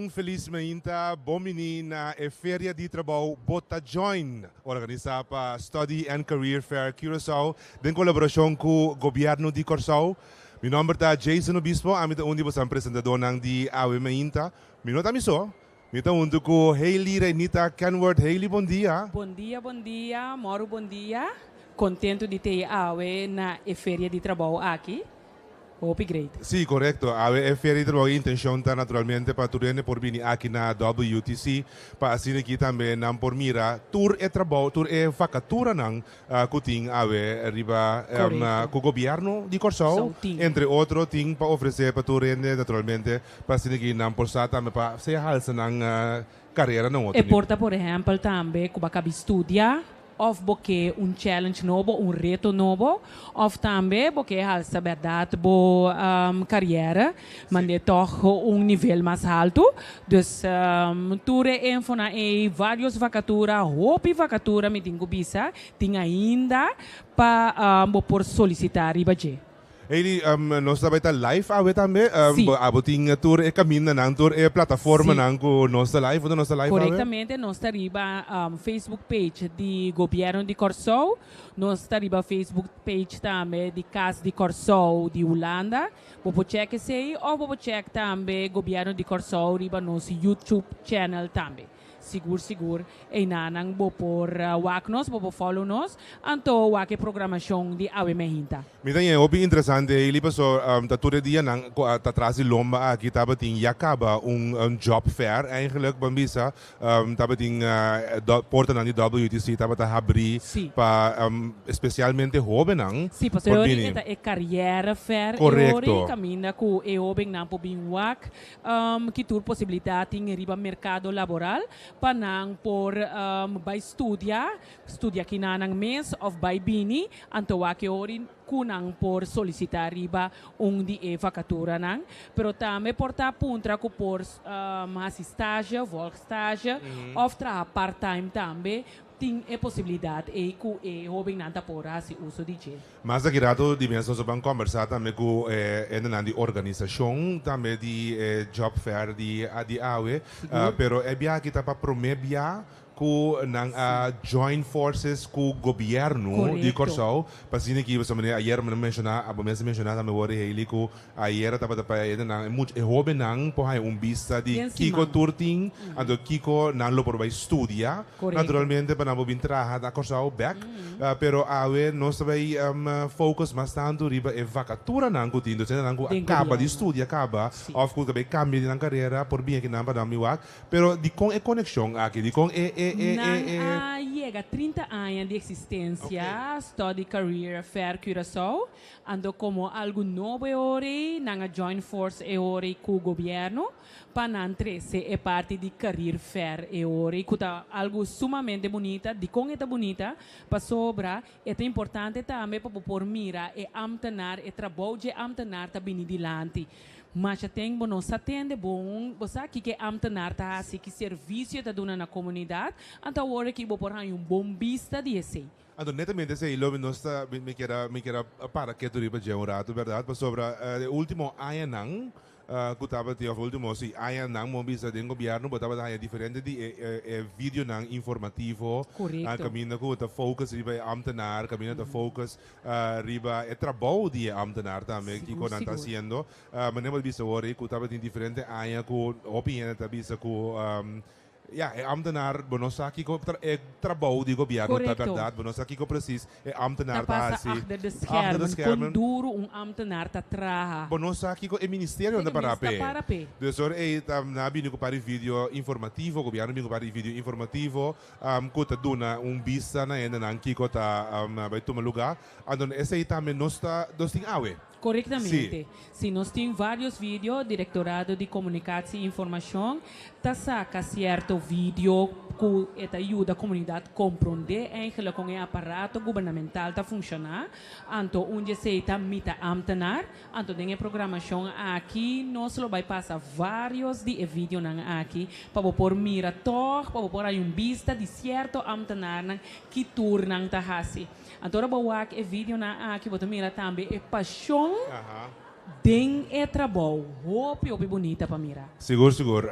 Un felis mainta, bon bini na e Feria di Trabou Bo Ta Join, organisá pa Study and Career Fair Curaçao den kolaborashon ku Gobièrnu di Kòrsou. Mi nòmber ta Jason Obispo, ami ta un di bosan presentadónan di awe mainta. Mi no ta mi so, mi ta huntu ku Hailey Reinita Kenworth. Hailey, bon dia. Bon dia, bon dia, Mòru bon dia. Kontentu di tei awe na e Feria di Trabou aki. Hopi great. Sí, korekto. Awe e feria di trabou e intenshon ta naturalmente pa tur hende por bini aki na WTC pa asina aki tambe nan por mira tur e trabou, tur e vakaturanan ku tin awe riba ku gobièrnu di Kòrsou entre otro tin pa ofresé pa tur hende naturalmente pa asina aki nan por sa tambe pa sea halsa nan karera na un otro E por ta por ehèmpel tambe ku bo a kabi studia. Of bo ke un challenge nobo, un reto nobo, of tambe bo ke halsa bèrdat bo kariera, mand'é tòg un nivel mas haltu. Dus tur e infonan ei, vários vakatura, hopi vakatura mi tin ku bisa, tin ainda pa bo por solisitá riba dje. Heidi, nos ta bai ta live awe tambe. Abo tin tur e kamindanan, tur e plataformanan ku nos ta live. Unda nos ta live awe? Korektamente, nos ta riba Facebook page di Gobièrnu di Kòrsou. Nos ta riba Facebook page tambe di Kas di Kòrsou di Hulanda. Bo por chèk esei òf bo por chèk tambe Gobièrnu di Kòrsou riba nos YouTube channel tambe. Sigur sigur einanan bo por wak nos, bo por follow nos, anto wak e programashon di awe mehinta. Mi ta ñe hopi interesante Hailey paso ta tur e dianan cu a ta tras di lomba aki tabatin ya caba un job fair eigenlijk ban bisa tabatin portanan di WTC tabata habri pa especialmente hobennan Sí, paso e ori e ta e carrière fair e ori caminda cu e hobennan por bin wak Ki tur posibilidat tin riba merkado laboral pa nan por bai studia, studia kina nan mes òf bai bini, anto wak e ori ku nan por solisitá riba un di e vakaturanan. Pero tambe por ta puntra ku por hasi stage, volgstage òf traha part-time tambe. Tin e posibilidat ei ku e hóbennan ta por hasi uso di dje. Mas aki rato di mes nos a ban kombersá tambe ku e hendenan di organisashon tambe di e job fair di di awe. Pero e bia aki ta pa promé bia ku nan a join forces ku gobièrnu di Kòrsou pa asina ki pasobra manera ayer mi a menshoná abo mes a menshoná tambe wor Hailey ku Ayera tabata pa e nan, e mucha, e hóbennan por haña un bista di kiko tur tin, anto kiko nan lo por bai studia, naturalmente pa nan por bin traha na Kòrsou bèk. Pero awe nos ta bai focus mas tantu riba e vakaturanan ku tin, dosentenan ku a kaba di studia kaba òf ku ta bai kambia di nan karera por bin akinan pa nan bin wak. Pero dikon e konekshon aki? Dikon e e e Nan e. a yega 30 aña di eksistensia, Study Career Fair Curaçao. Anto komo algu nobo e ora ei, nan a join force e ora ei ku gobièrnu pa nan trese e parti di career fair e ora ei ku ta algu sumamente bunita. Dikon e ta bunita? Pasobra e ta importante tambe pa bo por mira e ambtenaar, e trabou dje ambtenaar ta bini dilanti. Masha ten bo no sa tende bon, bo sa kiko e ambtenaar ta hasi, ki servisio e ta duna na komunidat, anto awor aki bo por haña un bon bista di esei. Anto netamente esei lo mi nos ta mi kier a mi kier a para ketu riba dje un ratu berdad pasobra e ultimo añanan ku tabatin of ultimo si añanan bo a bisa den gobierno bo tabata haña diferente di e e videonan informativo kaminda ku ta focus riba e ambtenaar kaminda ta focus riba e trabou di e ambtenaar tambe kiko nan ta hasiendo manera bo a bisa awor ku tabatin diferente aña ku hopi hende ta bisa ku Ya, e ambtenaar, bo no sa kiko e trabou di gobièrnu ta bèrdat, bo no sa kiko presis e ambtenaar ta hasi. Ta pasa achter de schermen, kon duru un ambtenaar ta traha. Bo no sa kiko e ministerionan ta para p'e. Ta para p'e. Dus ora ei ta nan a bini ku par di video informativo, gobièrnu a bini ku par di video informativo ku ta duna un bista na hendenan kiko ta bai tuma lugá. Anto esei tambe nos ta, nos tin awe. Korektamente. Si nos tin varios video, Direktorado di Komunikatsi i Informashon ta saka sierto video ku e ta yuda komunidat komprondé eigenlijk kon e aparato gubernamental ta funshoná. Anto un di esei ta Mi ta Ámtenar. Anto den e programashon aki nos lo bai pasa varios di e videonan aki pa bo por mira tòg, pa bo por haña un bista di sierto ámtenarnan ki tur nan ta hasi. Anto ora bo wak e videonan aki bo ta mira tambe e pashon Den e trabou. Hopi, hopi bunita pa mira. Sigur, sigur.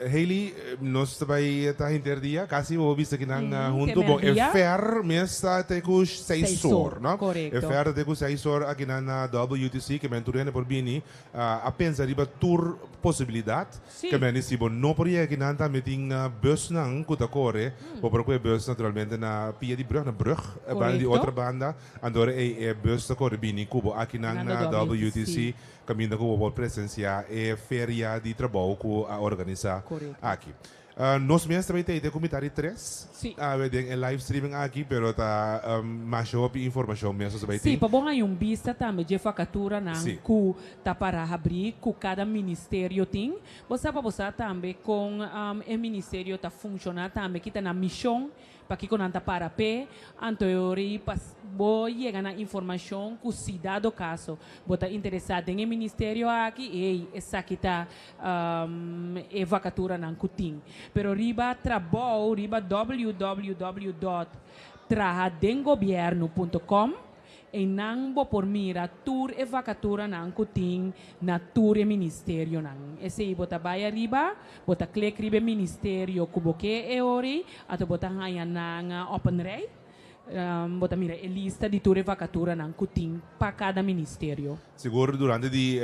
Hailey, nos ta bay ta henter dia, casi bo bisa ki nan hunto. Bon, e fair mes ta te cu 6 or, no? Correcto. E fair ta te cu 6 or aki nan na WTC, ke men tur hende por bini. A pensa riba tur posibilidad. Ke men si bo no por yega aki nan, tambe tin bus nan cu ta core. Bo por coge bus naturalmente na pia di brug, na brug, banda di otro banda. Anto e bus ta core bini cu bo aki nan na WTC, caminda cu bo por presencia e feria di trabou cu a organisa aki. Nos mes tambe ta cu mitar di 3. Awe den e live streaming aki, pero ta mas hopi informacion mes nos tambe tin. Pa bo hay un bista tambe di vacatura nan cu ta para habri cu cada ministerio tin. Bo sa pa bo sa tambe con e ministerio ta funciona tambe, kita na mision pa kiko nan ta para pe, anto pa bo yega na informacion cu si dado caso bo ta interesa den e ministerio aki, ei esaki ta e vacatura nan cu tin. Pero riba trabou, riba www.trahadengobierno.com e nan bo por mira tur e vacatura nan cu tin na tur e ministerio nan. Esey bo ta bay ariba, bo ta click riba ministerio cu bo ke e ori, anto bo ta haya nan op een rij. Bo ta mira e lista di tur e vacatura nan cu tin pa cada ministerio. Sigur, durante di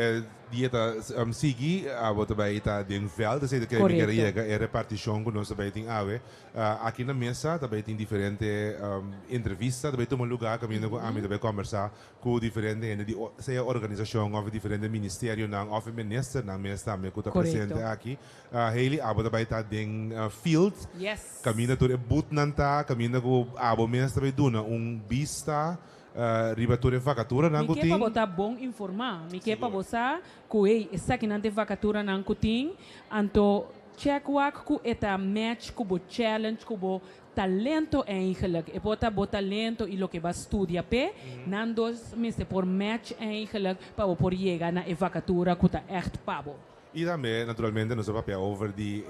dia ta sigui, abo tambe ta den veld, dus cu yega e reparticion cu nos tambe tin awe. Aki na mesa tambe tin diferente entrevista, tambe tuma lugar caminda cu ami tambe combersa cu diferente hende di sea organisacion of diferente ministerio nan of minister nan mes tambe cu ta presente aki. Hailey, abo tambe ta den field. Caminda tur e booth nan ta, caminda cu abo mes tambe duna un bista riba tur e vacatura nan Mi cu ke pa tin. bo ta bon informa. Mi ke pa bo sa cu hey, esaki nan ta vacatura nan cu tin. Anto check wak cu e ta match cu bo challenge, cu bo talento eigenlijk. E por ta bo talento y loke bo a studia pe. Nan dos mester por match eigenlijk pa bo por yega na e vacatura cu ta echt pa bo. Y tambe, naturalmente, nos a papia over di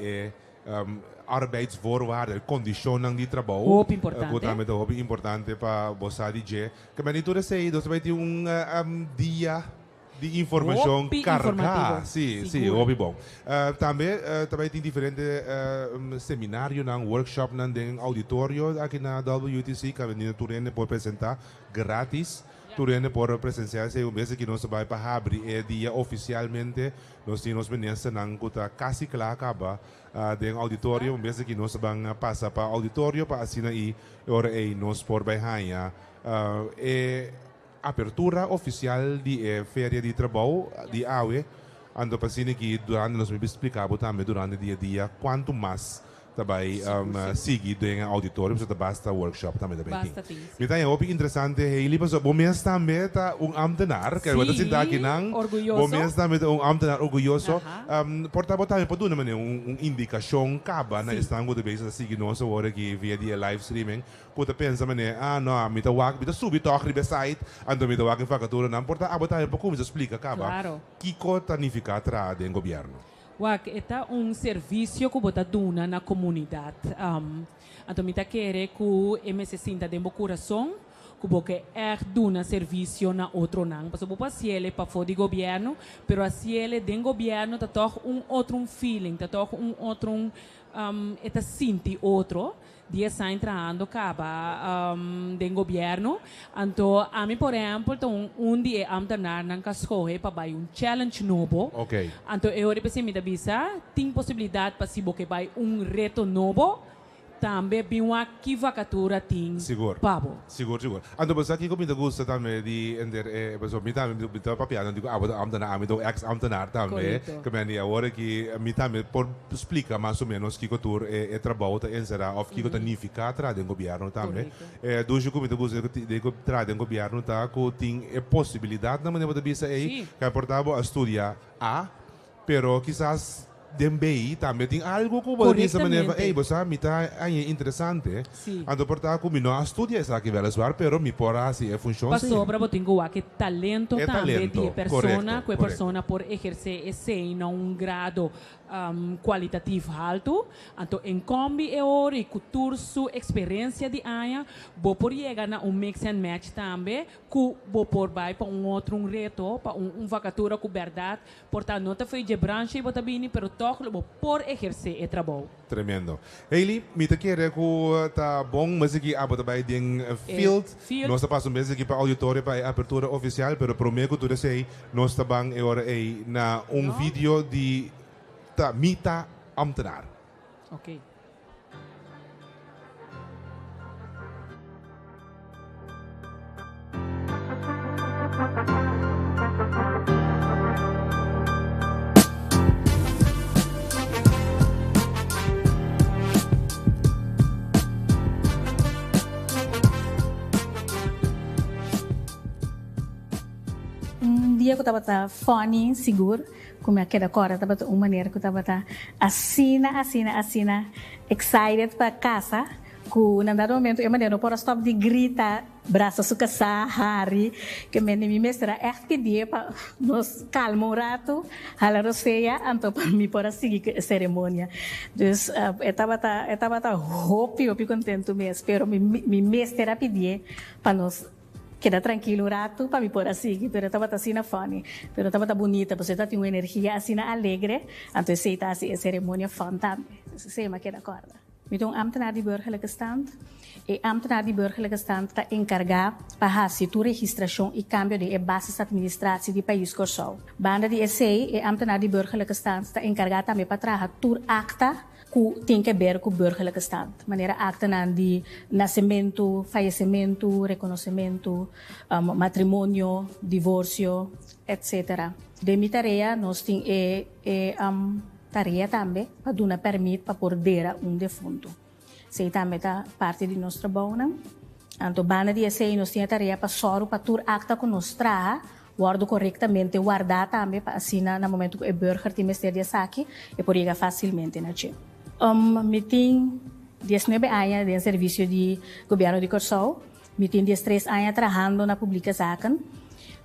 arbeidsvoorwaarden, condicionnan di trabou. Hopi importante. Cu tambe ta hopi importante pa bo sa di dje. Ke men tur esey, nos tambe tin un dia di informacion Hopi carga. Informativo. Si, hopi bon. Tambe tin diferente seminario nan, workshop nan den auditorio aki na WTC, cu tur hende por presenta gratis. Tur hende por presencia esey un bes cu nos bay pa habri e dia oficialmente. Nos tin nos minister nan cu ta casi cla caba den auditorio. Un bes cu nos bay pasa pa auditorio pa asina y ora ey nos por bay haya e apertura oficial di e feria di trabou di awe. Anto pa asina cu durante nos bay explica tambe durante dia dia cuanto mas tambe sigui den auditorio, so basta workshop tambe tambe tin. Basta tin. Mi ta hopi interesante, Hailey, paso bo mes tambe ta un ambtenaar, cu bo ta sinta aki nan. Orguyoso. Bo mes tambe ta un ambtenaar orguyoso. Por ta bo tambe por duna mane un indicacion caba na esnan cu ta bezig ta sigui nos awor aki via di live streaming, cu ta pensa mane, ah no, mi ta wak, mi ta subi toch riba site, anto mi ta wak e vacatura nan, por ta abo tambe por cuminsa explica caba. Kico ta nifica traha den gobierno? Wak, e ta un servicio cu bo ta duna na comunidad. Anto mi ta kere cu e mester sinta den bo curason, cu bo ke echt duna servicio na otro nan. Paso bo por haciele pafo di gobierno, pero haciele den gobierno ta toch un otro un feeling, ta toch un otro un e ta sinti otro. 10 aña trahando caba den gobierno. Anto, ami, por ehempel, un di e ambtenaar nan cu a scohe pa bay un challenge nobo. Anto, eu ora mi ta bisa, tin posibilidad pa si bo ke bay un reto nobo, tambe bin wak ki vacatura tin pa bo. Sigur. Anto, bo aki mi ta gusta tambe di enter paso mi tambe mi ta papia digo abo ambtenaar, ami ta ex ambtenaar tambe. Ke men awor aki mi tambe por explica mas o menos kiko tur e trabou ta encera of kiko ta nifica traha den gobierno tambe. Dus cu mi ta gusta di cu traha den gobierno ta cu tin e posibilidad na manera bo ta bisa ei, cu por ta bo a studia A, pero kisas Den bay tambe tin algo cu bo ta bisa manera van, Correctamente. ey, bo sa, mi ta haña interesante. Sí. Anto por ta cu mi no a studia esaki weliswaar, pero mi por a haci e funcion sí. Pasobra bo tin cu wak e talento E tambe di talento, e persona, correcto, cu e correcto. persona por eherce esey na un grado cualitatief halto. Anto en combi e ora y cu tur su experiencia di aña, bo por yega na un mix and match tambe cu bo por bay pa un otro un reto, pa un un vacatura cu berdad Por ta no ta fo'i dje branche ei bo ta bini, pero tòg lo bo por ehersé e trabou. Tremendo. Hailey, mi ta kere ku ta bon mes aki abo ta bai den field. Field. Nos ta pasa un bes aki pa auditorio pa e apertura ofisial, pero promé ku tur esei nos ta ban e ora ei na un video di ta Mi Ta Ambtenaar. Oké. Un dia ku tabata funny sigur. Ku mi a keda kòrda tabata un manera ku tabata asina, asina, asina excited pa kasa ku na dado momento e manera no por a stòp di grita, brasa su kasá, hari, ke mende mi mester a ègt pidié pa nos kalma un ratu, hala rosea, anto pa mi por a sigui ku e seremonia. Dus e tabata, e tabata hopi, hopi kontentu mes, pero mi mi mester a pidié pa nos. Keda trankil un ratu pa mi por a sigui, pero e tabata asina funny, pero tabata bunita, pasobra e tabatin un energia asina alegre, anto esei ta hasi e ceremonia fun tambe. Entonces esei mi a keda corda. Mi ta un ambtenaar di burgerlijke stand. E ambtenaar di burgerlijke stand ta encarga pa hasi tur registracion y cambio den e basisadministratie di pais Corsou. Banda di esei, e ambtenaar di burgerlijke stand ta encarga tambe pa traha tur acta ku tin ke ber ku burgerlijke stand, manera aktanan di nasementu, fayesementu, rekonosementu, matrimonio, divorsio, etc. Den mi tarea nos tin e e tarea tambe pa duna pèrmit pa por dera un defuntu. Esei tambe ta parti di nos trabounan. Anto banda di esei nos tin e tarea pa sòru pa tur akta ku nos traha Wòrdu korektamente wardá tambe pa asina na momentu ku e burger tin mester di esaki e por yega fásilmente na dje. Mi tin diesnuebe aña den servisio di Gobièrnu di Kòrsou. Mi tin diestres aña trahando na Publieke Zaken.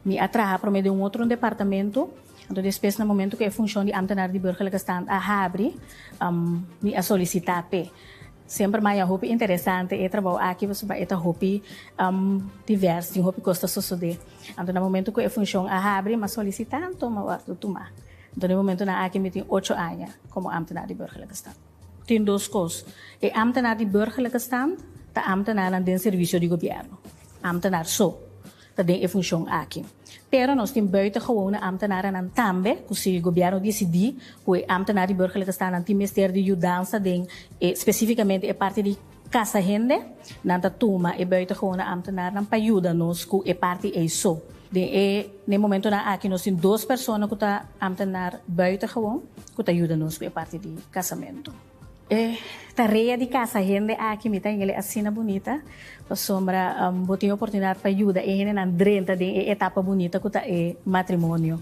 Mi a traha promé den un otro departamento, anto despues na momentu ku e funshon di ámtenar di Burgerlijke Stand a habri, mi a solisitá p'e. Semper maya hopi interesante e trabou aki pasobra e ta hopi divers, tin hopi kos ta sosodé. Anto na momento ku e funshon a habri m'a solisitá anto m'a wòrdu tumá. Anto na e momentonan aki mi tin ocho aña komo ámtenar di Burgerlijke Stand. Tin dos kos, e ámtenar di Burgerlijke Stand ta ámtenarnan den servisio di gobièrnu, ámtenar so. ta den e funshon aki. Pero nos tin buitengewone ambtenarennan tambe ku si gobièrnu disidí ku e ambtenar di burgerlijke stand nan tin mester di yudansa den e spesífikamente e parti di kasa hende, nan ta tuma e buitengewone ambtenarnan pa yuda nos ku e parti ei so. Den e na e momentonan aki nos tin dos persona ku ta ambtenar buitengewon ku ta yuda nos ku e parti di kasamentu. E tarea di casa hende aki mi ta hingele asina bunita pasobra bo tin oportunidad pa yuda e hendenan drenta den e etapa bunita cu ta e matrimonio.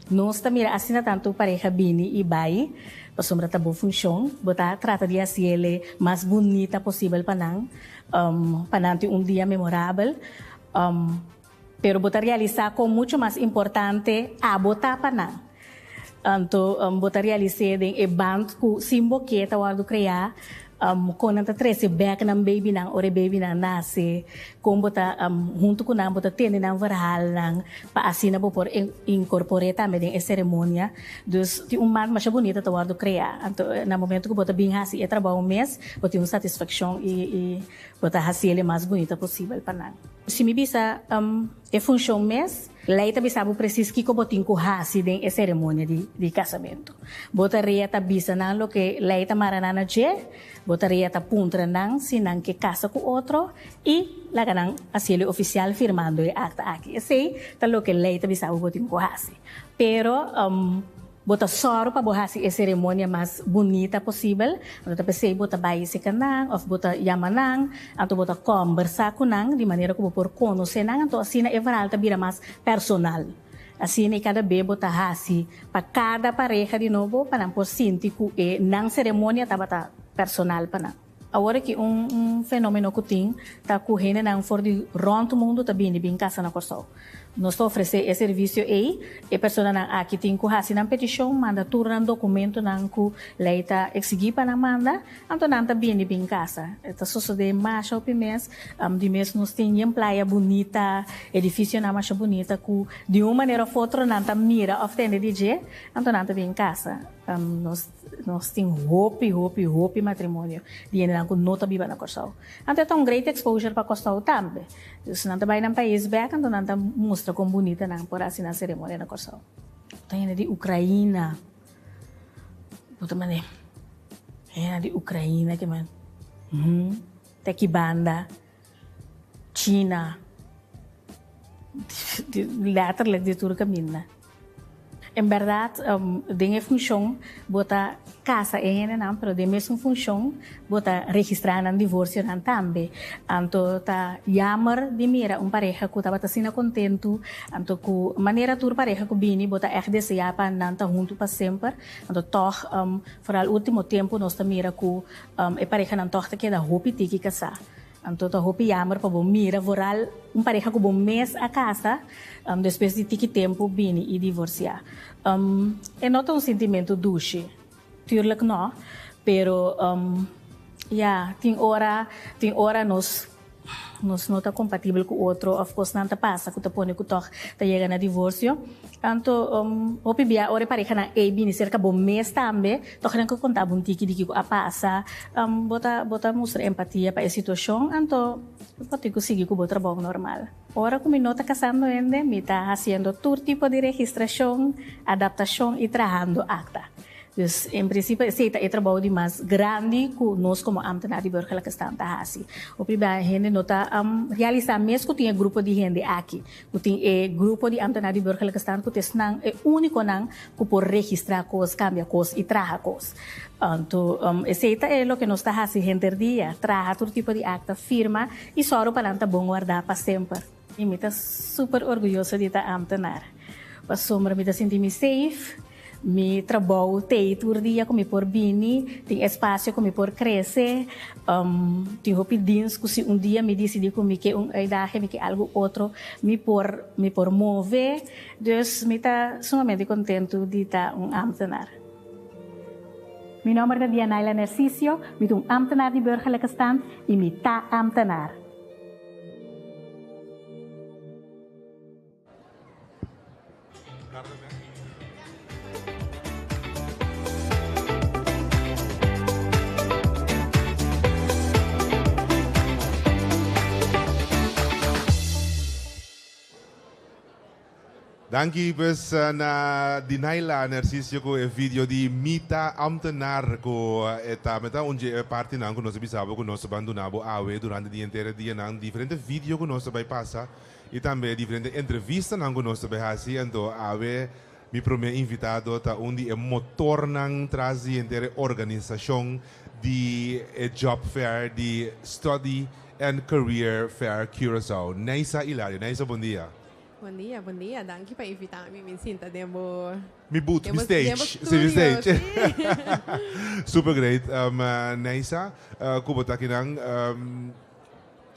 Nos ta mira asina tanto pareha bini y bay pasobra ta bo funcion, bo ta trata di haciele mas bunita posibel pa nan, pa nan tin un dia memorabel. Pero bo ta realisá kon muchu mas importante abo ta pa nan. Anto bo ta realis'é den e band ku sin bo ke ta wòrdu kreá, kon nan ta trese bèk nan babynan ora e babynan nase, kon bo ta huntu ku nan bo ta tende nan verhaalnan pa asina bo por inkorpor'é tambe den e seremonia. Dus tin un band masha bunita ta wòrdu kreá. Anto na momento ku bo ta bin hasi e trabou mes, bo tin un satisfakshon i bo ta hasiel e mas bunita posibel pa nan. Si mi bisa e funshon mes, lei ta bisa bo presis kiko bo tin ku hasi den e seremonia di kasamentu. Bo tarea ta bisa nan loke lei ta mara nan na dje, bo tarea ta puntra nan si nan ke kasa ku otro i laga nan hasiel e ofisial firmando e akta aki. Esei ta loke lei ta bisa bo bo tin ku hasi. Pero Bo ta sòru pa bo hasi e seremonia mas bunita posibel, anto ta p'esei bo ta bai seka nan òf bo ta yama nan, anto bo ta kòmbersá ku nan di manera ku bo por konosé nan, anto asina e verhal ta bira mas personal. Asina i kada be bo ta hasi pa kada pareha di nobo pa nan por sinti ku e nan seremonia tabata personal pa nan. Awor aki un un fenomeno ku tin ta ku hendenan for di rònt mundu ta bini bin kasa na Kòrsou. Nos ta ofresé e servisio ei, e personanan aki tin ku hasi nan petishon, manda tur nan dokumentonan ku lei ta eksigí pa nan manda, anto nan ta bini bin kasa. E ta sosodé masha hopi mes, di mes nos tin yen playa bunita, edifisionan masha bunita ku di un manera òf otro nan ta mira òf tende di dje, anto nan ta bin kasa. Nos nos tin hopi hopi hopi matrimonio di hendenan ku no ta biba na Kòrsou. Anto e ta un great exposure pa Kòrsou tambe. Dus nan ta bai nan pais bek anto nan ta mustra kon bunita nan por hasi nan seremonia na Kòrsou. Ta hende di Ukraina, bo ta mane hende di Ukraina ke men hmm te ki banda, China, letterlijk di tur kaminda. En bèrdat den e funshon bo ta kasa e hendenan pero den mesun funshon bo ta registrá nan divorsionan tambe. Anto ta yamer di mira un pareha ku tabata asina kontentu, anto ku manera tur pareha ku bini bo ta ègt deseá pa nan ta huntu pa semper. Anto tòg foral último tempu nos ta mira ku e parehanan tòg ta keda hopi tiki kasá. Anto ta hopi yamer pa bo mira vooral un pareha ku bo mes a kasa despues di tiki tempu bini i divorsiá. E no ta un sintimentu dushi, tuurlijk no, pero ya, tin ora tin ora nos nos no ta kompatibel ku otro òf kosnan ta pasa ku ta pone ku tòg ta yega na divorsio. Anto hopi bia ora e parehanan ei bini serka bo mes tambe, tòg nan ke konta bo un tiki di kiko a pasa. Bo ta bo ta mustra empatia pa e situashon, anto bo tin ku sigui ku bo trabou normal. Ora ku mi no ta kasando hende, mi ta hasiendo tur tipo di registrashon, adaptashon i trahando akta. Dus en prinsipio esei ta e trabou di mas grandi ku nos komo ámtenar di Burgerlijke Stand ta hasi. Hopi bia hende no ta realisá mes ku tin e grupo di hende aki. Ku tin e grupo di ámtenar di Burgerlijke Stand ku ta esnan e únikonan ku por registrá kos, kambia kos i traha kos. Anto esei ta e loke nos ta hasi henter dia, traha tur tipo di akta, firma i sòru pa nan ta bon wardá pa semper. I mi ta super orguyoso di ta ámtenar, pasobra mi ta sinti mi safe. Mi trabou t'ei tur dia ku mi por bini, tin espasio ku mi por krese, tin hopi dins ku si un dia mi disidí ku mi ke un uitdaging, mi ke algu otro, mi por mi por move. Dus mi ta sumamente kontentu di ta un ámtenar. Mi nòmber ta Dianaila Narcisio, mi ta un ámtenar di Burgerlijke Stand i mi ta ámtenar. Danki pues na Dinaila Narcisio ku e video di Mi ta ambtenaar ku e ta meta un dje e partinan ku nos a bisa bo ku nos ta ban duna bo awe durante di henter e dianan diferente video ku nos ta bai pasa I tambe diferente entrevistanan ku nos ta bai hasi. Anto awe mi promé invitado ta un di e motornan tras di henter e organisashon di e Job Fair di Study and Career Fair Curaçao, Neysa Hilario. Neysa, bon dia. Bon dia, bon dia. Danki pa invita mi. Mi sinta den bo. Mi booth, mi stage. Si, mi stage. Super great. Neysa, ku bo ta akinan.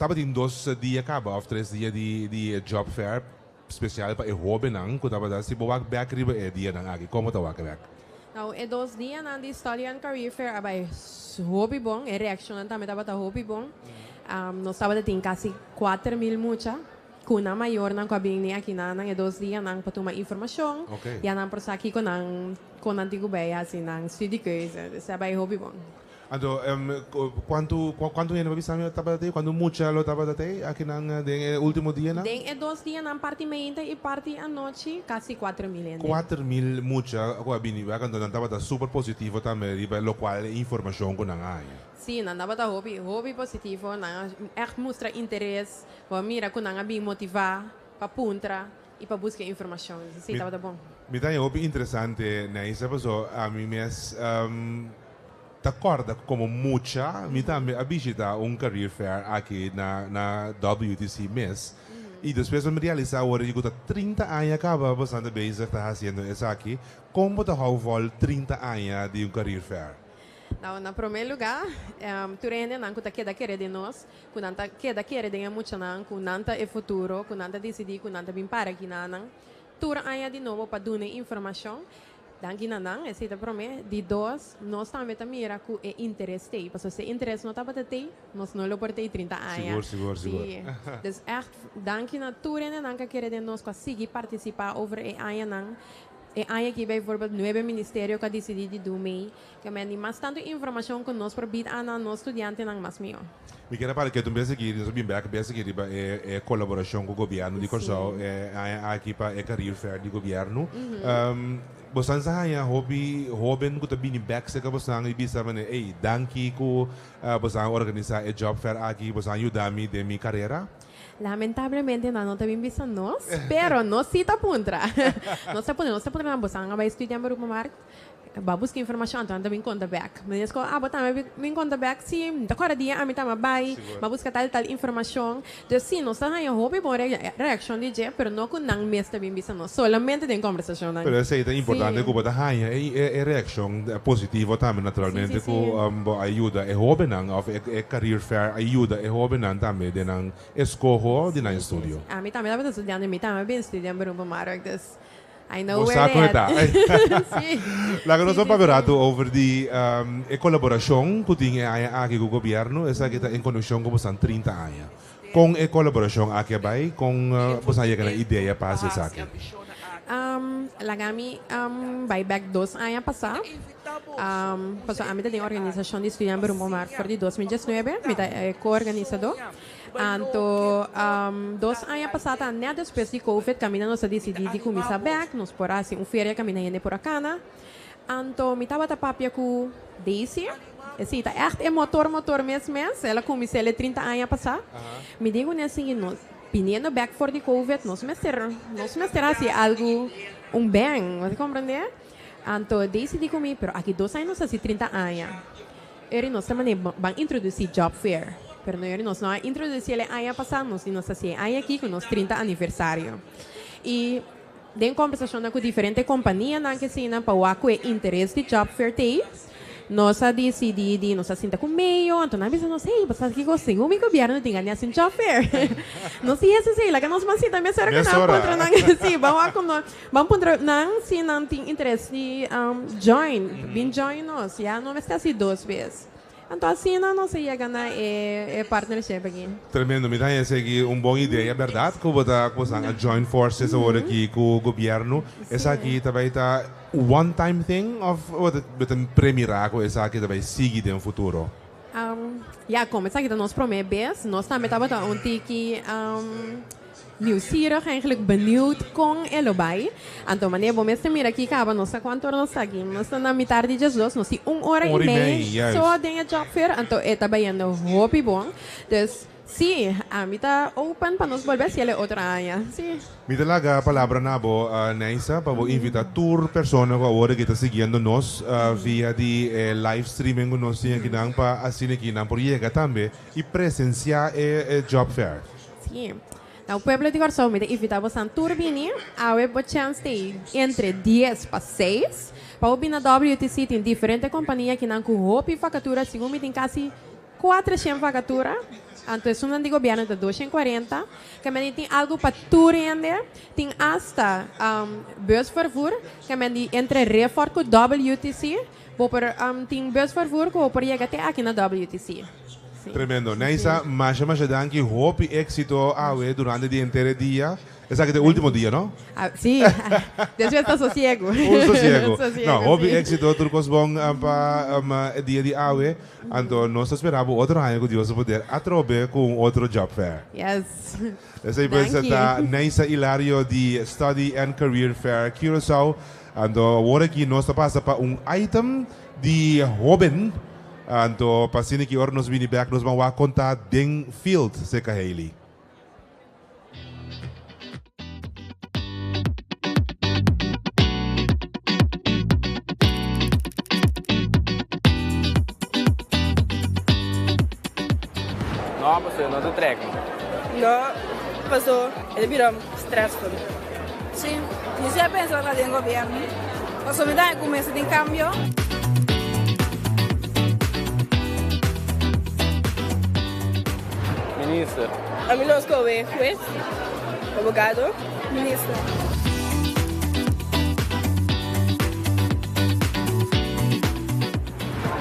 Tabatin dos dia kaba òf tres dia di di e job fair spesial pa e hóbennan ku tabata. Si bo wak bèk riba e dianan aki, komo ta wak bèk? Nou, e dos dianan di Study and Career Fair a bai hopi bon. E reakshonnan tambe tabata hopi bon. Nos tabata tin kasi 4000 mucha ku nan mayornan ku a bini aki nan e dos dianan pa tuma informashon. Ya nan por sa kiko nan kon nan tin ku bai hasi nan studiekeuze. Dus a bai hopi bon. Anto, kuantu kuantu hende bo bisa mi tabata tei? Kuantu mucha lo tabata tei akinan den e ultimo dianan? Den e dos dianan, parti meinta i parti anochi, kasi 4000 hende. 4000 mucha ku a bini wèk, anto nan tabata super positivo tambe riba lokual e informashon ku nan a haña. Sí, nan tabata hopi, hopi positivo. Nan a ègt mustra interes. Bo a mira ku nan a bin motivá pa puntra i pa buska informashon. Sí, tabata bon. Mi ta haña hopi interesante, Neisa, pasobra ami mes Ta corda cu como mucha mi tambe a bishita un career fair aki na na WTC mes. I despues mi realisá awor ku ta 30 aña kaba boso ta bezig ta hasiendo esaki. Kon bo ta hou vol 30 aña di un career fair? Nou, na promé lugá, tur hendenan ku ta keda kere den nos, ku nan ta keda kere den e muchanan, ku nan ta e futuro, ku nan ta disidí ku nan ta bin para aki na nan tur aña di nobo pa duna e informashon. Danki na nan, esei ta promé. Di dos, nos tambe ta mira ku e interes t'ei, pasobra si e interes no tabata t'ei, nos no lo por t'ei 30 aña. Sigur, sigur, sigur. Sí. Dus ègt danki na tur hendenan ku a kere den nos, ku a sigui partisipá over e añanan. E aña aki bijvoorbeeld nuebe ministerio ku a disidí di do mee. Ke men di mas tantu informashon ku nos por bid a na nos studiantenan mas mihó. Mi kier a para ketu un bes aki, nos a bin bek bes aki riba e kolaborashon ku gobièrnu di Kòrsou e aña aki pa e Career Fair di gobièrnu. Bosan sa haña hopi hóben ku ta bini bek serka bosan i bisa manera, ey, danki ku bosan a organisá e Job Fair aki, bosan a yuda mi den mi karera? Lamentablemente nan no ta bin bisa nos, pero nos sí ta puntra. Nos ta puntra, nos ta puntra nan bosan a bai studia beroepenmarkt? Bo a buska informashon anto nan ta bin konta bèk. Mi dies ku abo tambe bin konta bèk? Si, mi ta kòrda dia ami tambe a bai, mi a buska tal i tal informashon. Dus si, nos ta haña hopi bon reakshon di dje, pero no ku nan mes ta bin bisa nos, solamente den kòmbersashonnan. Pero esei ta importante ku bo ta haña e reakshon positivo tambe naturalmente ku bo a yuda e hóbennan òf e career fair a yuda e hóbennan tambe den nan eskoho di nan estudio. Ami tambe tabata studiante, mi tambe a bin studia en beroepenmarkt, dus I know Bo where sa they kon e at. ta. Sí. Laga nos Sí, a sí, papia sí. ratu over di e kolaborashon ku tin e aña aki ku gobièrnu. Esaki ta en konekshon ku bosan 30 aña. Kon e kolaborashon aki a bai? Kon bosan a yega na idea pa hasi esaki? Laga mi bai bèk dos aña pasá. Pasobra ami ta den organisashon di Studian Beroep for di 2019. Mi ta e ko-organisadó. Anto dos aña pasá ta nèt despues di Covid kaminda nos a disidí di kuminsá bèk, nos por a hasi un feria kaminda hende por a kana. Anto mi tabata papia ku Daisy, esei ta ègt e motor motor mes mes, el a kuminsá el e 30 aña pasá. Mi di kuné sigui nos biniendo bèk for di Covid nos mester nos mester hasi algu un bèn, bo ta komprendé? Anto Daisy di ku mi, pero aki dos aña nos hasi 30 aña. Eri nos ta manera ban introdusí Job Fair, pero no eri nos no a introdusí el e aña pasá, nos di nos hasi e aña aki ku nos 30 aniversario. I den kombersashonnan ku diferente kompanianan ke asina pa wak ku e interes di Job Fair t'ei, nos a disidí di nos a sinta ku meyo, anto nan a bisa nos, hey, bo sa kiko, segun mi gobièrnu tin gana di hasi un Job Fair. Nos di hese sí, laga nos ban sinta mesora ku nan puntra nan, sí, ban wak ku nos. Ban puntra nan si nan tin interes di join, bin join nos, ya no mester hasi dos bes. Anto asina nos a yega na e partnership aki. Tremendo, mi ta haña esaki un bon idea berdad ku bo ta ku bosan a join forces awor aki ku gobierno. Esaki ta bai ta one time thing of bo ta bo ta premira ku esaki ta bai sigui den futuro? Ya, komo esaki ta nos prome bes, nos tambe tabata un tiki Nieuwsgierig, eigenlijk benieuwd kon e lo bai. Anto manera bo mester mira aki kaba nos sa kuantu ora nos ta aki. Nos ta na mitar di diesdos, nos tin un ora i mei so den e job fair, anto e ta bayendo hopi bon. Dus si, ami ta open pa nos bolbe hasiel e otro aña. Si. Mi ta laga palabra na bo, Neisa, pa bo invita tur persona ku awor aki ta siguiendo nos via di e live streaming ku nos tin akinan pa asina aki nan por yega tambe i presensia e job fair. Sí. Nou, pueblo di Kòrsou, mi ta invitá bosan tur bini. Awe bo chèns ta ei entre dies pa seis. Pa bo bini na WTC tin diferente kompania kinan ku hopi vakatura. Segun mi tin kasi kuatreshent vakatura. Anto esunnan di gobièrnu ta doshent kuarenta. Kementi tin algu pa tur hende. Tin asta busvervoer. Kementi entre Riffort ku WTC bo por tin busvervoer ku bo por yega te aki na WTC. Tremendo. Neisa, masha masha danki. Hopi éxito awe durante di henter e dia. Esaki ta e último dia, no? Sí. Despues ta sosiego. Un sosiego. No, hopi éxito. Tur kos bon pa e dia di awe. Anto nos ta spera bo otro aña ku Dios su poder atrobe ku un otro job fair. Yes. Esei pues ta Neisa Hilario di Study and Career Fair Curaçao. Anto awor aki nos ta pasa pa un item di hoben. Anto pa asina ki ora nos bini bek nos ban wak konta den field, seka Hailey. No, pasobra no ta trek. No. Paso e ta bira stressful. Sí, mi si a pensa pa den gobierno, pasobra mi ta haña ku mester tin kambio. Minister. Ami lo skohe hues, abogado, minister.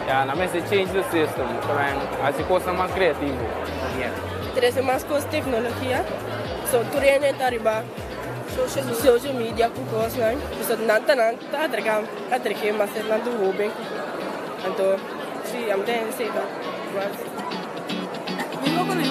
Ya, nan mester change the system, hasi kosnan mas kreativo. Trese mas kos teknologia, so tur hende ta riba social media ku kosnan, so nan ta nan ta atraká atraké mas nan tur hoben anto si ami ta hende ta mas. Mi lo kuné.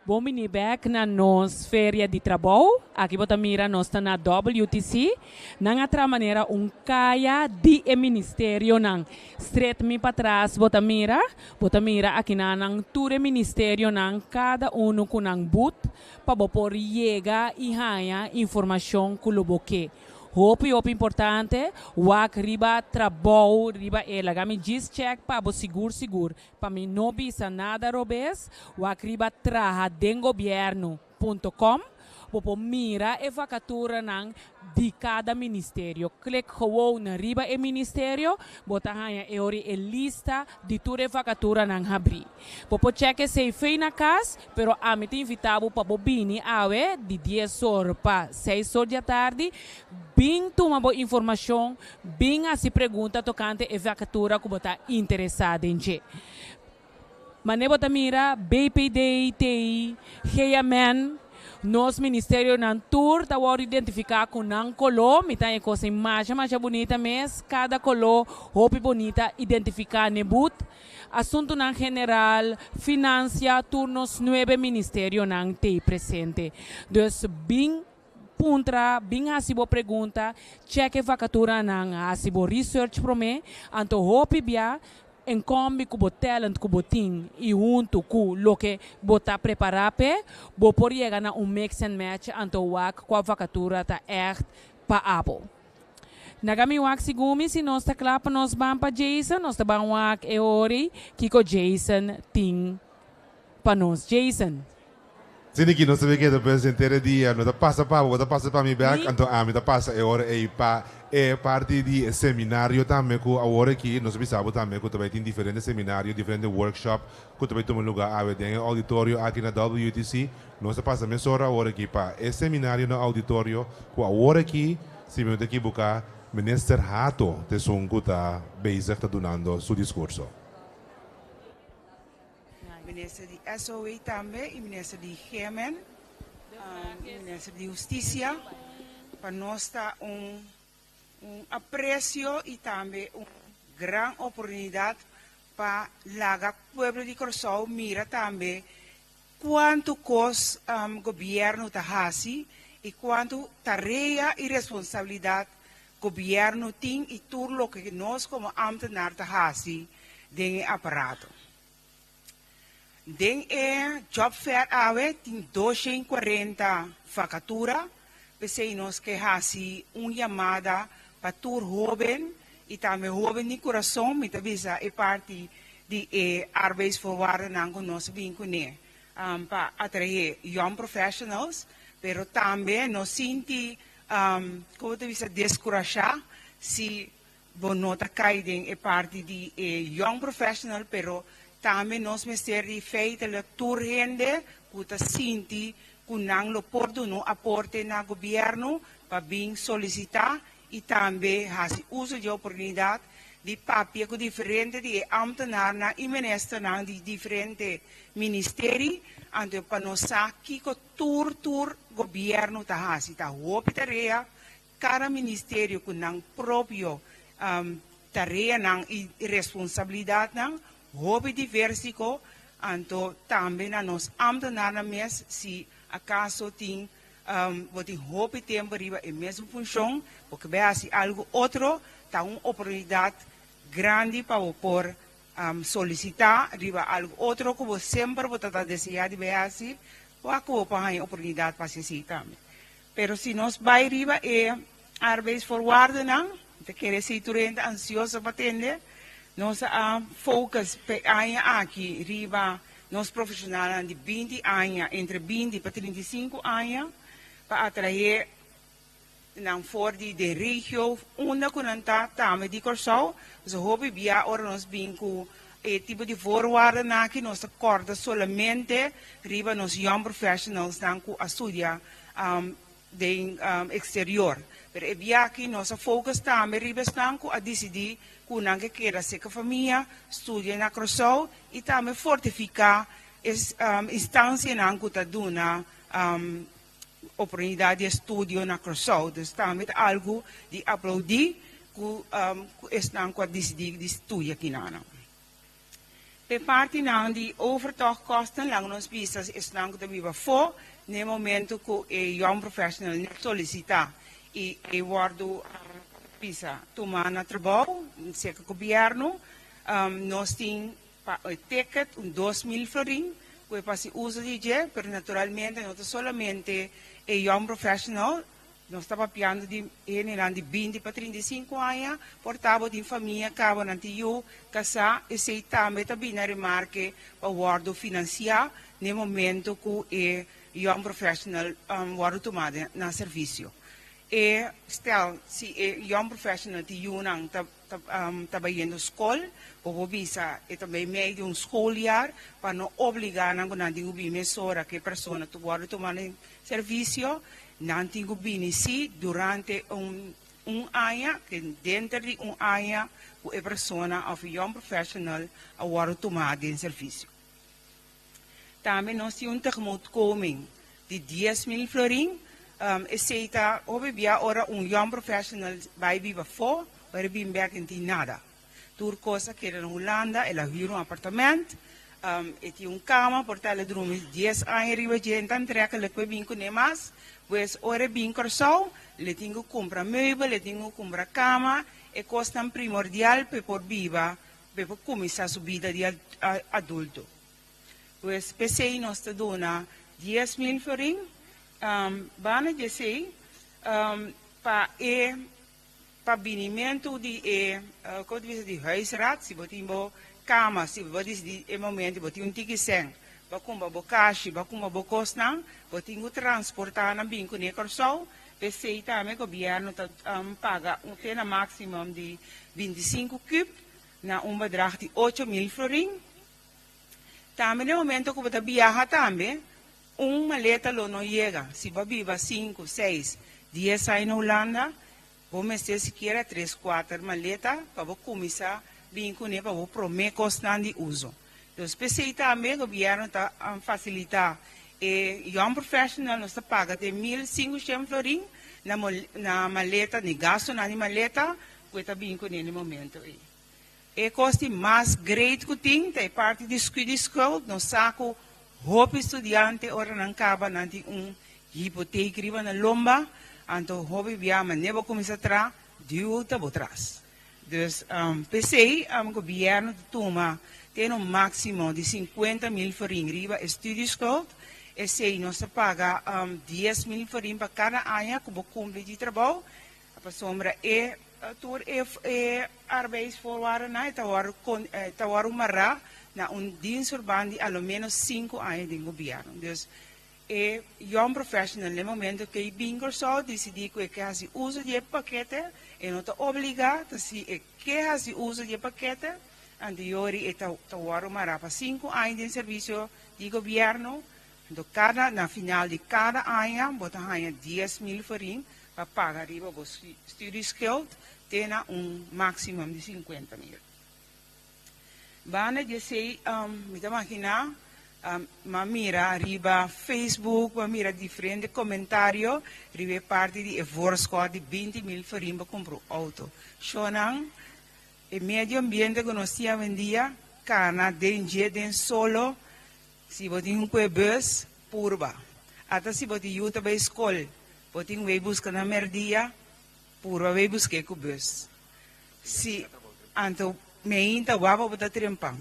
Bon bini bek na nos feria di trabou. Aki bo ta mira nos ta na WTC. Nan a traha manera un kaya di e ministerionan. Stret mi patras bo ta mira. Bo ta mira akinanan tur e ministerionan kada unu ku nan but pa bo por yega i haña informashon ku lo bo ke. Hopi hopi importante wak riba trabou riba e laga mi djis chèk pa bo sigur sigur pa mi no bisa nada robes wak riba traha den gobièrnu. Punto com, bo por mira e vakaturanan di kada ministerio. Klik gewoon riba e ministerio, bo ta haña e ori e lista di tur e vakaturanan habrí. Bo por chèk esei fei na kas, pero ami ta invitá bo pa bo bini awe di dies or pa seis or di atardi, bin tuma bo informashon, bin hasi pregunta tokante e vakatura ku bo ta interesá den dje. Mane bo ta mira BPD, TI, GMN, nos ministerionan tur ta wòrdu identifiká ku nan koló. Mi ta haña e kos ei masha masha bunita mes. Kada koló hopi bunita identifiká n'e but. Asuntunan general, finansia, tur nos nuebe ministerionan t'ei presente. Dus bin puntra, bin hasi bo pregunta, chèk e vakaturanan, hasi bo research promé, anto hopi bia En kombi ku bo talent ku bo tin i huntu ku loke bo ta prepará p'e, bo por yega na un mix and match anto wak kua vakatura ta ègt pa abo. Naga mi wak segun mi si nos ta kla pa nos ban pa Jason, nos ta ban wak e ori kiko Jason tin pa nos. Jason. Sini ki nos ta bin keda pues henter e dia no ta pasa pa bo, bo ta pasa pa mi bek, anto ami ta pasa e ora ei pa e parti di e seminario tambe ku awor aki nos a bisa bo tambe ku ta bai tin diferente seminario, diferente workshop ku ta bai tuma luga awe den e auditorio aki na WTC. Nos ta pasa mesora awor aki pa e seminario na auditorio ku awor aki, si mi no ta ekiboká, Minister Hato ta esun ku ta bezig ta dunando su diskurso. Minister di SOE tambe y Minister di GMN y Minister di Husticia pa nos ta un un aprecio y tambe un gran oportunidad pa laga pueblo di Corsou mira tambe cuanto cos gobierno ta haci y cuanto tarea y responsabilidad gobierno tin y tur loke nos como ambtenaar ta haci den e aparato. Den e job fair awe tin 240 vakatura, p'esei nos ke hasi un yamada pa tur hóben i tambe hóben di kurason, mi ta bisa e parti di e arbeidsvoorwaardennan ku nos a bin kuné pa atraé young professionals, pero tambe no sinti, komo ta bisa, deskurashá si Bo no ta kai den e parti di e young professional pero tambe nos mester di feitelijk tur hende ku ta sinti ku nan lo por duna un aporte na gobierno pa bin solisita y tambe hasi uso di e oportunidad di papia ku diferente di e ambtenaarnan y ministernan di diferente ministeri anto pa nos sa kiko tur tur gobierno ta hasi. Ta hopi tarea Kada ministerio ku nan propio tareanan i responsabilidatnan hopi diversiko, anto tambe na nos ámtenarnan mes si akaso tin bo tin hopi tempu riba e mesun funshon bo ke bai hasi algu otro ta un oportunidat. grandi pa bo por solisitá riba algu otro ku bo semper bo ta ta deseá di bai hasi, wak ku bo por haña oportunidat pa hasi esei tambe. Pero si nos bai riba e arbeidsvoorwaardennan, mi ta kere esei tur hende ansioso pa tende, nos a focus p'e aña aki riba nos profeshonalnan di 20 aña, entre 20 pa 35 aña, pa atraé nan for di den regio unda ku nan ta tambe di Kòrsou. Pasobra hopi bia ora nos bin ku e tipo di voorwaardennan aki nos ta kòrda solamente riba nos young professionalsnan ku a studia den eksterior. Pero e bia aki nos a focus tambe riba esnan ku a disidí ku nan ke keda serka famia, studia na Kòrsou i tambe fortifiká e instansianan ku ta duna oportunidat di estudio na Kòrsou. Dus tambe ta algu di aplaudí ku esnan ku a disidí di studia kinanan. P'e partinan di overtochtkosten laga nos bisa esnan ku ta biba afó na e momento ku e young professional no solisitá i e wòrdu bisa tumá na trabou serka gobièrnu, nos tin pa e ticket un 2000 florin ku e por hasi uso di dje, pero naturalmente no ta solamente e young professional. Nos ta papiando di hendenan di 20 pa 35 aña, por ta bo tin famia kaba nan tin yu, kasá, esei tambe ta bini na remarke pa wòrdu finansiá na e momento ku e young professional wòrdu tumá na servisio. E stel si e young professional tin yunan ta ta bayendo skol, bo por bisa e ta bay mei di un schooljaar pa no obligá nan ku nan tin ku bini mesora ku e persona ta wòrdu tumá na servisio. Nan tin ku bini sí durante un un aña, ke denter di un aña ku e persona òf e young professional a wòrdu tumá den servisio. Tambe nos tin un tegemoetkoming di 10,000 florin. Esei ta hopi bia ora un young professional bai biba afó, ora e bin bèk e no tin nada. Tur kos a keda na Hulanda, el a hür un apartament, e tin un kama, por ta el a drumi 10 aña riba dje, e ta antrekkelijk pa e bin kuné mas. Pues ora e bin Kòrsou, le tin ku kumpra meubel, le tin ku kumpra kama, e kosnan primordial pa e por biba, pa e por kuminsá su bida di adulto. Pues p'esei nos ta duna 10,000 florin, banda di esei pa e Pa binimentu di e, komo ta bisa, di huisraad, si bo tin bo kama, si bo disidi e momento bo tin un tiki sèn, bo a kumpra bo kashi, bo a kumpra bo kosnan, bo tin ku transportá nan bin kuné Kòrsou. P'esei tambe gobièrnu ta paga un te na máksimum di 25 kub na un bedrag di 8000 florin. Tambe na e momento ku bo ta biaha tambe, un maleta lo no yega. Si bo a biba sinku, seis, 10 aña na Hulanda, bo mester sikiera tres, kuater maleta pa bo kuminsá bin kuné pa bo promé kosnan di uso. Dus p'esei tambe gobièrnu ta fasilitá e young professional, nos ta paga te 1500 florin na na maleta, na e gastunan di maleta ku e ta bin kuné na e momento ei. E kos di mas great ku tin ta e parti di studieschuld. Nos sa ku hopi studiante ora nan kaba nan tin un hipoteek riba nan lomba, anto hopi bia manera bo kuminsá traha, duel ta bo tras. Dus p'esei gobièrnu ta tuma te un máksimo di 50,000 florin riba e studieschuld. Esei nos ta paga 10,000 florin pa kada aña ku bo kumpli di trabou. Pasobra e tur e e arbeidsvoorwaardennan e ta wòrdu kon e ta wòrdu mará na un dienstverband di a lo ménos 5 aña den gobièrnu. Dus e young professional na e momento ku e bin Kòrsou disidí ku e ke hasi uso di e pakete, e no ta obligá, ta si e ke hasi uso di e pakete, anto yori e ta ta wòrdu mará pa 5 aña den servisio di gobièrnu. Anto kada na final di kada aña bo ta haña 10,000 florin pa paga riba bo studieschuld te na un maximum di 50,000. Banda di esei, mi ta imaginá, mi a mira riba Facebook, mi a mira diferente komentario riba e parti di e voorschot di 20,000 florin pa kumpra un outo. Shownan, e medio ambiente ku nos tin awendia, kana den dje den solo, si bo tin un kue bus, purba. Ata si bo tin yu ta bai skol, bo tin wei buska na merdia, purba wei busk'é ku bus. Si, anto. Meinta waba bo ta trempan.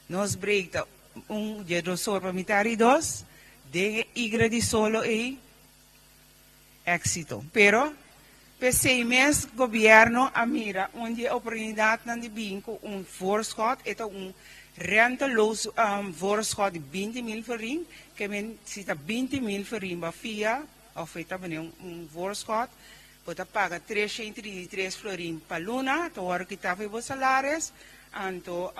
Nos break ta un 12 or pa mitar di dos. Den e igra di solo ei, éxito. Pero, p'esei mes gobierno a mira un di e oportunidadnan di bin cu un voorschot, e ta un renteloos voorschot di 20.000 florin, ke men si ta 20.000 florin bo a fia, of e ta bini un voorschot, bo ta paga 333 florin pa luna, ta worde kita for bo salaris, anto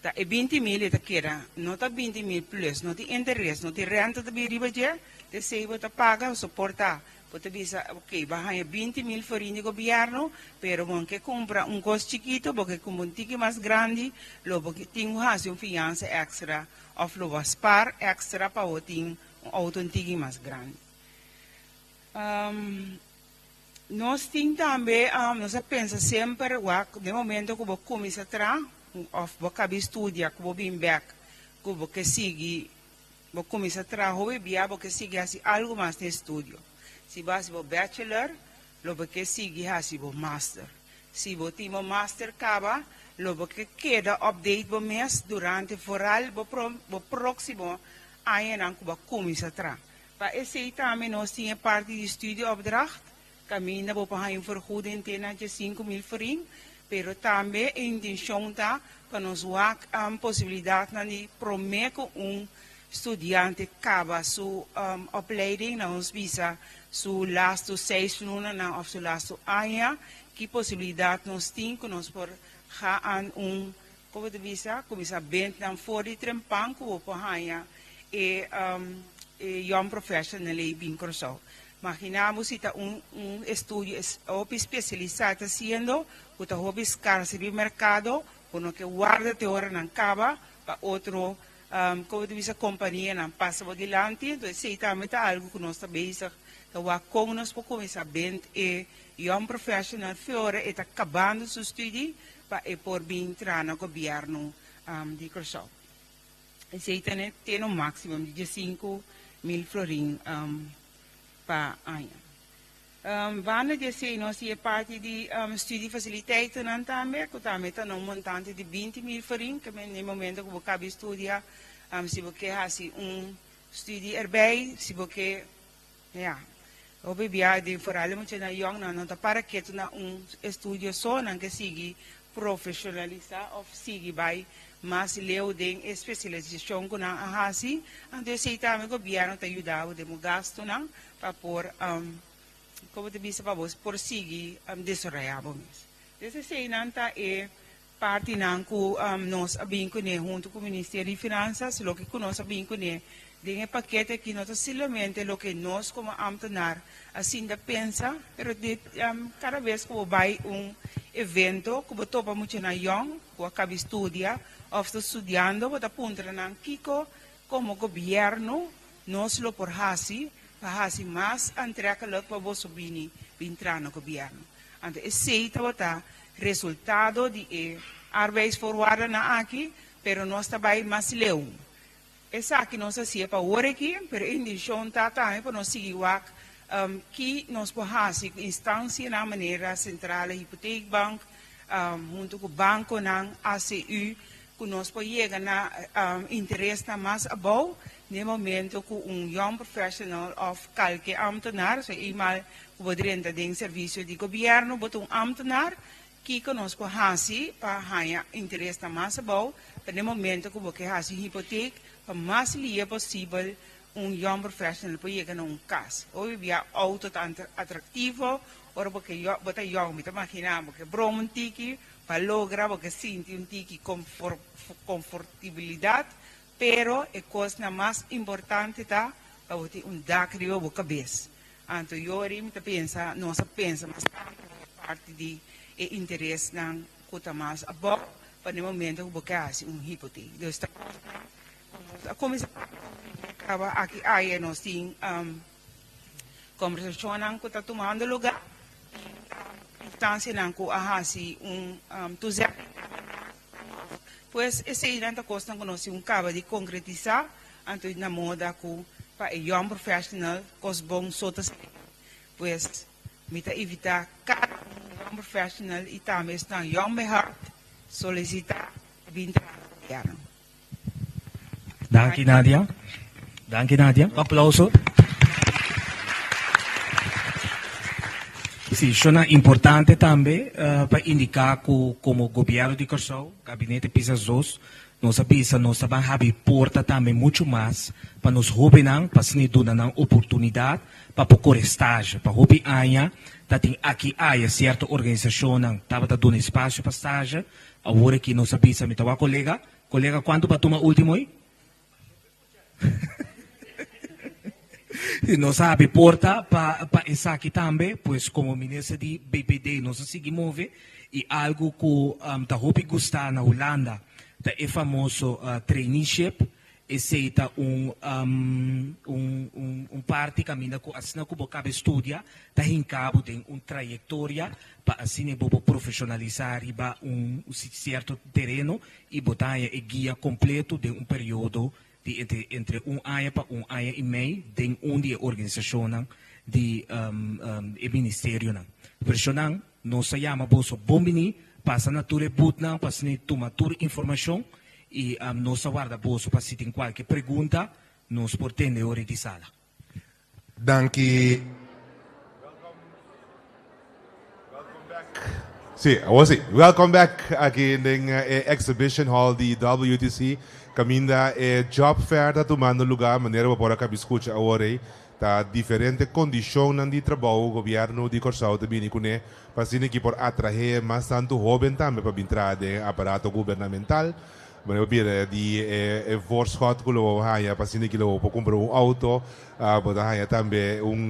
ta e 20.000 e ta keda, no ta 20.000 plus, no tin interes, no tin rente ta bin riba dje, esei bo ta paga, soporta. Bo ta bisa, ok, bo a haña 20.000 florin di gobierno, pero bo ke kumpra un kos chikitu, bo ke kumpra un tiki mas grandi, lo bo tin ku hasi un fiansa extra, òf lo bo spar extra pa bo tin un outo un tiki mas grandi. Nos tin tambe, nos a pensa semper, wak, den momento ku bo kuminsá traha, òf bo kaba di studia, ku bo bin bèk, ku bo ke sigui, bo kuminsá traha hopi bia, bo ke sigui hasi algu mas den estudio. Si bo hasi bo bachelor, lo bo ke sigui hasi bo master. Si bo tin bo master kaba, lo bo ke keda update bo mes durante vooral bo bo próksimo añanan ku bo a kuminsá traha. Pa esei tambe nos tin e parti di studieopdracht, kaminda bo por haña un vergoeding te na 5.000 florin, pero tambe e intenshon ta pa nos wak posibilidatnan di promé ku un studiante kaba su opleiding, na nos bisa su lastu 6 lunanan òf su lastu aña, ki posibilidat nos tin ku nos por gaan un, kon bo ta bisa, kuminsá bentnan for di trempan ku bo por haña e e young professional ei bin Kòrsou. Imaginá bo si ta un estudio hopi spesialisá ta hasiendo ku ta hopi skars riba merkado, bo no ke warda te ora nan kaba pa otro, kon bo ta bisa, kompanianan pasa bo dilanti. Entonces esei tambe ta algu ku nos ta bezig ta wak kon nos por kuminsá bent e young professional fe ora e ta kabando su studi pa e por bin traha na gobièrnu di Kòrsou. Esei ta te un máksimo di 15.000 florin pa aña. Banda di esei nos tin e parti di studiefasiliteitennan tambe, ku tambe ta na un montante di 20.000 florin, ku na e momento ku bo kaba di studia, si bo ke hasi un studie erbij, si bo ke, ja, hopi bia den vooral e muchanan yòn nan no ta para ketu na un estudio so, nan ke sigui profeshonalisá òf sigui bai mas leu den e spesialisashon ku nan a hasi. Anto esei tambe gobièrnu ta yuda bo den bo gastunan pa por, komo ta bisa, pa bo por sigui desaroyá bo mes. Des eseinan ta e partinan ku nos a bin kuné huntu ku Ministerio di Finansas. Loke ku nos a bin kuné den e pakete aki no ta solamente loke nos komo ámtenar a sinta pensa, pero di kada bes ku bo bai un evento ku bo topa muchanan yòn ku a kaba di studia òf ta studiando, bo ta puntra nan kiko komo gobièrnu nos lo por hasi pa hasi mas aantrekkelijk pa boso bini bin traha na gobièrnu. Anto esei tabata resultado di e arbeidsvoorwaardennan aki, pero nos ta bai mas leu. Esaki nos a hasié pa awor aki, pero e intenshon ta tambe pa nos sigui wak ki nos por hasi ku instansianan manera Centrale Hypotheekbank, huntu ku bankonan, ACU, ku nos por yega na interesnan mas abou na e momento ku un young professional òf kalke ámtenar, so eenmaal ku bo drenta den servisio di gobièrnu bo ta un ámtenar, kiko nos por hasi pa haña interesnan mas abou pa na e momento ku bo ke hasi un hipotek pa mas lia posibel un young professional por yega na un kas. Hopi bia outo ta atraktivo ora bo ke bo ta yong, mi ta imaginá bo ke broma un tiki pa logra bo ke sinti un tiki konfortibilidat, pero e kosnan mas importante ta pa bo tin un dak riba bo kabes. Anto yori mi ta pensa nos a pensa mas tantu den e parti di e interesnan ku ta mas abou pa na e momento ku bo ke hasi un hipotek. Dus ta kosnan ku nos a kuminsá papia kaba aki aya nos tin Kombersashonnan ku ta tumando lugá i instansianan ku a hasi un toezegging pues eseinan ta kosnan ku nos tin ku kaba di konkretisá anto na moda ku pa e young professional kos bon so ta sali. Pues mi ta invitá kada un young professional i tambe esnan young bij hart. solisitá pa bin traha na gobièrnu. Danki Nadia. Danki Nadia. Un aplauso. Sí, shona importante tambe pa indiká ku komo gobièrnu di Kòrsou, Gabinete Pisas dos, nos a bisa nos ta ban habri porta tambe muchu mas pa nos hóbennan pa asina duna nan oportunidat pa por kore stage. Pa hopi aña ta tin aki aya sierto organisashonnan tabata duna espasio pa stage. Awor aki nos a bisa, mi ta wak kolega, Kolega kuantu pa tuma ultimo ei? Nos a habri porta pa pa esaki tambe, pues komo minister di BPD nos a sigui move i algu ku ta hopi gustá na Hulanda ta e famoso traineeship. Esei ta un un un parti kaminda ku asina ku bo kaba e studia ta hinka bo den un trayektoria pa asina bo por profeshonalisá riba un sierto tereno i bo ta haña e guia kompleto den un periodo di entre entre un aña pa un aña i mei den un di e organisashonnan di e ministerionan. Personan, nos ta yama boso bon biní, pasa na tur e boothnan pa asina tuma tur informashon i nos ta warda boso pa si tin kualke pregunta nos por tende ora di sala. Danki. Sí, awor sí. Welcome back aki den e exhibition hall di WTC. Caminda e job fair ta tumando lugar, manera bo por a cabi scucha awor ei. Ta diferente condicionnan di trabou gobierno di Corsou ta bini cune pa asina ki por atrahe mas tanto hoben tambe pa bin traha den e aparato gubernamental. Bo bira di e voorschot ku lo bo haña pa asina ki lo bo por kumpra un outo. Bo ta haña tambe un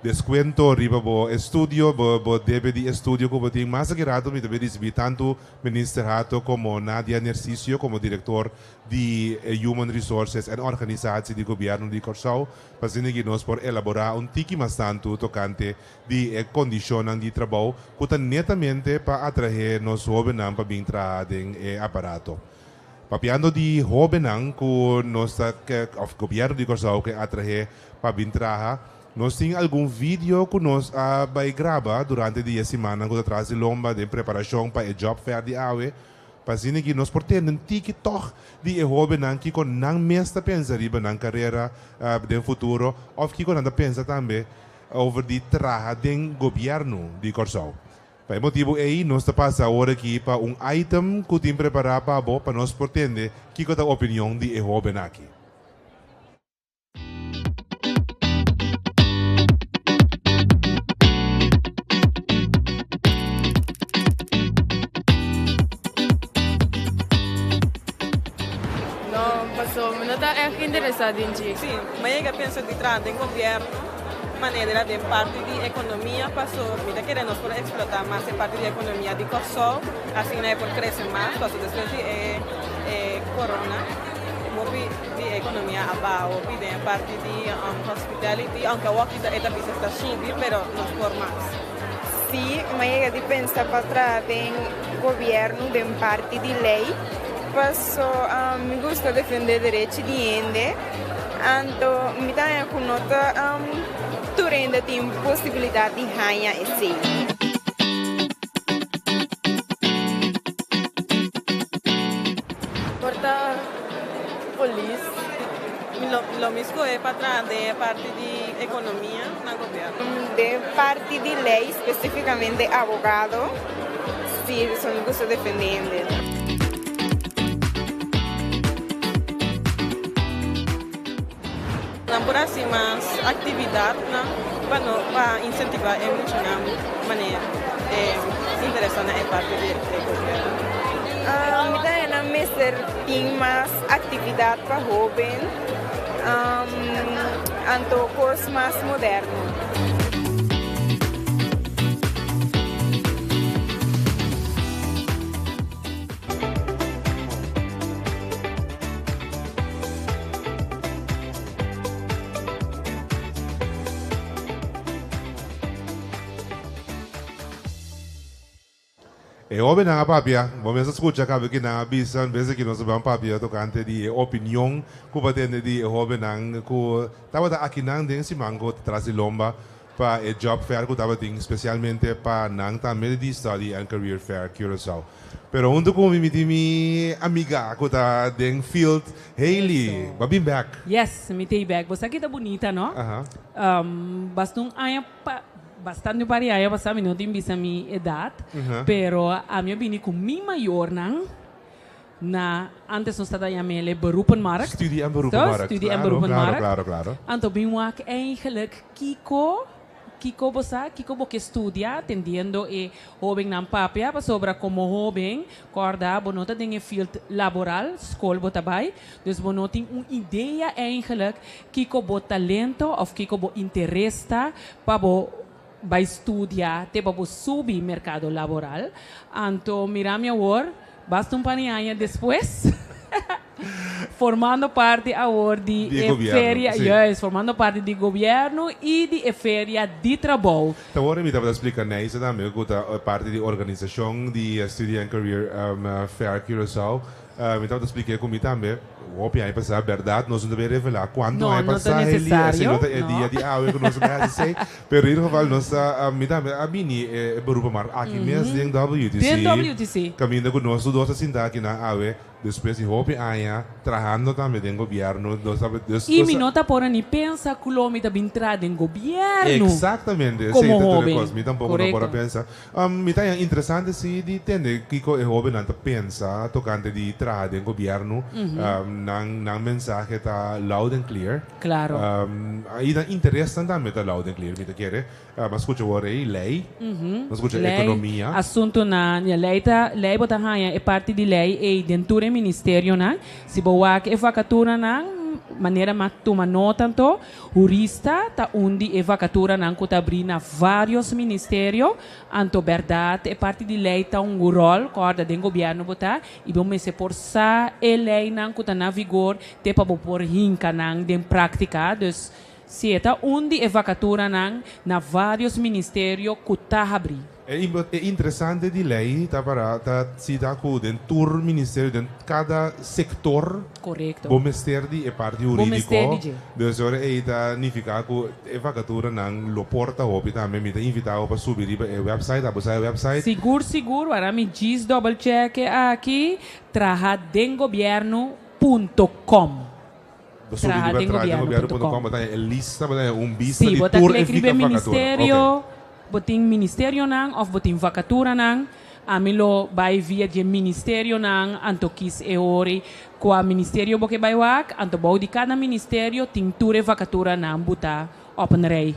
deskuento riba bo estudio, bo debe di estudio ku bo tin. Mas aki rato mi ta bin risibí tantu Minister Hato komo Nadia Nercicio komo direktor di Human Resources en Organisatie di Gobièrnu di Kòrsou pa asina ki nos por elaborá un tiki mas tantu tokante di e kondishonnan di trabou ku ta netamente pa atraé nos hóbennan pa bin traha den e aparato. Papiando di hóbennan ku nos ta ke òf gobièrnu di Kòrsou ke atraé pa bin traha, nos tin algun video ku nos a bai graba durante di e simannan ku ta tras di lomba den preparashon pa e job fair di awe, pa asina ki nos por tende un tiki tòg di e hóbennan kiko nan mes ta pensa riba nan karera den futuro òf kiko nan ta pensa tambe over di traha den gobièrnu di Kòrsou. Pa e motibu ei nos ta pasa awor aki pa un item ku tin prepará pa bo pa nos por tende kiko ta opinion di e hóben aki. No, paso mi no ta ègt interesá den dje. Sí, mi a yega pensa di traha den gobièrnu. Manera den parti di ekonomia paso mi ta kere nos por eksplotá mas e parti di ekonomia di Kòrsou asina e por krese mas paso despues di e e corona hopi di e ekonomia a baha hopi den e parti di hospitality aunke awor kita e ta bisa sta subi pero nos por mas. Sí, mi a yega di pensa pa traha den gobièrnu den parti di lei paso mi gusta defendé derechi di hende. Anto mi ta haña ku no ta tur hende tin posibilidat di haña esei. Por ta polis. Mi lo mi skohe pa traha den e parti di ekonomia na gobièrnu. Den parti di lei, spesifikamente abogado, si, pasobra mi gusta defende hende. Nan por hasi mas aktividatnan pa no pa insentivá e muchanan manera e interesá na e parti di e gobièrnu. Mi ta haña nan mester tin mas aktividat pa hóben, anto kos mas moderno. E hóbennan a papia. Bo mes a skucha kabe ki nan a bisa. En bes di ki nos a ban papia tokante di e opinion ku bo a tende di e hóbennan ku tabata akinan den siman ku ta tras di lomba. pa e job fair ku tabatin spesialmente pa nan tambe di Study and Career Fair Curaçao. Pero huntu ku mi mi tin mi amiga ku ta den field, Hailey, bo a bin bek. Yes, mi ta ei bek. Bo sa ki ta bunita, no? Basta un aña pa, bastante un par di aña pasá, mi no tin bisa mi edat, pero ami a bini ku mi mayornan na, antes nos tabata yam'el e beroepenmarkt. Studie en beroepenmarkt. Studie en beroepenmarkt. Claro, claro, claro. Anto bin wak eigenlijk kiko Kiko bo sa? Kiko bo ke studia? Tendiendo e hóbennan papia, pasobra komo hóben, kòrda, bo no ta den e field laboral, skol bo ta bai, dus bo no tin un idea eigenlijk kiko bo talento òf kiko bo interes ta pa bo bai studia te pa bo subi merkado laboral. Anto mira mi awor, basta un par di aña despues. Formando parti awor di Di e gobierno, feria, sí. juist, formando parti di gobierno y di e feria di trabou. Ta worde mi tabata splica Neisa tambe cu ta parti di organisacion di Study and Career Fair Curaçao. Mi tabata splica cu mi tambe hopi aña pasa, berdad nos no ta bay revela cuanto No, aña no ta pasa Heli, esey necesario, no ta e no. dia di awe cu nos ta bay haci esey. Pero in ieder geval nos ta, mi tambe a bini e beroepenmarkt aki mes den WTC. Den WTC. Caminda cu nos tur dos ta sinta aki nan awe. Despues di hopi aña trahando tambe den gobierno, nos ta dus Y nos mi ta no ta por a ni pensa cu lo mi ta bin traha den gobierno Exactamente, esey como ta tur e hoben. cos. Mi tampoco no por a Correcto. pensa. Mi ta haña interesante si di tende kico e hobennan ta pensa tocante di traha den gobierno. Nan nan mensahe ta loud and clear. Claro. Y nan interesnan tambe ta loud and clear, mi ta kere. M'a scucha awor ei ley, m'a scucha Ley, economia. asuntunan, ya ley ta, ley bo ta haña e parti di ley ei den tur e ministerionan. Si bo wak e vacaturanan, manera m'a tuma nota anto, hurista ta un di e vacaturanan cu ta abri na varios ministerio. Anto berdad e parti di ley ta un rol, corda den gobierno bo ta, y bo mester por sa e leynan cu ta na vigor te pa bo por hinca nan den practica. Dus Si e ta un di e vakaturanan na vários ministerio ku ta habrí. E interesante di lei ta para ta si ta ku den tur ministerio, den kada sektor Korekto. bo mester di e parti Bo mester hurídiko. di dje. Dus ora ei ta nifiká ku e vakaturanan lo por ta hopi tambe. Mi ta invitá bo pa subi riba e wèpsait. Abo sa e wèpsait? Sigur sigur, wara mi djis dòbel chèke aki, traha den gobièrnu punto com. Bo subi Traha riba den traha den gobièrnu gobièrnu punto punto com. com bo ta haña e lista, bo ta haña un bista Sí, di bo ta tur e klek riba e vika vakatura. ministerio, Ok. bo tin ministerionan òf bo tin vakaturanan. Ami lo bai via di e ministerionan, anto kis e ori kua ministerio bo ke bai wak, anto bou di kada ministerio tin tur e vakaturanan bo ta op een rij.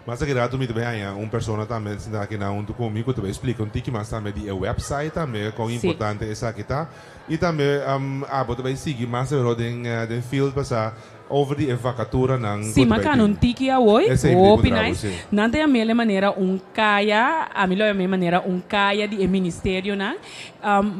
Mas aki rato mi ta bai haña un persona tambe sinta aki nan huntu ku mi ku ta bai splika un tiki mas tambe di e website tambe kon importante esaki ta. I tambe abo ta bai sigui mas awor den den field pasá over di e vakaturanan ku Sí, ta m'a bai kana un tin. tiki awor, Esei mi ta hopi puntra abo, nice. sí. Nan ta yam'el e manera un kaya, ami lo yam'é manera un kaya di e ministerionan.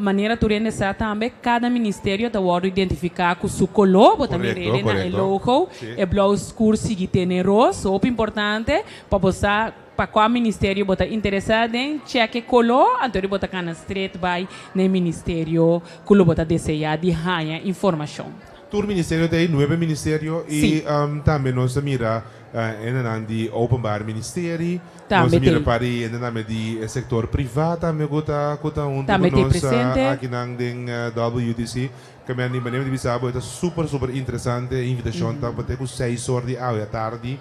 Manera tur hende sa tambe, kada ministerio ta wòrdu identifiká ku su koló. Bo ta mira Korekto, e na e korekto. logo, Sí. e blou skur sigui tene ros. Hopi importante pa bo sa pa kua ministerio bo ta interesá den, chèk e koló, anto bo ta kana stret bai na e ministerio ku lo bo ta deseá di haña informashon. Tur ministerio ta ei, nuebe ministerio, i Sí. tambe nos ta mira Hendenan di Openbaar Ministerie. Nos Tambe a mira t'ei. par di hendenan di e sector priva tambe cu ta cu ta hunto cu Tambe t'ei nos presente. akinan den WTC. Ke mi a anima mi di bisa bo e ta super super interesante. E invitacion ta te cu seis or di awe atardi.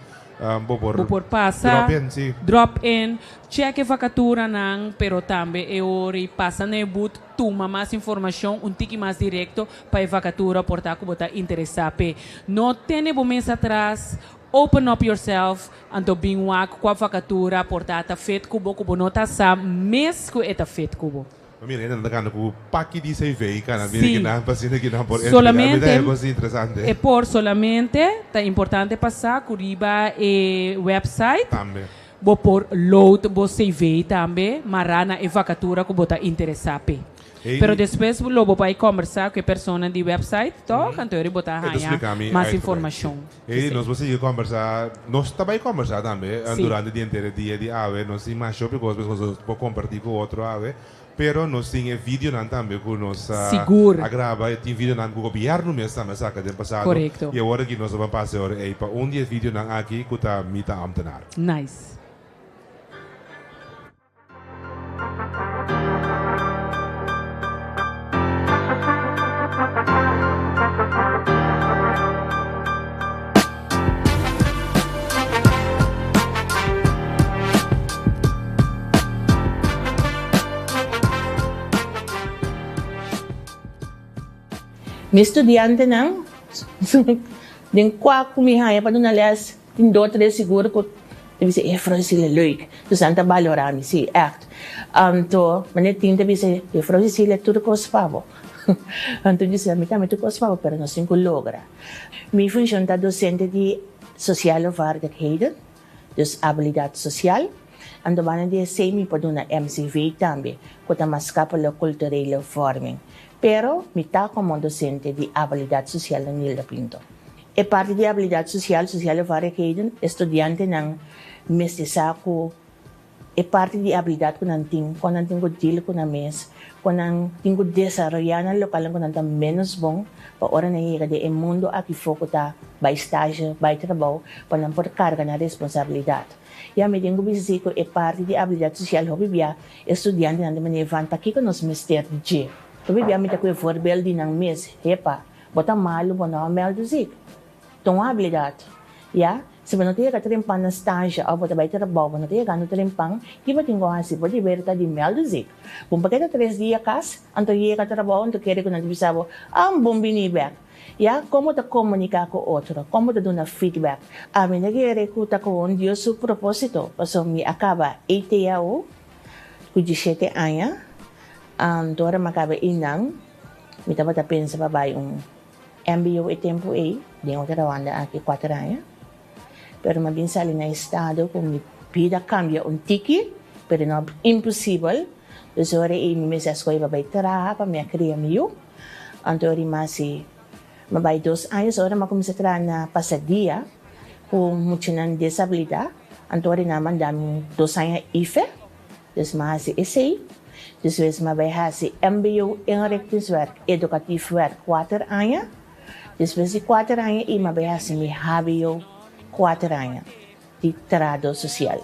Bo por Bo por pasa, drop in, si. drop in, check e vacaturanan, pero tambe e ora y pasa na e booth tuma mas informacion un tiki mas directo pa e vacatura por ta cu bo ta interesa p'e. No tene bo mes atras, open up yourself, anto bin wak cua vacatura por ta ta fit cu bo cu bo no ta sa mes cu e ta fit cu bo. Ma mira hende nan ta gana cu paki di CV cana mira Sí. kinan pa asina kinan por entrega. Mi ta Solamente haña cos interesante. e por solamente ta importante pa sa cu riba e website Tambe. bo por load bo CV tambe mara na e vacatura cu bo ta interesa p'e. Hey, Pero despues lo bo bai combersa cu e persona di website toch? Anto eri bo ta E ta haña splica mi mas uitgebreid. informacion. Hey, nos bo sigui combersa, nos ta bai combersa tambe Sí. durante di henter e dia di awe. Nos tin mas hopi cos nos por comparti cu otro awe. Pero nos tin e videonan tambe cu nos a Sigur. a graba. E tin videonan cu gobierno mes tambe a saca den pasado. Corecto. Y awor aki nos a ban pasa e ora ey pa un di e videonan aki cu ta Mi ta ambtenaar. Nice. Mi studiantenan, den kua ku mi haña pa duna lès, tin dos tres sigur ku ta bisa, Juffrouw Cecilia leuk. Dus nan ta balorá mi, sí, ègt. Anto, manera tin ta bisa, Juffrouw Cecilia tur kos pa bo. Anto mi bisa, mi tambe tur kos pa bo, pero nos tin ku logra. Mi funshon ta dosente di sociale vaardigheden, dus abilidat sosial. Anto banda di esei mi por duna MCV tambe, ku ta maatschappelijk culturele vorming. Pero mi ta komo dosente di abilidat sosial na Nilda Pinto. E parti di abilidat sosial, sociale vaardigheden, e studiantenan mester sa ku e parti di abilidat ku nan tin, kon nan tin ku deal ku nan mes, kon nan tin ku desaroyá nan lokalnan ku nan ta ménos bon pa ora nan yega den e mundu aki for ku ta bai stage, bai trabou, pa nan por karga nan responsabilidat. Ya mi tin ku bisa si ku e parti di abilidat sosial hopi bia e studiantenan ta manera van pakiko nos mester di dje. Hopi bia mi ta ku e voorbeeld di nan mes, hepa, bo ta malu, bo no a mèldu zik. Ta un abilidat. Ya, si bo no ta yega trempan na stage òf bo ta bai trabou, bo no ta yegando trempan, ki bo tin ku hasi? Bo deber ta di mèldu zik. Bo por keda tres dia kas, anto yega trabou, anto kere ku nan ta bisa bo, ah, bon bini bèk. Ya, kon bo ta komuniká ku otro? Kon bo ta duna feedback? Ami ta kere ku ta kon Dios su propósito, pasobra mi a kaba ETAO ku dieshete aña, anto ora mi a kaba einan, mi tabata pensa pa bai un Mbo e tempu ei, den otro banda aki kuater aña. Pero mi a bin sali na estado ku mi bida a kambia un tiki, pero no imposibel. Dus ora ei mi mester a skohe pa bai traha pa mi a kria mi yu. Anto ora mas si mi a bai dos aña, so ora mi a kuminsá traha na pasadia ku muchanan desabilidad, anto ora nan a manda mi dos aña IFE. Dus mi a hasi esei. Despues mi a bai hasi mbo inrichtingswerk educatief werk kuater aña. Despues di kuater aña ei mi a bai hasi mi hbo kuater aña di trahadó sosial.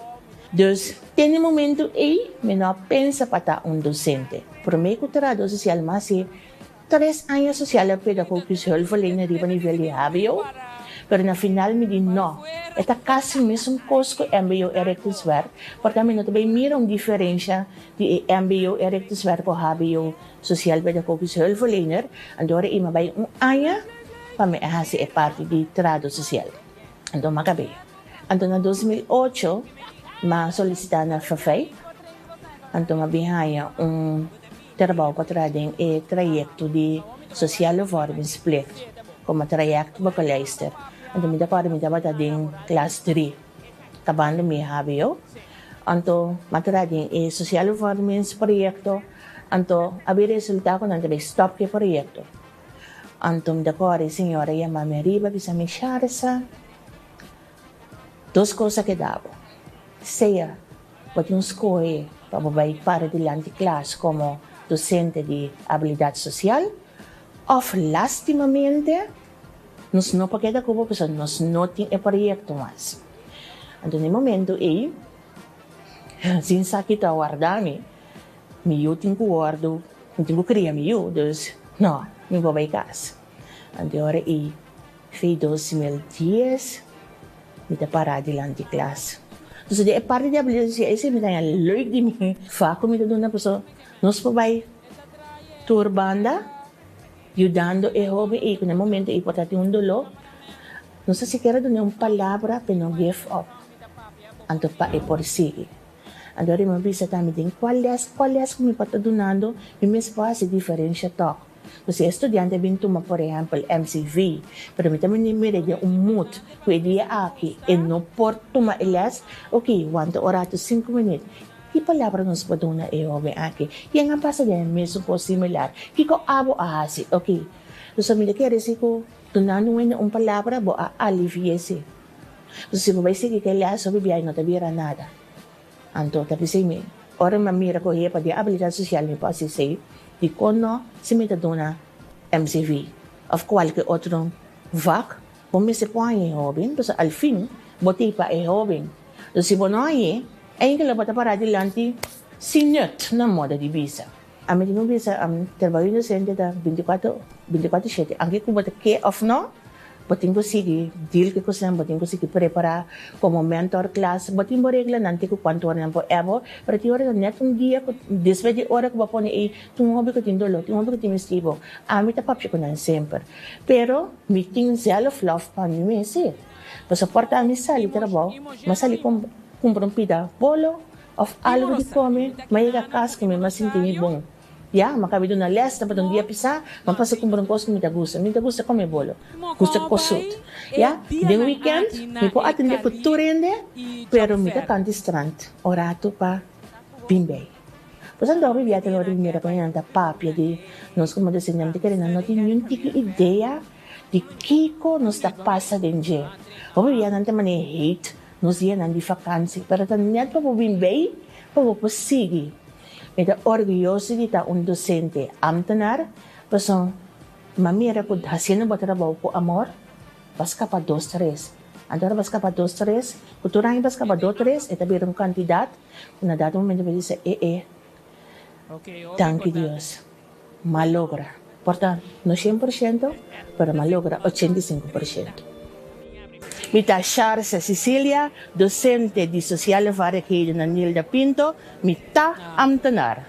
Dus te na e momento ei mi no a pensa pa ta un dosente. Promé ku trahadó sosial mi a hasi Tres aña sociale pedagogisch hulpverlener riba nivel di hbo, pero na final mi di no, e ta casi mesun cos cu mbo inrichtingswerk, porta mi no ta bay mira un diferencia di e mbo inrichtingswerk cu hbo sociaal pedagogisch hulpverlener, anto ora i mi a bay un aña pa mi a haci e parti di trado social. Anto mi a cab'e. Anto na 2008 mi a solicita na Verfij, anto mi a bin haya un. Trabou pa traha den e trayekto di Sociale Vormingsplicht komo trajectbegeleister. Anto mi ta kòrda mi tabata den klas dri, kabando mi hbo. Anto mi a traha den e Sociale Vormingsprojekto, anto a bin resultá ku nan ta bai stòp ku e proyekto. Anto mi ta kòrda e señora yama mi ariba bisa mi, Sharisa, dos kos a keda bo, sea Bo tin skohe pa bo bai para dilanti klas komo dosente di abilidat sosial òf lastimamente nos no por keda ku bo pasobra nos no tin e proyekto mas. Anto na e momento ei sin sa ki ta warda mi, mi yu tin ku wòrdu, mi tin ku kria mi yu, dus no, mi por bai kas. Anto e ora ei Fe 2010 mi ta pará dilanti klas. Entonces di e parti di abilidad sosial esei mi ta haña leuk di mi vak ku mi ta duna pasobra nos por bai tur banda yudando e hoben ei ku na e momento ei por ta tin un doló. Nos ta sikiera dun'é un palabra pa e no give up anto pa e por sigui. Anto ora mi a bisa tambe den kual lès kual lès ku mi por ta dunando mi mes por hasi diferensha tòg. Pues si e studiante bin tuma por ehempel MCV, pero mi ta mira den un mood cu e dia aki e no por tuma e les, ok, wanta un rato cinco minuut, ki palabra nos por duna e hoben aki? Ken a pasa den e mesun cos similar? Kico abo a haci? Ok, dus mi ta kere si cu dunando un hende un palabra bo a alivia esey. Dus si bo bay sigui cu e les hopi biaha no ta bira nada. Anto ta bisei mi, ora mi a mira ku hepa di abilidat sosial mi por hasi esei, dikon no si mi ta duna MCV òf kualke otro vak? Bo mester por haña e hóben, pasobra al fin bo ta ei pa e hóben. Dus si bo no hañ'é, enkele bo ta pará dilanti sin nut, na moda di bisa. Ami tin ku bisa, trabou di dosente ta 24, 24 shete, anke ku bo ta ke òf no. Bo tin ku sigui deal ku e kosnan, bo tin ku sigui prepará komo mentor klas. Bo tin bo reglanan te ku kuantu ora nan por ebo, pero tin ora ta nèt un dia ku despues di ora ku bo a pone ei, tin un hopi ku tin doló, tin un hopi ku tin mester bo. Ami ta papia ku nan semper. Pero mi tin zelf love pa mi mes sí. Pasobra por ta mi sali trabou, mi a sali kumpra un pida bolo òf algu di kome, mi a yega kas ku mi a sinti mi bon. Ya, mi a kabi duna les, tabata un dia pisá, mi a pasa kumpra un kos ku mi ta gusta. Mi ta gusta kome bolo, gusta kosut. Ya, den wikènt mi por atendé ku tur hende, pero mi ta kanta di strand un ratu pa bin bei. Pues anto mi bia ta lora di mira ku nan ta papia di nos komo docente, mi ta kere nan no tin niun tiki idea di kiko nos ta pasa den dje. Hopi bia nan ta manera hate nos dianan di fakansi, pero ta nèt pa bo bin bei pa bo por sigui. Mi ta orguyoso di ta un docente ambtenaar, pasobra mi a mira cu haciendo bo trabou cu amor, bo a scapa dos tres. Anto ora bo a scapa dos tres, cu tur aña bo a scapa dos tres, e ta bira un cantidad cu na dado momento bo ta bisa, e e, danki Dios, mi a logra. Por ta no 100%, pero mi a logra 85%. Mi ta Sharsa Cicilia, docente di Sociale Vaardigheden na Nilda Pinto, mi ta ambtenaar.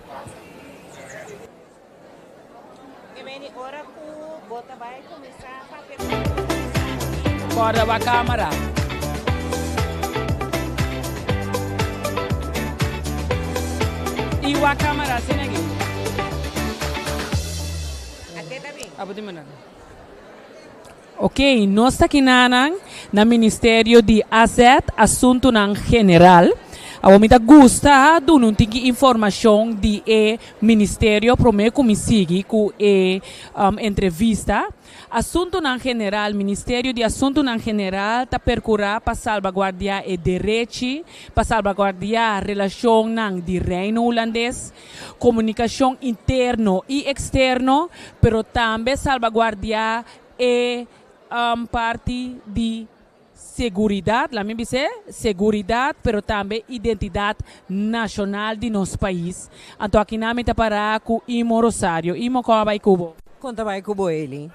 Corda ba camara. Y wa camara asina aki. Abo tin manera. Ok, nos ta kinanan na Ministerio di AZ, Asuntunan General. Awor mi ta gusta duna un tiki informashon di e ministerio promé ku mi sigui ku e entrevista. Asuntunan General, Ministerio di Asuntunan General ta perkurá pa salbaguardiá e derechi, pa salbaguardiá relashonnan di Reino Hulandes, komunikashon interno i eksterno, pero tambe salbaguardiá e parti di seguridat, laat mi bis'é, seguridat, pero tambe identidat nashonal di nos pais. Anto akinan mi ta pará ku Imo Rosario. Imo, kon a bai ku bo? Kon ta bai ku bo, Eli?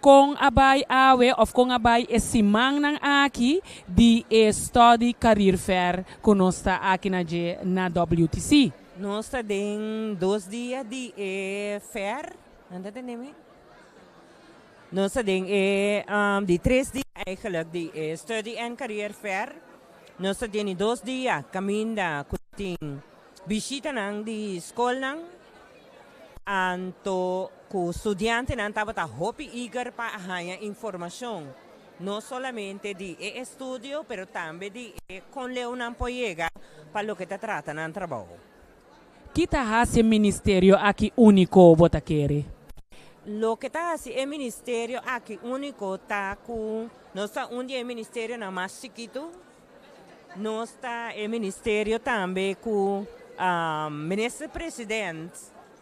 Kon a bai awe òf kon a bai e simannan aki di e Study Career Fair ku nos ta aki na dje na WTC? Nos ta den dos dia di e fair, nan ta tende mi? Nos ta den e di tres dia eigenlijk di e Study and Career Fair. Nos ta tene dos dia kaminda ku tin bishitanan di skolnan, anto ku studiantenan tabata hopi eager pa haña informashon, no solamente di e estudio pero tambe di e kon leu nan por yega pa loke ta trata nan trabou. Ki ta hasi e ministerio aki úniko, bo ta kere? Loke ta hasi e ministerio aki úniko ta ku nos ta un di e ministerionan mas chikitu. Nos ta e ministerio tambe ku Minister President,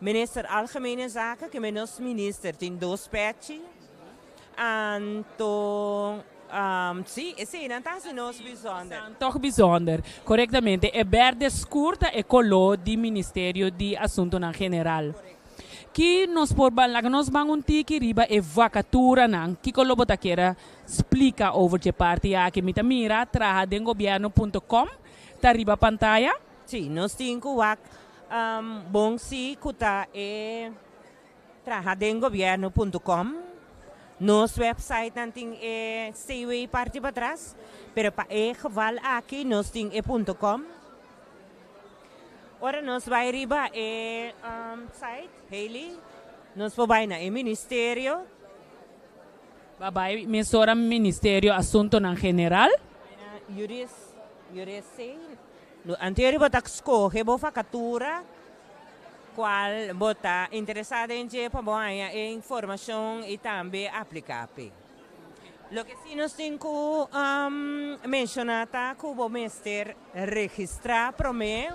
Minister Algemene Zaken, ke nos minister tin dos pechi. Anto, sí, eseinan ta hasi nos bijzonder. Tòg bijzonder. Korektamente. E bèrdè skur ta e koló di Ministerio di Asuntunan General. Ki nos por ban, laga nos ban un tiki riba e vakaturanan. Kiko lo bo ta kere splika over dje parti aki? Mi ta mira traha den gobierno punto com ta riba pantaya. Sí, nos tin ku wak bon sí ku ta e. Traha den gobierno punto com. Nos website nan tin e CW parti patras, pero pa e geval aki nos tin e punto com. Ora nos bai riba e site, Hailey, nos por bai na e ministerio. Ba bai mesora Ministerio Asuntonan General. Juris, Juris C. Anterior bo ta scoge bo vacatura. Cual bo ta interesa den dje pa bo haña e informacion y tambe aplica p'e. Loke si nos tin cu menciona ta cu bo mester registra prome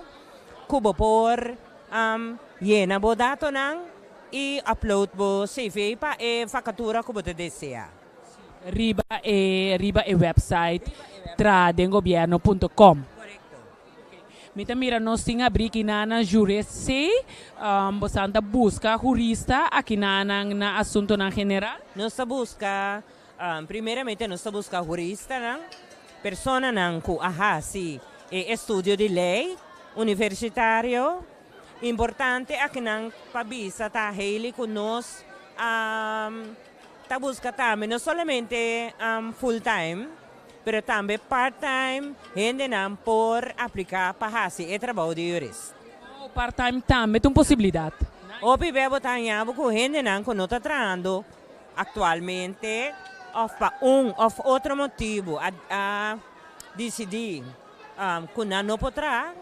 cu bo por yena bo datonan y upload bo CV pa e vacatura cu bo ta desea. Riba e riba e website trahadengobierno punto com. Mi ta mira nos tin abri kinanan jurist si bosan ta buska jurista akinanan na asuntonan general. Nos ta buska. Primeramente nos ta buska huristanan, personanan ku a hasi e estudio di lei universitario. Importante akinan pa bisa ta Hailey ku nos ta buska tambe no solamente full time pero tambe part time hendenan por apliká pa hasi e trabou di jurist. Oh, part time tambe ta un posibilidat. Hopi bia bo ta haña bo ku hendenan ku no ta trahando aktualmente òf pa un òf otro motibu a a disidí ku nan no por traha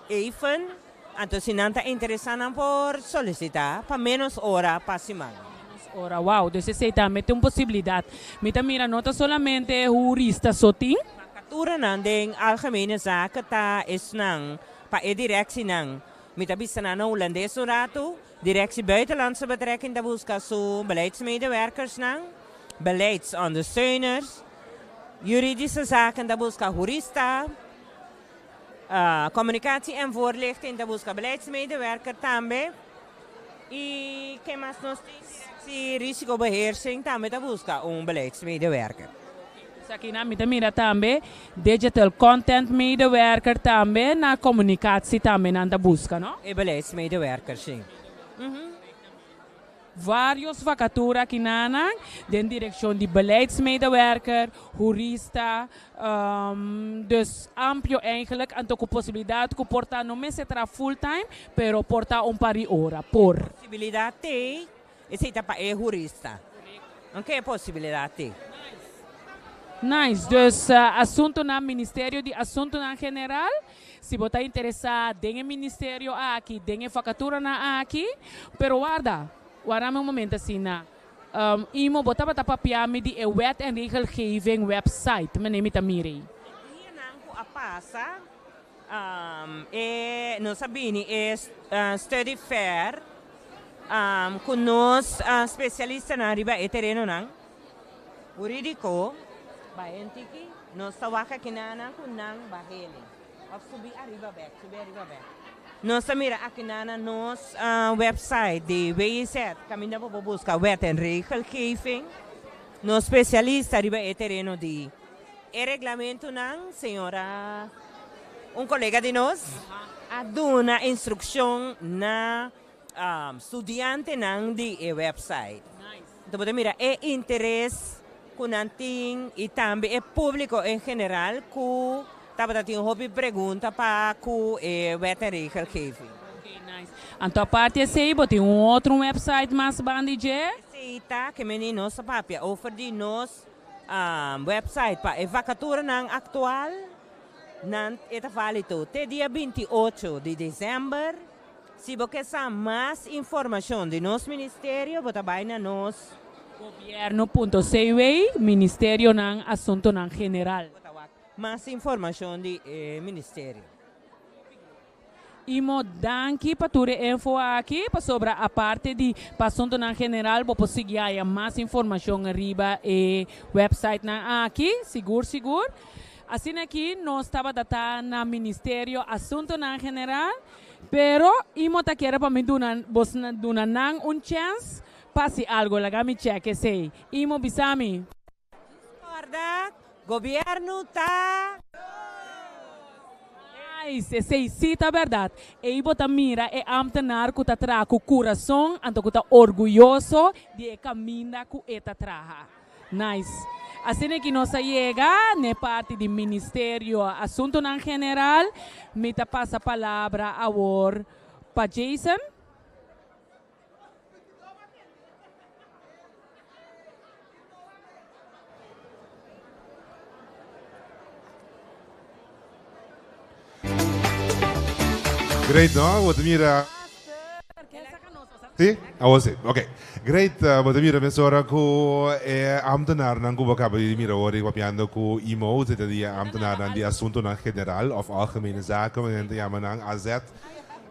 even, anto si nan ta interesá nan por solisitá pa ménos ora pa siman. Ménos ora, wow, dus esei tambe ta un posibilidat. Mi ta mira no ta solamente hurista so tin. Vakaturanan den Algemene Zaken ta esnan pa e direksinan. Mi ta bisa nan na hulandes un ratu, Directie Buitenlandse Betrekking ta buska su beleidsmedewerkersnan, beleidsondersteuners, Juridische Zaken ta buska hurista, Communicatie en Voorlichting ta buska beleidsmedewerker tambe y ke mas nos tin? Directie Risicobeheersing tambe ta buska un beleidsmedewerker. Esakinan mi ta mira tambe Digital Content Medewerker tambe na Communicatie tambe nan ta buska no? E beleidsmedewerker si. Varios vakatura akinanan den direkshon di beleidsmedewerker, hurista, dus amplio eigenlijk, anto ku posibilidat ku por ta no mester traha full time, pero por ta un par di ora, por. Posibilidat t'ei, esei ta pa e hurista. Oké, posibilidat t'ei. Nice, dus asuntunan Ministerio di Asuntunan General Si bo ta interesá den e ministerio aki, den e vakaturanan aki, pero warda, warda mi un momento asina. Imo, bo tabata papia mi di e Wet en Regelgeving website, mane mi ta mira ei. E dianan ku a pasa, e nos a bini e study fair ku nos spesialistanan riba e terenonan hurídiko. Bai un tiki, nos ta wak akinanan ku nan bahele. Of subi ariba bek, subi ariba bek. Nos ta mira akinanan nos website di WIZ, kaminda bo por buska Wet en Regelgeving. Nos spesialista riba e tereno di e reglamentunan, señora, un kolega di nos, a duna instrukshon na studiantenan di e website. Anto bo ta mira e interes ku nan tin i tambe e públiko en general ku tabata tin hopi pregunta pa ku e wet en regelgeving. Oké, nice. Anto aparte esei bo tin un otro un website mas banda di dje? Esei ta ke meni nos ta papia over di nos website pa e vakaturanan aktual, nan e ta válido te dia 28 di desèmber. Si bo ke sa mas informashon di nos ministerio bo ta bai na nos. Gobierno punto cw, Ministerionan Asuntonan General. Bo ta wak mas informashon di e ministerio. Imo danki pa tur e info aki, pasobra aparte di pa Asuntonan General bo por sigui haya mas informashon riba e websitenan aki, sigur sigur. Asina aki nos tabata ta na Ministerio Asuntonan General. Pero imo ta kere pa mi duna bosnan duna nan un chèns pa hasi algo. Laga mi chèk esei. Imo bisa mi. Kòrda, gobièrnu ta. Nice! Esei sí ta bèrdat. Ei bo ta mira e ámtenar ku ta traha ku kurason anto ku ta orguyoso di e kaminda ku e ta traha. Nice. Asina ki nos a yega n'e parti di Ministerio Asuntonan General, mi ta pasa palabra awor pa Jason. Great, no? Bo ta mira. Sí? Awor sí. Ok. Great. Bo ta mira mesora ku e ambtenarnan ku bo kaba di mira awor papiando ku IMO, ta di e ambtenarnan di Asuntonan General òf Algemene Zaken, men ta yama nan AZ,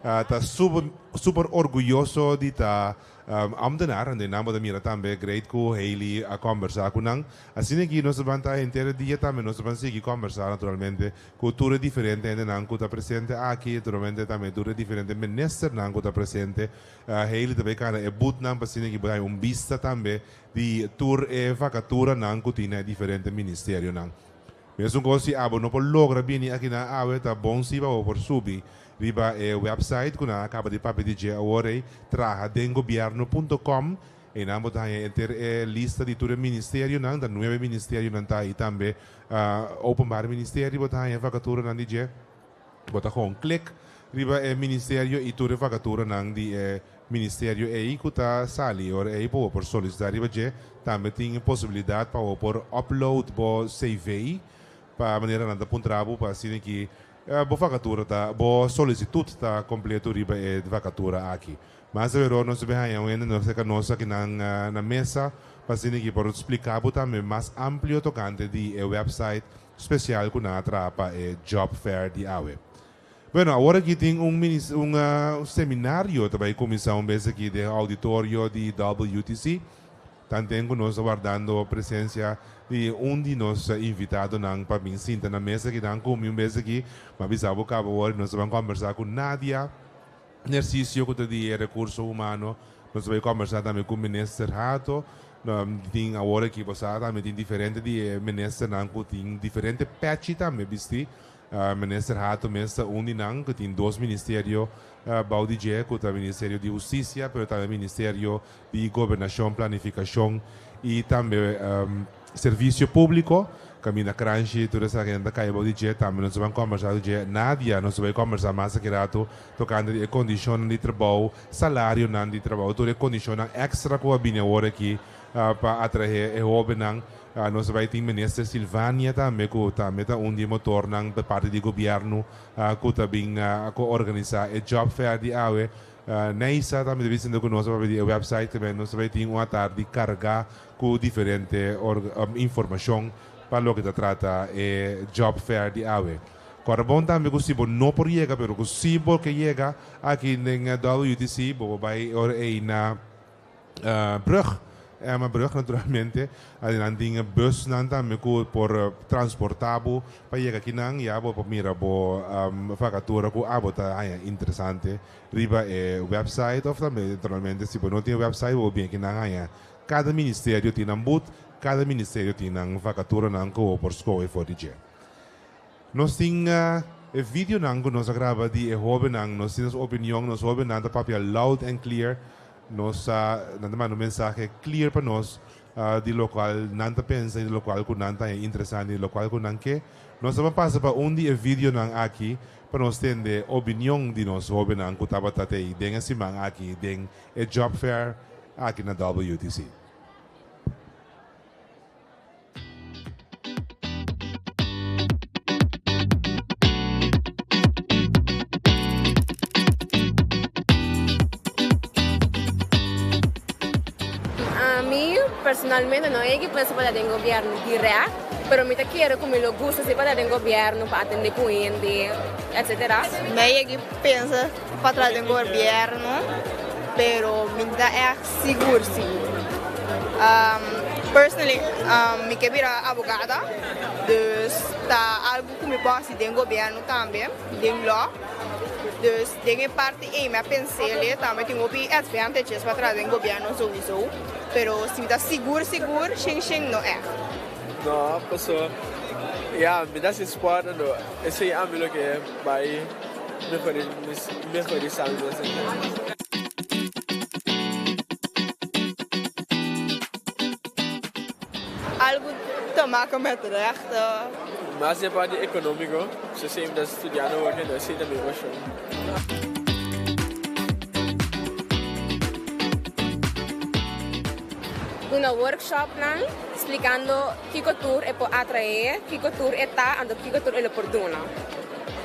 ta super super orguyoso di ta. Ambtenaar, en nan bo ta mira tambe great ku Hailey a kombersá ku nan. Asina aki nos ta ban ta henter e dia tambe nos ta ban sigui kombersá naturalmente ku tur e diferente hendenan ku ta presente aki, naturalmente tambe tur e diferente ministernan ku ta presente. Hailey ta bai kana e boothnan pa asina aki bo ta haña un bista tambe di tur e vakaturanan ku tin na e diferente ministerionan. Mesun kos si abo no por logra bini akinan awe ta bon si pa bo por subi riba e website ku nan a kaba di papia di dje awor ei, traha den gobierno punto com. Einan bo ta haña henter e lista di tur e ministerionan, ta nuebe ministerionan ta i tambe Openbaar Ministerie bo ta haña e vakaturanan di dje. Bo ta gewoon klik riba e ministerio i tur e vakaturanan di e ministerio ei ku ta sali. Ora ei bo por solisitá riba dje. Tambe tin e posibilidat pa bo por upload bo CV pa manera nan ta puntra bo pa asina ki bo vakatura ta, bo solisitut ta kompleto riba e vakatura aki. Mas aweró nos ta bin haña un hende nos serka nos akinan na mesa pa asina ki por splika bo tambe mas amplio tokante di e website spesial ku nan a traha pa e Job Fair di awe. Bueno, awor aki tin un un seminario ta bai kuminsá un bes aki den auditorio di WTC. Tanten ku nos ta wardando presensia di un di nos invitadonan pa bin sinta na mesa akinan ku mi un bes aki. Mi a bisa bo kaba awor nos ta ban kòmbersá ku Nadia Nercicio ku ta di e Rekurso Humano. Nos ta bai kòmbersá tambe ku Minister Hato. Tin awor aki bo sa tambe tin diferente di e ministernan ku tin diferente pèchi tambe bistí. Minister Hato mes ta un di nan ku tin dos ministerio bou di dje ku ta Ministerio di Hustisia pero tambe Ministerio di Gobernashon, Planifikashon i tambe Servisio Públiko. Kaminda Kranshi tur esaki nan ta kai bou di dje. Tambe nos ta ban kòmbersá ku dje. Nadia nos ta bai kòmbersá mas aki ratu tokante di e kondishonnan di trabou, salarionan di trabou, tur e kondishonnan èkstra ku a bini awor aki pa atraé e hóbennan. Nos ta bai tin Minister Silvania tambe ku tambe ta un di e motornan pa parti di gobièrnu ku ta bin ku organisá e job fair di awe. Neisa tambe ta bin sinta ku nos a papia di e website tambe. Nos ta bai tin un atardi kargá ku diferente informashon pa loke ta trata e job fair di awe. Kòrda bon tambe ku si bo no por yega pero ku si bo ke yega aki den WTC bo por bai ora ei na Brug, Emma Brug naturalmente. Adenan tin busnan tambe ku por transporta bo pa yega akinan. Ya bo por mira bo vakatura ku abo ta haña interesante riba e website òf tambe naturalmente si bo no tin e website bo por bin akinan haña. Kada ministerio tin nan but, kada ministerio tin nan vakaturanan ku bo por skohe for di dje. Nos tin e videonan ku nos a graba di e hóbennan. Nos tin nos opinion. Nos hóbennan ta papia loud and clear. Nos sa nan ta manda un mensahe clear pa nos di lokual nan ta pensa i di lokual ku nan ta haña interesante i di lokual ku nan ke. Nos ta ban pasa pa un di e videonan aki pa nos tende opinion di nos hóbennan ku tabata t'ei den e siman aki den e Job Fair aki na WTC. Ami personalmente no e ki pensa pa ta den gobierno direct, pero mi ta kere ku mi lo gusta si pa ta den gobierno pa atende ku hende etcetera. Mi a yega pensa pa traha den gobierno, pero mi ta ègt sigur sigur. Personally mi ke bira abogada, dus ta algu ku mi por hasi den gobierno tambe, den law. Dus den e parti ei mi a pens'e tambe tin hopi advantages pa traha den gobierno souiso, pero si mi ta sigur sigur shen shen no ègt. No, paso ya mi ta hasi sport ando esei ami loke bai mehorisa mi mes. Algo te maken met rechten. Mas e parti economico, esei mi ta studiando awor, esei ta mi pasion. Duna workshopnan splikando kiko tur e por atraé, kiko tur e ta, anto kiko tur e lo por duna.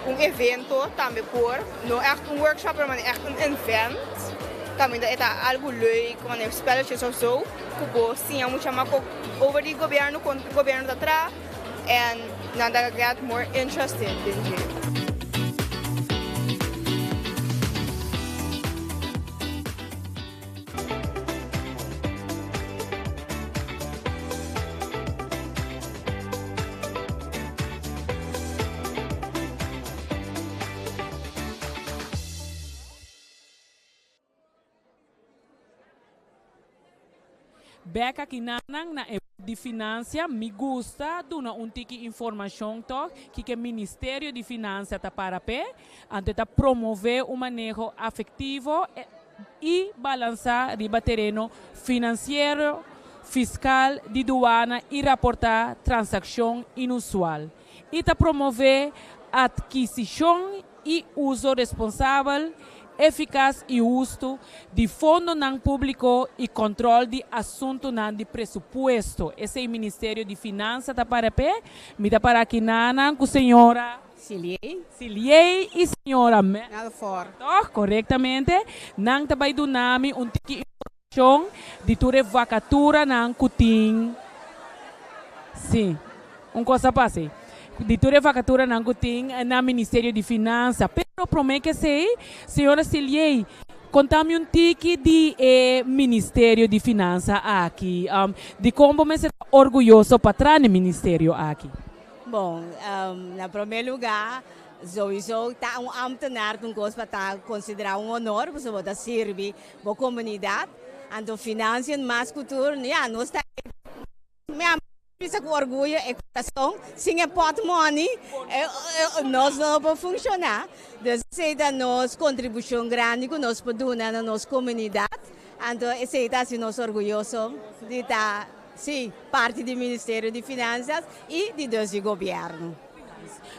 Un evento tambe por, no ègt un workshop pero mane ègt un event kaminda e ta algu leuk, mane spelletjes of zo, ku bo siña mucha mas over di gobièrnu, kon gobièrnu ta traha en nan ta get more interested den dje. Bek aki nan na e di Finansia, mi gusta duna un tiki informashon tòg kiko e Ministerio di Finansia ta para p'e, anto e ta promové un maneho afektivo i balansá riba tereno finansiero, fiskal, di duana i raportá transakshon inusual i ta promové atkisishon i uso responsabel, efikas i hustu di fondonan públiko i kòntròl di asuntunan di presupuesto. Esei Ministerio di Finansa ta para p'e. Mi ta para aki nanan ku señora. Siliey. Siliey i señora Melfor. Tòg, korektamente. Nan ta bai duna mi un tiki informashon di tur e vakaturanan ku tin. Sí, un kos a pasa ei. Di tur e vakaturanan ku tin na Ministerio di Finansa. Pero promé ku esei, señora Siliey, konta mi un tiki di e Ministerio di Finansa aki. Dikon bo mester ta orguyoso pa traha na e ministerio aki? Bon, na promé lugá, souiso ta un ámtenar ta un kos pa ta konsiderá un honor, pasobra bo ta sirbi bo komunidat. Anto finansien mas ku tur, ya, nos ta mi a bisa ku orguyo e kurason, sin e pòtmòni nos no por funshoná. Dus esei ta nos kontribushon grandi ku nos por duna na nos komunidat. Anto esei ta hasi nos orguyoso di ta. Sí, parti di Ministerio di Finanzas y di dus di Gobierno.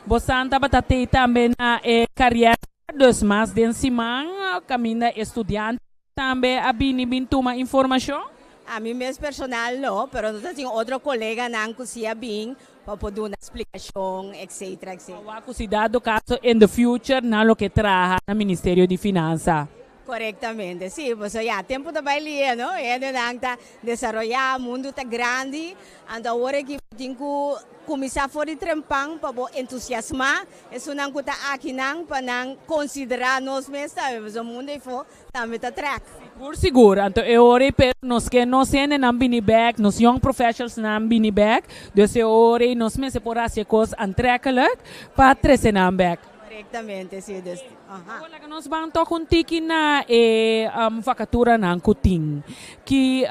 Bosan tabata tei tambe na e carrière dus mas den siman caminda e studiantenan tambe a bini bin tuma informacion? Ami mes personal no, pero nos ta tin otro coleganan cu si a bin pa por duna splicacion etc. Etc. Pa wak cu si dado caso in the future nan lo ke traha na Ministerio di Finanza. Korektamente, sí, pasobra ya tempu ta bai lia, no? E hendenan ta desaroyá, mundu ta grandi, anto awor aki bo tin ku kuminsá for di trempan pa bo entusiasmá esunnan ku ta akinan pa nan konsiderá nos mes tambe, pasobra mundu ei-fo tambe ta trèk. Sigur, sigur. Anto e ora ei pero nos ke nos hendenan bini bèk, nos young professionalsnan bini bèk, dus e ora ei nos mester por hasi e kos aantrekkelijk pa trese nan bèk. Korektamente, sí, dus. Awor laga nos ban tok un tiki na e vakaturanan ku tin. Ki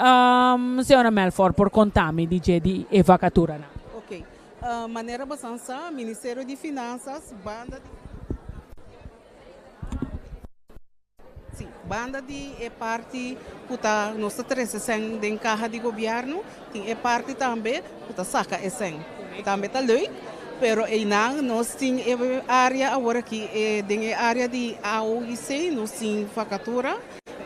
señora Melfor por konta mi di dje di e vakaturanan? Ok. Manera bosan sa, Ministerio di Finansas banda di si, banda di e parti ku ta nos ta trese sèn den kaha di gobièrnu, tin e parti tambe ku ta saka e sèn. Ku tambe ta leuk, pero einan nos tin e área awor aki e den e área di AOIC nos tin vakatura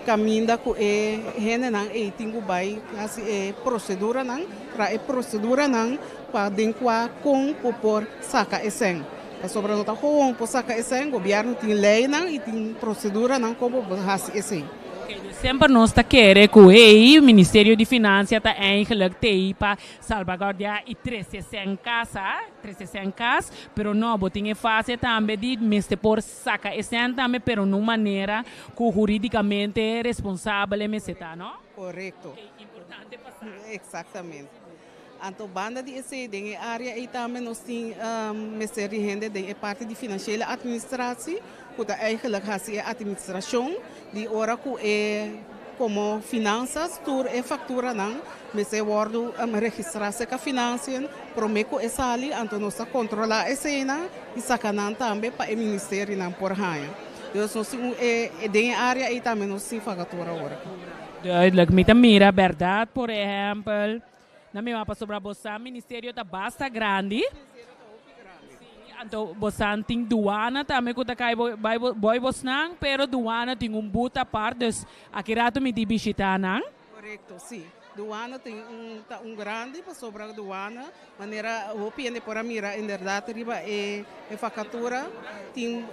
kaminda ku e hendenan ei tin ku bai hasi e proseduranan, traha e proseduranan pa den kua kon bo por saka e sèn. Pasobra no ta gewoon por saka e sèn, gobièrnu tin leinan i tin proseduranan kon bo por hasi esei. Semper nos ta kere ku hey, Ministerio di Finansia ta eigenlijk tei pa salbaguardiá i trese sèn kasa, trese sèn kas, pero no, bo tin e fase tambe di mester por saka e sèn tambe, pero na un manera ku hurídikamente responsabel e mester ta, no? Korekto. Oké, importante pa sa. Eksaktamente. Anto banda di esei den e área ei tambe nos tin mester di hende den e parti di financiële administratie ku ta eigenlijk hasi e administrashon di ora ku e komo finansas tur e fakturanan mester wòrdu registrá serka financiën promé ku e sali anto nos ta kontrolá eseinan i saka nan tambe pa e ministerionan por haña. Dus nos tin un e den e área ei tambe nos tin vakatura ora. Duidelijk, mi ta mira bèrdat por ehèmpel. Na mi mapa pasobra bo sa ministerio ta basta grandi. Sí, anto bo sa tin duana tambe ku ta kai bai boi bosnan, pero duana tin un but apart, dus aki rato mi di bishita nan. Korekto, sí. Duana tin un ta un grandi pasobra duana manera hopi hende por a mira inderdat riba e e vakatura tin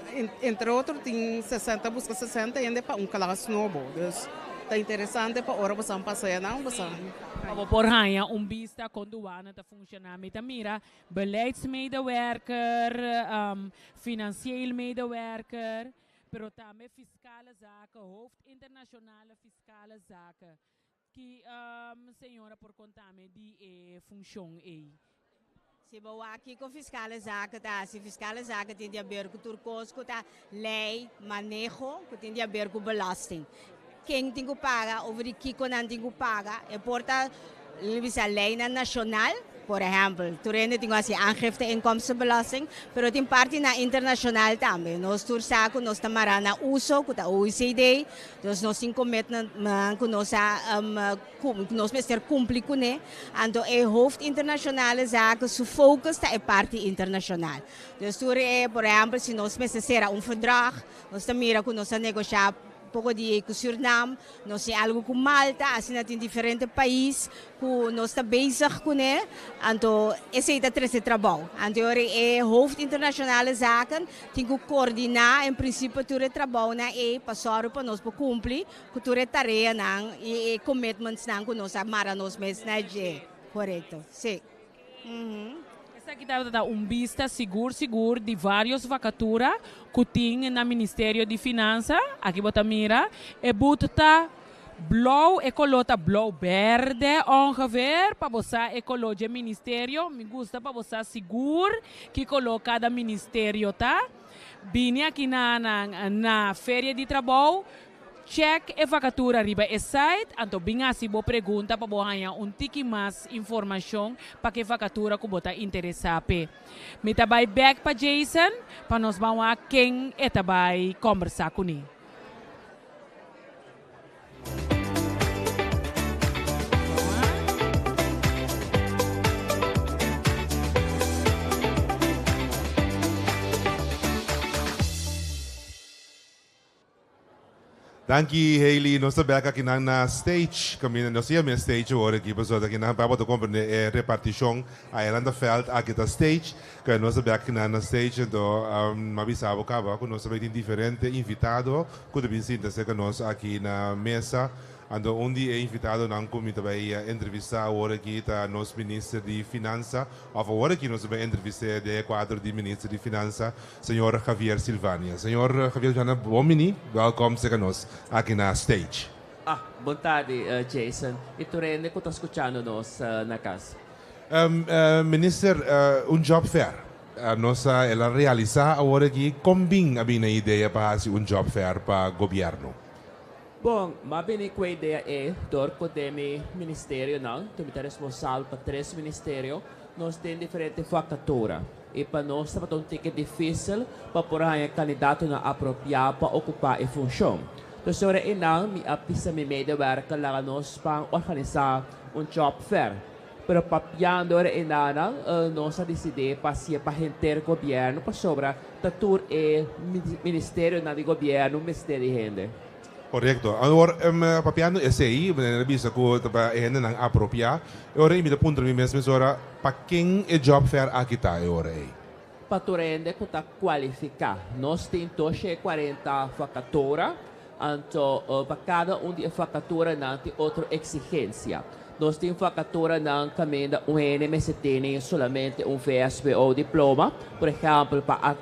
entre otro tin sesenta buska sesenta hende pa un klas nobo. Dus ta interesante pa ora bosan pasa nan bosan. Pa bo por haña un bista kon duana ta funshoná mi ta mira beleidsmedewerker, financieel medewerker, pero tambe fiscale zaken, hoofd internationale fiscale zaken. Ki señora por konta mi di e funshon ei? Si bo wak kiko Fiskale Zaken ta hasi, Fiskale Zaken tin di aber ku tur kos ku ta lei, maneho ku tin di aber ku belasting. ken tin ku paga, over di kiko nan tin ku paga. E por ta bisa leinan nashonal, por ehèmpel, tur hende tin ku hasi aangifte inkomstenbelasting, pero tin partinan internashonal tambe. Nos tur sa ku nos ta mará na uso, ku ta OECD, dus nos tin commitmentnan ku nos a ku nos mester kumpli kuné. Anto e hoofd internationale zaken su focus ta e parti internashonal. Dus tur e, por ehèmpel, si nos mester sera un verdrag, nos ta mira ku nos a negoshá poko di ku Sürnam, nos tin algu ku Malta, asina tin diferente pais ku nos ta bezig kuné, anto esei ta trese trabou. Anto e ora e hoofd internationale zaken tin ku koordiná en prinsipio tur e trabounan ei pa sòru pa nos por kumpli ku tur e tareanan i e commitmentsnan ku nos a mara nos mes na dje. Korekto, sí. Esaki tabata un bista sigur sigur di varios vakatura ku tin na Ministerio di Finansa. Aki bo ta mira e but ta blou, e koló ta blou bèrdè ongeveer pa bo sa e koló dje ministerio. Mi gusta pa bo sa sigur ki koló kada ministerio ta. Bini aki na na Feria di Trabou. Check e vakatura riba e site, anto bin hasi bo pregunta pa bo haña un tiki mas informashon pa ke vakatura ku bo ta interesá p'e. Mi ta bai bèk pa Jason pa nos ban wak ken e ta bai kòmbersá kuné. Danki Hailey, nos ta bek akinan na stage, kaminda nos yama e stage awor aki pasobra akinan pa bo ta komprende e repartishon ayenan ta veld aki ta stage, ke nos ta bek akinan na stage anto mi a bisa bo kaba ku nos ta bai tin diferente invitado ku ta bin sinta serka nos aki na mesa. Anto un di e invitadonan ku mi ta bai entrevistá awor aki ta nos minister di Finansa, òf awor aki nos ta bai entrevist'é den e kuadro di minister di Finansa, señor Javier Silvania. Señor Javier Silvania, bon bini, wèlkòm serka nos aki na stage. Ah, bon tardi Jason i tur hende ku ta skuchando nos na kas. Minister, un job fair nos a el a realisá awor aki, kon bin a bini e idea pa hasi un job fair pa gobièrnu? Bon, m'a bini ku e idea ei dor ku den mi ministerionan, ku mi ta responsabel pa tres ministerio, nos tin diferente vakatura. I pa nos tabata un tiki difísil pa por haña kandidatonan apropiá pa okupá e funshon. Dus ora einan mi a bisa mi medewerker laga nos ban organisá un job fair. Pero papiando ora enanan, nos a disidí pa hasié pa henter gobièrnu pasobra ta tur e ministerionan di gobièrnu mester di hende. Korekto. Awor, papiando esei, manera a bisa ku ta pa e hendenan apropiá, e ora ei mi ta puntra mi mes mesora, pa ken e job fair aki ta e ora ei? Pa tur hende ku ta kualifiká. Nos tin doshe kuarenta vakatura, anto pa kada un di e vakaturanan tin otro eksigensia. Nos tin vakaturanan kaminda un hende mester tene solamente un vsbo diploma, por ehèmpel pa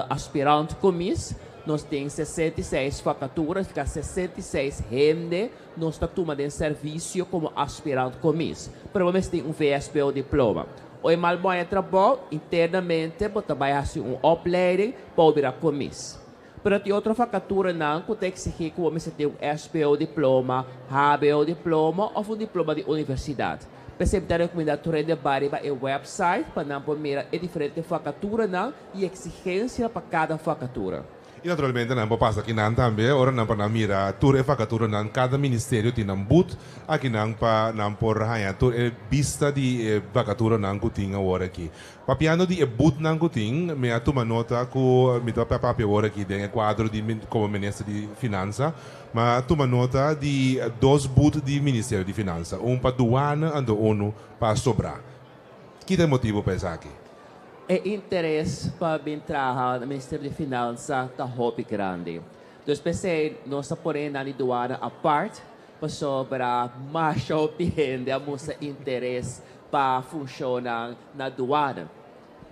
aspirant komis nos tin 66 vakatura, significa 66 hende nos ta tuma den servisio komo aspirant komis, pero bo mester tin un vsbo diploma. Oi mal bo haña trabou, internamente bo ta bai hasi un opleiding pa bo bira komis. Pero tin otro vakaturanan ku ta eksigí ku bo mester tin un SBO diploma, HBO diploma òf un diploma di universidat. P'esei mi ta rekomendá tur hende bai riba e wèpsait pa nan por mira e diferente vakaturanan i eksigensia pa kada vakatura. I naturalmente nan por pasa akinan tambe ora nan pa nan mira tur e vakaturanan. Kada ministerio tin nan but akinan pa nan por haña tur e bista di e vakaturanan ku tin awor aki. Papiando di e butnan ku tin, mi a tuma nota ku mi ta papia awor aki den e kuadro di komo minister di Finansa, mi a tuma nota di dos but di Ministerio di Finansa, un pa duana anto unu pa sobrá. Ki ta e motibu pa esaki? E interes pa bin traha na Ministerio di Finansa ta hopi grandi. Dus p'esei nos ta pone nan di duana apart pasobra masha hopi hende a mustra interes pa funshonnan na duana.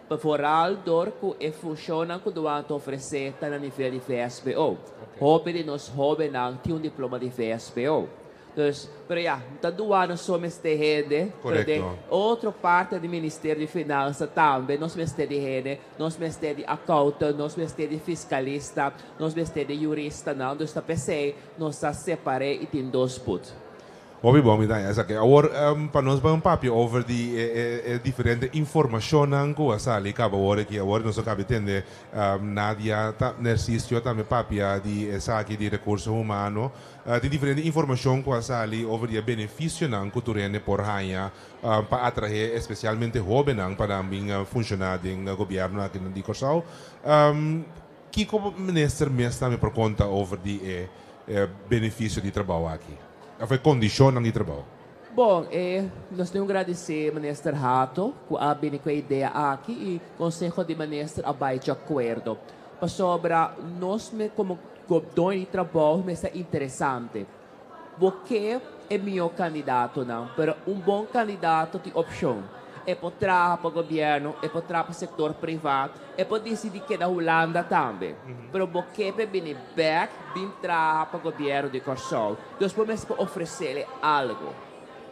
Pa vooral dor ku e funshonnan ku duana ta ofresé ta na nivel di vsbo. Hopi di nos hóbennan tin un diploma di vsbo. Dus, pero ya, ta duana so mester hende, pero den otro parti di Ministerio di Finansa tambe nos mester di hende, nos mester di accountant, nos mester di fiscalista, nos mester di juristanan, dus ta p'esei nos ta separ'é y tin dos booth. Hopi bon mi ta haña esaki. Awor pa nos ban papia over di e diferente informashonnan ku a sali kaba awor aki. Awor nos a kaba di tende Nadia ta Nercisio tambe papia di esaki di rekurso humano. Tin diferente informashon ku a sali over di e benefisionan ku tur hende por haña pa atrahe espesialmente hóbennan pa nan bin funshoná den gobièrnu aki di Kòrsou. Kiko minister mes tambe por konta over di e benefisio di trabou aki òf e kondishonnan di trabou? Bon, e nos tin un gradisé minister Hato ku a bini ku e idea aki i konseho di minister a bai djakuerdo. Pasobra nos komo doño di trabou mester interesante. Bo ke e mihó kandidatonan, pero un bon kandidato tin opshon. E por traha pa gobièrnu, e por traha pa sektor privá, e por disidí keda Hulanda tambe. Pero bo ke p'e bini bèk bin traha pa gobièrnu di Kòrsou. Dus bo mester por ofresé algu.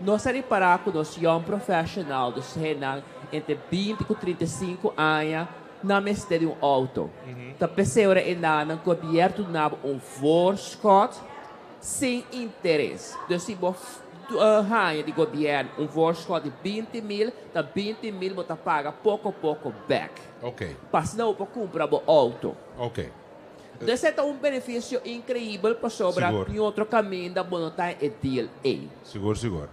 Nos a ripará ku nos young professional, dus hendenan entre binti ku 35 aña, nan mester di un outo. Ta p'esei ora e nan gobièrnu duna bo un voorschot sin interes. Dus si bo haña di gobièrnu un voorschot di 20.000, ta 20.000 bo ta paga poko poko bèk. Pa asina bo por kumpra bo outo. Dus e ta un benefisio inkreibel pasobra tin otro kaminda bo no ta e deal ei. Sigur, sigur.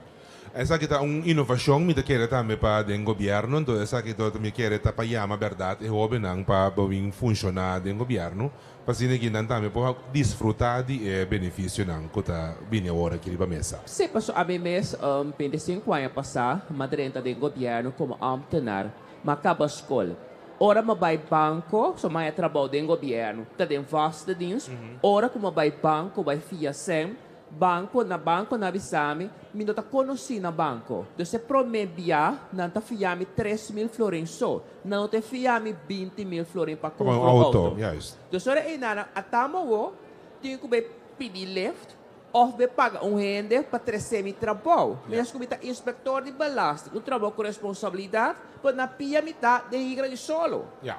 Esaki ta un inovashon mi ta kere tambe pa den gobièrnu, anto esaki ta mi kere ta pa yama bèrdat e hóbennan pa bo bin funshoná den gobièrnu, pa asina ki nan tambe por disfrutá di e benefisionan ku ta bini awor aki riba mesa. Sí, paso ami mes 25 aña pasá m'a drenta den gobièrnu komo ámtenar, m'a kaba skol. Ora m'a bai banko, so m'a haña trabou den gobièrnu, ta den vaste dienst, ora ku m'a bai banko bai fia sèn, Banco, na banco nan a bisa mi, mi no ta conoci na banco. Dus e prome bia nan ta fia mi 3000 florin so. Nan no ta fia mi 20.000 florin pa Como cumpra un un auto, auto. Juist. Dus ora einan a tama awo, tin cu bay pidi lift of bay paga un hende pa trece mi trabou. Mi a scubi ta inspector di belasting, un trabou cu responsabilidad, pero na pia mi ta den higra di solo. Ja.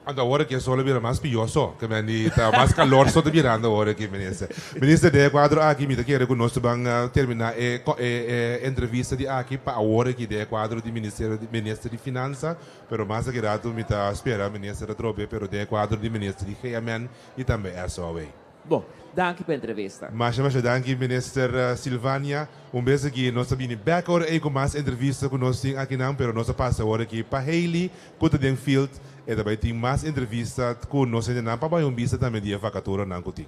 Anto awor aki e sol a bira mas pió so, ke men di ta mas kalor so ta birando awor aki, minister. Minister, den e kuadro aki mi ta kere ku nos ta ban terminá e e entrevista di aki pa awor aki den e kuadro di ministerio di minister di Finansa, pero mas aki rato mi ta spera minister atrobe, pero den e kuadro di minister di GMN i tambe SOA. Bon, danki pa entrevista. Masha masha danki Minister Silvania. Un bes aki nos ta bini bek ora ei ku mas entrevista ku nos tin akinan, pero nos a pasa awor aki pa Hailey ku ta den field. E ta bai tin mas entrevista ku nos hendenan pa bai un bista tambe di e vakaturanan ku tin.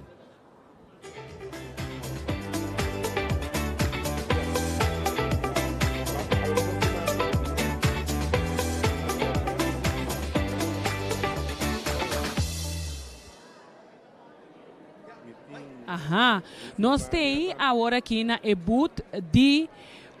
Aha. Nos t'ei awor aki na e booth di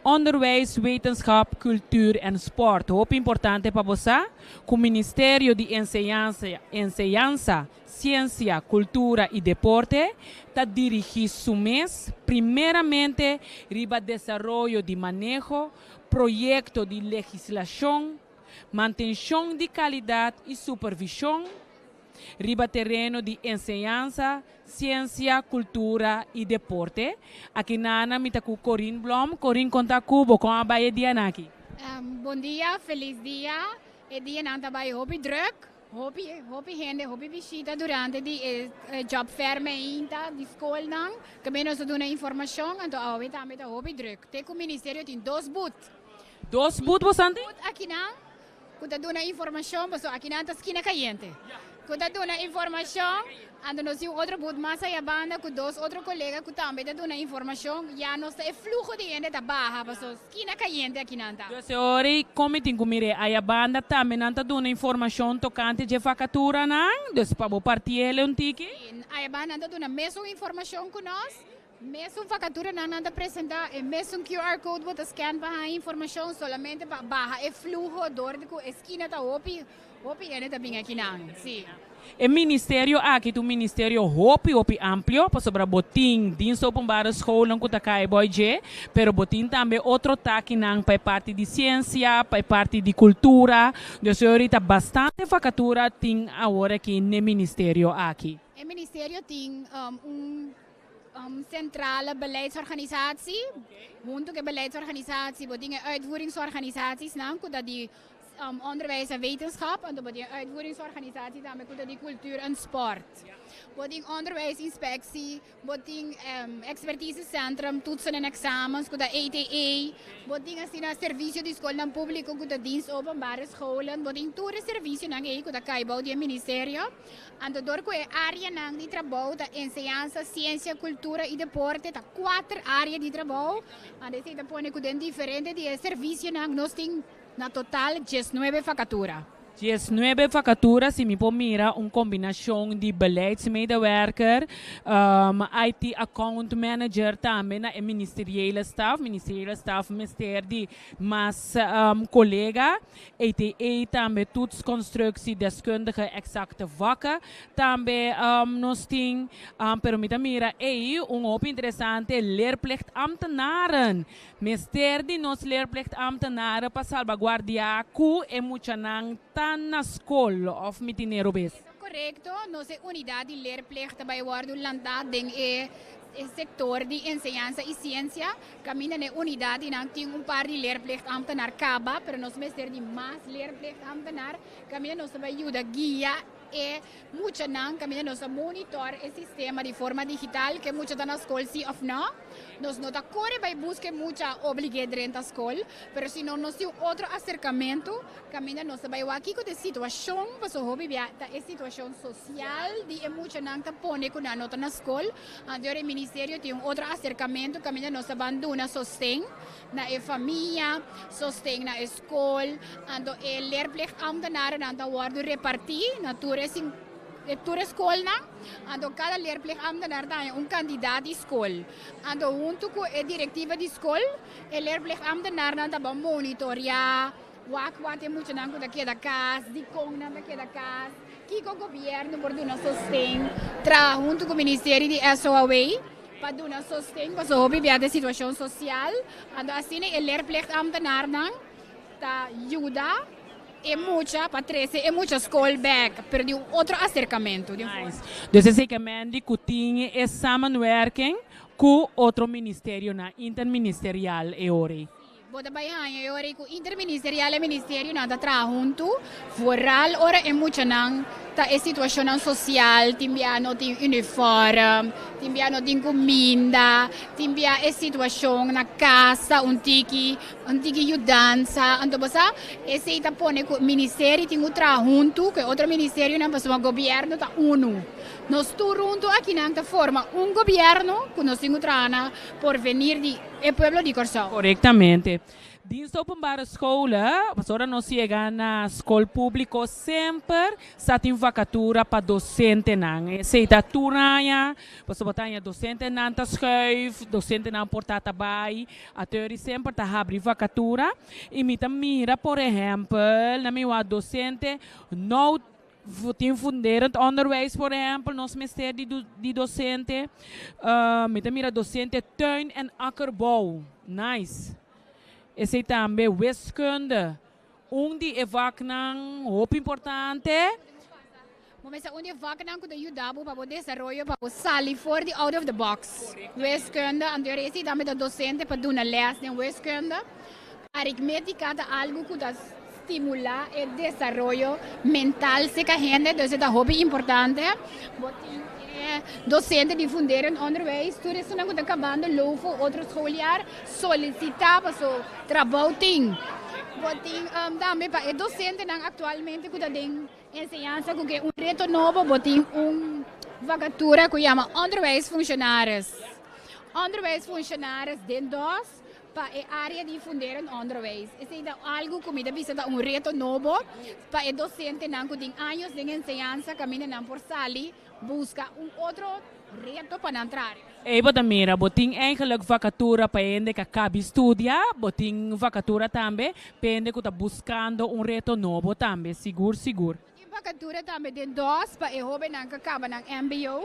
Onderwijs, Wetenschap, Cultuur en Sport. Hopi importante pa bo sa ku Ministerio di Enseñansa, Enseñansa, Siensia, Kultura i Deporte ta dirigí su mes primeramente riba desaroyo di maneho, proyekto di legislashon, mantenshon di kalidat i supervishon, Riba tereno di enseñansa, siensia, kultura i deporte. Aki nana mi ta ku Corinne Blom. Corinne konta ku bo kon a bai e dianan aki? Bon dia, felis dia. E dianan ta bai hopi druk, hopi hopi hende, hopi bishita durante di e job fair meinta di skolnan. Kaminda nos ta duna informashon, anto awe tambe ta hopi druk. Te ku ministerio tin dos but. Dos but bo san tin? But akinan Ku ta duna informashon, pasobra akinan ta skina kayente. Ku ta duna informashon, anto nos tin un otro booth mas aya banda ku dos otro kolega ku tambe ta duna informashon. Ya nos ta e fluho di hende ta baha, pasobra skina kayente akinan ta. Dus e ora ei kon mi tin ku mir'é aya banda tambe nan ta duna informashon tokante dje vakaturanan, dus pa bo parti'é un tiki. Sí, aya banda nan ta duna mesun informashon ku nos. Mesun vacaturanan nan ta presenta, e mesun QR code bo ta scan pa haña informacion, solamente pa baha e fluho door di cu e skina ta hopi, hopi hende ta bin akinan, si. E ministerio aki ta un ministerio hopi hopi amplio, pasobra bo tin Dienst Openbare Scholen ku ta kai boi dje, pero bo tin tambe otro takinan pa e parti di siensia, pa e parti di kultura. Dus yori ta bastante vakatura tin awor aki n'e ministerio aki. E ministerio tin un centrale beleidsorganisatie. Hunto ku e beleidsorganisatie bo tin e uitvoeringsorganisatiesnan ku ta di Onderwijs en Wetenschap, anto bo tin e uitvoeringsorganisatie tambe ku ta di Cultuur en Sport. Bo tin Onderwijsinspectie, bo tin Expertisecentrum, Toetsen en Examens ku ta ETE, bo tin asina Servicio di Skolnan Públiko ku ta Dienst Openbare Scholen, bo tin tur e servisionan ei ku ta kai bou di e ministerio. Anto dor ku e áreanan di trabou ta enseñansa, siensia, kultura i deporte, ta kuater área di trabou, anto esei ta pone ku den diferente di e servisionan nos tin Na total diesnuebe vakatura. Diesnuebe vakatura, si mi por mira un kombinashon di beleidsmedewerker, IT account manager tambe na e ministeriële staf. Ministeriële staf mester di mas kolega. ETE tambe toetsconstructie deskundige exacte vakken tambe nos tin. Pero mi ta mira ei un hopi interesante leerplichtambtenaren. Mester di nos leerplichtambtenaren pa salbaguardiá ku e muchanan ta na skol òf mi tin ero bes? Ta korekto, nos e unidat di leerplicht ta bai wòrdu lantá den e sektor di enseñansa i siensia, kaminda na e unidat di nan tin un par di leerplichtambtenaar kaba, pero nos mester di mas leerplichtambtenaar kaminda nos ta bai yuda guia e muchanan, kaminda nos ta monitor e sistema di forma digital ku e mucha ta na skol si òf nò. Nos no ta kore bai buska e mucha oblig'é drenta skol, pero si no nos tin un otro aserkamentu kaminda nos ta bai wak kiko ta e situashon, pasobra hopi bia ta e situashon sosial di e muchanan ta pone ku nan no ta na skol. Anto e ministerio tin un otro aserkamentu kaminda nos ta ban duna sosten na e famia, sosten na e skol, anto e leerplichtambtenarennan ta wòrdu repartí na tur e tur e skolnan. Anto kada leerplichtambtenaar ta haña un kandidat di skol. Anto huntu ku e direktiva di skol, e leerplichtambtenaarnan ta ban monitoreá, wak wak e muchanan ku ta keda kas, dikon nan ta keda kas, kiko gobièrnu por duna sosten, traha huntu ku ministerio di SOAW pa duna sosten pasobra hopi bia ta e situashon sosial. Anto asina e leerplichtambtenaarnan ta yuda. E mucha pa trece e mucha school bek, pero di un otro acercamento, di un forma. Nice. Dus esey ke men di cu tin e samenwerking cu otro ministerionan, interministerial e ora ey. Si, bo ta bay haña e ora ey cu interministerial e ministerionan ta traha hunto, vooral ora e muchanan ta e situacionnan social, tin bia no tin uniform, tin bia no tin cuminda, tin bia e situacion na cas ta un tiki. Un tiki yudansa. Anto bo sa, esei ta pone ku ministerio tin ku traha huntu ku e otro ministerionan pasobra gobièrnu ta unu. Nos tur huntu akinan ta forma un gobièrnu ku nos tin ku traha na porvenir di e pueblo di Kòrsou. Korektamente. Dienst Openbare Scholen, pasobra nos yega na skol públiko semper sa tin vakatura pa dosentenan. Esei ta tur aña, pasobra ta haña dosentenan ta schuif, dosentenan por ta ta bai. Ateori semper ta habri vakatura i mi ta mira por ehèmpel na mi wak dosente no tin funderend onderwijs por ehèmpel nos mester di di dosente mi ta mira dosente tuin en akkerbouw nice esei tambe wiskunde un di e vaknan hopi importante. Bo mester un di e vaknan ku ta yuda bo pa bo desaroyo pa bo sali for di out of the box. Wiskunde, anto e resi tambe ta dosente pa duna les den wiskunde. Aritmetika ta algu ku ta stimula e desaroyo mental serka hende, dus e ta hopi importante. Bo tin e dosente di funderend onderwijs, tur esunnan ku ta kabando lofo otro schooljaar solisita paso trabou tin. Bo tin tambe pa e dosentenan aktualmente ku ta den. Enseñansa ku ke un reto nobo bo tin un vakatura ku yama onderwijsfunctionaris. Onderwijsfunctionaris den dos. pa e área di funderend onderwijs. Esei ta algu ku mi ta bisa ta un reto nobo pa e dosentenan ku tin años den enseñansa kaminda nan por sali buska un otro reto pa nan traha. Ei bo ta mira, bo tin eigenlijk vakatura pa hende ku a kabi studia, bo tin vakatura tambe pa hende ku ta buskando un reto nobo tambe, sigur sigur. Tin vakatura tambe den dos pa e hóbennan ku a kaba nan mbo,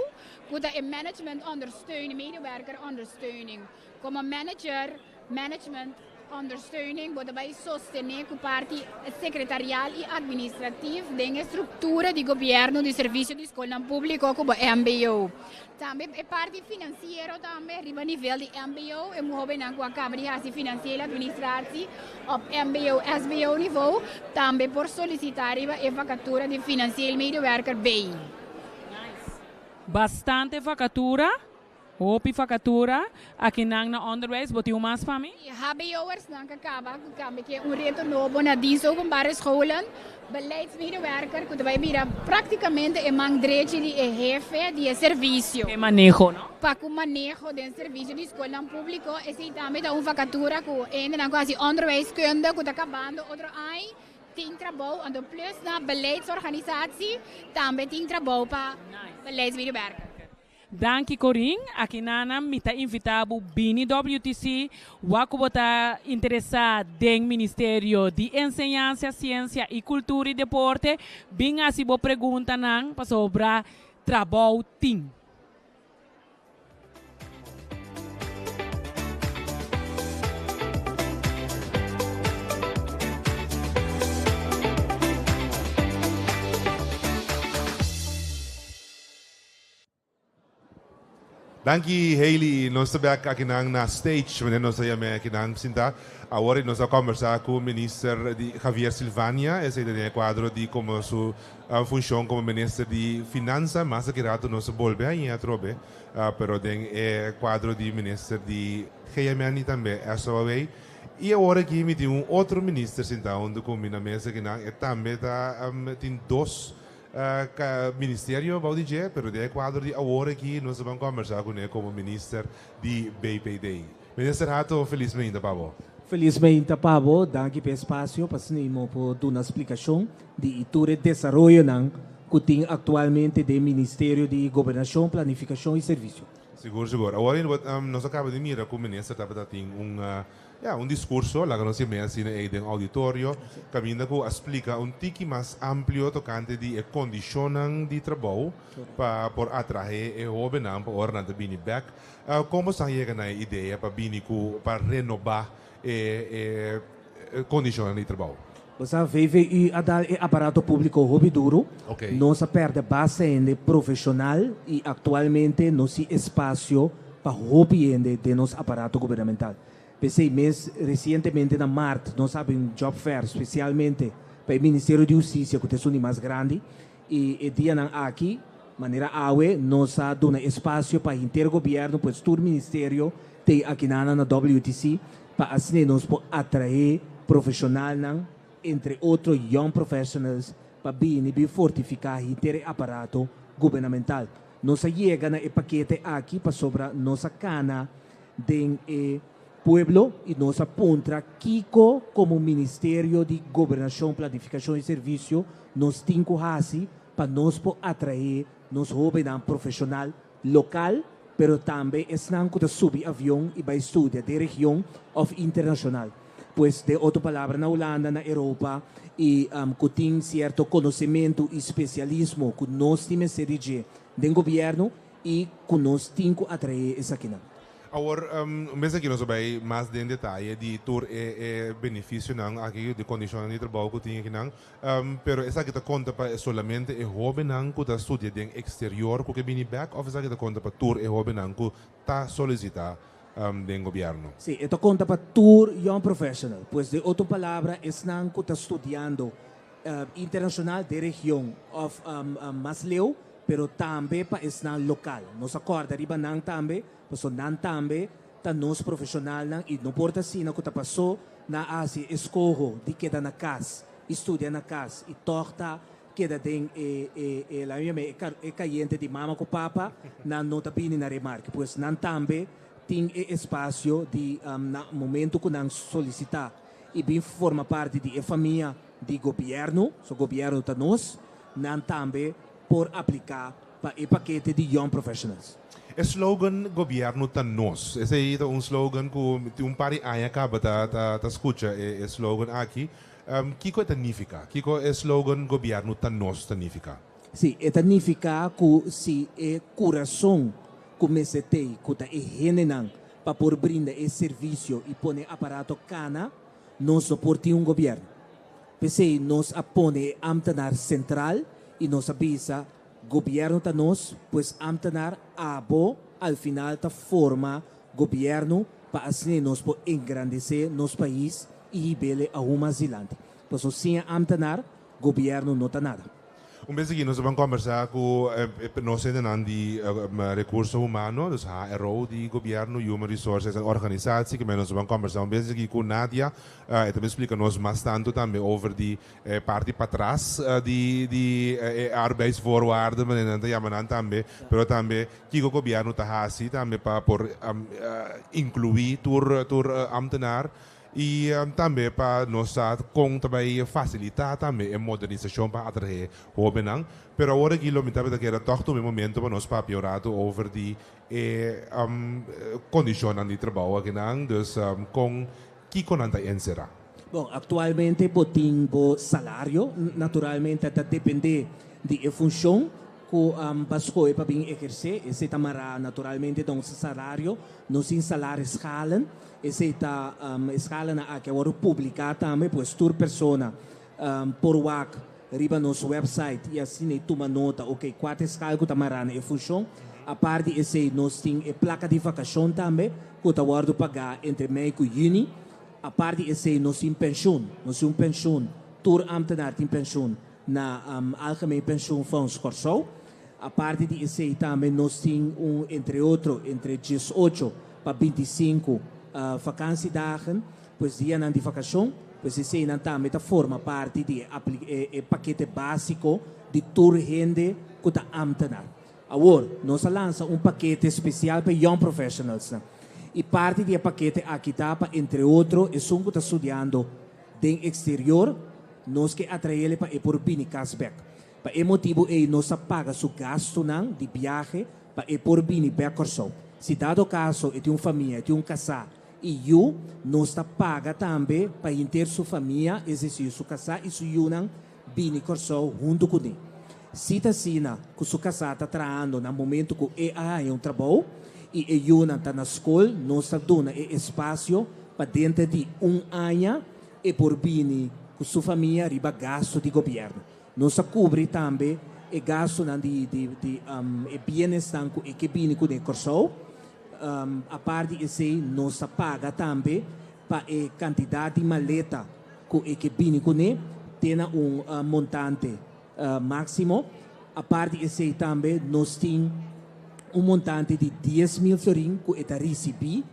ku ta e management ondersteuning, medewerker ondersteuning. Komo manager management ondersteuning bo ta bai sostené ku parti sekretarial i administratief den e struktura di gobièrnu di servisio di skolnan públiko ku bo mbo. Tambe e parti finansiero tambe riba nivel di mbo e hóbennan ku a kaba di hasi finansiële administratie op mbo, sbo nivo tambe por solisitá riba e vakatura di financieel medewerker bei. Bastante vakatura. Hopi vakatura akinan na onderwijs, bo tin un mas pa mi? E HBO'ers nan ka kaba ku kambia ke un reto nobo na Dienst Openbare Scholen, beleidsmedewerker ku ta bai bira praktikamente e man drechi di e hefe di e servisio. E maneho, no? Pa ku maneho den servisio di skolnan públiko, esei tambe ta un vakatura ku hendenan ku hasi onderwijskunde ku ta kabando otro aña tin trabou, anto plus na beleidsorganisatie tambe tin trabou pa beleidsmedewerker. Danki Corin, aki nana mi ta invita bo bini WTC wak ku bo ta interesa den Ministerio di Enseñansa, Siensia i Kultura i Deporte, bin hasi bo preguntanan pasobra trabou tin. Danki Hailey, nos ta bek akinan na stage, wanneer nos ta yam'é akinan sinta. Awor nos a kombersá ku Minister di Javier Silvania, esei ta den e kuadro di komo su funshon komo Minister di Finansa. Mas aki rato nos ta bolbe hañ'é atrobe, pero den e kuadro di Minister di GMN i tambe SOAW. I awor aki mi tin un otro Minister sintá huntu ku mi na mesa akinan, e tambe ta tin dos Ministerio bou di dje, pero den e kuadro di awor aki nos ta ban kombersá kuné komo Minister di BPD. Minister Hato, felis meinta pa bo. Felis meinta pa bo, danki pa e espasio pa asina mi por duna splikashon di tur e desaroyonan ku tin aktualmente den Ministerio di Gobernashon, Planifikashon i Servisio. Sigur, sigur. Awor nos a kaba di mira ku Minister tabata tin un Ya, un diskurso, laga nos yam'é asina ei den auditorio, kaminda ku a splika un tiki mas amplio tokante di e kondishonnan di trabou pa por atraé e hóbennan pa ora nan ta bini bèk. Kon boso a yega na e idea pa bini ku pa renobá e e kondishonnan di trabou? Bo sa, VVU a dal e aparato públiko hopi duru. Nos a pèrdè basta hende profeshonal i aktualmente no si espasio pa hopi hende den nos aparato gubernamental. P'esei mes, resientemente na mart nos a habri un job fair spesialmente pa e Ministerio di Hustisia ku ta esun di mas grandi i e dianan aki, manera awe, nos a duna espasio pa henter gobièrnu, pues tur ministerio t'ei akinana na WTC pa asina nos por atraé profeshonalnan, entre otro young professionals, pa bini bin fortifiká henter e aparato gubernamental. Nos a yega na e pakete aki pasobra nos a kana den e pueblo i nos a puntra kiko komo Ministerio di Gobernashon, Planifikashon i Servisio nos tin ku hasi pa nos por atraé nos hóbennan profeshonal lokal pero tambe esnan ku ta subi avion i bai studia den region òf internashonal. Pues den otro palabra na Hulanda, na Europa i ku tin sierto konosementu i spesialismo ku nos tin mester di dje den gobièrnu i ku nos tin ku atraé esakinan. Awor, un bes aki nos a bai mas den detaye di tur e e benefisionan aki, di kondishonnan di trabou ku tin akinan, pero esaki ta konta pa solamente e hóbennan ku ta studia den eksterior ku ke bini bèk òf esaki ta konta pa tur e hóbennan ku ta solisitá den gobièrnu? Sí, e ta konta pa tur young professional. Pues den otro palabra, esnan ku ta studiando internashonal den region òf mas leu, pero tambe pa esnan lokal. Nos a kòrda riba nan tambe, pasobra nan tambe ta nos profeshonalnan i no por ta asina ku ta pasó nan a hasi e eskoho di keda na kas i studia na kas i tòg ta keda den e e e laga mi yama e e kayente di mama ku papa, nan no ta bini na remarke. Pues nan tambe. tin e espasio di na momento ku nan solisitá i bin forma parti di e famia di gobièrnu, so gobièrnu ta nos, nan tambe por apliká pa e pakete di Young Professionals. E slogan Gobièrnu ta nos. Esei ta un slogan ku tin un par di aña kaba ta ta skucha e slogan aki. Kiko e ta nifiká? Kiko e slogan Gobièrnu ta nos ta nifiká? Sí, e ta nifiká ku si e kurason ku mester tei ku ta e hendenan pa por brinda e servisio i pone e aparato kana, nos no por tin un gobièrnu. P'esei nos a pone e ámtenar sentral i nos a bisa, Gobièrnu ta nos, pues ámtenar abo al final ta forma gobièrnu pa asina nos por engrandesé nos pais i hib'ele aun mas dilanti. Pasobra sin e ámtenar, gobièrnu no ta nada. Un bes aki nos a ban kombersá ku nos hendenan di Rekurso Humano, dus HRO di gobièrnu, Human Resources en Organisatie, ke nos a ban kombersá un bes aki ku Nadia. E ta bin splika nos mas tantu tambe over di e parti patras di di e arbeidsvoorwaarden, manera nan ta yama nan tambe, pero tambe kiko gobièrnu ta hasi tambe pa por inkluí tur tur ambtenaar. I tambe pa nos sa kon ta bai fasilitá tambe e modernisashon pa atraé hóbennan. Pero awor aki lo mi tabata kere tòg tuma e momento pa nos papia un ratu over di e kondishonnan di trabou akinan, dus kon kiko nan ta enserá. Bon, aktualmente bo tin bo salario, naturalmente ta dependé di e funshon ku bo skohe pa bin ehersé. Esei ta mará naturalmente na un salario, nos tin salarisschalen. Esei ta e skalanan aki a wòrdu publiká tambe, pues tur persona por wak riba nos wèpsait i asina e tuma nota, oke, kua ta e skal ku ta mará na e funshon. Apart di esei nos tin e plaka di vakashon tambe ku ta wòrdu pagá entre mei ku yüni. Apart di esei nos tin penshun, nos tin un penshun, tur ámtenar tin penshun na Algemeen Pensioenfonds Kòrsou. Aparte di esei tambe nos tin un entre otro entre diesocho pa bintisinku vakantiedagen, pues dianan di vakashon, pues eseinan tambe ta forma parti di e e pakete básiko di tur hende ku ta ámtenar. Awor, nos a lansa un pakete spesial pa e young professionalsnan i parti di e pakete aki ta pa entre otro esun ku ta studiando den eksterior, nos ke atraele pa e por bini kas bèk. Pa e motibu ei nos a paga su gastunan di biahe pa e por bini bèk Kòrsou. Si dado kaso e tin un famia, e tin un kasá i yu, nos ta paga tambe pa hinter su famia, es desir su kasá i su yunan, bini Kòrsou huntu kuné. Si ta asina ku su kasá ta trahando na momentu ku e a haña un trabou i e yunan ta na skol, nos ta duna e espasio pa denter di un aña e por bini ku su famia riba gastu di gobièrnu. Nos a kubri tambe e gastunan di di di e bienesnan ku e ke bini kuné Kòrsou. Apart di esei nos ta paga tambe pa e kantidat di maleta ku e ke bini kuné te na un montante máksimo. Apart di esei tambe nos tin un montante di 10,000 florin ku e ta risibí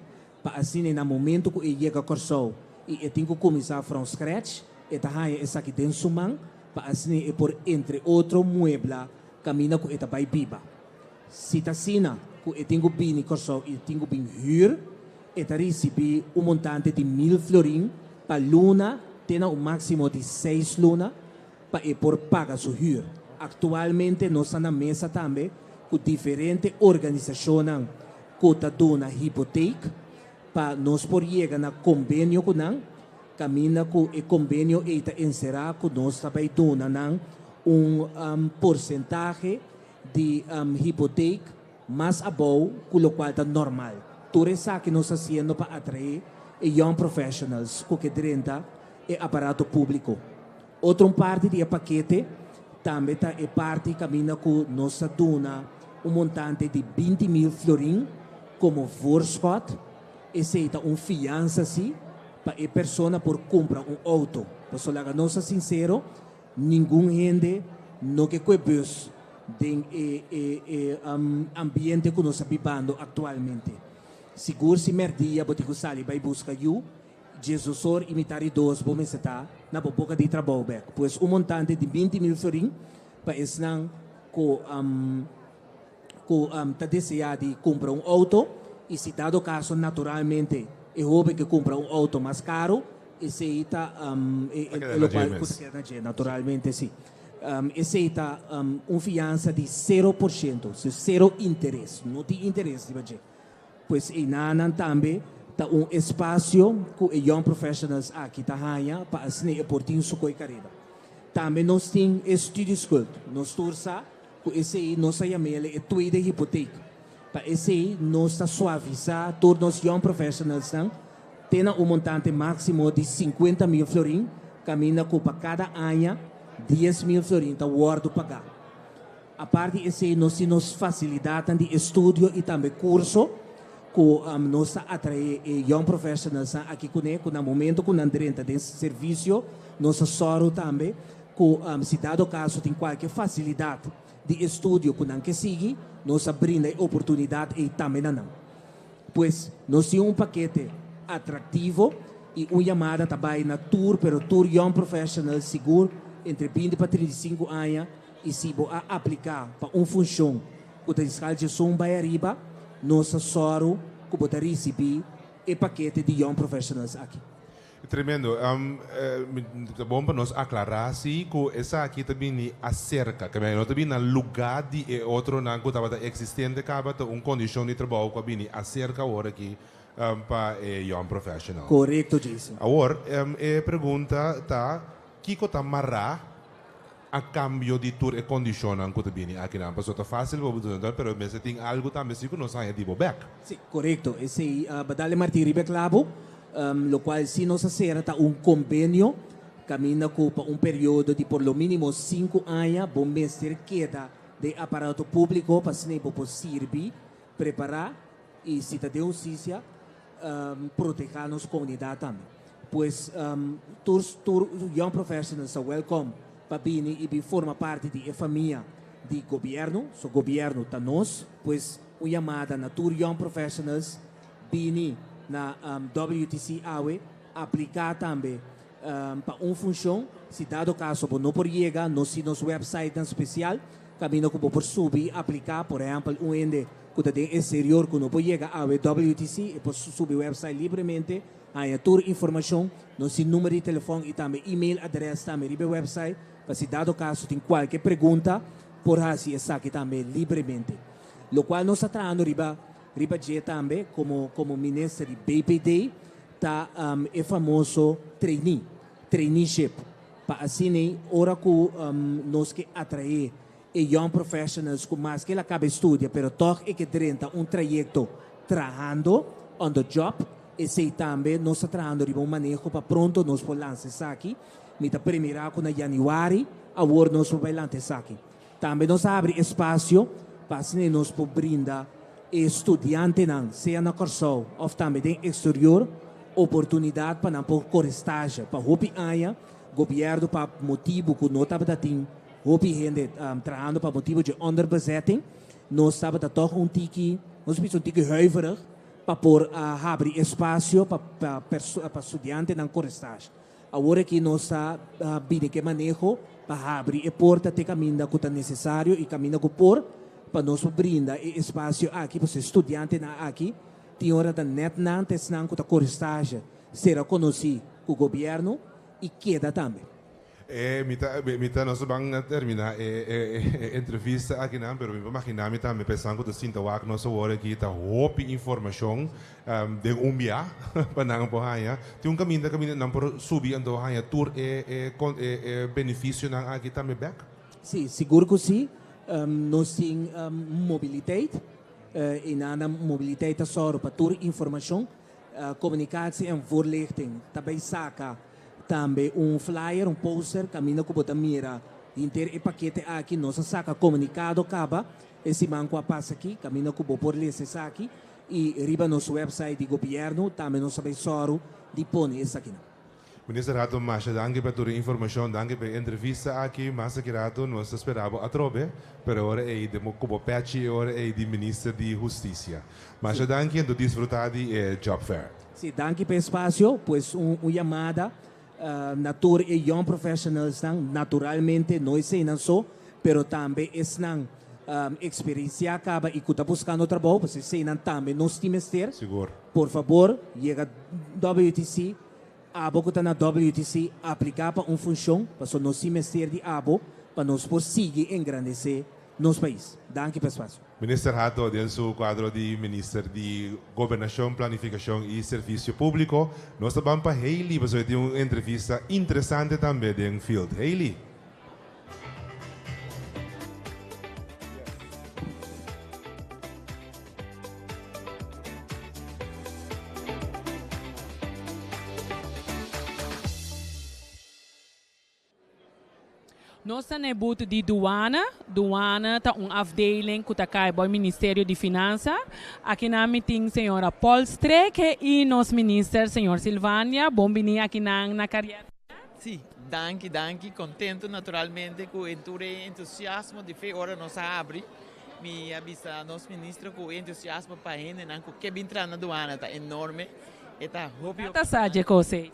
pa asina na momento ku e yega Kòrsou i e tin ku kuminsá from scratch, e ta haña esaki den su man pa asina e por entre otro muebla kaminda ku e ta bai biba. Si ta asina ku e tin ku bini Kòrsou i e tin ku bin hür, e ta risibí un montante di mil florin pa luna te na un máksimo di seis luna pa e por paga su hür. Aktualmente nos ta na mesa tambe ku diferente organisashonnan ku ta duna hipotek pa nos por yega na kombenio ku nan, kaminda ku e kombenio ei ta enserá ku nos ta bai duna nan un porsentahe di hipotek mas abou ku lokual ta normal. Tur esaki nos ta hasiendo pa atraé e young professionals ku ke drenta e aparato públiko. Otro un parti di e pakete tambe ta e parti kaminda ku nos ta duna un montante di 20,000 florin komo voorschot. Esei ta un fiansa si pa e persona por kumpra un outo. Pasobra laga nos ta sinsero, ningun hende no ke kue bus den e e e ambiente ku nos ta bibando aktualmente. Sigur si mèrdia bo tin ku sali bai buska yu, Diesdos or i mitar di dos bo mester ta na bo boka di trabou bek. Pues un montante di 20,000 florin pa esnan ku ku ta deseá di kumpra un outo. I si dado kaso naturalmente e hoben ke kumpra un outo mas karu, esei ta e Ta keda na dje lokual ku mes. ta keda na dje, naturalmente si. Esei ta un fiansa di 0%, so sero interes, no tin interes riba dje. Pues einanan tambe ta un espasio ku e young professionals aki ta haña pa asina e por tin su koi kareda. Tambe nos tin e studieschuld, nos tur sa ku esei nos a yam'el e tweede hypotheek. Pa esei nos ta suavisá tur nos young professionalsnan te na un montante máksimo di 50.000 florin, kaminda ku pa kada aña 10.000 florin ta wòrdu pagá. Apart di esei nos tin nos fasilidatnan di estudio i tambe kurso ku nos ta atraé e young professionalsnan aki kuné ku na momento ku nan drenta den servisio nos ta sòru tambe ku si dado kaso tin kualke fasilidat di estudio ku nan ke sigui, nos a brinda e oportunidat ei tambe na nan. Pues, nos tin un pakete atraktivo i un yamada ta bai na tur, pero tur young professionals sigur entre 20 pa 35 aña i si bo a apliká pa un funshon ku ta di skal 11 bai ariba, nos ta sòru ku bo ta risibí e pakete di young professionals aki. Tremendo. Ta bon pa nos aclara si cu esaki ta bini acerca. Ke no ta bini na lugar di e otronan cu tabata existente caba, ta un condicion di trabou cu a bini acerca awor aki pa e young professional. Corecto, Jason. Awor, e pregunta ta, kico ta mara a cambio di tur e condicionnan cu ta bini akinan? Pasobra ta facil pa bo duna, pero mester tin algo tambe si cu nos haña di bo bek. Si, corecto. Esey a Badale Martin riba e clabo, locual si nos a cera ta un convenio caminda cu pa un periodo di por lo minimo 5 aña bo mester keda den aparato publico pa asina bo por sirbi, prepara y si ta den husticia proteha nos comunidad tambe. Pues tur tur young professionals ta welcome pa bini y bin forma parti di e famia di gobierno, so gobierno ta nos, pues un yamada na tur young professionals bini na WTC awe, aplica tambe pa un funcion, si dado caso bo no por yega nos tin nos websitenan special caminda cu bo por subi y aplica, por ehempel un hende cu ta den exterior cu no por yega awe WTC e por subi website libremente, haña tur informacion, nos tin number di telefon y tambe email adres tambe riba e website pa si dado caso tin cualke pregunta por haci esaki tambe libremente. Locual nos ta trahando riba riba dje tambe como como minister di BPD ta e famoso trainee, traineeship, pa asina ora cu nos ke atrae e young professionals cu maske el a caba e studia pero toch e ke drenta un trayecto trahando on the job, esey tambe nos ta trahando riba un maneho pa pronto nos por lansa esaki. Mi ta premira cu na januari awor nos por bay lanta esaki. Tambe nos a habri espacio pa asina nos por brinda e studiantenan sea na Corsou of tambe den exterior oportunidad pa nan por core stage pa hopi aña. Gobierno pa motibo cu no tabata tin hopi hende trahando pa motibo dje onderbezetting, nos tabata toch un tiki, nos bisa un tiki huiverig pa por a habri espacio pa pa studiantenan core stage. Awor aki nos ta bini ku e maneho pa habri e porta te kaminda ku ta nesesario i kaminda ku por pa nos por brinda e espasio aki pasobra e studiantenan aki tin ora ta nèt nan ta esnan ku ta kore stage sera konosí ku gobièrnu i keda tambe. E mi ta mi ta nos ban termina e e entrevista akinan pero mi por magina mi tambe pa esnan ku ta sinta wak nos awor aki ta hopi informashon den un bia pa nan por haña. Tin un kaminda kaminda nan por subi anto haña tur e e e e benefisionan aki tambe bek? Si, sigur ku si. Nos tin mobiliteit i nan nan mobiliteit ta sòru pa tur informashon, komunikatie en voorlichting ta bai saka Tambe un flyer, un poster kaminda ku bo ta mira henter e pakete aki. Nos a saka komunikado kaba e siman ku a pasa aki, kaminda ku bo por lesa esaki. I riba nos website di gobièrnu tambe nos a bai sòru di pone esakinan. Minister Hato, masha danki pa tur e informashon, danki pa e entrevista aki. Mas aki rato nos ta spera bo atrobe, pero e ora ei den bo ku bo pechi e ora ei di Minister di Hustisia. Masha danki en tu disfruta di e Job Fair. Sí, danki pa e espacio. Pues un un yamada na tur e young professionalsnan, naturalmente no eseinan so, pero tambe esnan Eksperensiá kaba i ku ta buskando trabou, pasobra eseinan tambe nos tin mester. Sigur. Por fabor, yega WTC. Abo ku ta na WTC, apliká pa un funshon, pasobra nos tin mester di abo pa nos por sigui engrandesé nos pais. Danki pa e spasio. Minister Hato den su kuadro di Minister di Gobernashon, Planifikashon i Servisio Públiko. Nos ta ban pa Hailey pasobra e tin un entrevista interesante tambe den field. Hailey. Nos ta na e but di Douane. Douane ta un afdeling ku ta kai bou e Ministerio di Finansa. Akinan mi tin señora Paul Streke i nos minister señor Silvania. Bon bini akinan na Carrière. Sí, danki, danki. Contento naturalmente cu e tur e entusiasmo di fe ora nos a habri. Mi a bisa nos ministro cu e entusiasmo pa hendenan cu ke bin traha na duana ta enorme. E ta hopi Nata sa dje cos ey.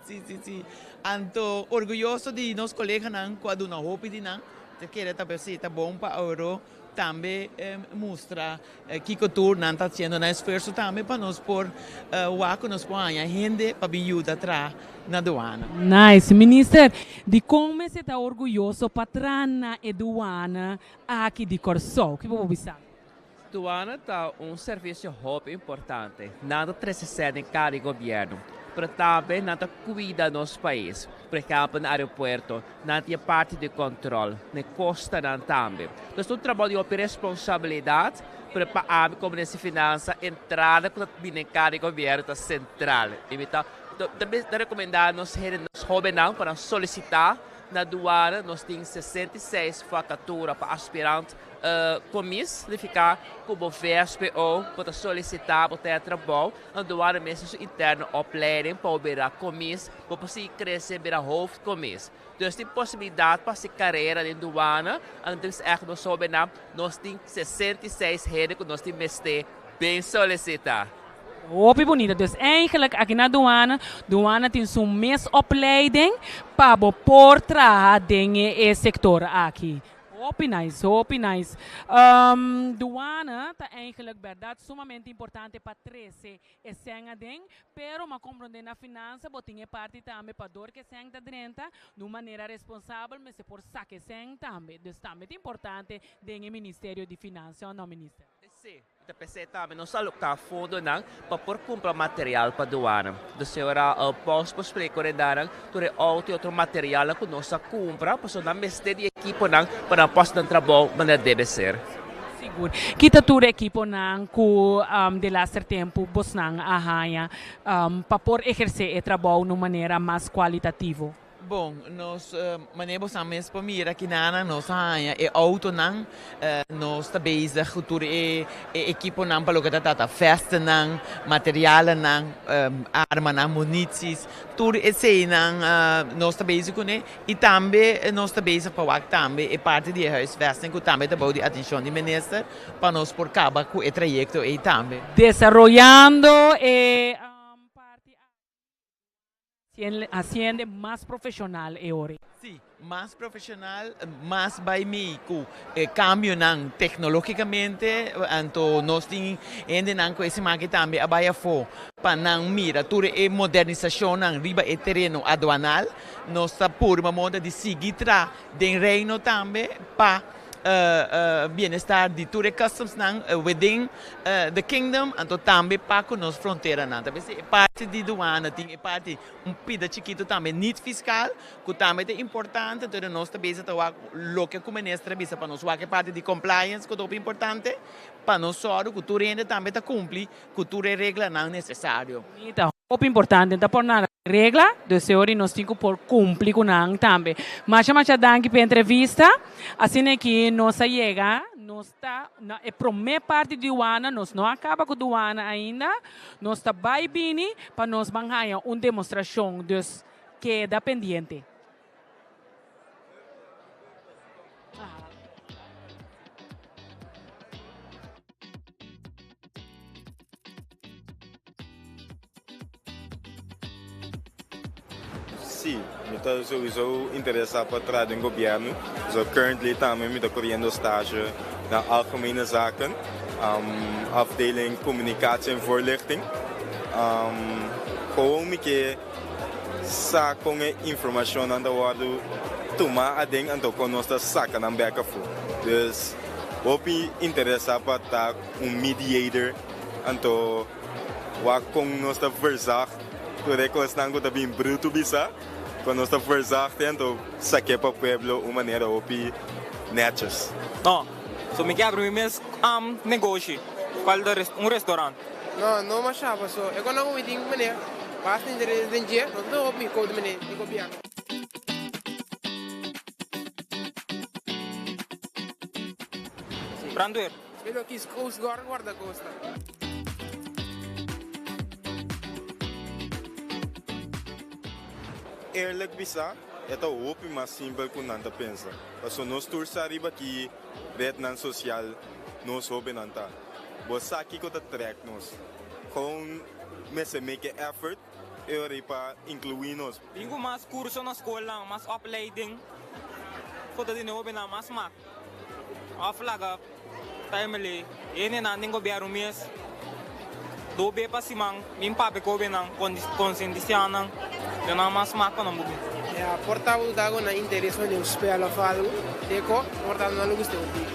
Sí, sí, sí. Anto orguyoso di nos coleganan cu a duna hopi di nan. Ta kere ta sí, ta bon pa awor tambe mustra kiko tur nan ta haciendo nan esfuerzo tambe pa nos por wak cu nos por haña hende pa bin yuda traha na duana. Nice. Minister, dikon mester ta orguyoso pa traha na e duana aki di Kòrsou? Ki bo por bisa? Duana ta un servisio hopi importante. Nan ta trese sèn den kara di gobièrnu, pero tambe nan ta kuida nos pais. Por ehèmpel na aeropuerto, nan tin e parti di kòntròl, na e kostanan tambe. Entonces ta un trabou di hopi responsabilidat, pero pa ami komo minister di Finansa, entrada ku ta bini den kara di gobièrnu ta sentral. I mi ta ta rekomendá nos hende, nos hóbennan pa nan solisitá na duana. Nos tin 66 vakatura pa aspirant Komis nifiká ku bo vspo bo ta solisitá bo ta trabou, na duana mes tin su interno opleiding pa bo bira komis, bo por sigui krese bira hoofdkomis. Dus tin posibilidat pa hasi karera den duana, anto ègt nos hóbennan, nos tin 66 hende ku nos tin mester bin solisitá. Hopi bunita. Dus eigenlijk aki na douane, douane tin su mes opleiding pa bo por traha den e sector aki. Hopi nice, hopi nice. Douane ta eigenlijk berdad sumamente importante pa trece e sèn aden, pero m'a comprende na finansa bo tin e parti tambe pa dor cu e sèn ta drenta, di un manera responsabel mester por saca e sèn tambe. Dus tambe ta importante den e ministerio di Finansa, o no minister? Sí. Ta p'esei tambe nos a aloká fondonan pa por kumpra material pa duana. De señora Pons por splika ora e danan tur e outo i otro materialnan ku nos a kumpra pasobra nan mester di ekiponan pa nan por hasi nan trabou manera debe ser. Sigur. Kita tur e ekiponan ku delaster tempu bosnan a haña pa por ehersé e trabou na un manera mas kualitativo? Bon, nos manera bo sa mes por mira kinanan nos a haña e autonan, nos ta bezig ku tur e ekiponan pa loke ta trata vestennan, materialenan, armanan, munities, tur eseinan nos ta bezig kuné i tambe nos ta bezig pa wak tambe e parti di e huisvesting ku tambe ta bou di atenshon di minister pa nos por kaba ku e trayekto ei tambe. Desaroyando e parti aki. Haciende mas profesional e ora. Sí, mas profesional, mas bai mi cu e cambionan tecnologicamente, anto nos tin hendenan cu e siman aki tambe a bai afo pa nan mira tur e modernisacionnan riba e tereno aduanal. Nos ta purba moda di sigui tra den Reino tambe pa bienestar di tur e customsnan within the kingdom, anto tambe pa cu nos fronteranan. Ta bes e parti di douane tin e parti un pida chikito tambe niet fiscal cu tambe ta importante, entonces nos ta bezig ta wak loke cu minister a bisa pa nos wak e parti di compliance cu ta hopi importante pa nos sòru cu tur hende tambe ta cumpli cu tur e reglanan necesario. Ta hopi importante, ta por nada regla, dus e ora nos tin cu por cumpli cu nan tambe. Masha masha danki p'e entrevista. Asina aki nos a yega, nos ta na e prome parti di duana, nos no a caba cu duana ainda, nos ta bay bini pa nos ban haya un demostracion, dus keda pendiente. Sí, mi ta. ta sowieso interesa pa traha den gobierno. So currently tambe mi ta coriendo stage na Algemene Zaken, afdeling Communicatie en Voorlichting. Gewoon mi ke sa con e informacionnan ta wordo tuma aden anto con nos ta saca nan bek afo. Dus hopi interesa pa ta un mediator anto wak kon nos ta verzacht tur e kosnan ku ta bin brutu bisa, kon nos ta verzacht e anto sak'é pa pueblo un manera hopi netjes. No, so mi ke abri mi mes negoshi, cual ta un restaurant. No, no masha paso e konan ku mi tin mene basta interes den dje, no ta hopi mi koud mene di gobierno. Brandweer. Mi lo kies Coast Guard guarda costa. Eerlijk bisa, e ta hopi mas simpel ku nan ta pensa. Paso nos tur sa riba ki rednan sosial nos hobennan ta. Bo sa kiko ta trek nos. Gewoon mester make e effort e ora ei pa inkluí nos. Tin ku mas kurso na skolnan, mas opleiding, ku ta duna e hobennan mas smak. Of laga family hendenan den gobierno mes do be pa siman bin papia ku hobennan konsientisiá nan duna nan mas smak pa nan por bin. Ya por ta bo ta ku nan interes den un spel of algo deko por ta nan lo gusta un tiki.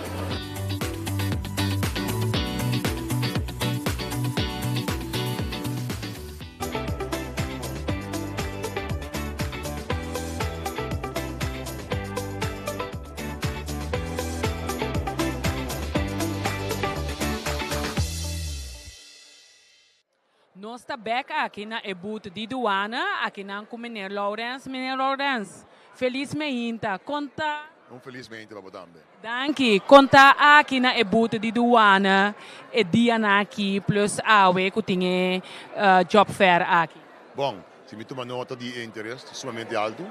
Nos ta bek aki na e boot di Duana, aki nan ku Meneer Laurens. Meneer Laurens, felis meinta. Kon ta? Un felis meinta pa bo tambe. Danki. Kon ta aki na e boot di Duana e dianan aki plus awe ku tin e job fair aki? Bon, Si mi tuma nota di e interes ta sumamente altu,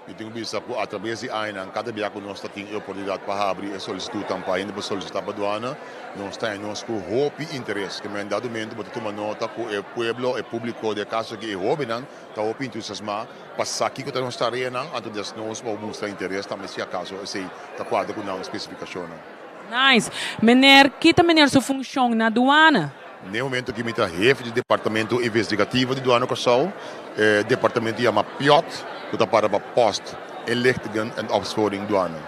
mi tin ku bisa ku atrabes di añanan kada bia ku nos ta tin e oportunidat pa habri e solisitutnan pa hende por solisitá pa duana, nos ta haña nos ku hopi interes. Ke men dado momento bo ta tuma nota ku e pueblo, e públiko, den e kaso aki e hóbennan ta hopi entusiasmá pa sa kiko ta nos tareanan, anto desnos pa bo mustra interes tambe si akaso esei ta kuadra ku nan spesifikashonnan. Nice. Meneer, ki ta meneer su funshon na duana? N'e momento aki mi ta hefe di Departamento Investigativo di Duana Kòrsou. E departamento yama PIOD, ku ta para pa Post Inlichtingen en Opsporing Duana.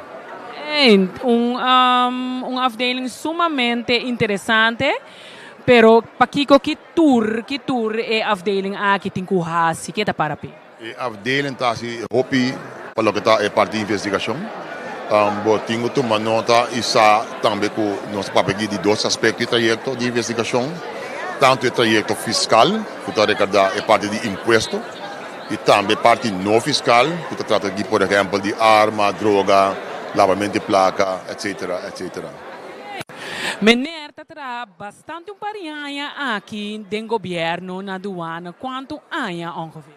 Ey, un un afdeling sumamente interesante, pero pakiko ki tur ki tur e afdeling aki tin ku hasi? Ke ta para p'e? E afdeling ta hasi hopi pa loke ta e parti di investigashon. Bo tin ku tuma nota i sa tambe ku nos ta papia aki di dos aspekto di trayekto di investigashon, tantu e trayekto fiskal ku ta rekardá e parti di impuesto i tambe e parti no fiskal ku ta trata di por ehèmpel di arma, droga, labamentu di plaka, etsetera, etsetera. Meneer ta traha bastante un par di aña aki den gobièrnu na duana. Kuantu aña ongeveer?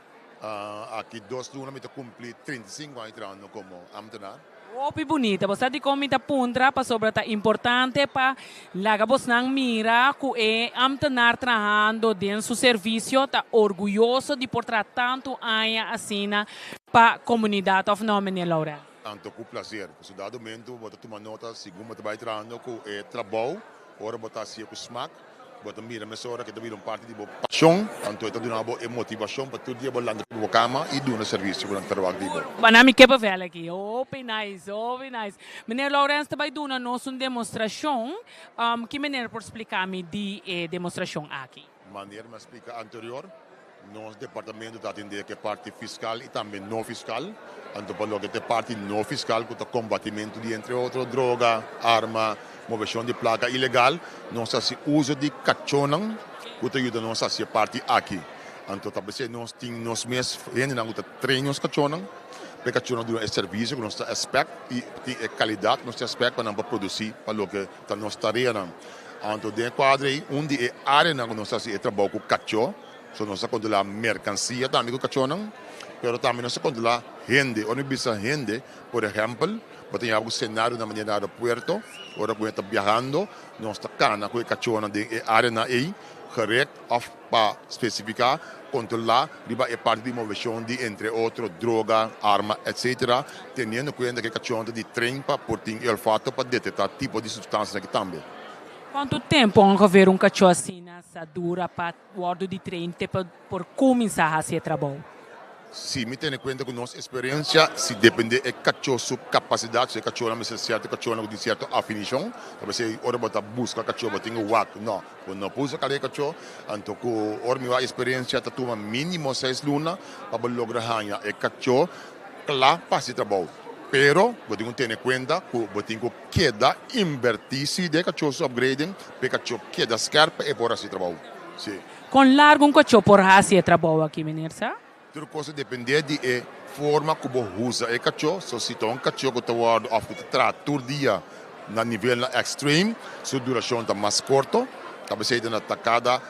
Aki dos luna mi ta kumpli 35 aña trahando komo ambtenaar. Hopi bunita. Bo sa dikon mi ta puntra? Pasobra ta importante pa laga bosnan mira ku e ambtenaar trahando den su servisio ta orguyoso di por traha tantu aña asina pa komunidat, òf no, meneer Laurel? Anto ku plaser. Pasobra dado momento bo ta tuma nota segun bo ta bai trahando ku e trabou, ora bo ta hasié ku smak. Bo ta mira mesora ku e ta bira un parti di bo pashon, anto e ta duna bo e motivashon pa tur dia bo lanta riba bo kama i duna servisio ku nan ta wak di bo. Bana mi kippenvel aki. Hopi nice, hopi nice. Meneer Laurens ta bai duna nos un demostrashon. Ki meneer por splika mi di e demostrashon aki? Manera mi a splika anterior, nos departamento ta atendé ku e parti fiskal i tambe no fiskal. Anto pa loke ta e parti no fiskal ku ta kombatimentu di entre otro droga, arma, moveshon di plaka ilegal, nos ta hasi uso di kachónan ku ta yuda nos hasi e parti aki. Anto ta p'esei nos tin nos mes hendenan ku ta train nos kachónan, pa e kachónan duna e servisio ku nos ta expect i tin e kalidat ku nos ta expect pa nan por produsí pa loke ta nos tareanan. Anto den e kuadro ei, un di e áreanan ku nos ta hasi e trabou ku kachó, so nos ta kontrolá merkansia tambe ku kachónan, pero tambe nos ta kontrolá hende. Ora mi bisa hende, por ehèmpel, bo ta yama ku senario na manera na aeropuerto, ora ku hende ta biahando, nos ta kana ku e kachónan den e áreanan ei, gerekt òf pa spesifiká. kontrolá riba e parti di moveshon di entre otro droga, arma etc. Teniendo kuenta ku e kachon ta di train pa por tin e olfato pa detektá tipo di supstansianan aki tambe. Kuantu tempu ongeveer un kachó asina sa dura pa wòrdu di train te pa por kuminsá hasi e trabou? Si mi tene kuenta ku nos eksperensia, si dependé e kachó su kapasidat, si e kachónan mester sierto kachónan ku tin sierto afinishon, ta p'esei ora bo ta buska kachó bo tin ku wak, no, bo no por usa kal e kachó, anto ku ora mi wak eksperensia ta tuma mínimo seis luna pa bo logra haña e kachó kla pa hasi trabou. Pero bo tin ku tene kuenta ku bo tin ku keda inbertí si den e kachó su upgrading pa e kachó keda skèrp pa e por hasi trabou. Si. Kon largu un kachó por hasi e trabou aki, meneer sa? Tur kos ta dependé di e forma ku bo usa e kachó. So si ta un kachó ku ta wòrdu òf ku ta traha tur dia na nivelnan extreme, su durashon ta mas korto. Ta p'esei ta na ta kada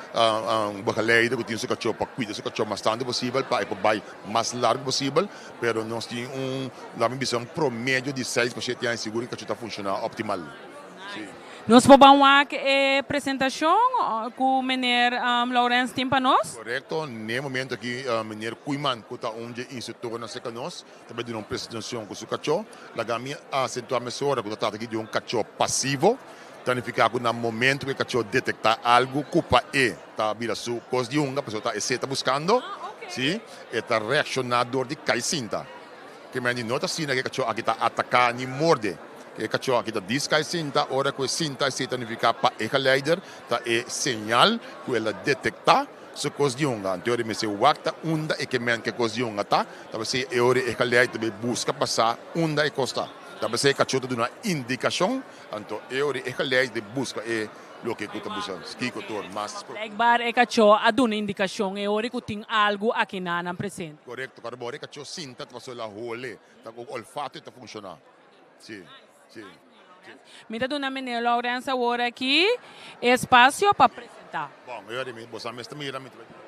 begeleider ku tin su kachó pa kuida su kachó mas tantu posibel pa e por bai mas largu posibel. Pero nos tin un, laat mi bisa, un promedio di seis pa shete aña sigur e kachó ta funshoná optimal. Si. Nos por ban wak e presentacion cu meneer Laurens tin pa nos? Correcto, n'e momento aki meneer Koeiman cu ta un dje instructornan cerca nos ta bay duna un presentacion cu su cacho. Laga mi acentua mesora cu ta trata aki di un cacho pasivo, ta nifica cu na momento cu e cacho detecta algo cu pa e ta bira su cos di hunga, pasobra ta esey e ta buscando, si, e ta reacciona door di cay sinta. Ke men di no ta asina ku e kachó aki ta ataká ni morde. E kachó aki ta diska e sinta, ora ku e sinta esei ta nifiká pa e geleider ta e señal ku el a detektá su kos di hunga. Anto ora e mester wak ta unda e ke men ku e kos di hunga ta, ta p'esei e ora e geleider ta bai buska pa sa unda e kos ta. Ta p'esei e kachó ta duna indikashon, anto e ora e geleider ta buska e Loke ku ta buska kiko tur mas. Blijkbaar e kachó a duna indikashon e ora ku tin algu aki na nan presente. Korekto, kòrda bo ora e kachó sinta ta pasobra el a hole, ta ku olfato e ta funshoná. Si, si, si. Mi ta duna meneer Laurens awor aki e espasio pa presentá. Bon, e ora mi, bo sa mes ta mira mi ta bai duna.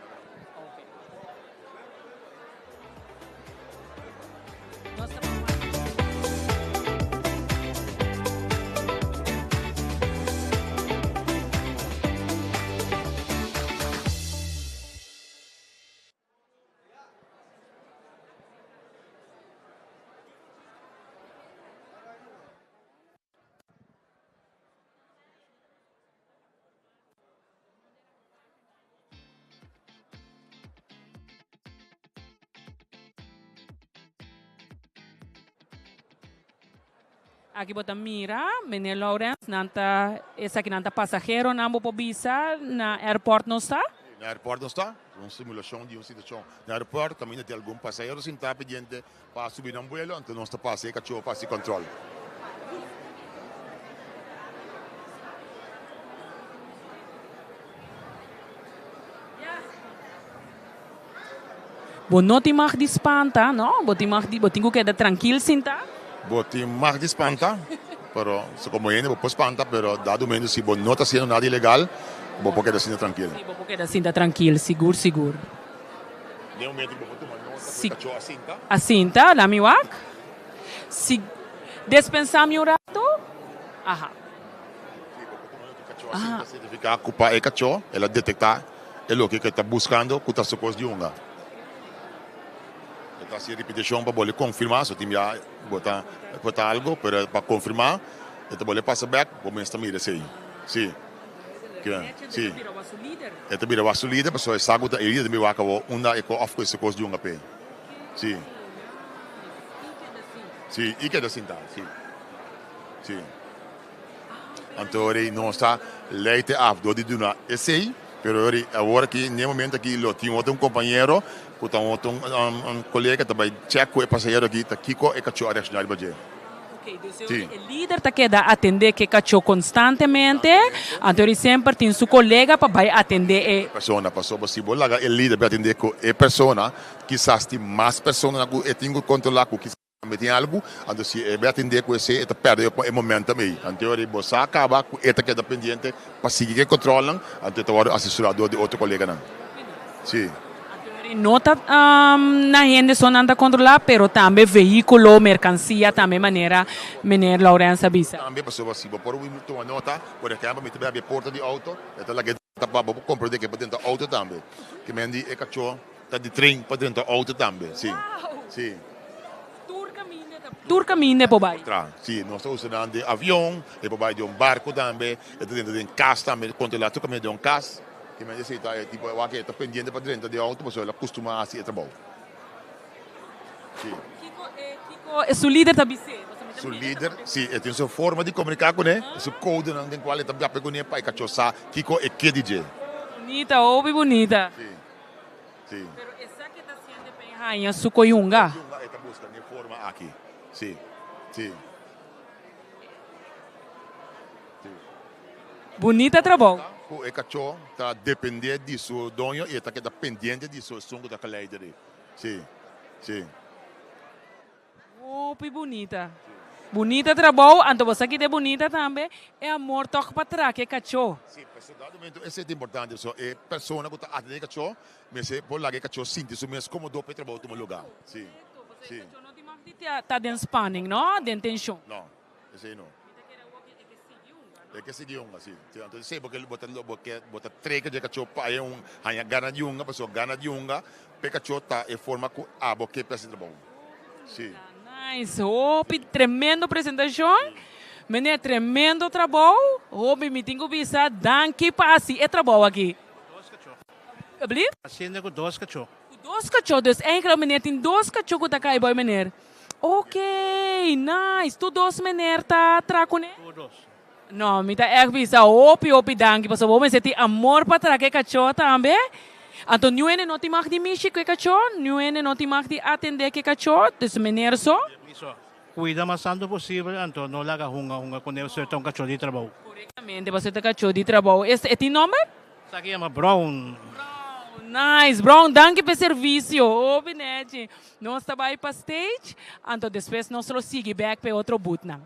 Aki bo ta mira, meneer Laurens, nan ta, esakinan ta pasaheronan bo por bisa na airport nos ta? Na airport nos ta, un simulacion di un situacion na airport caminda tin algun pasahero sinta pidiente pa subi nan vuelo, anto nos ta pasa e cacho pa haci control. Bo no tin mag di spanta, no? Bo tin mag di, bo tin ku keda trankil sinta. Bo tin mag di spanta, pero si komo hende bo por spanta, pero dado momento si bo no ta hasiendo nada ilegal, bo por keda sinta trankil. Si, bo por keda sinta trankil, sigur sigur. Den momento ku bo por tuma nota ku e kachó a sinta. A sinta, la mi wak. Si, despensa mi un rato. Aha. Si, bo por tuma nota ku e kachó a sinta significa ku pa e kachó el a detektá e loke ku e ta buskando ku ta su kos di hunga. E ta hasi ripitishon pa bole konfirmá, so tin bia bo ta por ta algu, pero pa konfirmá e ta bole pasa bèk, bo mes ta mira esei. Si. Si. E ta bira wak su lider pasobra e sa ku ta e lider ta bira wak awor unda e ko òf ku e su kos di hunga p'e. Si. Si, i keda sintá. Si. Si. Anto ora nos ta leite af dor di duna esey, pero ora awor aki n'e momento aki lo tin otro un compañero cu ta otro un colega ta bay check cu e pasahero aki ta kico e cacho a reacciona riba dje. Ok, dus e ora e lider ta keda atende cu e cacho constantemente, anto ora semper tin su colega pa bay atende e. Persona, pasobra si bo laga e lider bay atende cu e persona, kisas tin mas personanan cu e tin cu controla cu kisas. Tambe tin algu, anto si e bai atendé ku esei e ta pèrdè e momentum ei. Anto ora bo sa kaba ku e ta keda pendiente pa sigui ku e kòntròlnan, anto e ta wòrdu asesorá dor di otro koleganan. Si. Anto ora no ta na hende so nan ta kontrolá, pero tambe vehíkulo, merkansia tambe manera meneer Laurens a bisa. Tambe pasobra si bo por tuma nota, por ehèmpel mi ta bai habri e porta di outo, e ta laga e. Ta pa bo por komprendé ke por drenta outo tambe. Ke men di e kachó ta di tren pa drenta outo tambe. Si. Si. Tur kaminda e por bai. Tra. Si, nos ta usa nan den avion, e por bai den un barko tambe, e ta drenta den kas tambe, kontrolá tur kaminda den un kas. Ke men di esei ta e tipo wak e ta pendiente pa drenta den outo pasobra el a kustumá hasi e trabou. Si. Kiko e kiko su lider ta bis'é? Su lider, si, e tin su forma di komuniká kuné, su kodenan den kual e ta papia kuné pa e kachó sa kiko e ke di dje. Bunita, hopi bunita. Si, si. Pero esaki e ta siente pa e haña su koyunga. Koyunga e ta buska den e forma aki, si, si. Si. Bunita trabou. Ku e kachó ta dependé di su doño i e ta keda pendiente di su esun ku ta geleider ei. Si, si. Hopi bunita. Bunita trabou, anto bo sa kita e bunita tambe, e amor tog pa traka e kachó. Si, pasobra dado momento esei ta importante, pasobra e persona ku ta atendé e kachó mester por laga e kachó sinti su mes komodo pa e trabou tuma lugá. Si, si. E kachó no tin mag di ta den spanning, no? Den tenshon. No, esei no. E ke sigui hunga, si. Anto esei bo ke bo ta bo ke bo ta treka dje kachó pa e un haña gana di hunga, pasobra gana di hunga p'e kachó ta e forma ku abo ke pa hasi trabou. Si. Nice, hopi tremendo presentashon. Meneer tremendo trabou. Hopi mi tin ku bisa danki pa hasi e trabou aki. Dos kachó. Alsjeblieft? Hasiendo ku dos kachó. Ku dos kachó, dus eigenlijk meneer tin dos kachó ku ta kai bou meneer. Ok, nice. Tur dos meneer ta tra kuné? Tur dos. No, mi ta ègt bisa hopi hopi danki pasobra bo mester tin amor pa tra ku e kachó tambe. Anto niun hende no tin mag di mishi ku e kachó, niun hende no tin mag di atendé ku e kachó, dus meneer so. Mi so. Kuida mas tantu posibel, anto no laga hunga hunga kuné pasobra e ta un kachó di trabou. Korektamente, pasobra e ta kachó di trabou. E tin nòmber? Esaki yama Brown. Brown, nice. Brown, danki pa e servicio. Hopi nechi. Nos ta bai pa stage, anto despues nos lo sigui bek pa e otro boothnan.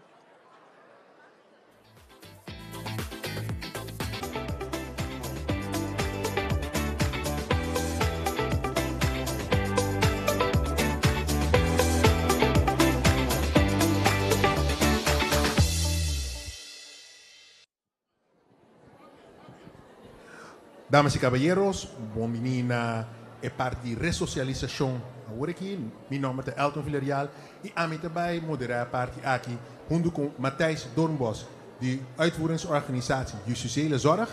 Damas y caballeros, bon bini na e parti di resocialisacion awor aki. Mi nomber ta Elton Villarreal y ami ta bay modera e parti aki hunto cu Matthijs Doornbos di Uitvoeringsorganisatie Justitiële Zorg,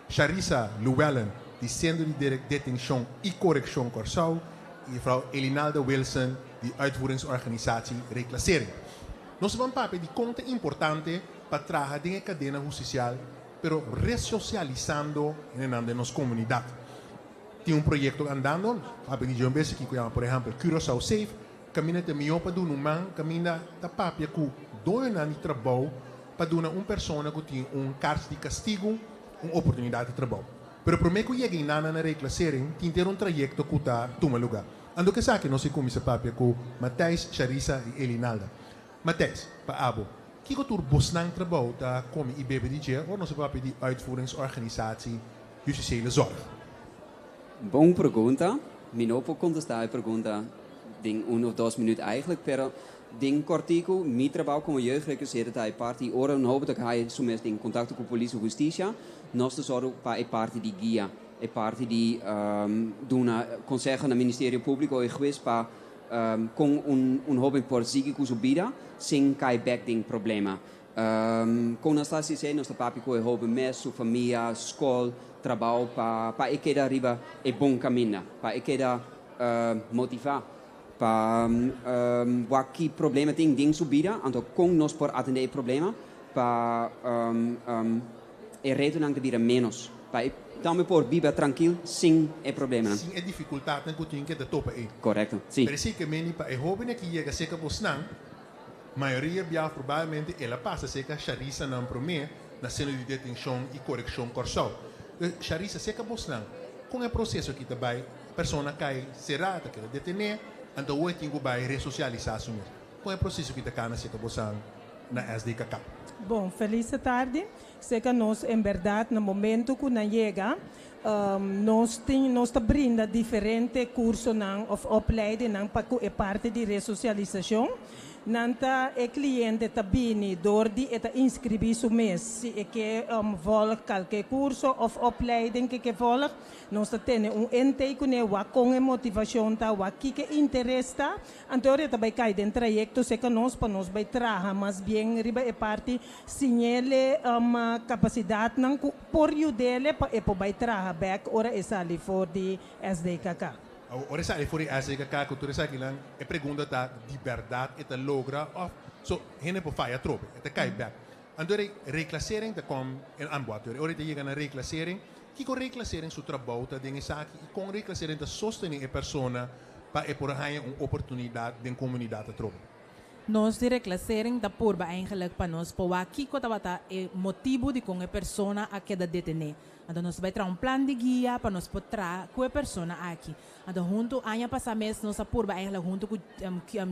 Charissa Llewellyn di Centro di Detencion y Correccion Corsou y juffrouw Elinalda Wilson di Uitvoeringsorganisatie Reclassering. Nos ta ban papia di con ta importante pa traha den e kadena hustisial pero resosialisando hendenan den nos komunidat. Tin un proyekto andando, papia di dje un bes aki ku yama por ehèmpel Curaçao Safe, kaminda ta mihó pa duna un man, kaminda ta papia ku doñonan di trabou pa duna un persona ku tin un kars di kastigu un oportunidat di trabou. Pero promé ku yega einan na reklasering tin ter un trayekto ku ta tuma lugá. Ando ku esaki nos a kuminsá papia ku Matthijs, Charissa i Elinalda. Matthijs, pa abo, kiko tur bosnan trabou ta komi i bebe di dje ora nos a papia di Uitvoeringsorganisatie Justitiële Zorg? Bon pregunta. Mi no por kontestá e pregunta den un of dos minuut eigenlijk, pero den kortiku mi trabou komo jeugdreclasseren ta e parti ora un hoben ta haya su mes den kontakto ku polis of hustisia, nos ta sòru pa e parti di guia, e parti di duna konseho na Ministerio Públiko i hues pa Kon un hoben por sigui ku su bida sin kai bek den problema? Kon nos ta hasi esei? Nos ta papia ku e hoben mes, su famia, skol, trabou pa e keda riba e bon kaminda, pa e keda motivá, pa wak ki problema tin den su bida, anto kon nos por atendé e problema pa E retonan ta bira ménos pa e tambe por biba trankil sin e problemanan. Sin e difikultatnan ku tin ke ta topa ei. Korekto, si. Pero esei ke meni pa e hóbennan ki yega serka bosnan, mayoria bia probablemente el a pasa serka Sharisanan promé na Sentro di Detenshon i Korekshon Kòrsou. Dus Sharisa, serka bosnan, kon e proseso aki ta bai? Persona kai será, ta keda detené, anto awor e tin ku bai resosialisá su mes. Kon e proseso aki ta kana serka bosan na SDKK? Bon, felis tardi. Serka nos en berdad na momento cu nan yega, nos tin, nos ta brinda diferente cursonan of opleidingnan pa cu e parti di resocialisacion. Nan ta e kliente ta bini dor di e ta inskribí su mes si e ke volg kalke kurso òf opleiding ke ke volg. Nos ta tene un intake kuné wak kon e motivashon ta, wak kiko e interes ta. Anto e ta bai kai den trayekto serka nos pa nos bai traha mas bien riba e parti siñ'ele kapasidatnan ku por yud'ele pa e por bai traha bèk ora e sali for di SDKK. Ora e sali for di SDKK ku tur esakinan, e pregunta ta, di bèrdat e ta logra òf so hende por faya atrobe, e ta kai bèk. Anto e reclassering ta kom en aanbod. Ora e ta yega na reclassering, kiko reclassering su trabou ta den esaki i kon reclassering ta sostené e persona pa e por haña un oportunidat den komunidat atrobe? Nos di reclassering ta purba eigenlijk pa nos por wak kiko tabata e motibu dikon e persona a keda detené. Anto nos bai traha un plan di guia pa nos por traha ku e persona aki. Anto huntu aña pasá mes nos a purba eigenlijk huntu ku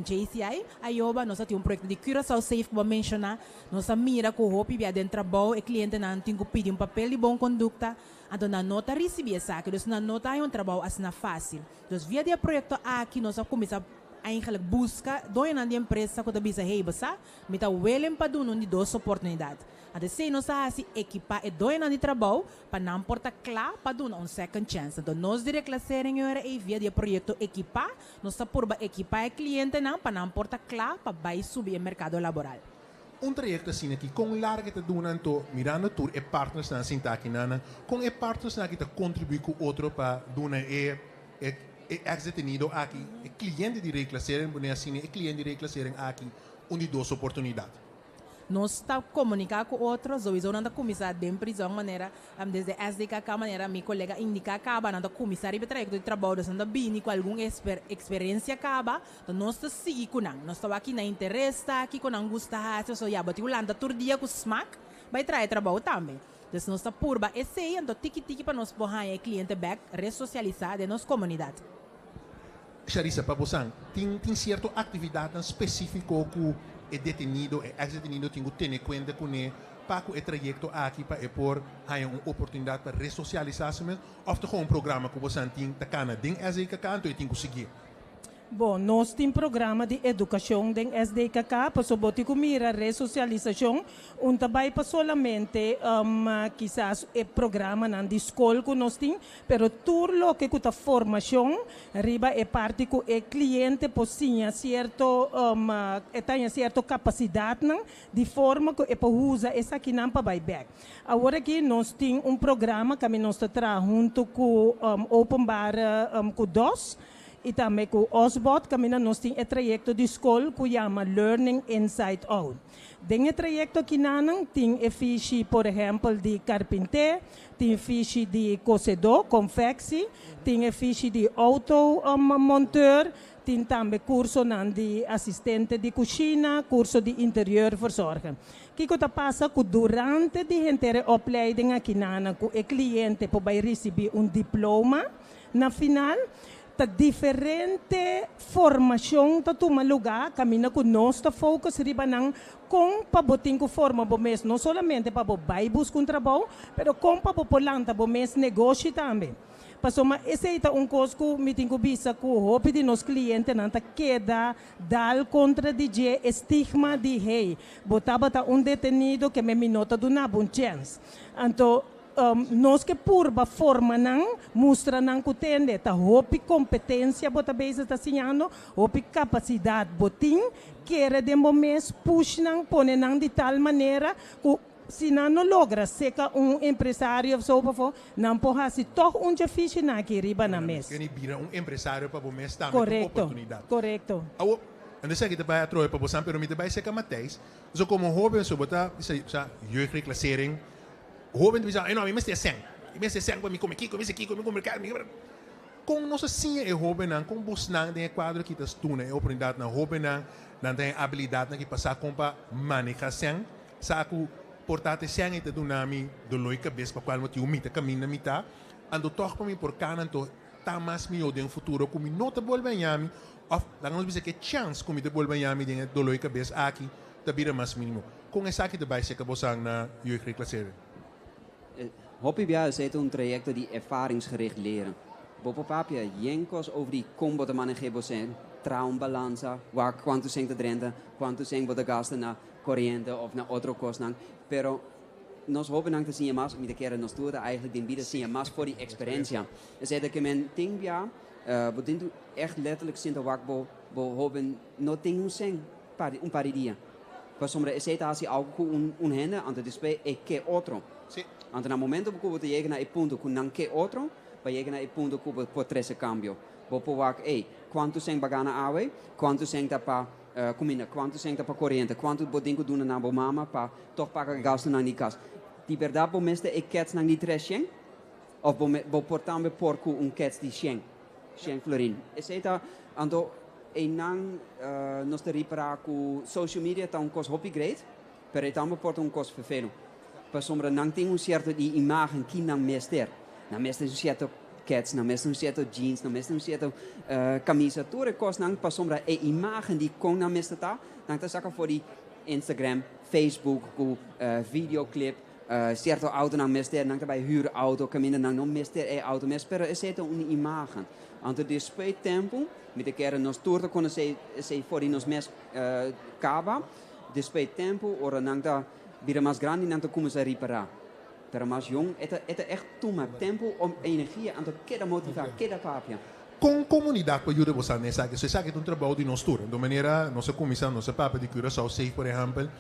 JCI Ayoba nos a tin un proyekto di Curaçao Safe ku bo a menshoná. Nos a mira ku hopi bia den trabou e klientenan tin ku pidi un papel di bon kondukta, anto nan no ta risibí esaki, dus nan no ta haña un trabou asina fásil. Dus via di e proyekto aki nos a kuminsá eigenlijk buska doñonan di empresa ku ta bisa, hey, bo sa, mi ta willing pa duna un di dos oportunidat. Anto esei nos a hasi ekipá e doñonan di trabou pa nan por ta kla pa duna un second chance. Anto nos di Reclassering e ora ei via di e proyekto Ekipá nos ta purba ekipá e klientenan pa nan por ta kla pa bai subi e merkado laboral. Un trayekto asina aki kon larga e ta duna anto mirando tur e partnersnan sinta aki nan kon e partnersnan aki ta kontribuí ku otro pa duna e e e ex detenido aki e kliente di Reclassering pone asina e kliente di Reclassering aki un di dos oportunidat. Nos ta komuniká ku otro, souiso nan ta kuminsá den prizòn manera desde SDKK manera mi kolega indiká kaba nan ta kuminsá riba e trayekto di trabou dus nan ta bini ku algun eksperensia kaba, ta nos ta sigui ku nan. Nos ta wak ki nan interes ta, kiko nan gusta hasi pasobra ya bo tin ku lanta tur dia ku smak bai traha e trabou tambe. Dus nos ta purba esei anto tiki tiki pa nos por haña e kliente bèk resosialisá den nos komunidat. Sharissa, pa bosan, tin tin sierto aktividatnan spesífiko ku e detenido, e eks detenido tin ku tene kuenta kuné pa ku e trayekto aki pa e por haña un oportunidat pa resosialisá su mes òf ta kon un programa ku bosan tin ta kana den SDKK anto e tin ku siguié? Bon, nos tin programa di edukashon den SDKK, pasobra bo tin ku mira resosialisashon un ta bai pa solamente kisas e programanan di skol ku nos tin, Pero tur loke ku ta formashon riba e parti ku e kliente por siña sierto e ta haña sierto kapasidatnan di forma ku e por usa esakinan pa bai bèk. Awor aki nos tin un programa kaminda nos ta traha huntu ku openbare ku dos i tambe ku Osbod kaminda nos tin e trayekto di skol ku yama Learning Inside Out. Den e trayekto akinanan tin e fishi por ehèmpel di karpinté, tin fishi di kosedó, konfèksi, tin e fishi di outo monteur, tin tambe kursonan di asistente di kushina, kurso di interieurverzorger. Kiko ta pasa ku durante di henter e opleiding akinanan ku e kliente por bai risibí un diploma na final? Ta diferente formashon ta tuma lugá kaminda ku nos ta focus riba nan kon pa bo tin ku forma bo mes, no solamente pa bo bai buska un trabou, pero kon pa bo por lanta bo mes negoshi tambe. Pasobra esei ta un kos ku mi tin ku bisa ku hopi di nos klientenan ta keda dal kontra di dje e stigma di hey, bo tabata un detenido ke mi no ta duna bo un chèns. Anto Nos ke purba forma nan, mustra nan ku tende ta hopi kompetensia bo ta bezig ta siñando, hopi kapasidat bo tin, kere den bo mes, push nan, pone nan di tal manera ku si nan no logra seka un empresario of so pafó, nan por hasi tòg un dje fishinan aki riba nan mes. Keni bira un empresario pa bo mes tambe tin oportunidat. Korekto. Awor, anto esaki ta bai atrobe pa bo san, pero mi ta bai seka Matthijs. So komo hoben so bo ta bisa, sa, jeugdreclassering, Hoben ta bisa, Ay no, mi mester sèn. Mi mester sèn pa mi kome kiko, mi mester kiko, mi kome kèr, mi Kon nos a siña e hobennan, kon bosnan den e kuadro aki ta duna e oportunidat na hobennan, nan ta e abilidatnan ki pa sa kon pa maneha sèn, sa ku por ta te sèn ei ta duna mi doló i kabes pa kual motibu mi ta kaminda mi ta, anto tòg pa mi por kana anto ta mas mihó den futuro ku mi no ta bolbe haña mi òf laga nos bisa ku e chèns ku mi ta bolbe haña mi den e doló i kabes aki ta bira mas mínimo. Kon esaki ta bai serka bosan na jeugdreclassering? Hopi biaha esei ta un trayecto di ervaringsgericht leren. Bo por papia yen kos over di kon bo ta maneh'é bo sèn. Traha un balansa, wak kuantu sèn ta drenta, kuantu sèn bo ta gasta na koriente òf na otro kosnan. Pero nos hóbennan ta siña mas, mi ta kere nos tur ta eigenlijk den bida siña mas for di eksperensia. Esei ta ke men tin bia, bo tin tu ègt letterlijk sinta wak bo bo hóben no tin un sèn pa un par di dia. Pasobra esei ta hasi algu ku un un hende, anto despues e ke otro. Anto na momento ku bo ta yega na e punto ku nan ke otro, bo a yega na e punto ku bo por trese kambio. Bo por wak, ey, kuantu sèn bo a gana awe? Kuantu sèn ta pa kuminda? Kuantu sèn ta pa koriente? Kuantu bo tin ku duna na bo mama pa tòg paga gastunan di kas? Di bèrdat bo mester e kètsnan di treshen? Òf bo bo por tambe por ku un kèts di shen, shen florin? Esei ta, anto einan nos ta ripará ku social media ta un kos hopi great, pero e tambe por ta un kos ferfelu. Pasobra nan tin un sierto di imagen ki nan mester. Nan mester un sierto kets, nan mester un sierto jeans, nan mester un sierto camisa. Tur e kosnan pasobra e imagen di kon nan mester ta, nan ta saka for di Instagram, Facebook ku videoclip, sierto auto nan mester, nan ta bai huur auto kaminda nan no mester e auto mes, pero esei ta un imagen. Anto despues tempu, mi ta kere nos tur ta konosé esei for di nos mes kaba, despues tempu ora nan ta bira mas grandi nan ta kuminsá ripará. Pero mas yong e ta e ta ègt tuma tempu om energia anto keda motivá, keda papia. Kon komunidat por yuda bo sa na esaki? So esaki ta un trabou di nos tur. Enton manera nos a kuminsá nos a papia di Curaçao Safe por ehèmpel,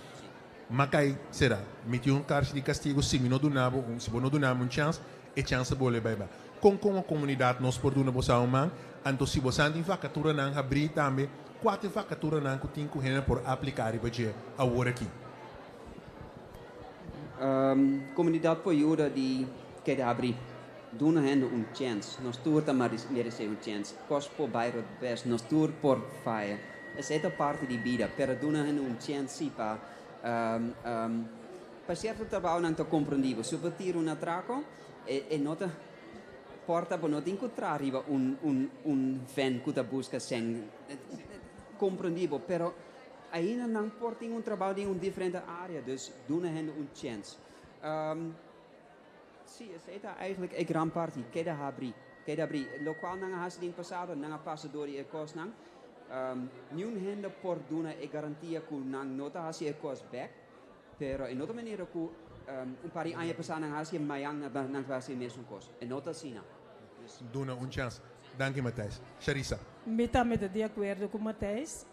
m'a kai sera, mi tin un karchi di kastigu si mi no duna bo un si bo no duna mi un chèns, e chèns ta bolbe bai ba. Kon komo komunidat nos por duna bo sa un man? Anto si bo sa tin vakaturanan habrí tambe, kua ta e vakaturanan ku tin ku hende por apliká riba dje awor aki? Komunidat por yuda di keda habrí. Duna hende un chèns. Nos tur ta meresé un chèns. Kos por bai robes, nos tur por faya. Esei ta parti di bida, pero duna hende un chèns sí pa pa sierto trabounan ta komprendí bo. Si bo tira un atrako, e no ta porta bo no tin ku traha riba un un un vèn ku ta buska sèn. Komprendí bo, pero Ainda nan por tin un trabao den un diferente area, dus duna hende un chens. Sí, esey ta eigenlijk e gran parti, keda habri, keda habri. Locual nan a haci den pasado, nan a pasa door di e cosnan. Niun hende por duna e garantia cu nan no ta haci e cos bek, pero e no ta manera cu un par di aña pasa nan a haci e mayan nan ta haci e mesun cos. E no ta asina. Duna un chens. Danki Matthijs. Sharissa. Mi tambe ta di akuerdo ku Matthijs.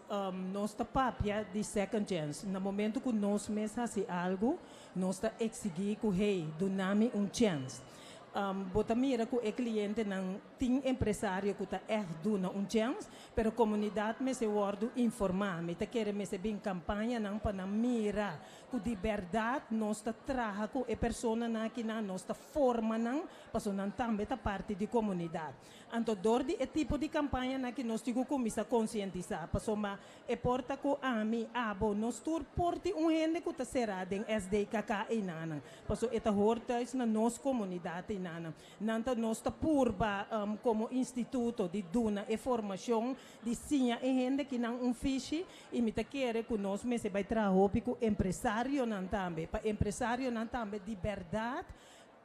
Nos ta papia di second chance. Na momento ku nos mes hasi algu, nos ta eksigí ku hey, duna mi un chèns. Bo ta mira ku e klientenan tin empresario ku ta ègt duna un chèns, pero komunidat mester wòrdu informá. Mi ta kere mester bin kampañanan pa nan mira ku di bèrdat nos ta traha ku e personanan akinan, nos ta forma nan Pasobra nan tambe ta parti di komunidat. Anto dor di e tipo di kampañanan aki nos tin ku kuminsá konsientisá. Pasobra e por ta ku ami, abo, nos tur por tin un hende ku ta será den SDKK einanan. Pasobra e ta hor thuis na nos komunidat einanan. Nan ta nos ta purba komo instituto di duna e formashon di siña e hende kinan un fishi i mi ta kere ku nos mester bai traha hopi ku empresarionan tambe. Pa empresarionan tambe di bèrdat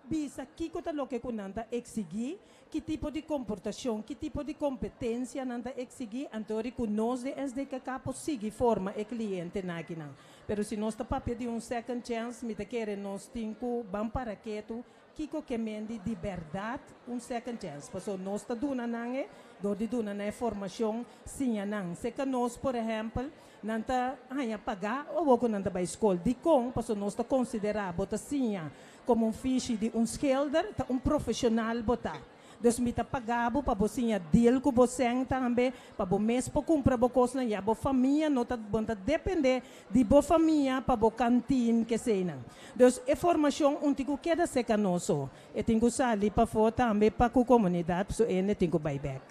Bisa kiko ta loke ku nan ta eksigí, ki tipo di komportashon, ki tipo di kompetensia nan ta eksigí, anto ri ku nos den SDKK por sigui forma e klientenan akinan. Pero si nos ta papia di un second chance, mi ta kere nos tin ku ban para ketu kiko ke mendi di bèrdat un second chance. Pasobra nos ta duna nan e dor di duna nan e formashon, siña nan. Seka nos, por ehèmpel, nan ta haña pagá awor ku nan ta bai skol. Dikon? Pasobra nos ta konsiderá bo ta siña Como un fishi di un schilder ta un profesional bo ta. Dus mi ta paga bo pa bo siña deal cu bo sèn tambe, pa bo mes por cumpra bo cosnan, ya bo famia no ta, bo no ta depende di bo famia pa bo canteen keseynan. Dus e formacion un tin cu keda seca nos so, e tin cu sali pafo tambe pa cu comunidad, pasobra ene tin cu bay bek.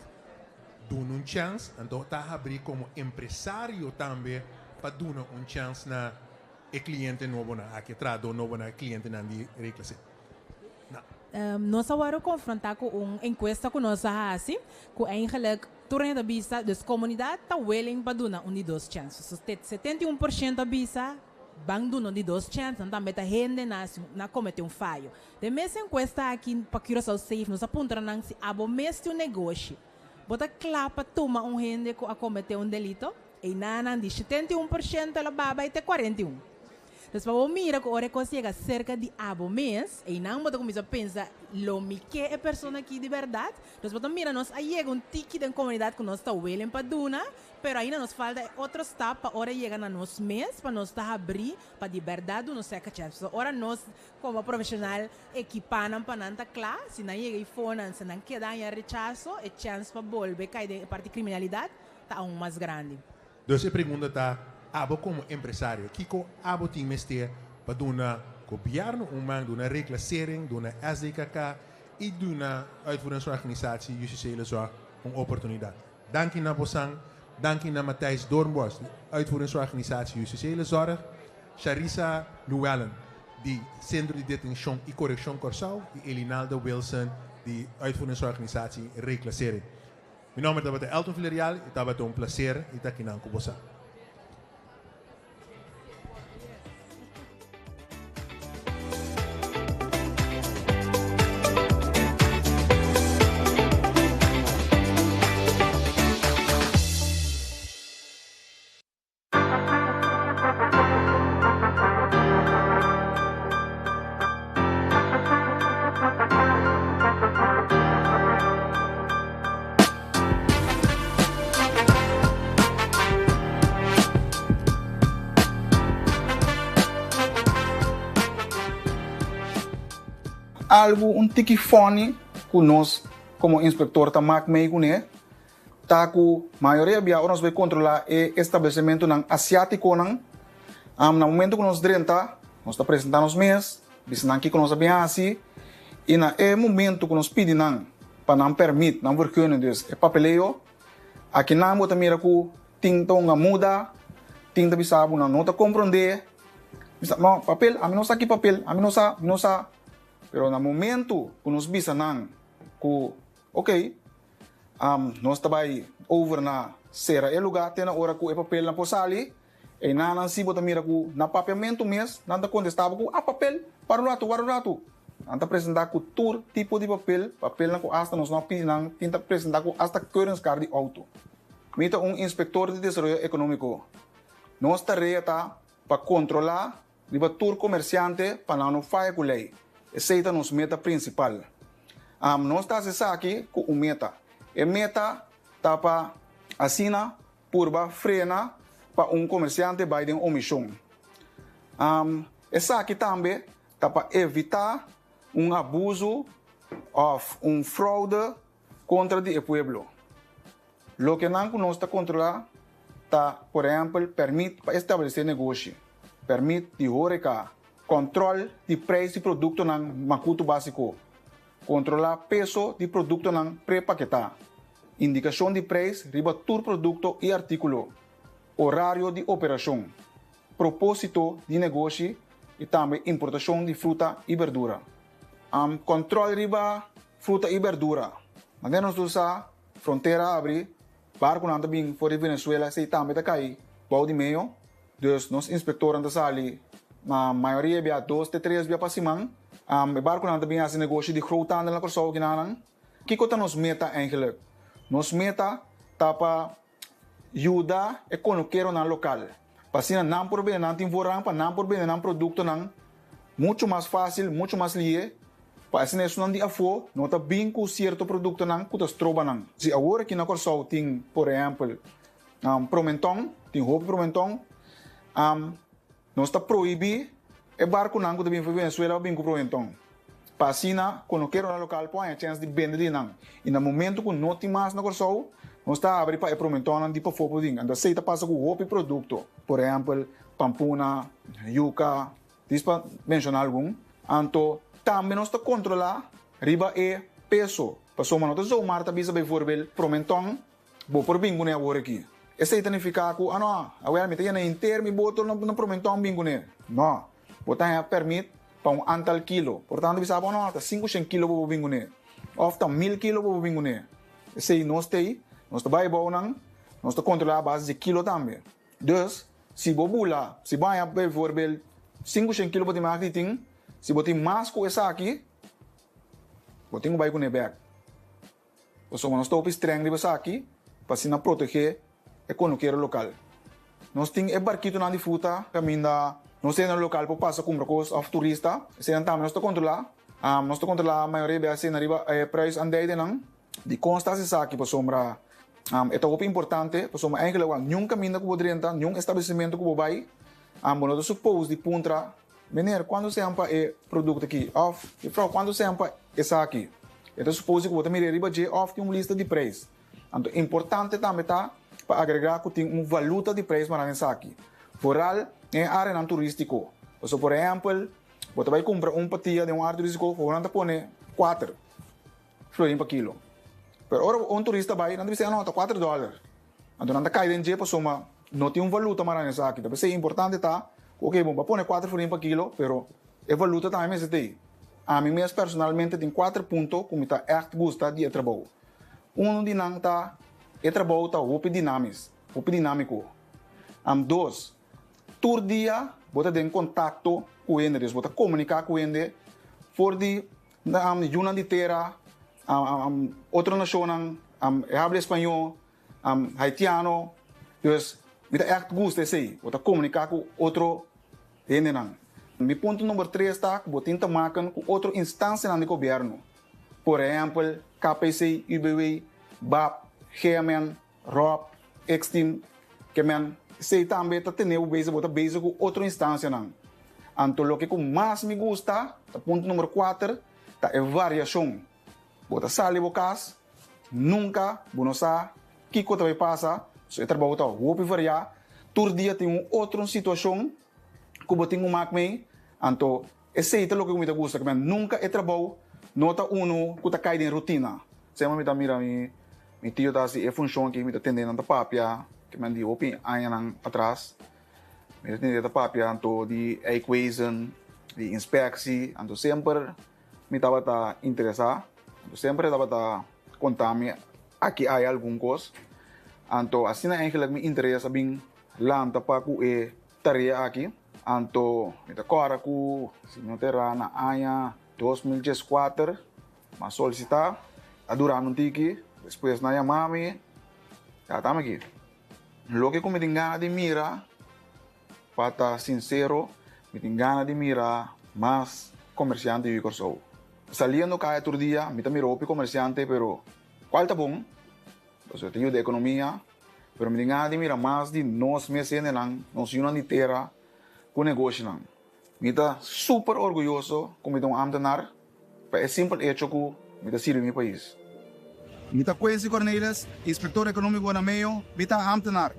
Duna un chance, anto ta habri como empresario tambe pa duna un chance na E cliente nobonan aki, e trahador nobonan, e clientenan di Reclassé. Na. Nos a wòrdu konfrontá ku un enkuesta ku nos a hasi, ku eigenlijk tur hende ta bisa, dus komunidat ta willing pa duna un di dos chèns. So 71% a bisa ban duna un di dos chèns, nan tambe ta hende na hasi na kometé un fayo. Den mes enkuesta aki pa Curaçao Safe nos a puntra nan si abo mes tin un negoshi. Bo ta kla pa tuma un hende ku a kometé un delito? Einan nan di 71% el a baba i te 41. Dus pa bo mira ku ora e kos yega serka di abo mes, einan bo ta kuminsá pensa, Lo mi ke e persona aki di bèrdat? Dus bo ta mira nos a yega un tiki den komunidat ku nos ta willing pa duna, pero ainda nos falta e otro stap pa ora e yega na nos mes pa nos ta habrí pa di bèrdat duna un second chance. Pasobra ora nos komo profeshonal ekipá nan pa nan ta kla, si nan yega ei fonan, si nan keda haña rechaso, e chèns pa bolbe kai den e parti kriminalidat ta aun mas grandi. Dus e pregunta ta, abo komo empresario, kiko abo tin mester pa duna gobièrnu un man, duna Reclassering, duna SDKK i duna Uitvoeringsorganisatie Justitiële Zorg un oportunidat? Danki na bosan, danki na Matthijs Doornbos di Uitvoeringsorganisatie Justitiële Zorg, Sharissa Llewellyn di Sentro di Detenshon i Korekshon Kòrsou i Elinalda Wilson di Uitvoeringsorganisatie Reclassering. Mi nomber tabata Elton Villarreal y tabata un placer di ta akinan cu bosa. Algu un tiki funny ku nos komo inspektor ta mak mei kuné ta ku mayoria bia ora nos bai kontrolá e establesimentunan asiátikonan, na momentu ku nos drenta, nos ta presentá nos mes, bisa nan kiko nos a bin hasi, i na e momentu ku nos pidi nan pa nan pèrmit, nan vergunning, dus e papeleo, akinan bo ta mira ku tin ta hunga muda, tin ta bisa bo nan no ta komprondé, bisa, no, papel, ami no sa ki papel, ami no sa, mi no sa. Pero na momentu ku nos bisa nan ku, okey, Nos ta bai over na sera e lugá te na ora ku e papelnan por sali. Einanan si bo ta mira ku na papiamentu mes nan ta kontestá bo ku, Ah, papel! Para un ratu, wara un ratu! Nan ta presentá ku tur tipo di papel, papelnan ku asta nos no a pidi nan, tin ta presentá ku asta keuringskaart di outo. Mi ta un inspektor di desaroyo ekonómiko. Nos tarea ta pa kontrolá Riba tur komersiante pa nan no faya ku lei. Esei ta nos meta prinsipal. Nos ta hasi esaki ku un meta. E meta ta pa asina purba frena pa un komersiante bai den omishon. Esaki tambe ta pa evitá un abusu òf un froude kontra di e pueblo. Loke nan ku nos ta kontrolá ta, por ehèmpel, pèrmit pa establesé negoshi, pèrmit di hóreka, kòntròl di preis di produktonan makutu básiko, kontrolá peso di produktonan prepaketá, indikashon di preis riba tur produkto i artíkulo, orario di operashon, propósito di negoshi i tambe importashon di fruta i berdura. Kòntròl riba fruta i berdura. Manera nos tur sa, frontera a abri, barkunan ta bin for di Venezuela, esei tambe ta kai bou di meyo. Dus nos inspektornan ta sali na mayoria bia dos te tres bia pa siman. E barkunan ta bin hasi negoshi di groothandel na Kòrsou kinanan. Kiko ta nos meta eigenlijk? Nos meta ta pa yuda e konokeronan lokal pa asina nan por bende nan tin voorrang pa nan por bende nan produktonan muchu mas fásil, muchu mas lihe, pa asina esunnan di afó no ta bin ku sierto produktonan ku ta stroba nan. Si awor aki na Kòrsou tin por ehèmpel promentòn, tin hopi promentòn, Nos ta prohibí e barkunan ku ta bin for Venezuela pa bin ku proventon, pa asina konokeronan lokal por haña chèns di bende di nan. I na momentu ku no tin mas na Kòrsou, nos ta habri pa e proventonnan di pafó por bin. Anto esei ta pasa ku hopi produkto, por ehèmpel, pampuna, yuka, dis pa menshoná algun. Anto tambe nos ta kontrolá riba e peso, pasobra no ta zomaar ta bisa beivoorbeeld promenton Bo por bin kuné awor aki. Esei ta nifiká ku, ah no, awel mi ta yena henter mi boto na promentòn bin kuné. No. Bo ta haña pèrmit pa un antal kilo. Por tanto bisa bo, no, ta 500 kilo bo por bin kuné. Òf ta 1000 kilo bo por bin kuné. Esei nos t'ei, nos ta bai abou nan, nos ta kontrolá a base di kilo tambe. Dus, si bo bula, si bo haña bijvoorbeeld 500 kilo bo tin mag di tin, si bo tin mas ku esaki, bo tin ku bai kuné bèk. Pasobra nos ta hopi streng riba esaki pa asina protegé e konukero lokal. Nos tin e barkitonan di fruta kaminda nos hendenan lokal por pasa kumpra kos òf turista. Eseinan tambe nos ta kontrolá. Nos ta kontrolá mayoria bes eseinan riba e prijs andeidenan. Dikon nos ta hasi esaki? Pasobra e ta hopi importante pasobra eigenlijk wak niun kaminda ku bo drenta, niun establesimentu ku bo bai, bo no ta supos di puntra, Meneer, kuantu sean pa e produkto aki? Òf, Jufrou, kuantu sean pa esaki? E ta supos di ku bo ta mira riba dje òf tin un lista di preis. Anto importante tambe ta pa agregá ku tin un valuta di preis mará na esaki, foral den e áreanan turístiko. Pasobra por ehèmpel, bo ta bai kumpra un patia den un área turístiko, fogo nan ta pone kuater florin pa kilo. Pero ora un turista bai, nan ta bisa, no, ta kuater dòler. Anto nan ta kai den dje pasobra no tin un valuta mará na esaki. Ta p'esei importante ta ku, oke, bo a pone kuater florin pa kilo, pero e valuta tambe mester ta ei. Ami mes personalmente tin kuater punto ku mi ta ègt gusta di e trabou. Unu di nan ta e trabou ta hopi dinamis, hopi dinámiko. Dos, tur dia bo ta den kontakto ku hende, dus bo ta komuniká ku hende for di yunan di tera, otro nashonnan, e habla españó, haitiano. Dus mi ta ègt gusta esei, bo ta komuniká ku otro hendenan. Mi punto number tres ta ku bo tin ta maken ku otro instansianan di gobièrnu. Por ehèmpel, KPC, UBW, bap, GMN, rob, X-team, kemen. Esei tambe ta tene bo bezig, bo ta bezig ku otro instansianan. Anto loke ku mas mi gusta, ta punto number kuater, ta e variashon. Bo ta sali bo kas, nunka bo no sa kiko ta bai pasa, so e trabou ta hopi variá. Tur dia tin un otro situashon ku bo tin ku mak mei, anto Esei ta loke ku mi ta gusta, ku mi nunka e trabou no ta unu ku ta kai den rutina. Semper mi ta mira mi mi tio ta hasi e funshon aki, mi ta tende nan ta papia, ke men di hopi añanan atras, mi ta tende ta papia anto di eikwezen, di inspeksi, anto semper mi tabata interesá, anto semper e tabata konta mi aki aya algun kos, anto asina eigenlik mi interes a bin lanta pa ku e tarea aki. Anto mi ta kòrda ku si mi no ta erá na aña 2014 mi a solisitá, a dura mi un tiki, despues nan a yama mi, ya ta mi aki. Loke ku mi tin gana di mira, pa ta sinsero, mi tin gana di mira mas komersiante yu Kòrsou. Saliendo kaya tur dia mi ta mira hopi komersiante pero kual ta bon? Pasobra ta yuda ekonomia. Pero mi tin gana di mira mas di nos mes hendenan, nos yunan di tera ku negoshinan. Mi ta super orguyoso ku mi ta un ámtenar pa e simpel echo ku mi ta sirbi mi pais. Mi ta Quincy Cornelis, inspektor ekonómiko na Meo, mi ta ámtenar.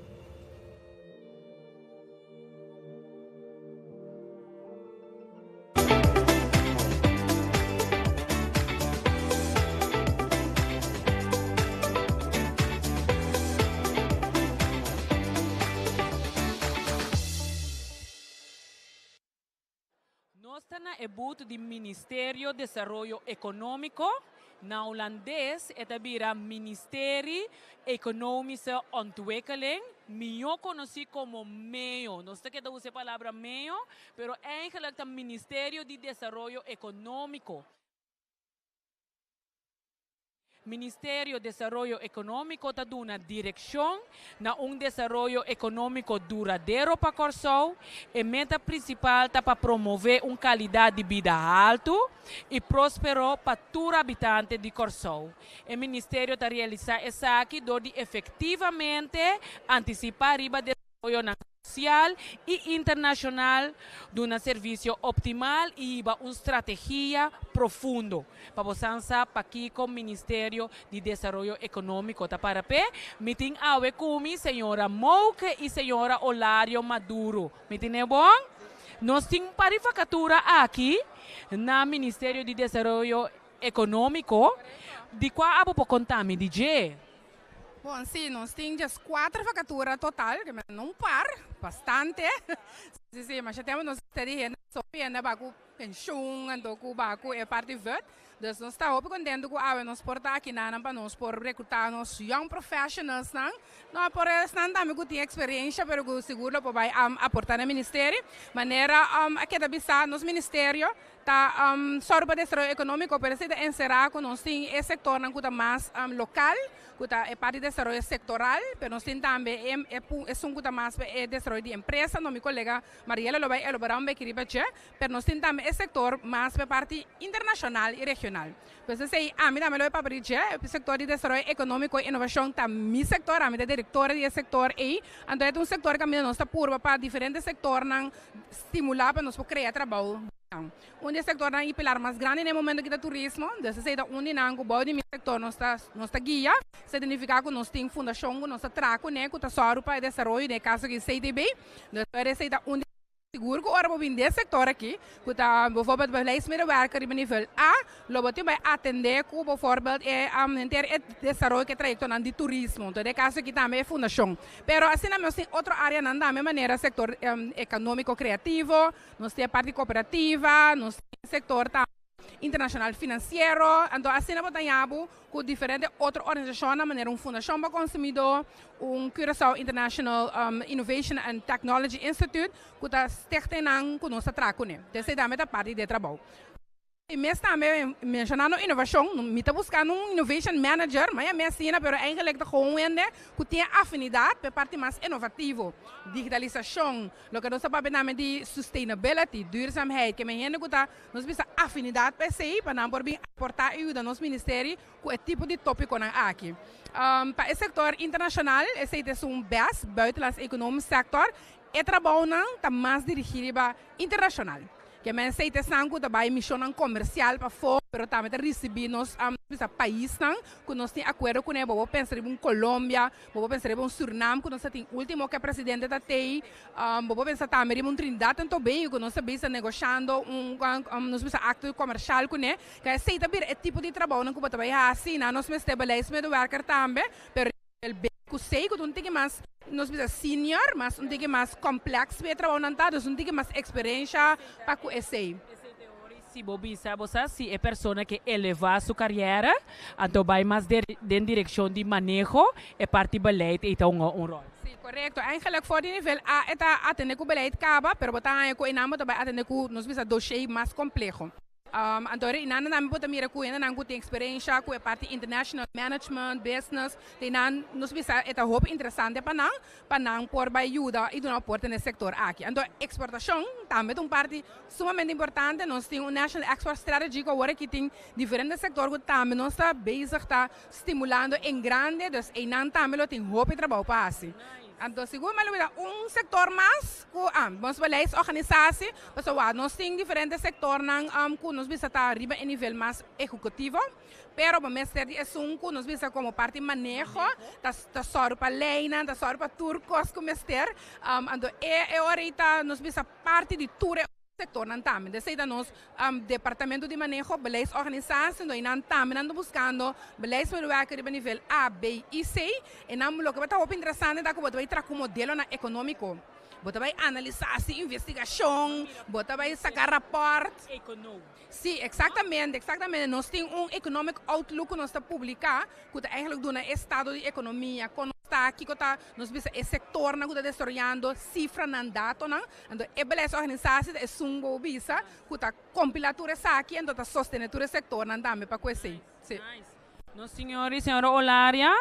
Nos ta na e but di Ministerio Desaroyo Ekonómiko. Na hulandes e ta bira Ministerie Economische Ontwikkeling, mihó konosí komo meo. Nos ta keda usa e palabra meo, pero eigenlijk ta Ministerio di Desaroyo Ekonómiko. Ministerio Desaroyo Ekonómiko ta duna direkshon na un desaroyo ekonómiko duradero pa Kòrsou. E meta prinsipal ta pa promové un kalidat di bida haltu i próspero pa tur habitante di Kòrsou. E ministerio ta realisá esaki dor di efektivamente antisipá riba desaroyonan sosial i internashonal, duna servisio optimal i hiba un strategia profundo. Pa bo san sa pakiko Ministerio di Desaroyo Ekonómiko ta para p'e, mi tin awe ku mi señora Mouke i señora Olario Maduro. Mi tine bon? Nos tin un par di vakatura aki na Ministerio di Desaroyo Ekonómiko, di kua abo por konta mi di dje? Bon, sí, nos tin djeskuater vakatura total, ke men no un par. Bastante. Si, si, masha tempo nos ta di hende so hende ba ku penshun anto ku ba ku e parti vut. Dus nos ta hopi contento ku awe nos por ta akinanan pa nos por recruta nos young professionals nan. No por esnan tambe ku tin experiencia pero ku sigur lo por bai aporta na ministerio. Manera a keda bisa nos ministerio Ta sòru pa desaroyo ekonómiko, pero esei ta enserá ku nos tin e sektornan ku ta mas lokal, ku ta e parti di desaroyo sektoral, pero nos tin tambe e esun ku ta mas pa e desaroyo di empresa, no mi kolega Mariela lo bai elaborá un beki riba dje, pero nos tin tambe e sektor mas pa e parti internashonal i regional. Pues esei ami tambe lo bai papia di dje, e sektor di desaroyo ekonómiko i inovashon ta mi sektor, ami ta direktora di e sektor ei, anto e ta un sektor kaminda nos ta purba pa diferente sektornan stimulá pa nos por krea trabou. Un di e sektornan i pilar mas grandi na e momento aki ta turismo, dus esei ta un di nan ku bou di mi sektor nos ta nos ta guia. Esei ta nifiká ku nos tin fundashon ku nos ta traha kuné ku ta sòru pa e desaroyo, den e kaso aki CTB. Dus esei ta un di Sigur ku ora bo bin den e sektor aki ku ta bijvoorbeeld beleidsmedewerker riba nivel A, lo bo tin bai atendé ku bijvoorbeeld e henter e desaroyo ku e trayektonan di turismo. Entonces den e kaso aki tambe e fundashon. Pero asina nos tin otro areanan tambe manera sektor ekonómiko kreativo, Nos tin e parti cooperativa, nos tin e sector tambe internacional financiero, anto asina bo ta haña bo cu diferente otro organisacionnan manera un Fundacion pa Consumidor, un Curaçao International Innovation and Technology Institute cu ta stichtingnan cu nos ta traha cune. Esey tambe ta parti di e trabou. I mes tambe menshonando inovashon, mi ta buskando un innovation manager, ma ya mi asina, pero eigenlijk ta gewoon hende ku tin e afinidat pa e parti mas inovativo, digitalisashon, loke nos ta papia tambe di sustainability, duurzaamheid, ke men hende ku ta nos bisa afinidat pa esei pa nan por bin aportá i yuda nos ministerie ku e tipo di topikonan aki. Pa e sektor internashonal esei ta esun bes, buitenlands economisch sector, e trabounan ta mas dirigí riba internashonal. Ke men esei ta esnan ku ta bai mishonnan komersial pafó, pero tambe ta risibí nos bisa paisnan ku nos tin akuerdo kuné. Bo por pensa riba un Colombia, bo por pensa riba un Surinam ku nos ta tin último ku e presidente ta tei, bo por pensa tambe riba un Trinidad en Tobago ku nos ta bisa negoshando un nos bisa akto komershal kuné. Ke esei ta bira e tipo di trabounan ku bo ta bai hasi. Nan nos mester beleidsmedewerker tambe, pero. El B ku C ku ta un tiki mas nos bisa senior, mas un tiki mas complex pa e trabounan ta, dus un tiki mas experiencia pa ku esei. Si bo bisa bo sa si e persona ke eleva su cariera anto bai mas den direccion di maneho e parti beleid ei ta hunga un rol. Si, corecto. Eigenlijk for di nivel A e ta atende ku beleid caba, pero bo ta haña ku einan bo ta bai atende ku nos bisa dossier mas compleho. Anto ora nan tambe bo ta mira ku hendenan ku tin eksperensha ku e parti international management, business, te nan nos bisa e ta hopi interesante pa nan, pa nan por bai yuda i duna aporte na e sektor aki. Anto eksportashon tambe ta un parti sumamente importante, nos tin un National Export Strategy ku awor aki tin diferente sektor ku tambe nos ta bezig ta stimulando en grande, dus einan tambe lo tin hopi trabou pa hasi. Anto sigur mi a lubida un sektor mas ku nos beleidsorganisatie, pasobra nos tin diferente sektornan ku nos bisa ta riba e nivel mas ehekutivo, pero bo mester di esun ku nos bisa komo parti maneho, ta ta sòru pa leinan, ta sòru pa tur kos ku mester. Anto e ora ei ta nos bisa parti di tur e Sectornan tambe. Desey ta nos Departamento di Maneho Beleidsorganisatie, donde nan tambe nan ta buscando beleidsmedewerker riba nivel A, B y C. E nan loke ta hopi interesante ta cu bo ta bay traha cu modelonan economico. Bo ta bay analisa, haci investigacion, bo ta bay saca rapport. Si, exactamente, exactamente. Nos tin un economic outlook cu nos ta publica cu ta eigenlijk duna e estado di economia, con nos ta, kico ta nos bisa e sectornan cu ta desaroyando, cifranan, datonan. Anto e beleidsorganisatie ta esun bo bisa ku ta kompilá tur esaki anto ta sostené tur e sektornan tambe pa ku esei. Si. Nos señor y señora Olaria,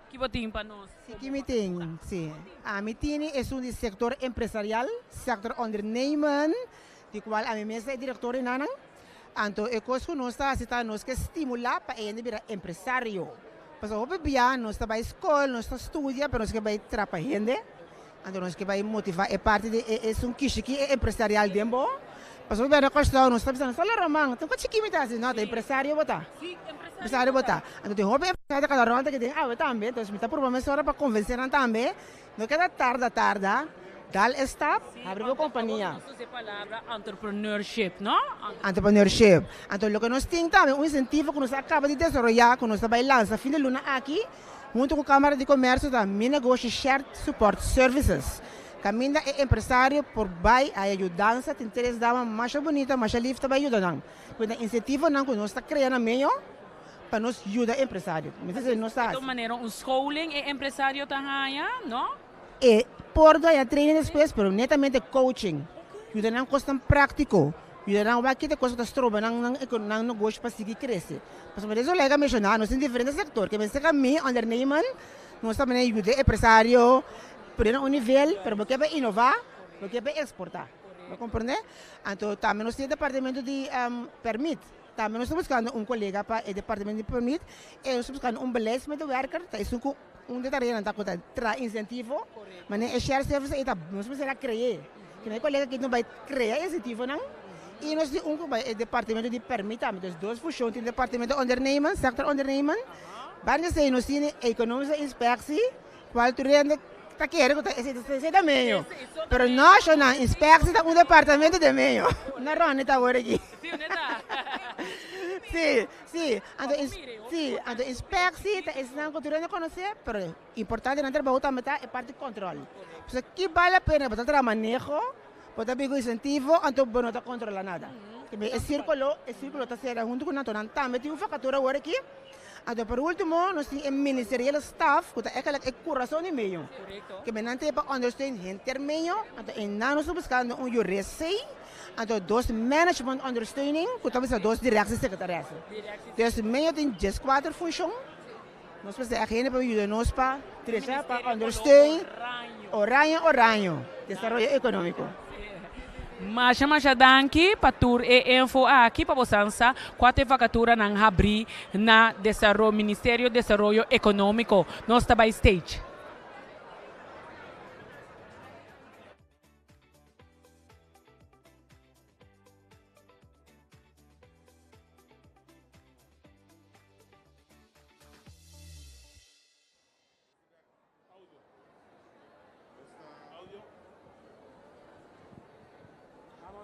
ki bo tin pa nos? Si ki mi tin, si. Ami tini esun di sektor empresarial, sector ondernemen, di kual ami mes ta e direktor di nanan. Anto e kos ku nos ta hasi ta nos ke stimulá pa e hende bira empresario. Pasobra hopi bia nos ta bai skol, nos ta studia, pero nos ke bai trapa hende. Anto nos ke bai motivá e parti di e esun kishiki e empresarial den bo. Pasobra bia na Kòrsou nos ta bisa nos ta lora man, tin ku chiki mi ta hasi, no ta empresario bo ta. Empresario bo ta. Anto tin hopi empresario ta kada rònt aki den awe tambe, entonces mi ta purba mesora pa konvensé nan tambe, no keda tarda tarda, dal e stap, habri bo kompania. Nos usa e palabra entrepreneurship, no? Entrepreneurship. Anto loke nos tin tambe un insentivo ku nos a kaba di desaroyá ku nos ta bai lansa fin di luna aki, Hunto ku Kámara di Komèrsio ta Mi Negoshi Shared Support Services. Kaminda e empresario por bai haya yudansa, tin tres dama masha bunita, masha lif ta bai yuda nan. Ku e insentivonan ku nos ta krea na medio pa nos yuda empresario. Mi ta sey nos ta hasi. Manera un scholing e empresario ta haña, no? E por haya training despues, pero netamente coaching. Yuda nan kosnan práktiko. Yuda nan wak kiko kos ku ta stroba nan nan nan negoshi pa sigui krese. Pasobra esei lo a menshoná, nos tin diferente sektor. Ke mester ka mi ondernemen, nos ta manera yuda e empresario pone na un nivel, pero bo ke pa inová, bo ke pa eksportá. Bo komprendé? Anto tambe nos tin e departamento di permit. Tambe nos ta buskando un kolega pa e departamento di permit i nos ta buskando un beleidsmedewerker, ta esun ku un di e tareanan ta ku ta traha insentivo, manera e shared service ei ta nos mester a kre'é. Kende e kolega aki no bai krea insentivonan i nos tin un ku bai e departamento di permit tambe. Dus dos fushon tin departamento ondernemen, sector ondernemen. Banda esei nos tin e economische inspectie. Cual tur hende ta kere cu ta esey ta meyo. Pero no shonan, inspectie ta un departamento den meyo. Na Ronnie ta awor aki. Si, si. Anto si, anto inspectie ta esnan cu tur hende conoce, pero importante nan trabou tambe ta e parti control. Pasobra ki bal la pena bo ta traha maneho, bo ta bin cu incentivo, anto bo no ta controla nada. E circulo, e circulo ta cera hunto cu nan, anto nan tambe tin un vacatura awor aki. Anto por ultimo nos tin e ministeriële staf ku ta eigenlijk e kurason di medio. Ke men nan tin pa ondersteun henter medio, anto einan nos ta buskando un jurist sei, anto dos management ondersteuning ku ta bisa dos directiesekretaresse. Dus medio tin dieskuater funshon, nos mester echt hende pa yuda nos pa trecha pa ondersteun Oranje Oraño desaroyo ekonómiko. Masha masha danki pa tur e info aki pa bosan sa kua ta e vakaturanan habri na desaro Ministerio Desaroyo Ekonómiko. Nos ta bai stage.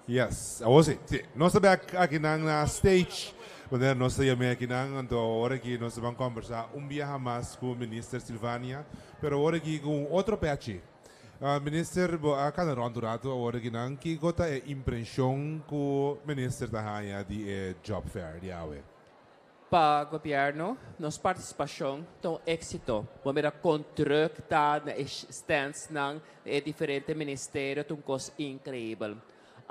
Yes, awor si. Si, nos ta bek akinan na stage. Wanneer nos ta yam'é akinan, anto awor aki nos ta ban kombersá un biaha mas ku Minister Silvania, pero awor aki ku un otro pechi. Minister, bo a kana rònt un ratu awor akinan, kiko ta e imprenshon ku Minister ta haña di e job fair di awe? Pa gobierno, nos participacion ta un exito. Bo mira con druk ta na e standsnan, na e diferente ministerio, ta un cos increibel.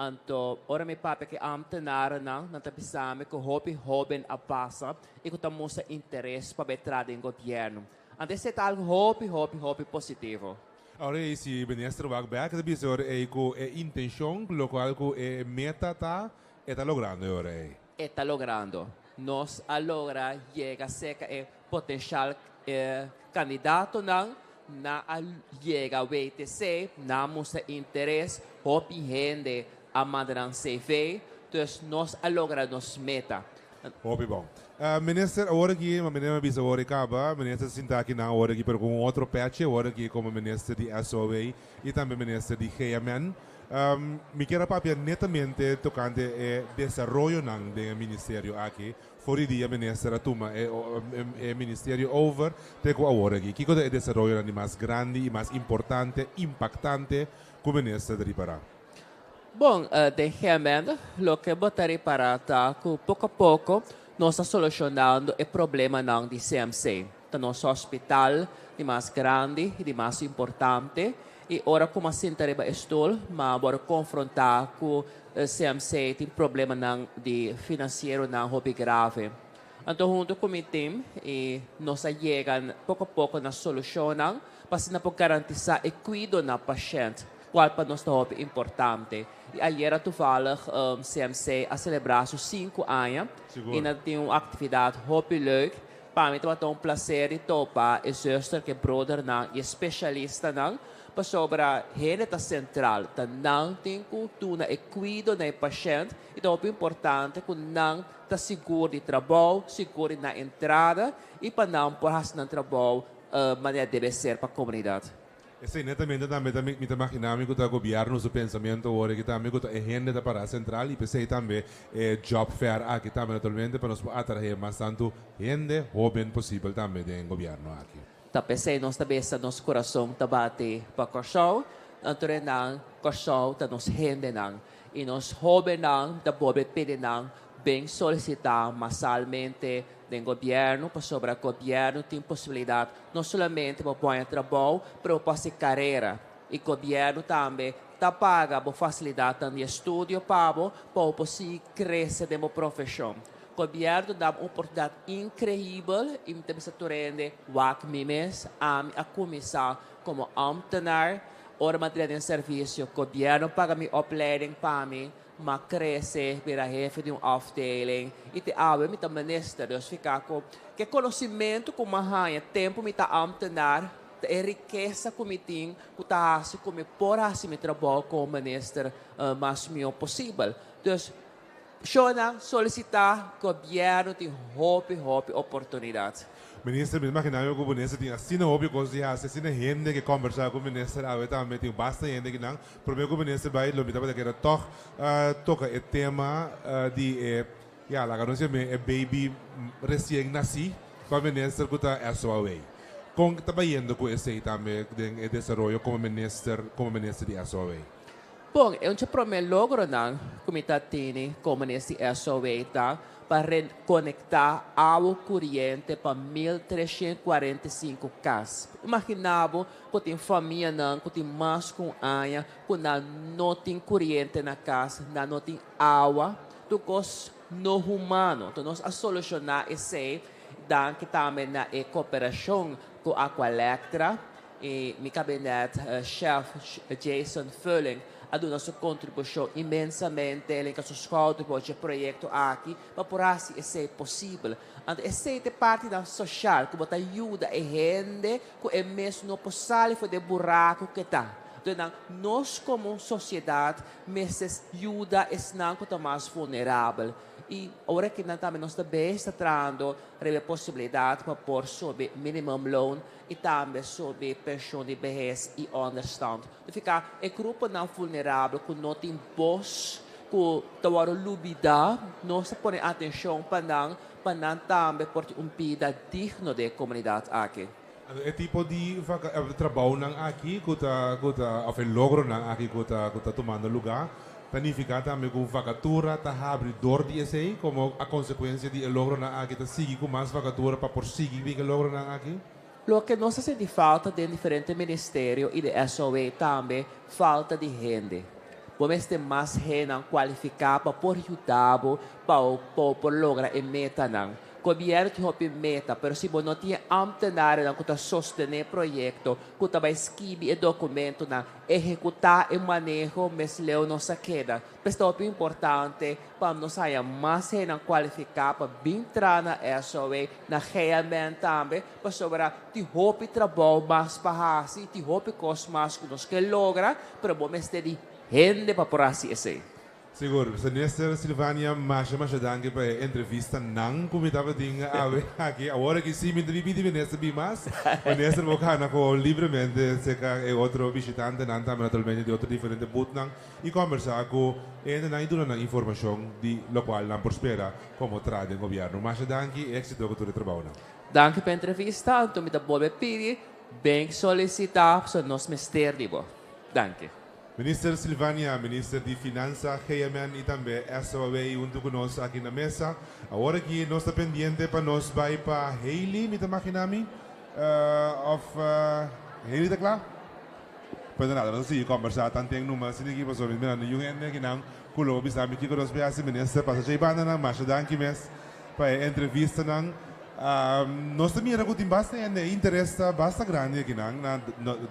Anto, ora mi papia cu e ambtenarennan, nan ta bisa mi cu hopi hoben a pasa y cu ta mustra interes pa bay traha den gobierno. Anto esey ta algo hopi, hopi, hopi positivo. Ora ei si minister wak bek, ta bisa ora ei cu e intencion, locual cu e meta ta, e ta logrando e ora ei. E ta logrando. Nos a logra yega serka e potenshal kandidatonan, nan a yega WTC, nan a mustra interes, hopi hende a manda nan CV, dus nos a logra nos meta. Hopi bon. Minister, awor aki, ma meneer a bisa awor e kaba, minister ta sinta aki nan awor aki pero ku un otro pechi awor aki komo minister di SOA i tambe minister di GMN. Mi kier a papia netamente tokante e desaroyonan den e ministerio aki for di dia minister a tuma e e ministerio over te ku awor aki. Kiko ta e desaroyonan di mas grandi i mas importante, impaktante ku minister ta ripará? Bon, den gemen loke bo ta ripará ta ku poko a poko nos ta solushonando e problemanan di CMC. Ta nos hospital di mas grandi i di mas importante I ora ku m'a sinta riba e stul, m'a wòrdu konfrontá ku CMC tin problemanan di finansieronan hopi grave. Anto huntu ku mi tim i nos a yega poko poko na solushonnan pa asina por garantisá e kuido na pashènt, kual pa nos ta hopi importante. I ayera toevallig CMC a selebrá su sinku aña i nan tin un aktividat hopi leuk. Pa mi tabata un placer di topa e zuster ku e brodernan i e specialistanan pasobra hende ta central, ta nan tin ku duna e kuido na e pashent i ta hopi importante ku nan ta sigur di trabou, sigur di nan entrada i pa nan por hasi nan trabou manera debe ser pa komunidat. Esei netamente tambe ta mi ta magina mi ku ta gobierno su pensamiento awor aki tambe ku ta e hende ta para sentral i p'esei tambe e job fair aki tambe naturalmente pa nos por atrahe mas tantu hende hoben posibel tambe den gobierno aki. Ta p'esei nos ta besa nos kurason ta bati pa Kòrsou. Anto nan Kòrsou ta nos hendenan i nos hóbennan ta bolbe pidi nan bin solisitá masalmente den gobièrnu pasobra gobièrnu tin posibilidat no solamente pa bo haña trabou pero pa hasi karera i gobièrnu tambe ta paga bo fasilidatnan di estudio pa bo pa bo por sigui krese den bo profeshon. Gobièrnu ta dam un oportunidat inkreibel i mi ta bisa tur hende wak mi mes ami a kuminsá Komo ambtenaar, ora m'a drenta den servisio, gobièrnu paga mi opleiding pa mi, m'a krese bira hefe di un afdeling i te awe mi ta minister. Dus fika ku ke konosimentu ku m'a haña tempu mi ta ambtenaar ta e rikesa ku mi tin ku ta hasi ku mi por hasi mi trabou komo minister mas mihó posibel. Dus Shona solicita gobierno tin hopi hopi oportunidad. Minister, mi ta imagina mi ku minister tin asina hopi kos di hasi, asina hende ke kombersá ku minister awe tambe, tin basta hende kinan. Promé ku minister bai lo mi tabata kere tòg toka e tema di e, ya laga nos yam'é e baby resien nasí pa minister ku ta SOAW. Kon ta bayendo ku esei tambe den e desaroyo komo minister, komo minister di SOAW? Bon, e un dje promé logronan ku mi ta tene komo minister di SOW ta pa rekonektá awa kuriente pa 1345 kas. Imaginá bo ku tin famianan ku tin mas ku un aña ku nan no tin kuriente na kas, nan no tin awa, tur kos no humano. Enton nos a solushoná esei danki tambe na e koperashon ku Aqualectra. I mi kabinet chef Jason Fulling a duna su kontribushon inmensamente, el a hinka su skouder bo dje proyekto aki pa por hasi esei posibel. Anto esei ta e partinan soshal ku bo ta yuda e hende ku e mes no por sali for di e buraku ku e ta. Entonces nos komo sosiedat mester yuda esnan ku ta mas vulnerabel. I ora ki nan tambe nos ta bes ta trahando riba e posibilidat pa por subi minimumloon i tambe subi penshon di behes i ònderstand. Ta fika e gruponan vulnerabel ku no tin bos, ku ta wòrdu lubidá, nos ta pone atenshon pa nan, pa nan tambe por tin un bida digno den e komunidat aki. Anto e tipo di trabounan aki ku ta ku ta òf e logronan aki ku ta ku ta tumando lugá ta nifiká tambe ku vakatura ta habri dor di esei komo a konsekuensia di e logronan aki ta sigui ku mas vakatura pa por sigui bin e logronan aki? Loke nos ta sinti falta den diferente ministerio i de SOA tambe, falta di hende. Bo mester mas hennan kualifiká pa por yuda bo pa bo por logra e metanan. Gobierno tin hopi meta, pero si bo no tin e ambtenarennan ku ta sostené e proyekto, ku ta bai skibi e dokumentonan, ehekutá e maneho, mes leu nos a keda. Pues ta hopi importante pa nos haña mas hendenan kualifiká pa bin traha na SOA, na GMN tambe, pasobra tin hopi trabou mas pa hasi, tin hopi kos mas ku nos ke logra, pero bo mester di hende pa por hasi esei. Sigur. Minister Silvania, masha masha danki pa e entrevista nan ku mi tabatin awe aki. Awor aki si mi ta pidi minister bin mas. Minister bo kana ku libremente serka e otro bishitantenan tambe naturalmente di otro diferente boothnan i kombersá ku e hendenan i duna nan informashon di lokual nan por spera komo traha den gobièrnu. Masha danki i éksito ku tur e trabounan. Danki pa e entrevista. Anto mi ta bolbe pidi, ben solisitá pasobra nos mester di bo. Danki. Minister Silvania, Minister di Finansa, GMN y tambe SOAW hunto cu nos aki na mesa. Awor aki nos ta pendiente pa nos bay pa Hailey, mi ta magina mi. Of Hailey ta cla? Pues nada, nos a sigui combersa tanten numa asina aki pasobra mi mirando yun hende akinan cu lo bisa mi kico nos bay haci. Minister, pasa djey bandanan. Masha danki mes pa e entrevistanan. Nos ta mira cu tin basta hende, e interes ta basta grandi akinan na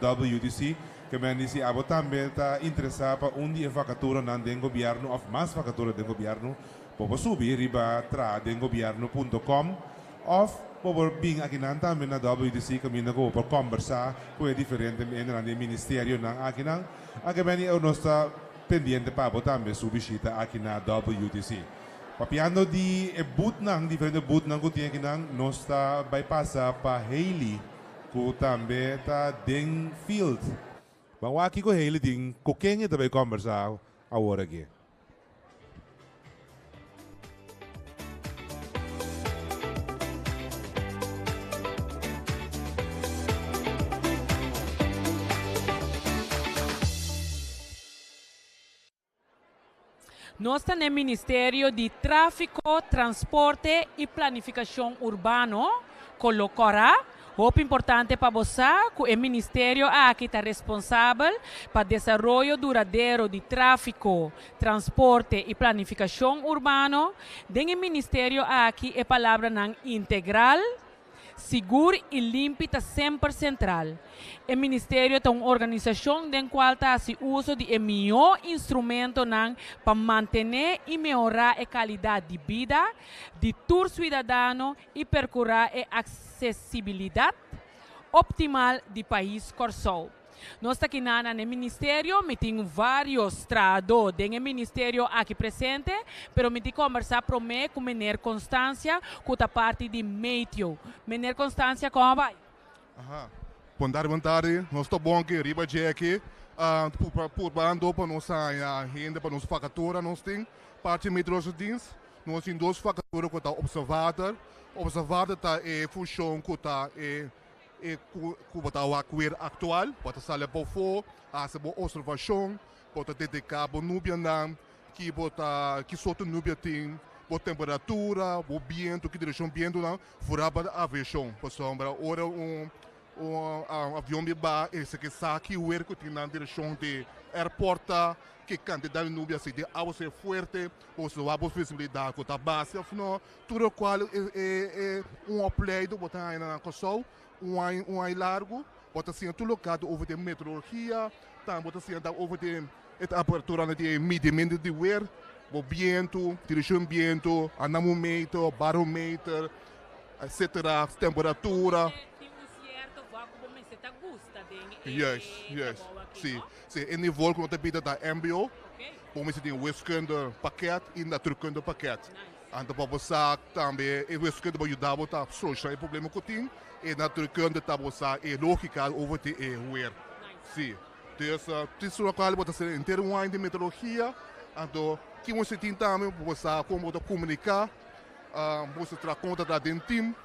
WTC. Ke men di si abo tambe ta interesá pa un di e vakaturanan den gobièrnu òf mas vakatura den gobièrnu, bo por subi riba traha den gobièrnu punto com òf bo por bin akinan tambe na WTC kaminda ku bo por kòmbersá ku e diferente hendenan di e ministerionan akinan. A ke men di nos ta pendiente pa abo tambe su bishita aki na WTC. Papiando di e boothnan, diferente boothnan ku tin akinan, nos ta bai pasa pa Hailey. Ku tambe ta den field. Ban wak kiko Hailey tin ku ken e ta bai kombersá awor aki. Nos ta na Ministerio di Tráfiko, Transporte i Planifikashon Urbano, Koló Kòrá. Hopi importante pa bo sa ku e ministerio aki ta responsabel pa desaroyo duradero di tráfiko, transporte i planifikashon urbano. Den e ministerio aki e palabranan integral, Sigur i limpi ta semper sentral. E ministerio ta un organisashon den kual ta hasi uso di e mihó instrumentonan pa mantené i mehorá e kalidat di bida di tur suidadano i perkurá e aksesibilidat optimal di pais Kòrsou. Nos ta kina na e ministerio, mi tin varios trahadó den e ministerio aki presente, pero mi tin kombersá promé ku meneer Constancia ku ta parti di Meteo. Meneer Constancia, kon a bai? Aha. Bon tardi, bon tardi. Nos ta bon aki riba dje aki. Purbando pa nos haña hende pa nos vakatura nos tin. Parti meteorologische dienst, nos tin dos vakatura ku ta observator. Observator ta e funshon ku ta e E ku bo ta wak weer aktual, bo ta sali abofó, hasi bo observashon, bo ta deteká bo nubianan, ki bo ta, ki sorto nubia tin, bo temperatura, bo bientu, ki direkshon bientunan, fura bo aviashon. Pasobra ora un un avion bin baha esaki sa ki weer ku tin nan direkshon di airport ta, ki kantidat di nubia, si tin awaser fuerte, bo sa wak bo visibilidat ku ta base òf no. Tur lokual e un opleido bo ta haña na Kòrsou, un aña un aña largu, bo ta siña tur loke over di meteorologia, tambe bo ta siña over di e aparatura di midimentu di wer, bo bientu, direkshon bientu, anamometer, barometer, etsetera, temperatura. Juist, juist. Si, si. E nivel ku nos ta bida ta mbo, bo mester tin wiskunde pakèt i natuurkunde pakèt. Anto pa bo sa tambe e wiskunde por yuda bo ta soluciona e problema cu tin e natuurkunde ta bo sa e logica over di e weer. Si. Dus tin su locual bo ta haci henter un aña di meteorologia anto ki bo mester tin tambe bo sa con bo ta comunica, bo mester traha con bo ta traha den team,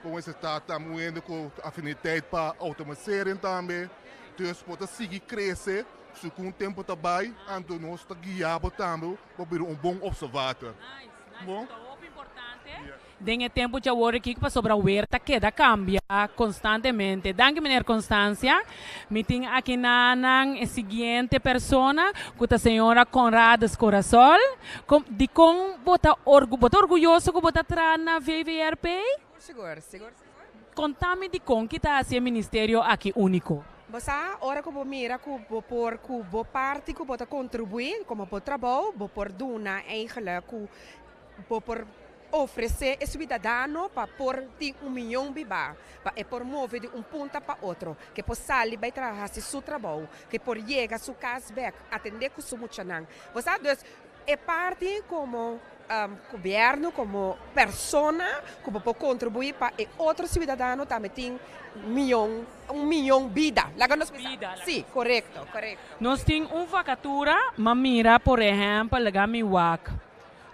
bo mester ta tambe un hende cu afiniteit pa automatisering tambe. Dus bo ta sigui crece segun tempo ta bay anto nos ta guia bo tambe. Bo bira un bon observator. Nice, nice. Ta hopi importante den e tempu djawor aki pasobra weer ta keda kambia konstantemente. Danki meneer Constancia. Mi tin aki na nan e siguiente persona ku ta señora Conrades Corasol. Kon, dikon bo ta orgu, bo ta orguyoso ku bo ta traha na VVRP? Sigur, sigur, sigur. Konta mi dikon ki ta hasi e ministerio aki úniko. Bo sa, ora ku bo mira ku bo por ku bo parti ku bo ta kontribuí komo bo trabou, bo por duna eigenlijk ku bo por ofresé e suidadano pa por tin un mion bibá, pa e por move di un punta pa otro, ke por sali bai traha hasi su trabou, ke por yega su kas bèk, atendé ku su muchanan. Bo sa, dus e parti komo Gobierno como persona cu bo por contribui pa e otro ciudadano tambe tin miyon, un miyon bida. Laga nos bisa. Bida. Si, corecto, corecto. Nos tin un vacatura, m'a mira por ehempel laga mi wak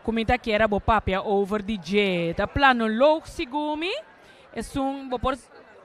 cu mi ta kier a bo papia over di dje. Ta planoloog segun mi, esun bo por,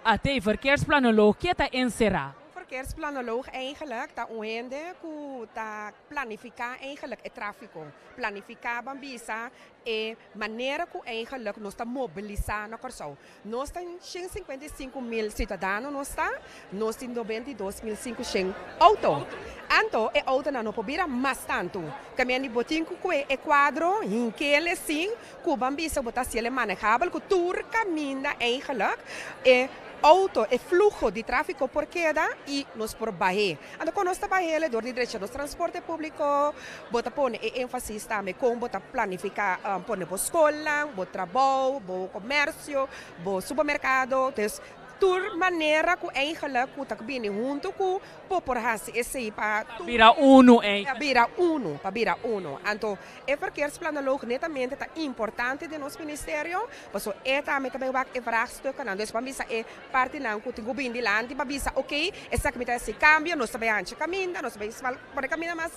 a te verkeersplanoloog, ke ta encera? Verkeersplanoloog eigenlijk ta un hende cu ta planifica eigenlijk e trafico. Planifiká ban bisa e manera ku eigenlik nos ta mobilisá na Kòrsou. Nos ta 155 mil siudadano nos ta, nos tin 92.500 outo. Anto e outonan no por bira mas tantu. Kaminda di bo tin ku kue e kuadro hinkele sin ku ban bisa bo ta hasiel manehabel ku tur kaminda eigenlik e outo, e fluho di tráfiko por keda i nos por bah'é. Anto kon nos ta bah'é dor di drecha nos transporte públiko, bo ta pone e énfasis tambe kon bo ta planifiká pone bo skolnan, bo trabou, bo komersio, bo supermerkado. Dus tur manera ku eigenlijk ku ta bini huntu ku bo por hasi esei pa Pa bira unu eigenlijk. Pa bira unu, pa bira unu. Anto e verkeersplanoloog netamente ta importante den nos ministerio, pasobra e tambe ta bai wak e vraagstukken. Dus pa bisa e partinan ku tin ku bini dilanti pa bisa oké, esaki mi ta hasi kambio, nos ta bai hancha kaminda, nos ta bai smal pone kaminda mas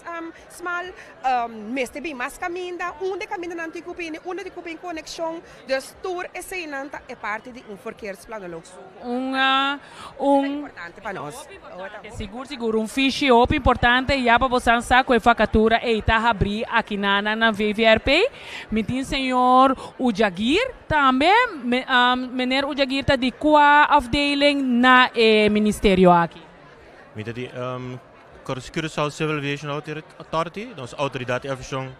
smal, mester bin mas kaminda, unda e kamindanan tin ku bini, unda tin ku bin konekshon. Dus tur eseinan ta e parti di un verkeersplanoloog. un un importante pa nos. Sigur sigur un fishi hopi importante ya pa bosan sa ku e vakatura ei ta habrí aki na na VVRP. Mi tin señor Ujagir tambe. Meneer Ujagir ta di kua afdeling na e ministerio aki? Mi ta di Curaçao Civil Aviation Authority, nos outoridat di aviashon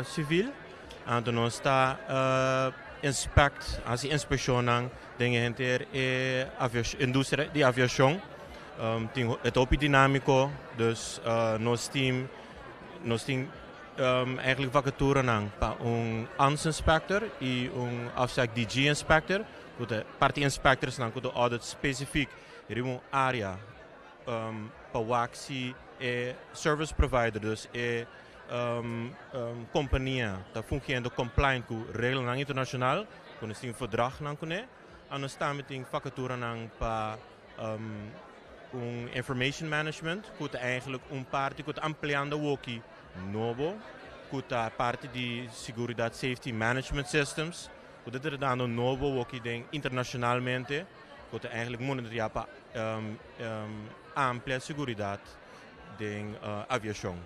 sivil. Anto nos ta inspect, hasi inspekshonnan den e henter e industria di aviashon. Tin e ta hopi dinámiko, dus nos tin nos tin eigenlijk vakaturanan pa un ANS inspector i un AFSEC DG inspector, ku ta parti inspectorsnan ku ta audit spesifik riba un área pa wak si e service provider, dus e kompania ta fungiendo compliant ku reglanan internashonal, ku nos tin verdragnan kuné. A nos tambe tin vakaturanan pa un information management ku ta eigenlijk un parti ku ta ampliando awoki nobo ku ta parti di seguridat safety management systems ku ta tratando nobo awoki den internashonalmente ku ta eigenlijk monitorea pa amplia seguridat den aviashon.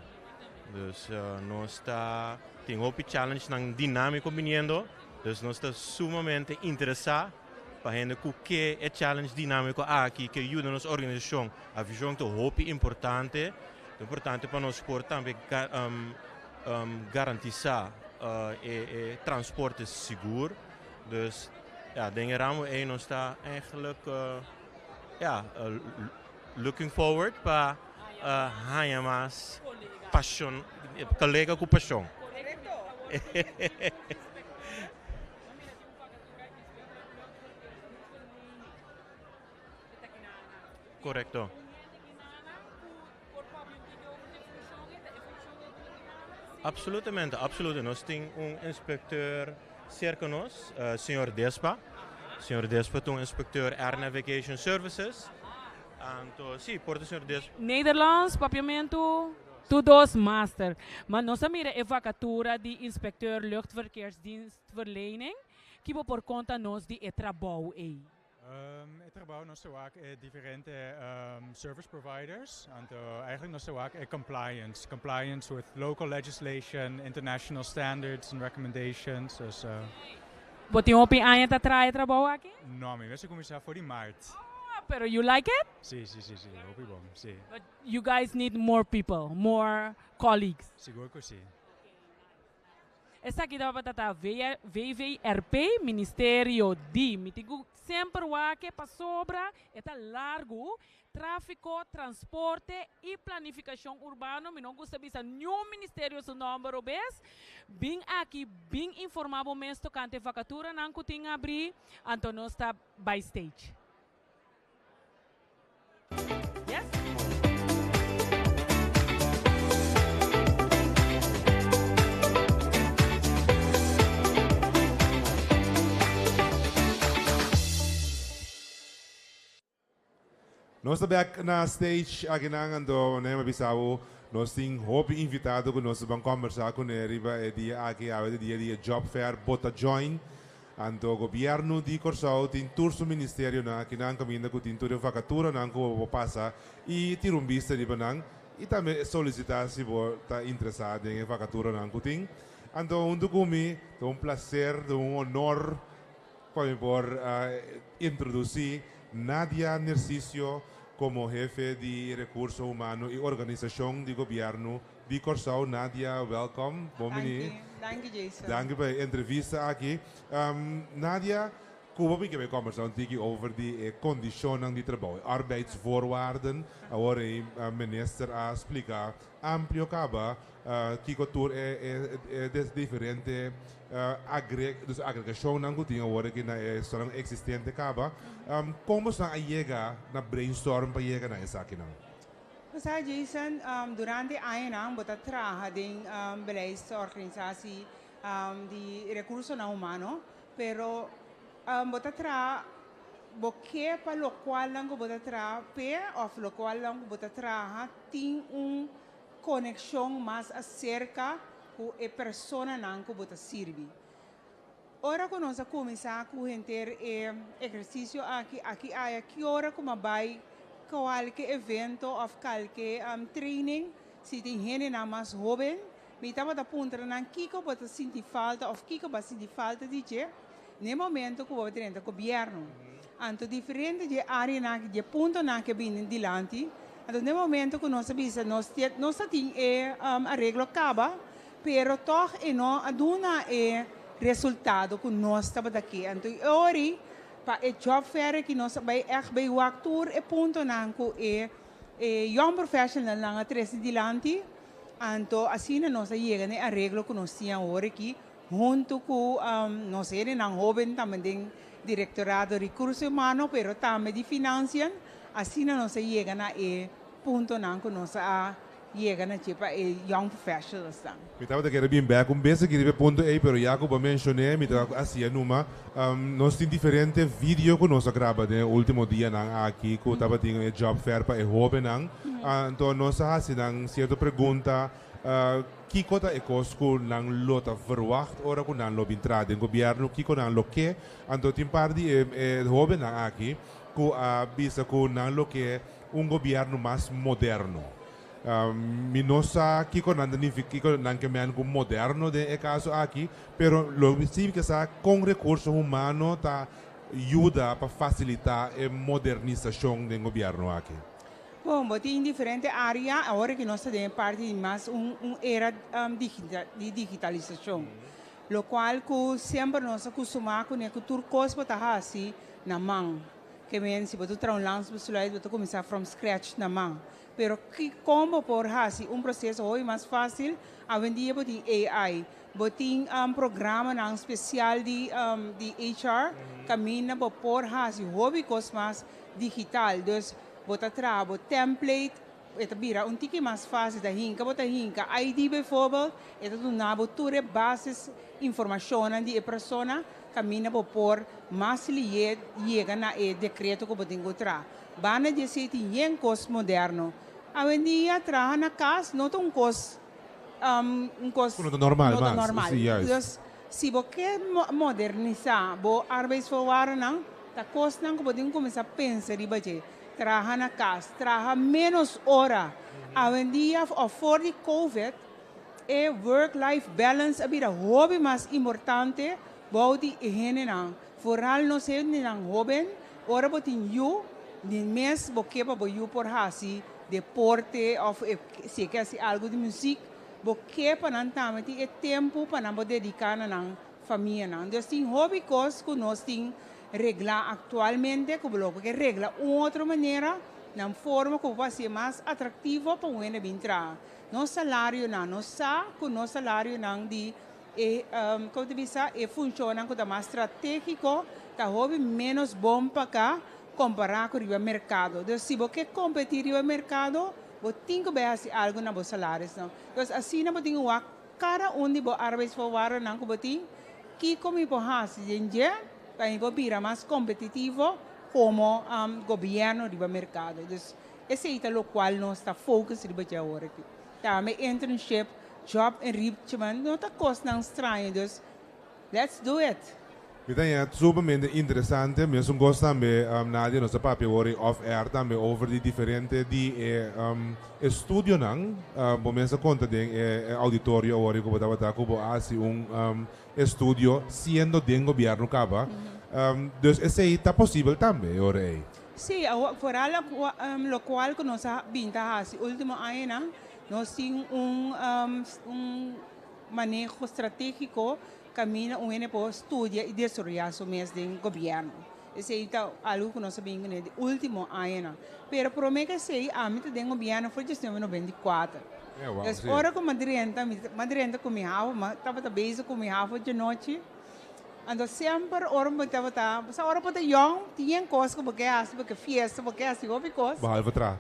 Dus nos ta tin hopi challengenan dinamiko biniendo, dus nos ta sumamente interesá pa hende ku ke e challenge dinamiko aki ke yuda nos organisashon. Aviashon ta hopi importante, ta importante pa nos por tambe garantisá e transporte sigur. Dus ja, den e ramo ei nos ta eigenlijk ja, looking forward pa haña mas pasion, kolega ku pasion. Korekto. Absolutamente, absoluto. Nos tin un inspecteur cerca nos, señor Despa. Señor Despa ta un inspecteur Air Navigation Services. Anto, sí, por ta señor Despa. Nederlands, Papiamentu, tur dos master. Ma nos a mira e vacatura di inspecteur luchtverkeersdienstverlening. Ki bo por conta nos di e trabou ei? E trabou nos ta wak e diferente service providers, anto eigenlijk nos ta wak e compliance, compliance with local legislation, international standards and recommendations, dus. Bo tin hopi aña ta traha e trabou aki? No, mi mester cuminsa for di maart. Ah, pero you like it? Si, si, si, si, hopi bon, si. But you guys need more people, more colleagues? Sigur cu si. Esaki tabata ta VVRP, Ministerio di. Mi tin ku semper wak e pasobra e ta largu, Tráfiko, Transporte i Planifikashon Urbano, mi no gusta bisa niun ministerio su nòmber robes. Bin aki, bin informá bo mes tokante vakaturanan ku tin abrí, anto nos ta bai stage. Nos ta bek na stage akinan anto Nehema bisa bo nos tin hopi invitado ku nos ban kombersa kuné riba e dia aki awe ta dia di e job fair bo ta join Anto Gobièrnu di Kòrsou tin tur su ministerionan akinan kaminda ku tin tur e vakaturanan ku bo por pasa i tira un bista riba nan i tambe solisitá si bo ta interesá den e vakaturanan ku tin. Anto huntu ku mi ta un plaser, ta un honor pa mi por introdusí Nadia Nercicio komo hefe di Rekurso Humano i Organisashon di Gobièrnu Di Kòrsou, Nadia, wèlkòm. Bon bini. Danki, Jason. Danki pa e entrevista aki. Nadia, ku bo bin ke bai kòmbersá un tiki over di e kondishonnan di trabou, e arbeidsvoorwaarden. Awor ei minister a splika amplio kaba kiko tur e e diferente dus agregashonnan ku tin awor aki na e esnan eksistente kaba. Kon boso a yega na brainstorm pa yega na esakinan? Bo sa Jason, durante añanan bo ta traha den beleidsorganisatie di recursonan humano, pero bo ta traha, bo ke pa locualnan cu bo ta traha p'e of locualnan cu bo ta traha tin un conexion mas acerca cu e personanan cu bo ta sirbi. Ora ku nos a kuminsá ku henter e ehersisio aki, aki aya ki ora ku mi a bai kualke evento òf kalke training, si tin hendenan mas hóben, mi tabata puntra nan kiko bo ta sinti falta òf kiko bo a sinti falta di dje na e momento ku bo drenta gobièrnu. Anto diferente dje áreanan aki, dje puntonan aki a bini dilanti. Anto na e momento ku nos a bisa nos nos ta tin e areglo kaba, Pero tòg e no a duna e resultado ku nos tabata ke. Anto e ora pa e job fair aki nos a bai ègt bai wak tur e puntonan ku e e young professionalnan a trese dilanti. Anto asina nos a yega na e areglo ku nos tin awor aki huntu ku nos hendenan hoben tambe den Direktorado Rekurso Humano pero tambe di Financiën. Asina nos a yega na e puntonan ku nos a Yega na dje pa e young professionals nan. Mi tabata kere bin bek un bes aki riba e punto ei, pero ya ku bo a menshoné, mi ta hacia numa. Nos tin diferente video ku nos a graba den e ultimo dianan aki ku tabatin e job fair pa e hobennan. Anto nos a hasi nan sierto pregunta, kiko ta e kos ku nan lo ta verwacht ora ku nan lo bin traha den gobièrnu, kiko nan lo ke. Anto tin par di e hobennan aki ku a bisa ku nan lo ke un gobièrnu mas moderno. Mi no sa kiko nan ta nifiká, kiko nan ke men ku moderno den e kaso aki, pero lo mi sí ke sa kon rekurso humano ta yuda pa fasilitá e modernisashon den gobièrnu aki. Bon, bo tin diferente área, awor ki nos ta den e parti di mas un un era di digitalisashon, lokual ku semper nos a kustumá kuné ku tur kos bo ta hasi na man. Ke men si bo ta traha un landsbesluit bo ta kuminsá from scratch na man. Pero ki kon bo por hasi un proseso hopi mas fásil? Awendia bo tin AI, bo tin programanan spesial di di HR kaminda bo por hasi hopi kos mas digital. Dus bo ta traha bo template, e ta bira un tiki mas fásil. Ta hinka bo ta hinka ID bijvoorbeeld, e ta duna bo tur e basis informashonnan di e persona kaminda bo por mas lié yega na e dekreto ku bo tin ku traha. Banda di esei tin yen kos moderno. Awendia traha na kas no ta un kos un kos Ku no ta normal no ta mas. normal. Sí, juist. Dus si bo ke modernisá bo arbeidsvoorwaardennan ta kosnan ku bo tin ku kuminsá pensa riba dje. Traha na kas, traha ménos ora. Awendia òf for di covid e work life balance a bira hopi mas importante bou di e hendenan. Vooral nos hendenan hoben, ora bo tin yu, di mes bo ke pa bo yu por hasi deporte of si e ke hasi algu di muziek, bo ke pa nan tambe tin e tempu pa nan por dedica na nan famianan. Dus tin hopi kos ku nos tin reglá aktualmente ku bo lo ke regla un otro manera, nan forma ku bo por hasié mas atraktivo pa un hende bin traha. Nos salarionan, nos sa ku nos salarionan di e, kon ta bisa, e funshonnan ku ta mas stratégiko ta hopi ménos bon paga kompará ku riba merkado. Dus si bo ke kompetí riba merkado, bo tin ku bai hasi algu na bo salarisnan. Dus asina bo tin ku wak kada un di bo arbeidsvoorwaardennan ku bo tin, kiko mi por hasi den dje pa mi por bira mas kompetitivo komo gobièrnu riba merkado. Dus Esei ta lokual nos ta focus riba dje awor aki. Tambe internship, job enrichment no ta kosnan straño dus let's do it. Mi ta haña sumamente interesante, mesun kos tambe Nadia nos a papia awor ei off air tambe over di diferente di e estudionan, bo mes a konta den e auditorio awor ei ku bo tabata ku bo a hasi un estudio siendo den gobierno kaba, dus esei ta posibel tambe e ora ei. Sí, foral locual cu nos a bin ta haci ultimo añanan, nos tin un un maneho strategico caminda un hende por studia y desaroya su mes den gobierno. Esey ta algo cu nos a bin cune di ultimo añanan. Pero prome cu esey, ami ta den gobierno for diesnuebe noventa i kuater. Dus ora cu mi a drenta, mi a drenta cu mi havo, mi tabata bezig cu mi havo djanochi. Anto semper ora bo tabata, bo sa ora bo ta yòn tin yen kos ku bo ke hasi, bo ke fiesta, bo ke hasi hopi kos. Behalve tra.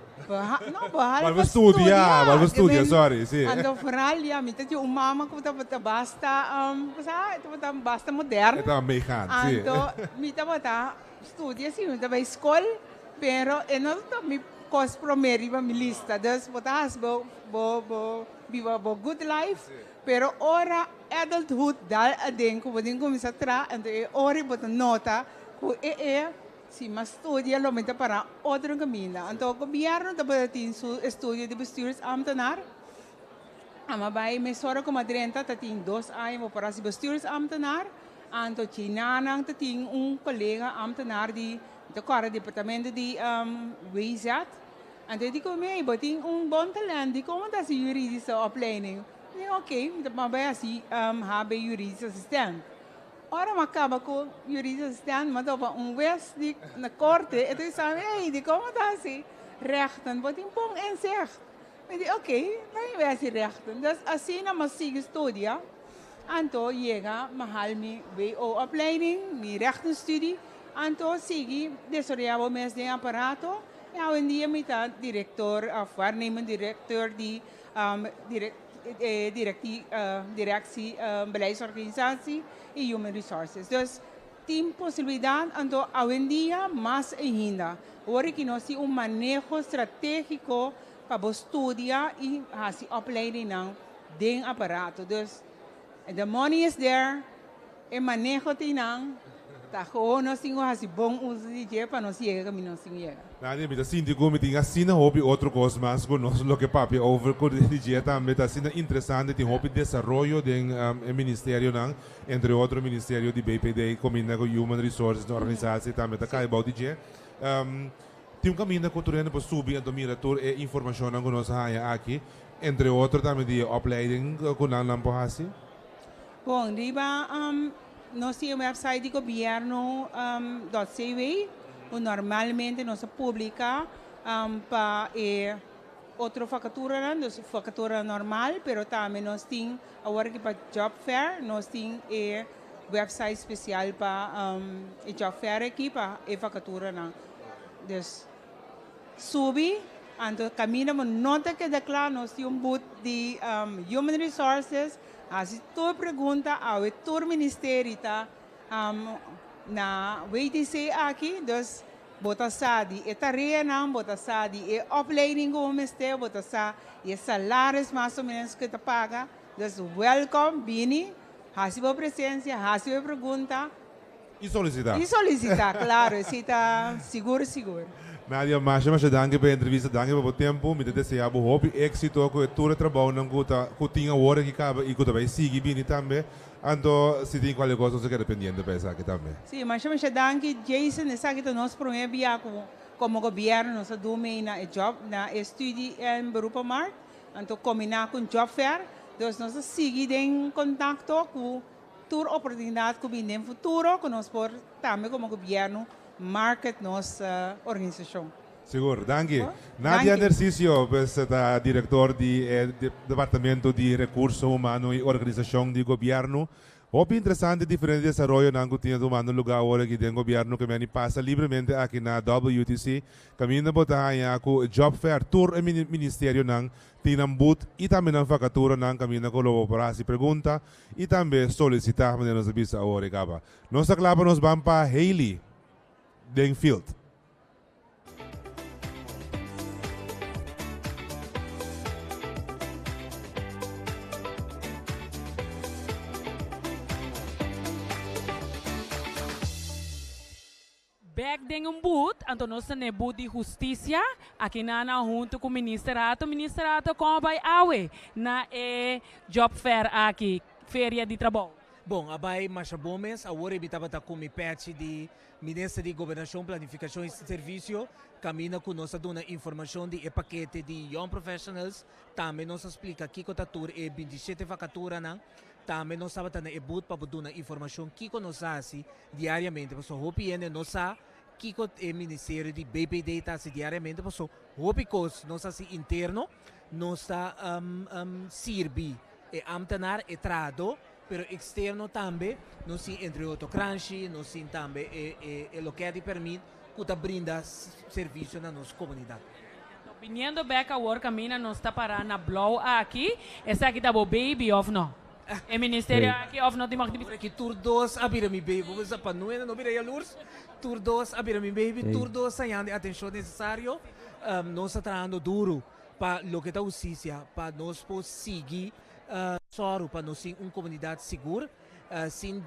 No, behalve Behalve studia, behalve studia, sorry, si. Anto vooral ya, mi ta tin un mama ku tabata basta, bo sa, e tabata basta moderno. E tabata meegaan, si. Anto mi tabata studia si, mi ta bai skol, pero e no tabata mi. kos promé riba mi lista. Dus bo ta hasi bo bo bo biba bo good life, pero ora adulthood dal aden ku bo tin kuminsá traha, anto e ora bo ta nota ku e e si mi a studia lo mi ta para otro kaminda. Anto gobièrnu tabata tin su estudio di bestuursambtenaar. Ama bai mesora ku mi a drenta ta tin dos aña bo por hasi bestuursambtenaar. Anto chinanan ta tin un kolega ambtenaar di mi ta kòrda departamento di WZ. Anto e di ku mi, ey bo tin un bon talent, dikon bo ta hasi juridische opleiding? Mi di ok, mi ta bai hasi HB juridisch assistent. Ora mi a kaba ku juridisch assistent mi a topa un wes di na korte, e ta bisa mi, ey dikon bo ta hasi rechten? Bo tin bon inzicht. Mi di ok, lo mi bai hasi rechten. Dus asina mi a sigui studia, anto yega mi a hal mi WO opleiding, mi rechtenstudie, anto sigui desaroya bo mes den aparato i awendia mi ta director of waarnemend directeur di directie beleidsorganisatie i human resources. Dus tin posibilidad, anto awendia mas ainda. Ora ki nos tin un maneho strategico pa bo studia y haci opleidingnan den aparato. Dus the money is there, e maneho tin nan, ta gewoon nos tin cu haci bon uso di dje pa nos yega caminda nos tin cu yega. Nadia, mi ta sinti cu mi tin asina hopi otro cos mas cu nos loke papia over cu di dje tambe ta asina interesante, tin hopi desaroyo den e ministerionan, entre otro ministerio di BPD combina cu Human Resources, organisatie tambe ta cay bou di dje. Tin un kaminda ku tur hende por subi anto mira tur e informashonnan ku nos a haña aki, entre otro tambe di e opleiding ku nan nan por hasi? Bon, riba nos tin e website di gobierno dot cw ku normalmente nos a publika pa e otro vakaturanan, dus vakatura normal, pero tambe nos tin awor aki pa job fair nos tin e website spesial pa e job fair aki pa e vakaturanan. Dus subi, anto kaminda bo no ta keda kla, nos tin un booth di Human Resources, hasi tur pregunta, awe tur ministerio ta na WTC aki, dus bo ta sa di e tareanan, bo ta sa di e opleiding ku bo mester, bo ta sa di e salaris mas o menos ku ta paga, dus welkom, bini, hasi bo presensia, hasi bo pregunta. I solisitá. I solisitá, klaro, esei ta sigur sigur. Nadia, masha masha danki pa e entrevista, danki pa bo tempu. Mi ta deseá bo hopi éksito ku e tur e trabounan ku ta ku tin awor aki kaba i ku ta bai sigui bini tambe. Anto si tin kualke kos nos ta keda pendiente pa esaki tambe. Sí, masha masha danki Jason, esaki ta nos promé bia ku komo gobièrnu nos a duna mei na e job na e studie en beroepenmarkt, anto kombiná ku un job fair, dus nos ta sigui den kontakto ku Tur oportunidat ku bin den futuro ku nos por tambe komo gobièrnu market nos organisashon. Sigur, danki. Nadia Nercicio pues ta direktor di e Departamento di Rekurso Humano i Organisashon di Gobièrnu. Hopi interesante diferente desaroyonan ku tin a tumando lugá awor aki den gobièrnu ku meni pasa libremente aki na WTC. Kaminda bo ta haña ku Job Fair tur e ministerionan tin nan booth i tambe nan vakaturanan kaminda ku lo bo por hasi pregunta I tambe solicita manera nos a bisa awor e caba. Nos ta cla pa nos ban pa Hailey den field. Bek den un boot, anto nos ta n'e boot di husticia, aki nan a hunto cu Minister Hato. Minister Hato, con a bay awe na e job fair aki, feria di trabou? Bon, a bay masha bon mes. Awor e mi tabata cu mi pechi di Minister di Gobernacion, Planificacion y Servicio, caminda cu nos a duna informacion di e pakete di Young Professionals. Tambe nos a splica kico ta tur e 27 vacaturanan. Tambe nos tabata na e boot pa bo duna informacion kico nos a haci diariamente pasobra hopi hende no sa kiko e ministerio di BPD ta hasi diariamente pasobra hopi kos nos hasi interno, nos ta sirbi e ambtenaar, e trahadó, pero externo tambe nos tin entre otro Kranshi, nos tin tambe e loket di permit ku ta brinda servisio na nos komunidat. Biniendo bek awor kaminda nos ta pará na blou aki, esaki ta bo baby òf no? E ministerio aki of no tin mag di bisa? Ki tur dos a bira mi baby. Bo bisa pa nuena no bira yalurs. Tur dos a bira mi baby. Tur dos a yanda e atencion necesario. Nos ta trahando duru pa loke ta hustisia, pa nos por sigui sòru pa nos tin un komunidat sigur, sin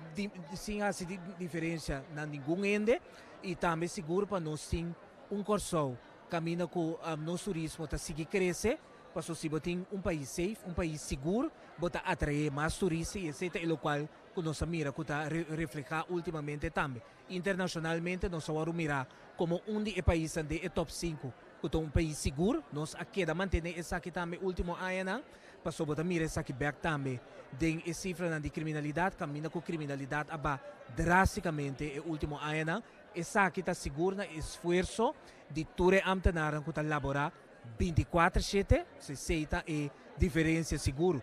sin hasi diferensia na ningun hende i tambe sigur pa nos tin un Kòrsou kaminda ku nos turismo ta sigui krese, pasobra si bo tin un pais safe, un pais sigur, bo ta atraé mas turista i esei ta e lokual ku nos a mira ku ta reflehá últimamente tambe. Internashonalmente nos a wòrdu mirá komo un di e paisnan den e tòp sinku ku ta un pais sigur. Nos a keda mantené esaki tambe último añanan, pasobra bo ta mira esaki bèk tambe den e sifranan di kriminalidat, kaminda ku kriminalidat a ba drástikamente e último añanan. Esaki ta sigur na esfuerso di tur e ámtenarnan ku ta laborá 24 shete, esei ta e diferensia sigur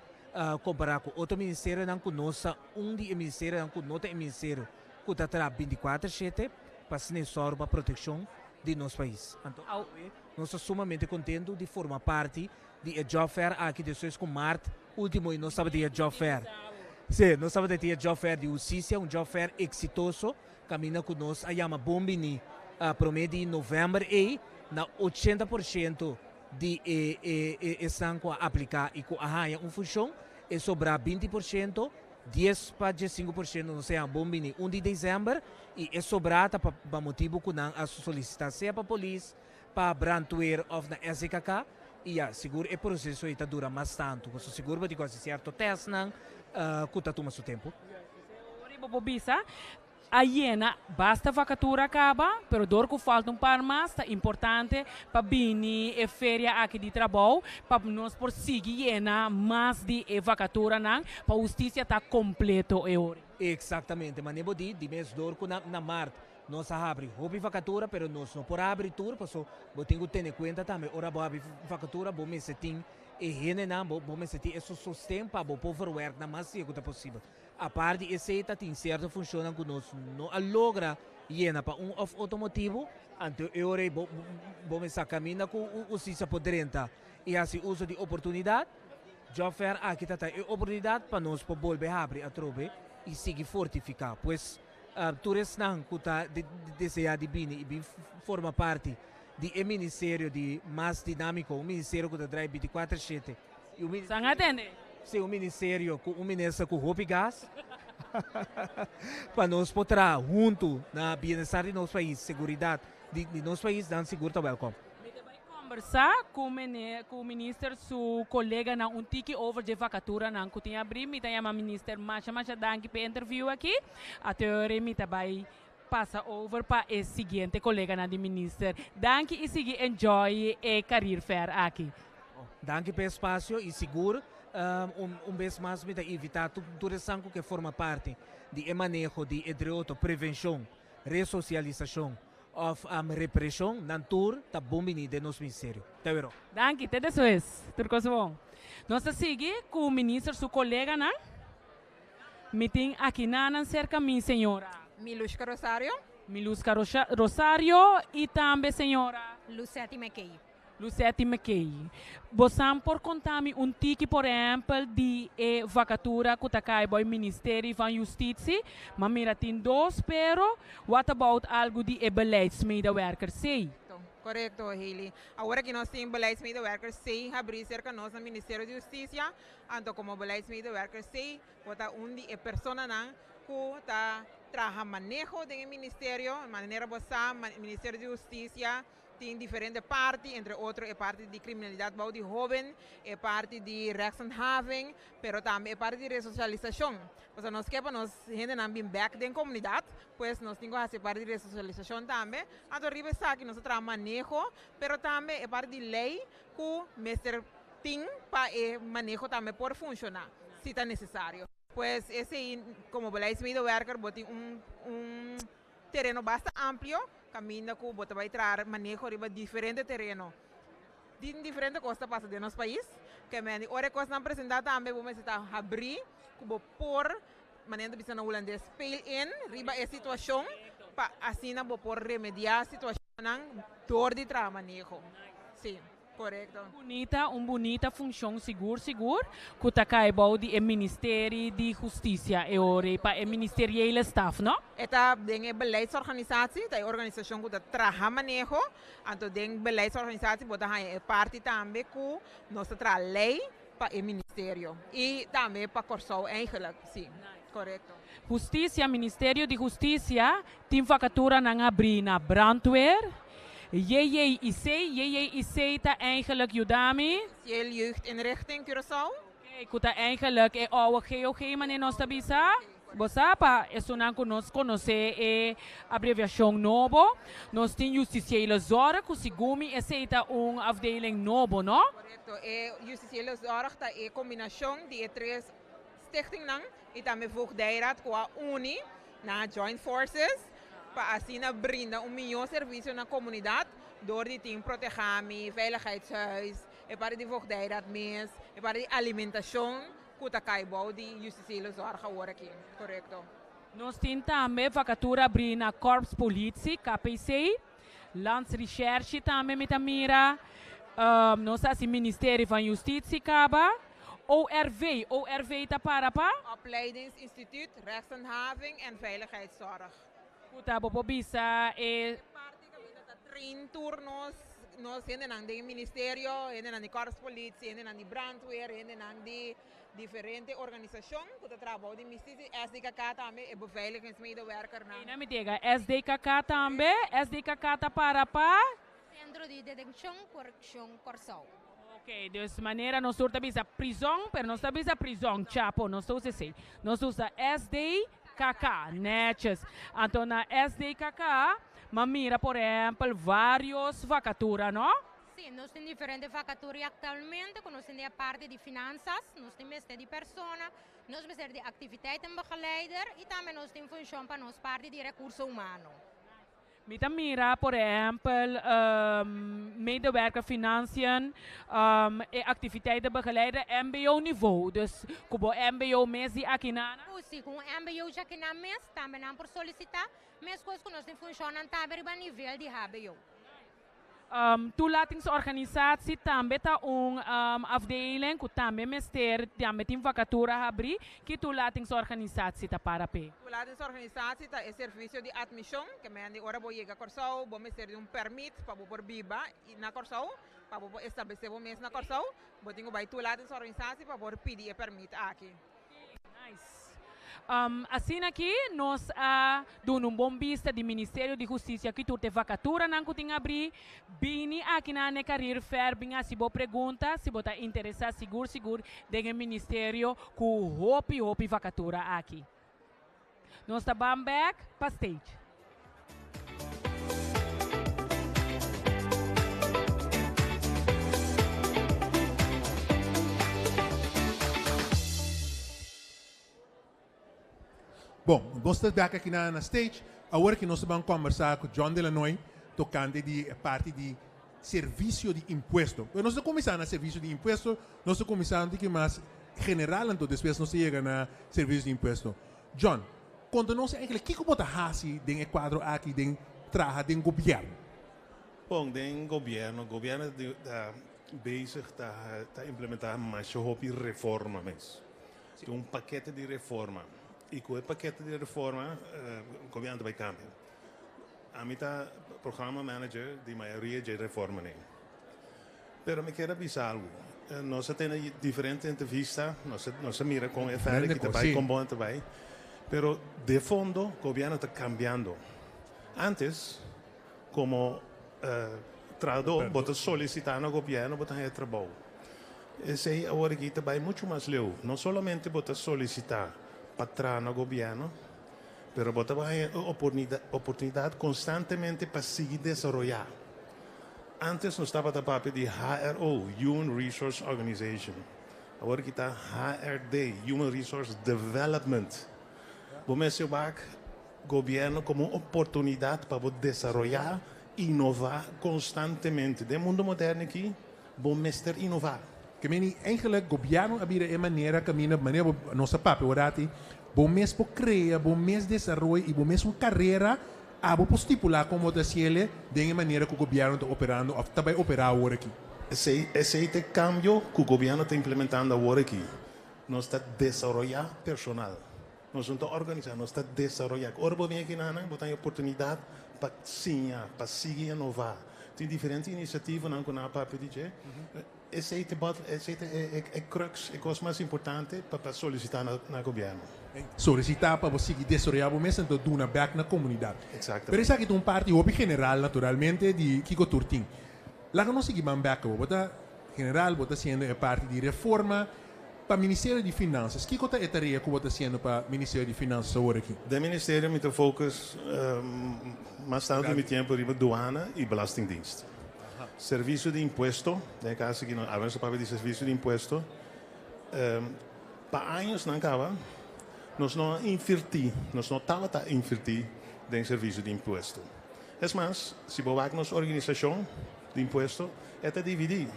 kompará ku otro ministerionan ku nos ta un di e ministerionan ku no ta e ministerio ku ta traha 24 shete pa asina e sòru pa protekshon di nos pais. Anto awe nos ta sumamente kontentu di forma parti di e job fair aki despues ku mart ultimo i nos tabata tin e job fair. Sí, nos tabata tin e job fair di hustisia, un job fair eksitoso kaminda ku nos a yama bon bini promé di novèmber ei na 80% di e e esnan ku a apliká i ku a haña un funshon, e sobrá 20%, 10 pa 15% nos a yama bon bini 1 di desèmber i e sobrá ta pa motibu ku nan a solisitá sea pa polis, pa brandweer òf na SDKK i ya, sigur e proseso ei ta dura mas tantu, pasobra sigur bo tin ku hasi sierto tèstnan ku ta tuma su tempu. Ora bo bisa, a yena basta vakatura kaba, pero dor ku falta un par mas, ta importante pa bini e feria aki di trabou, pa nos por sigui yena mas di e vakaturanan, pa hustisia ta kompleto e ora. Eksaktamente, manera bo di, di mes dor ku na na mart nos a habri hopi vakatura, pero nos no por habri tur, paso bo tin ku tene kuenta tambe ora bo habri vakatura bo mester tin e hendenan, bo bo mester tin e sosten pa bo por verwerk nan mas dia ku ta posibel. Apart di esei ta tin sierto funshonnan ku nos no a logra yena pa un òf otro motibu, anto e ora ei bo bo mester sa kaminda ku hustisia por drenta i hasi uso di oportunidat. Job Fair aki ta ta e oportunidat pa nos por bolbe habri atrobe i sigui fortifiká. Pues tur esnan ku ta deseá di bini i bin forma parti di e ministerio di mas dinámiko, un ministerio ku ta drai 24 shete i un San atende. Sí, un ministerio ku un minister ku hopi gas pa nos por traha huntu na bienestar di nos pais, seguridat di nos pais, nan sigur ta wèlkòm. Mi ta bai kombersá ku mene ku minister su koleganan un tiki over dje vakaturanan ku tin abrí. Mi ta yama minister masha masha danki p'e interview aki. Ateori mi ta bai pasa over pa e siguiente koleganan di minister. Danki i sigui enjoy e career fair aki. Danki p'e espasio i sigur un bes mas mi ta invitá tur esnan ku ke forma parti di e maneho di entre otro prevenshon, resosialisashon òf represhon, nan tur ta bon biní den nos ministerio. Te wero. Danki, te despues. Tur kos bon. Nos ta sigui ku minister su koleganan. Mi tin akinanan serka mi señora. Milushka Rosario. Milushka Rosario i tambe señora. Lucetti McKay. Lucetti McKay. Bosan por konta mi un tiki, por ehèmpel, di e vakatura ku ta kai bou Ministerio van Justitie? Ma mira tin dos, pero what about algu di e beleidsmedewerker C? Korekto, Hailey. Awor aki nos tin beleidsmedewerker C habrí serka nos na Ministerio di Hustisia. Anto komo beleidsmedewerker C, bo ta un di e personanan ku ta traha maneho den e ministerio. Manera bo sa, Ministerio di Hustisia tin diferente parti, entre otro e parti di kriminalidat bou di hóben, e parti di rechtshandhaving, pero tambe e parti di resosialisashon. Pasobra nos ke pa nos hendenan bin bèk den komunidat, pues nos tin ku hasi e parti di resosialisashon tambe. Anto riba esaki nos ta traha maneho, pero tambe e parti di lei ku mester tin pa e maneho tambe por funshoná, si ta nesesario. Pues esei komo beleidsmedewerker bo tin un tereno basta amplio kaminda ku bo ta bai traha maneho riba diferente tereno. Tin diferente kos ta pasa den nos pais, ke men ora e kosnan presentá tambe bo mester ta habrí ku bo por, manera ta bisa na hulandes, peil in riba e situashon pa asina bo por remediá situashonnan dor di traha maneho. Sí. Korekto. Bunita, un bunita funshon sigur sigur ku ta kai bou di e Ministerie di Hustisia e ora ei pa e ministeriële staf, no? E ta den e beleidsorganisatie, ta e organisashon ku ta traha maneho, anto den beleidsorganisatie bo ta haña e parti tambe ku nos ta traha lei pa e ministerio i tambe pa Kòrsou eigenlijk, si, korekto. Hustisia, Ministerio di Hustisia tin vakaturanan habrí na Brandweer, JJIC, JJIC ta eigenlijk yuda mi. Justitiële Jeugdinrichting Curaçao. Oké, ku ta eigenlijk e ouwe GOG manera nos ta bisa. Bo sa, pa esunnan ku nos konosé e abreviashon nobo, nos tin Justitiële Zorg, ku segun mi esei ta un afdeling nobo, no? Korekto, e Justitiële Zorg ta e kombinashon di e tres stichtingnan i tambe Voogdijraad ku a uni na join forces pa asina brinda un mihó servisio na komunidat dor di tin Protehami, Veiligheidshuis, e parti di Voogdijraad mes, e parti di alimentashon ku ta kai bou di Justitiële Zorg awor aki. Korekto. Nos tin tambe vakatura abrí na Korps Politie, KPC, Landsrecherche tambe mi ta mira. Nos ta hasi Ministerie van Justitie kaba. ORV, ORV ta para pa? Opleidingsinstituut Rechtshandhaving en Veiligheidszorg. Ku ta bo por bisa e. E parti kaminda ta train tur nos nos hendenan den ministerio, hendenan di Korpspolitie, hendenan di brandweer, hendenan di diferente organisashon ku ta traha bou di mistisi, SDKK tambe, e beveiligingsmedewerkernan. Eina mi tega SDKK tambe, SDKK ta para pa? Sentro di Detenshon Korekshon Kòrsou. Ok, dus manera nos tur ta bisa prizòn, pero nos ta bisa prizòn, chapo, nos ta usa esei. Nos ta usa SDKK, netjes. Anto na SDKK, m'a mira por ehèmpel vários vakatura, no? Sí, nos tin diferente vakatura i aktualmente ku nos tin den e parti di finansas, nos tin mester di persona, nos mester di activiteitenbegeleider i tambe nos tin funshon pa nos parti di rekurso humano. Mi ta mira por ehempel medewerker financiën, e activiteitenbegeleider mbo niveau, dus ku bo mbo mes di akinan. Ku si, ku un mbo dje akinan mes tambe nan por solisitá, meskos ku nos tin funshonnan tambe riba nivel di hbo. Toelatingsorganisatie tambe ta un afdeling ku tambe mester, tambe tin vakatura habrí. Ki toelatingsorganisatie ta para p'e? Toelatingsorganisatie ta e servisio di atmishon, ke men di ora bo yega Kòrsou bo mester di un pèrmit pa bo por biba na Kòrsou, pa bo por establesé bo mes na Kòrsou, bo tin ku bai toelatingsorganisatie pa por pidi e pèrmit aki. Nice. Asina aki nos a duna un bon bista di Ministerio di Husticia ki tur t'e vacaturanan cu tin abri. Bini aki na ne Career Fair bin haci bo pregunta si bo ta interesa sigur sigur den e ministerio cu hopi hopi vacatura aki. Nos ta ban bek pa stage. Bon, nos ta bek aki na stage. Awor ki nos ta ban kombersá ku John Delanoy tokante di e parti di servisio di impuesto. Pero nos ta kuminsá na servisio di impuesto, nos ta kuminsá un tiki mas general anto despues nos ta yega na servisio di impuesto. John, konta nos eigenlijk kiko bo ta hasi den e kuadro aki den traha den gobièrnu? Bon, den gobièrnu, gobièrnu ta bezig ta ta implementá masha hopi reforma mes. Tin un pakete di reforma i ku e pakete di reforma gobièrnu ta bai kambia. Ami ta programa manager di mayoria dje reformanan. Pero mi kier a bisa algu. Nos a tene diferente entrevista, nos nos a mira kon e ferry ki ta bai, kon bon e ta bai. Pero de fondo gobièrnu ta kambiando. Antes komo trahadó bo ta solisitá na gobièrnu bo ta haña trabou. Esei awor aki ta bai muchu mas leu. No solamente bo ta solisitá pa traha na gobièrnu, pero bo ta bai haña e oportunidat konstantemente pa sigui desaroyá. Antes nos tabata papia di HRO, Human Resource Organization. Awor aki ta HRD, Human Resource Development. Bo mester wak gobierno como un oportunidad pa bo desaroya, inova constantemente. Den mundo moderno aki, bo mester inova. Ke meni eigenlijk gobierno a bira e manera kaminda manera bo nos a papia awor bo mes por krea, bo mes desaroya i bo mes un karera abo por stipulá kon bo ta hasiele den e manera ku gobièrnu ta operando òf ta bai operá awor aki. Esei ta e kambio ku gobièrnu ta implementando awor aki. Nos ta desaroyá personal. Nos no ta organisá, nos ta desaroyá. Ora bo bin aki nan, bo ta haña oportunidat pa siña, pa sigui inová. Tin diferente inisiativanan ku nan a papia di dje. Esei ta esei ta e crux, e kos mas importante pa pa solisitá na gobièrnu. Solisitá pa bo sigui desaroyá bo mes anto duna bèk na komunidat. Exactamente. Pero esaki ta un parti hopi general naturalmente di kiko tur tin. Laga nos sigui ban bèk awor. Bo ta general, bo ta hasiendo e parti di reforma pa Ministerio di Finansas. Kiko ta e tarea ku bo ta hasiendo pa Ministerio di Finansas awor aki? Den ministerio mi ta focus mas tantu di mi tiempo riba duana i belastingdienst. Servisio di impuesto, den e kaso aki nos awe nos ta papia di servisio di impuesto. Pa añosnan kaba nos no a invertí, nos no tabata invertí den servisio di impuesto. Es mas, si bo wak nos organisashon di impuesto, e ta dividí.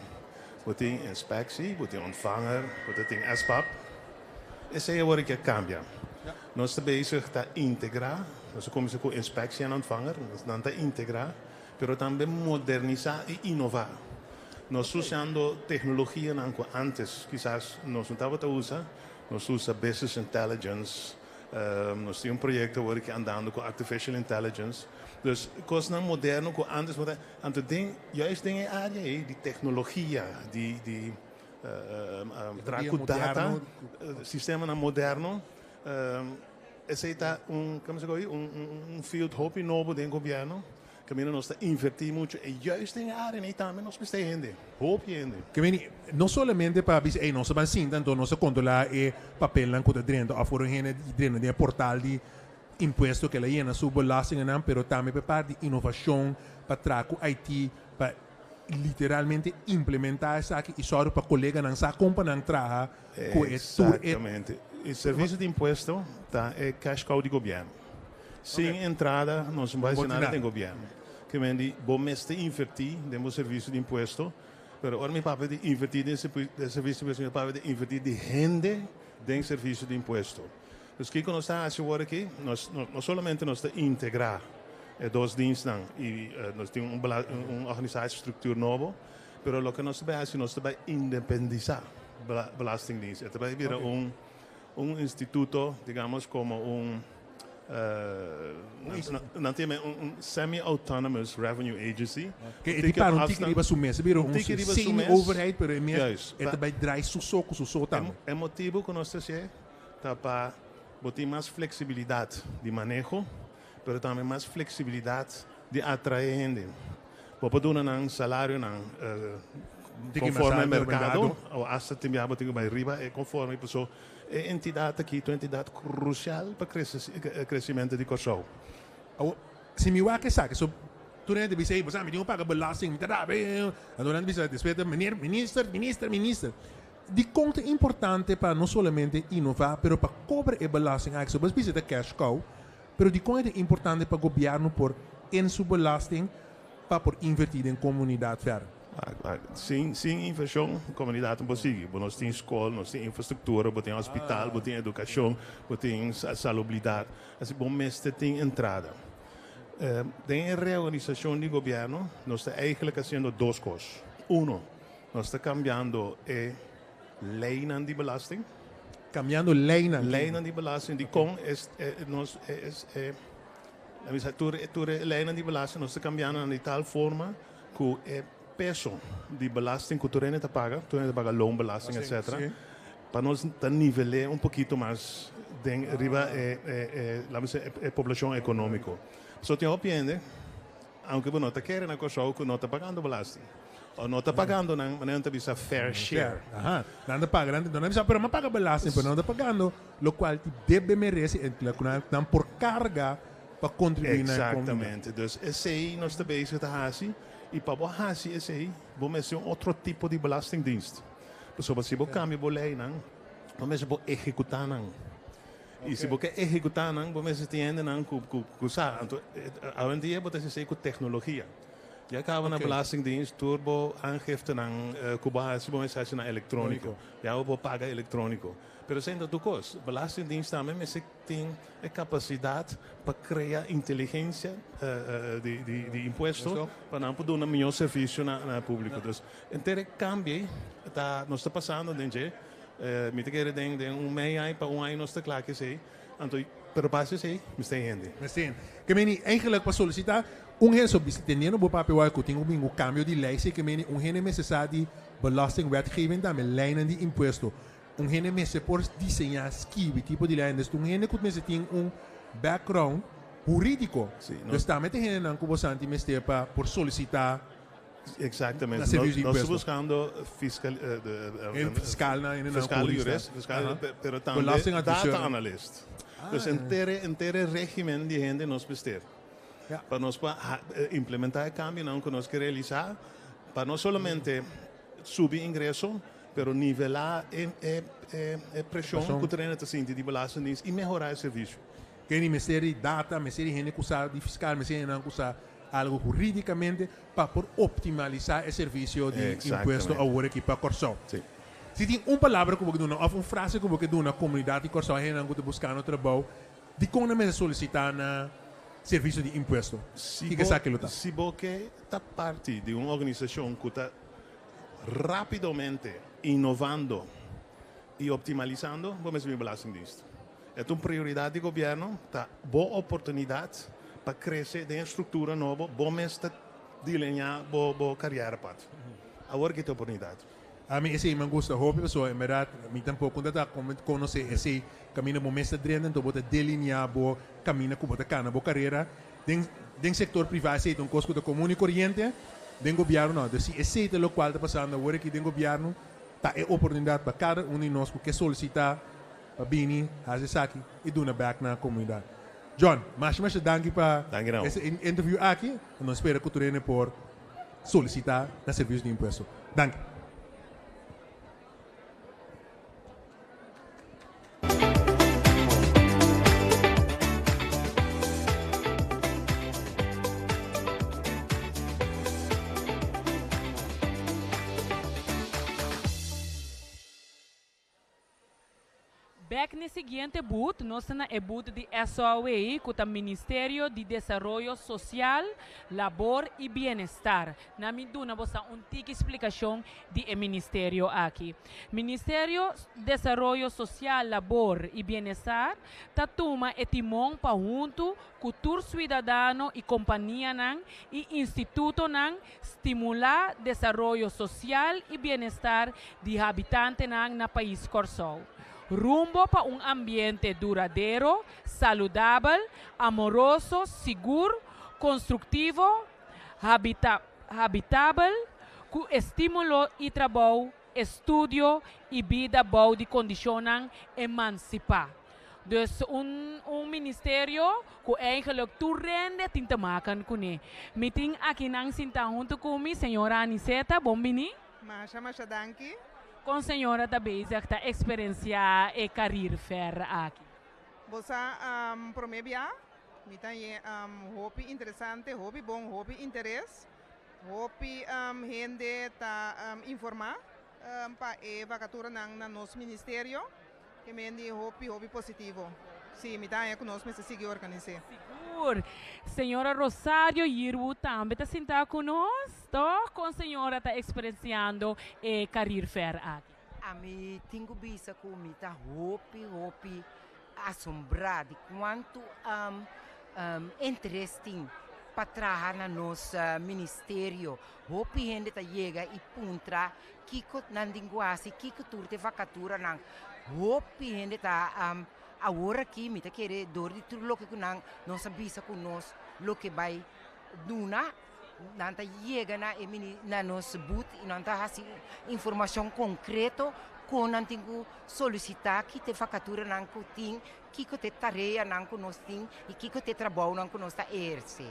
Bo tin inspectie, bo tin ontvanger, bo ta tin SPAB. Esei awor ke kambia. Nos ta bezig ta integrá, nos a kuminsá ku inspectie en ontvanger, nan ta integrá, pero tambe modernisá i inová. Nos usando teknologianan ku ántes kisas nos no tabata usa, nos usa business intelligence, Nos tin un proyecto awor aki andando cu artificial intelligence. Dus cosnan moderno cu antes no ta. Anto den, juist den e area ey di tecnologia, di di traha cu data, sistemanan moderno, esey ta un, como se un un field hopi nobo den gobierno. Kaminda nos ta invertí muchu e juist den e área ei tambe nos mester hende, hopi hende. Ke meni, no solamente pa bisa ey nos a ban sinta anto nos a kontrolá e papelnan ku ta drenta òf ora un hende di drenta den e portal di impuesto ke el a yena su belastingennan pero tambe pa e parti di inovashon pa traha ku IT pa literalmente implementá esaki i sòru pa koleganan sa kon pa nan traha ku e tur e. Exactamente. E servisio di impuesto ta e cash cow di gobièrnu. Sin entrada nos no bai haci nada den gobierno. Ke men di bo mester inverti den bo servicio di impuesto, pero ora mi papia di inverti den servicio di impuesto mi papia di inverti di hende den servicio di impuesto. Dus kiko nos ta haci awor aki? Nos no solamente nos ta integra e dos dienstnan y nos tin un organisatiestructuur nobo, pero loke nos ta bai haci nos ta bai independisa Belastingdienst. E ta bai bira un Un instituto, digamos, como un, nan tin un semi-autonomous revenue agency. Ke e ti para un tiki riba su mes, e bira un semi-overheid, pero e mes e ta bai draai su so ku su so tambe. E motibu ku nos ta hasié ta pa bo tin mas fleksibilidat di maneho, pero tambe mas fleksibilidat di atraé hende. Bo por duna nan salarionan konforme e merkado o asta tin biaha bo tin ku bai riba e konforme paso e entidat aki ta un entidat krusial pa kresimentu di Kòrsou. Awor, si mi wak esaki, so tur hende ta bisa, ey, bo sa mi tin ku paga belasting, mi ta da, anto nan ta bisa despues ta meneer, minister, minister, minister. Dikon ta importante pa no solamente inová pero pa kobra e belasting aki? So bo bisa ta cash cow, Pero dikon e ta importante pa gobièrnu por en su belasting pa por invertí den komunidat verder? Sin sin invershon komunidat no por sigui. Bo nos tin skol, nos tin infrastruktura, bo tin hospital, bo tin edukashon, bo tin salubridat. Así bo mester tin entrada. Den e reorganisashon di gobièrnu nos ta eigentlik hasiendo dos kos. Uno, nos ta kambiando e Leinan di belasting. Cambiando leinan. Leinan di belasting. Dikon es nos es e laat mi sa tur tur e leinan di belasting nos ta cambiando nan di tal forma ku e peso di belasting ku tur hende ta paga, tur hende ta paga loonbelasting etcetera, pa nos ta nivel'é un pokito mas den riba e e laat mi sa e poblashon ekonómiko. So tin hopi hende aunke bo no ta kere na Kòrsou ku no ta pagando belasting. O no ta pagando nan, manera nan ta bisa fair share. Aha, nan ta paga, nan ta bisa, pero mi a paga belasting, pero nan ta pagando locual ti debe merece en cu nan por carga pa contribui na e comunidad. Exactamente, dus esey nos ta bezig ta haci, y pa bo haci esey, bo mester un otro tipo di belastingdienst. Pasobra si bo cambia bo leynan, bo mester por ehecuta nan. Y si bo ke ehecuta nan, bo mester tin hendenan cu sa. Anto, awendia bo ta haci esey cu tecnologia. Ya kaba na Belastingdienst tur bo aangiftenan ku bo hasi bo mester hasi nan elektróniko. Ya bo por paga elektróniko. Pero esei no ta tur kos. Belastingdienst tambe mester tin e kapasidat pa krea inteligensia di impuesto pa nan por duna mihó servisio na e públiko. Dus henter e kambio ei ta nos ta pasando den dje. Mi ta kere den un mei aña pa un aña nos ta kla ku esei. Anto, pero base esei, mester e hende. Mester hende. Ke meni, eigenlijk pa solicita un hende, so bisa teniendo bo papia wak ku tin un bin un cambio di ley, si ke meni un hende mester sa di belastingwetgeving tambe, leynan di impuesto. Un hende mester por diseña, skibi tipo di leynan. Dus un hende ku mester tin un background huridico. Dus tambe ta hendenan ku bo santi mester pa por solicita. Exactamente. Na servicio di Nos ta impuesto. buscando fiscal, E fiscalnan, hendenan fiscal jurista. jurist, fiscal, Aha. pero tambe Belastingadviseur. data analyst. Dus Ah. henter e, henter e regimen di hende nos mester. Ja. Pa nos pa ha, implementa e cambionan cu nos ke realisa, pa no solamente subi ingreso, pero nivela e, e, e, e presion Presion. cu terreno ta sinti di Belastingdienst y mehora e servicio. Keni mester di data, mester di hende cu sa di fiscal, mester di hendenan cu sa algo huridicamente pa por optimalisá e servisio di impuesto awor aki pa Kòrsou. Si tin un palabra ku bo ke duna òf un frase ku bo ke duna komunidat di Kòrsou, hendenan ku ta buskando trabou, dikon nan mester solisitá na servisio di impuesto? Kiko esaki lo ta? Si bo ke ta parti di un organisashon ku ta rápidamente inovando i optimalisando, bo mester bin Belastingdienst. E ta un prioridat di gobièrnu, ta bo oportunidat pa krese den e struktura nobo, bo mes ta dileñá bo bo kariera pat. Awor ki ta e oportunidat. Ami esei mi a gusta hopi pasobra en bèrdat mi tampoko no ta konosé esei kaminda bo mes ta drenta enton bo ta delineá bo kaminda ku bo ta kana bo karera den den sektor privá esei ta un kos ku ta komun i koriente den gobièrnu no dus si esei ta lokual ta pasando awor aki den gobièrnu ta e oportunidat pa kada un di nos ku ke solisitá pa bini hasi esaki i duna bek na komunidat. John, masha masha danki pa es interview aki. Nos spera ku tur hende por solisita na servisio di impuesto. Danki. Bek n'e siguiente booth, nos ta na e booth di SOAW ku ta Ministerio di Desaroyo Sosial, Labor i Bienestar. Na mi duna bosa un tiki splikashon di e ministerio aki. Ministerio Desaroyo Sosial, Labor i Bienestar ta tuma e timon pa huntu ku tur suidadano i kompanianan i institutonan Stimulá desaroyo sosial i bienestar di habitantenan na pais Kòrsou. Rumbo pa un ambiente duradero, saludabel, amoroso, sigur, konstruktivo, habitabel, ku estímulo i trabou estudio y bida bou di condicionnan emancipa. Dus un un ministerio cu eigenlijk tur rende tin te maken cune. Mi tin akinan sinta hunto cu mi señora Aniceta, bon bini. Masha masha danki. Con señora ta bezig ta experiencia e career fair aki? Bo sa prome bia mi ta ye hopi interesante, hopi bon, hopi interes. Hopi hende ta informá pa e vakaturanan na nos ministerio. Ke men di hopi hopi positivo. Sí, mi ta haña ku nos mester sigui organis'é. Sigur. Señora Rosario Yirwu tambe ta sintá ku nos, tòg? Kon señora ta eksperensiando e Career Fair aki? Ami tin ku bisa ku mi ta hopi hopi asombrá di kuantu interes tin pa traha na nos ministerio. Hopi hende ta yega i puntra kiko nan tin ku hasi, kiko tur ta e vakaturanan. Hopi hende ta awor aki mi ta kere dor di tur loke ku nan nos a bisa ku nos loke bai duna, nan ta yega na e na nos but i nan ta hasi informashon konkreto kon nan tin ku solisitá, ki ta e vakaturanan ku tin, kiko ta e tareanan ku nos tin i kiko ta e trabounan ku nos ta ehersé.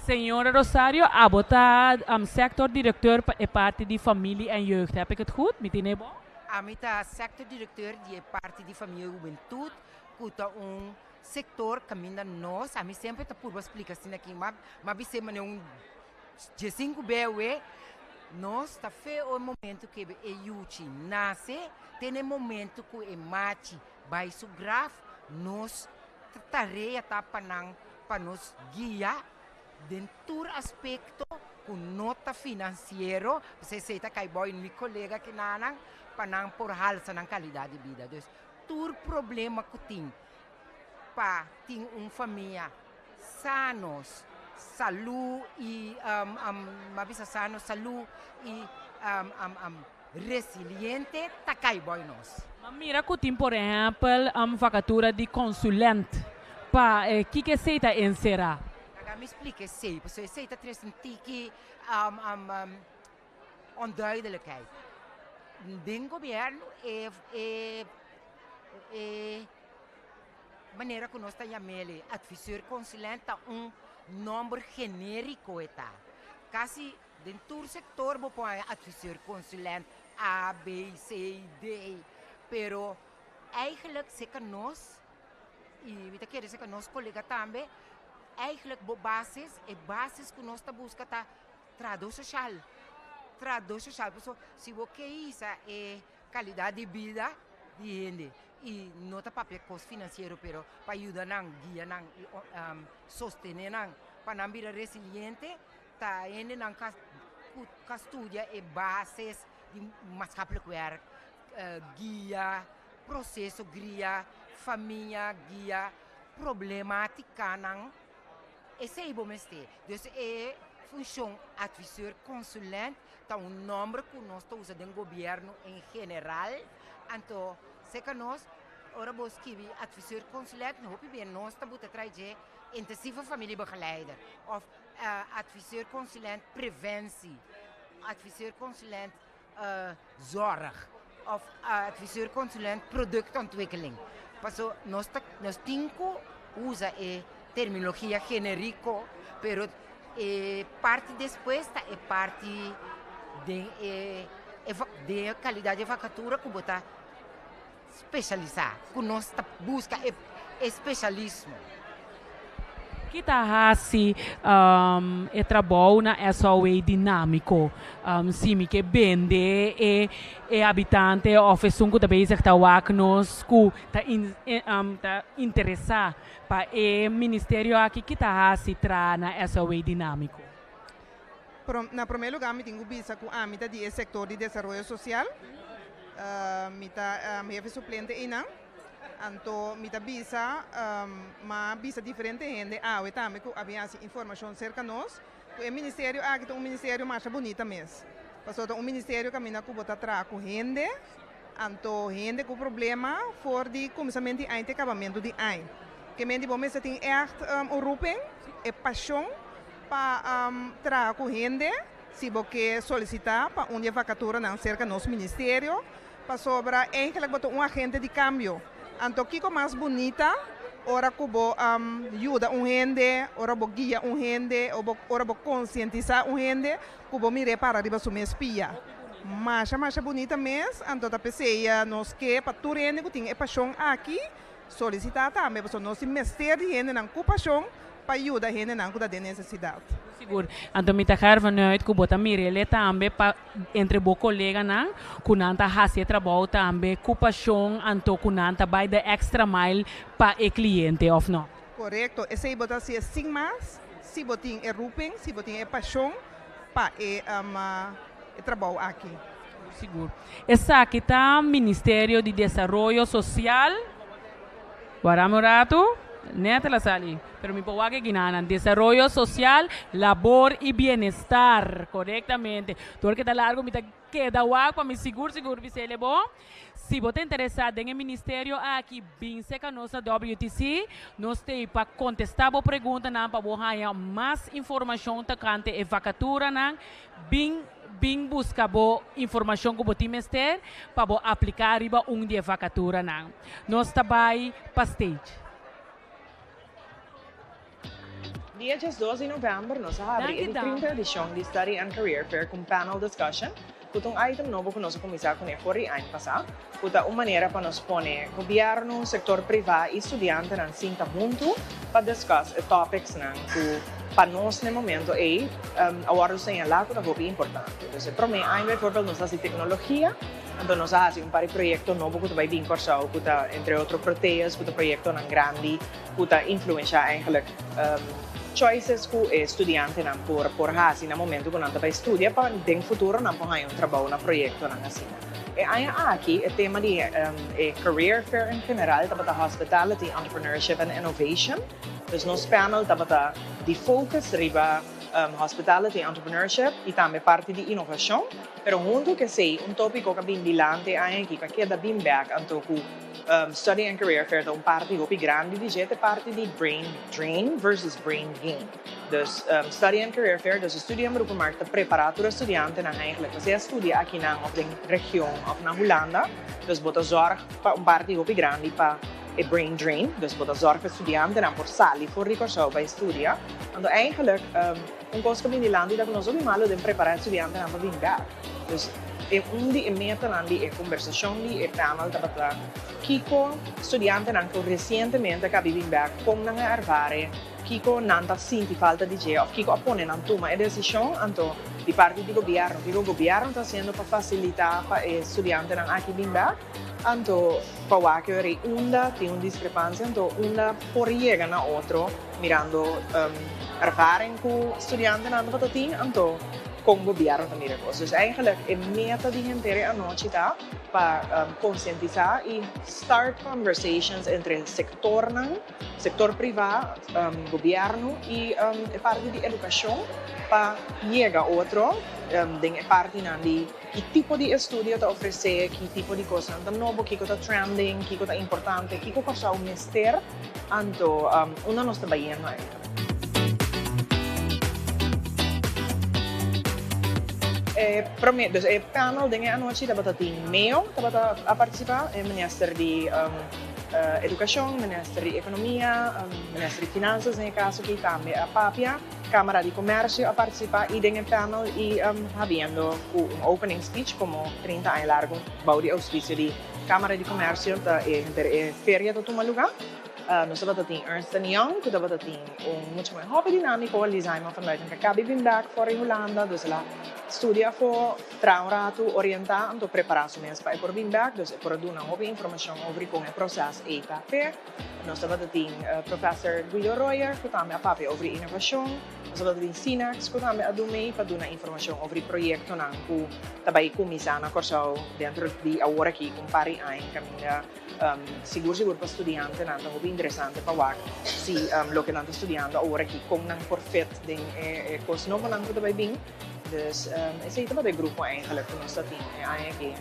Señora Rosario, abo ta sector directeur pa e parti di Familie en Jeugd, heb ik het goed? Mi tene bon? Ami ta sector directeur di e parti di Familia y Hubentud, ku ta un sector kaminda nos, ami semper ta purba splika asina aki, m'a bis'é manera un. 15 BW, nos ta fe o momento ku e yuchi nase, te na e momento ku e machi bai su graf, nos tarea ta pa nan pa nos guia den tur aspekto ku no ta finansiero, p'esei esei ta kai bou mi kolega kinanan, pa nan por halsa nan kalidat di bida. Dus tur problema ku tin pa tin un famia sano, salú i m'a bisa sano, salú i resiliente ta kai bou nos. M'a mira ku tin por ehèmpel vakatura di konsulent pa kiko esei ta enserá? Laga mi splika esei, pasobra esei ta trese un tiki onduidelijkheid. Den gobièrnu e e manera ku nos ta yam'el adviseur consulent ta un nòmber genériko e ta. Kasi den tur sektor bo por haña adviseur consulent A, B, C, D, pero eigenlijk seka nos i mi ta kere seka nos kolega tambe, eigenlijk bo basis, e basis ku nos ta buska ta trahadó soshal, trahadó soshal, pasobra si bo ke hisa e kalidat di bida di hende i no ta papia kos finansiero pero pa yuda nan, guia nan i sostené nan pa nan bira resiliente ta hendenan ka ku ka studia e bases di maatschappelijk werk, guia proseso gria famia, guia problematikanan. Esei bo mester. Dus e funshon adviseur consulent ta un nomber ku nos ta usa den gobierno en general. Anto serka nos ora bo skibi adviseur consulent hopi bien nos ta buta trae dje intensieve familiebegeleider of adviseur consulent preventie, adviseur consulent zorg of adviseur consulent productontwikkeling. Paso nos ta nos tin ku usa e terminologia generiko, pero e parti despues ta e parti den e den e kalidat di e vakatura ku bo ta spesialisá, ku nos ta buska e e spesialismo. Ki ta hasi e trabou na SOA dinámiko? Si mi ke bende e e habitante òf esun ku ta bezig ta wak nos ku ta ta interesá pa e ministerio aki, ki ta hasi traha na SOA dinámiko? Na promé lugá mi tin ku bisa ku ami ta di e sektor di desaroyo sosial. Mi ta hefe suplente einan. Anto mi ta bisa, m'a bisa diferente hende awe tambe ku a bin hasi informashon serka nos, ku e ministerio aki ta un ministerio masha bunita mes. Pasobra ta un ministerio kaminda ku bo ta traha ku hende, anto hende ku problema for di kuminsamentu di aña te kabamentu di aña. Ke men di bo mester tin ègt un roeping, e pashon pa traha ku hende, si bo ke solisitá pa un di e vakaturanan serka nos ministerio. Pasobra eigenlijk bo ta un agente di cambio. Anto kico mas bunita ora cu bo yuda un hende, ora bo guia un hende, ora bo concientisa un hende cu bo mir'é para riba su mes pia. Masha masha bunita mes, anto ta p'esey nos ke pa tur hende cu tin e pasion aki solicita tambe, pasobra nos tin mester di hendenan cu pasion pa yuda hendenan cu ta den necesidad. Sigur. Anto mi ta ga ervan uit cu bo ta mir'el tambe pa entre bo coleganan cu nan ta haci e trabou tambe cu pasion anto cu nan ta bay the extra mile pa e cliente of no? Corecto. Esey bo ta haci'e sin mas si bo tin e roeping, si bo tin e pasion pa e e trabou aki. Sigur. Esaki ta Ministerio di Desaroyo Social. Warami un ratu. Net el a sali. Pero mi por wak e ginanan. Desaroyo Social, Labor y Bienestar. Corectamente. Door ke ta largo mi ta keda wak pa mi sigur sigur bis'el e bon. Si bo ta interesa den e ministerio aki, bin serka nos na WTC. Nos t'ei pa contesta bo preguntanan pa bo haña mas informacion tocante e vacaturanan. Bin bin buska bo informashon ku bo tin mester pa bo apliká riba un di e vakaturanan. Nos ta bai pa stage. Dia 12 di novèmber nos a habri e di 30 edishon di Study and Career Fair ku un panel discussion ku ta un item nobo ku nos a kuminsá kuné for di aña pasá ku ta un manera pa nos pone gobièrnu, sektor privá i studiantenan sinta huntu pa discuss e topicsnan ku. pa nos na e momento ei a wòrdu señalá ku ta hopi importante. Dus e promé aña bijvoorbeeld nos a hasi teknologia, anto nos a hasi un par di proyekto nobo ku ta bai bin Kòrsou ku ta entre otro Proteus ku ta proyektonan grandi ku ta influenshá eigenlijk choices ku e studiantenan por por hasi na momento ku nan ta bai studia pa den futuro nan por haña un trabou na proyektonan asina. E aña aki e tema di e career fair en general tabata Hospitality, Entrepreneurship and Innovation. Dus nos panel tabata di focus riba hospitality, entrepreneurship y tambe parti di inovacion. Pero hunto cu esey un topico cu a bin dilanti e aña aki cu a keda bin bek anto cu Study and Career Fair ta un parti hopi grandi di dje ta e parti di brain drain versus brain gain. Dus Study and Career Fair, dus e Studie en Beroepenmarkt ta prepara tur e studiantenan eigenlijk pa sea studia akinan of den region of na Hulanda. Dus bo ta zorg pa un parti hopi grandi pa e brain drain, dus bo ta zorg pa e studiantenan por sali for di Kòrsou bai studia. Anto eigenlijk un kos ku bini dilanti ta ku nos hopi malu den prepará e studiantenan pa bin bèk. Dus e un di e metanan di e kombersashon di e panel tabata kiko studiantenan ku resientemente a kabi bin bèk, kon nan a ervare, kiko nan ta sinti falta di dje òf kiko a pone nan tuma e desishon. Anto di parti di gobièrnu, kiko gobièrnu ta hasiendo pa fasilitá pa e studiantenan aki bin bèk. Anto pa wak e ora unda tin un diskrepansia anto unda por yega na otro mirando ervaring ku studiantenan tabata tin anto kon gobièrnu ta mira e kos. Dus eigenlijk e meta di henter e anochi ta pa konsientisá i start conversations entre sektornan, sektor privá, gobièrnu i e parti di edukashon pa yega otro den e partinan di. Ki tipo di estudio ta ofresé, ki tipo di kosnan ta nobo, kiko ta trending, kiko ta importante, kiko Kòrsou mester, anto unda nos ta bayendo eigenlijk. E promé, dus e panel den e anochi tabata tin Meo tabata a partisipá, e minister di Edukashon, minister di Ekonomia, minister di Finansas den e kaso aki tambe a papia. Cámara di Comercio a participa y den e panel y habiendo cu un opening speech como 30 aña largo bou di auspicio di Cámara di Comercio ta e henter e feria ta tuma luga. Nos tabata tin Ernst and Young cu tabata tin un mucha mas hopi dinamico, Lizhaima van Luiten cu a cabi bin bek for di Hulanda, dus el a studia afo, traha un ratu, orienta anto prepara su mes pa e por bin bek, dus e por a duna hopi informacion over di con e proces ey ta p'e. Nos tabata tin Professor Guido Royer ku tambe a papia over di inovashon. Nos tabata tin Sinax ku tambe a dun mei pa duna informashon over di proyektonan ku ta bai kuminsá na Kòrsou dentro di awor aki ku un par di aña kaminda sigur sigur pa studiantenan ta hopi interesante pa wak si loke nan ta studiando awor aki kon nan por fit den e kos nobonan ku ta bai bin. Dus esei tabata e grupo eigenlijk ku nos ta tin e aña aki.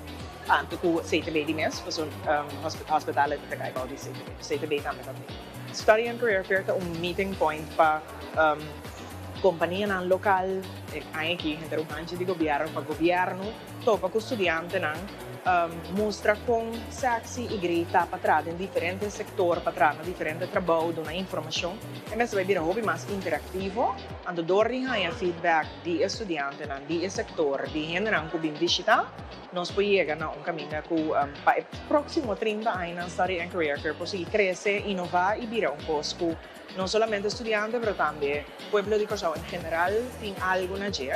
Tantu ku CTB di mes, pasobra hospitality ta kai bou di CTB. CTB tambe ta tin. Study and Career Fair ta un meeting point pa kompanianan lokal, e aña aki henter un hanchi di gobièrnu, pa gobièrnu topa ku studiantenan, mustra kon sexy i great ta pa traha den diferente sektor, pa traha na diferente trabou, duna informashon. E mester bai bira hopi mas interaktivo, anto dor di haña feedback di e studiantenan, di e sektor, di hendenan ku bin bishitá, Nos por yega na un kaminda ku pa e próksimo 30 añanan Study and Career Fair por sigui krese, inová i bira un kos ku no solamente studiante pero tambe pueblo di Kòrsou en general tin algu na dje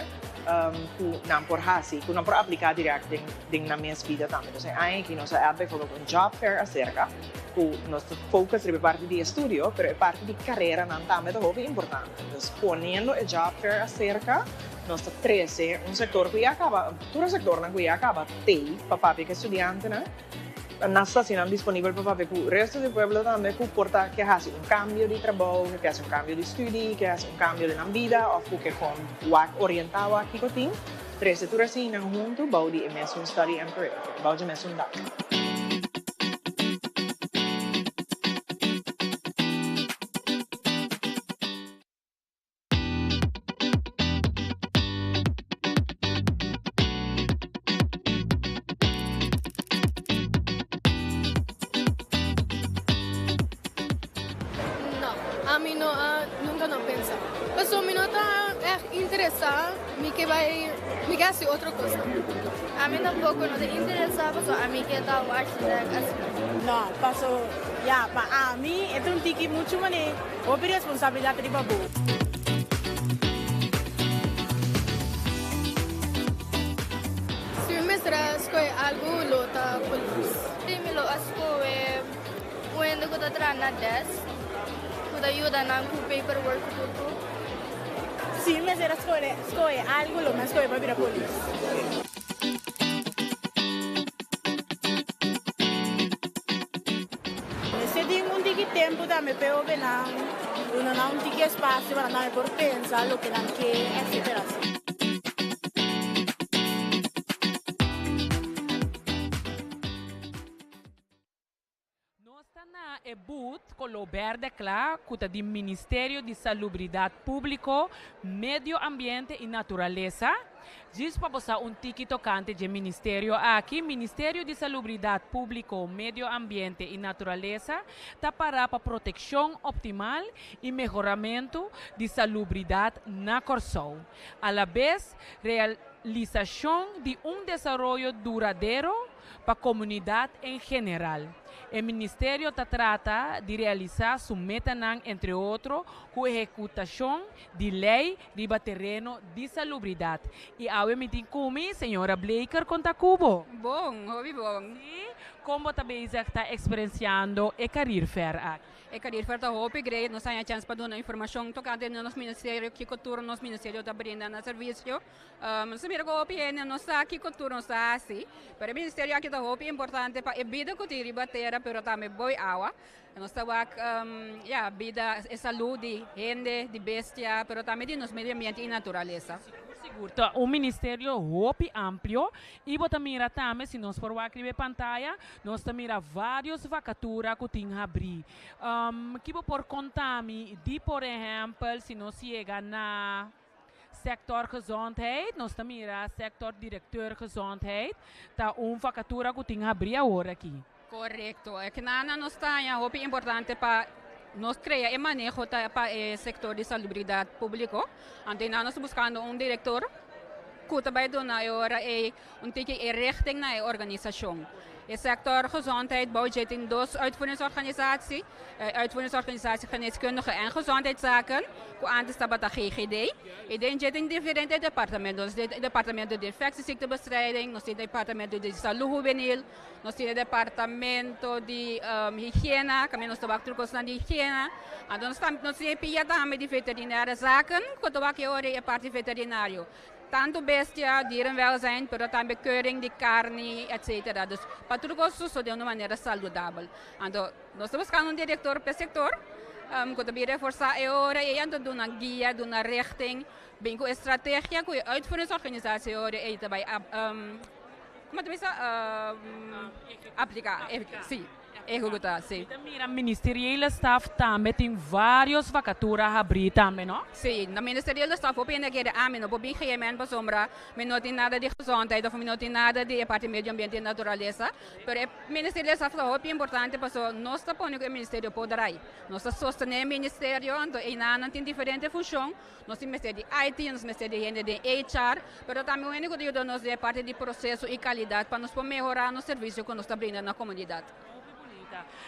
ku nan por hasi, ku nan por apliká dirèkt den nan mes bida tambe. Entonces e aña aki nos a add bijvoorbeeld un job fair aserka ku nos ta focus riba e parti di estudio pero e parti di kareranan tambe ta hopi importante. Entonces poniendo e job fair aserka nos ta trese un sektor ku ya kaba. Tur e sektornan ku ya kaba tei pa papia ku e studiantenan, nan sta asina disponibel pa papia ku resto di pueblo tambe ku por ta ke hasi un kambio di trabou, ke hasi un kambio di studi, ke hasi un kambio den nan bida òf ku ke kon wak orientá wak kiko tin. Trese tur eseinan huntu bou di e mesun study and career fair, bou dje mesun dak. No, ami no a nunca no pensa. Paso mi no ta echt interesa, mi ke bai, mi ke hasi otro cosa. Ami tampoco no ta interesa paso ami ke ta un architect asina. No, paso ya pa ami e ta un tiki mucho mane. Hopi responsabilidat riba bo. mester a skohe algu lo ta polis. Mi lo a skohe un hende ku ta traha na desk ku ta yuda nan ku paperwork ku tur tur. Si mi mester a skohe algu lo mi a skohe pa bira polis. Mester tin un tiki tempu tambe p'e hobennan duna nan un tiki espasio pa nan tambe por pensa loke nan ke etcetera. Nos ta na e booth koló bèrdè kla ku ta di Ministerio di Salubridat Públiko, Medio Ambiente i Naturalesa. Djis pa bo sa un tiki tokante dje ministerio aki, Ministerio di Salubridat Públiko, Medio Ambiente i Naturalesa ta pará pa protekshon optimal i mehoramentu di salubridat na Kòrsou. Alabes realisashon di un desaroyo duradero pa komunidat en general. E ministerio ta trata di realisá su metanan entre otro ku ehekutashon di lei riba tereno di salubridat. I awe mi tin ku mi, señora Bleker, kon ta ku bo? Bon, hopi bon. Sí? Kon bo ta bezig ta eksperensiando e Career Fair aki? E Career Fair ta hopi great, nos haña chèns pa duna informashon tokante nos ministerio, kiko tur nos ministerio ta brinda na servisio. Nos ta mira ku hopi hende no sa kiko tur nos ta hasi, pero e ministerio aki ta hopi importante pa e bida ku tin riba tera pero tambe boi awa. Nos ta wak ya bida, e salú di hende, di bestia, pero tambe di nos medio ambiente i naturalesa. Sigur sigur, ta un ministerio hopi amplio i bo ta mira tambe si nos por wak riba e pantaya, nos ta mira varios vakatura ku tin habrí. Ki bo por konta mi di por ehèmpel si nos yega na. Sector Gezondheid, nos ta mira Sector Directeur Gezondheid, ta un vacatura cu tin habri awor aki. Corecto. E knana nos ta haña hopi importante pa nos crea e maneho ta pa e sector di salubridad publico. Anto einan nos ta buscando un director cu ta bay duna e ora ey un tiki e richting na e organisacion. E sector Gezondheid bou dje tin dos uitvoeringsorganisatie. Uitvoeringsorganisatie Geneeskundige en Gezondheidszaken, ku antes tabata GGD. I den dje tin diferente departamento. Nos tin e departamento di infectieziektebestrijding, nos tin e departamento di salú hubenil, nos tin e departamento di higiena, kaminda nos ta wak tur kosnan di higiena. Anto nos nos tin e pia tambe di veterinaire zaken, ku ta wak e ora e parti veterinario. Tantu bestia, dierenwelzijn, pero tambe keuring di karni, etcetera. Dus pa tur kos sosode un manera saludabel. Anto nos ta buskando un direktor p'e sektor ku ta bin reforsá e ora ei, anto duna guia, duna richting, bin ku e strategia ku e uitvoeringsorganisatie e ora ei ta bai kuma ta bisa apliká, sí. Ehecuta, si. Mi ta mira ministeriële staf tambe tin varios vacatura habri tambe, no? Si, na ministeriële staf hopi hende a kere ami no por bin GMN pasobra mi no tin nada di gezondheid of mi no tin nada di e parti medio ambiente y naturalesa, pero e ministeriële staf ta hopi importante pasobra nos ta pone cu e ministerio por draai. Nos ta sostene e ministerio, anto eynan nan tin diferente funcion, nos tin mester di IT, nos mester di hende den HR, pero tambe un hende cu ta yuda nos den e parti di proceso y calidad pa nos por mehora nos servicio cu nos ta brinda na comunidad.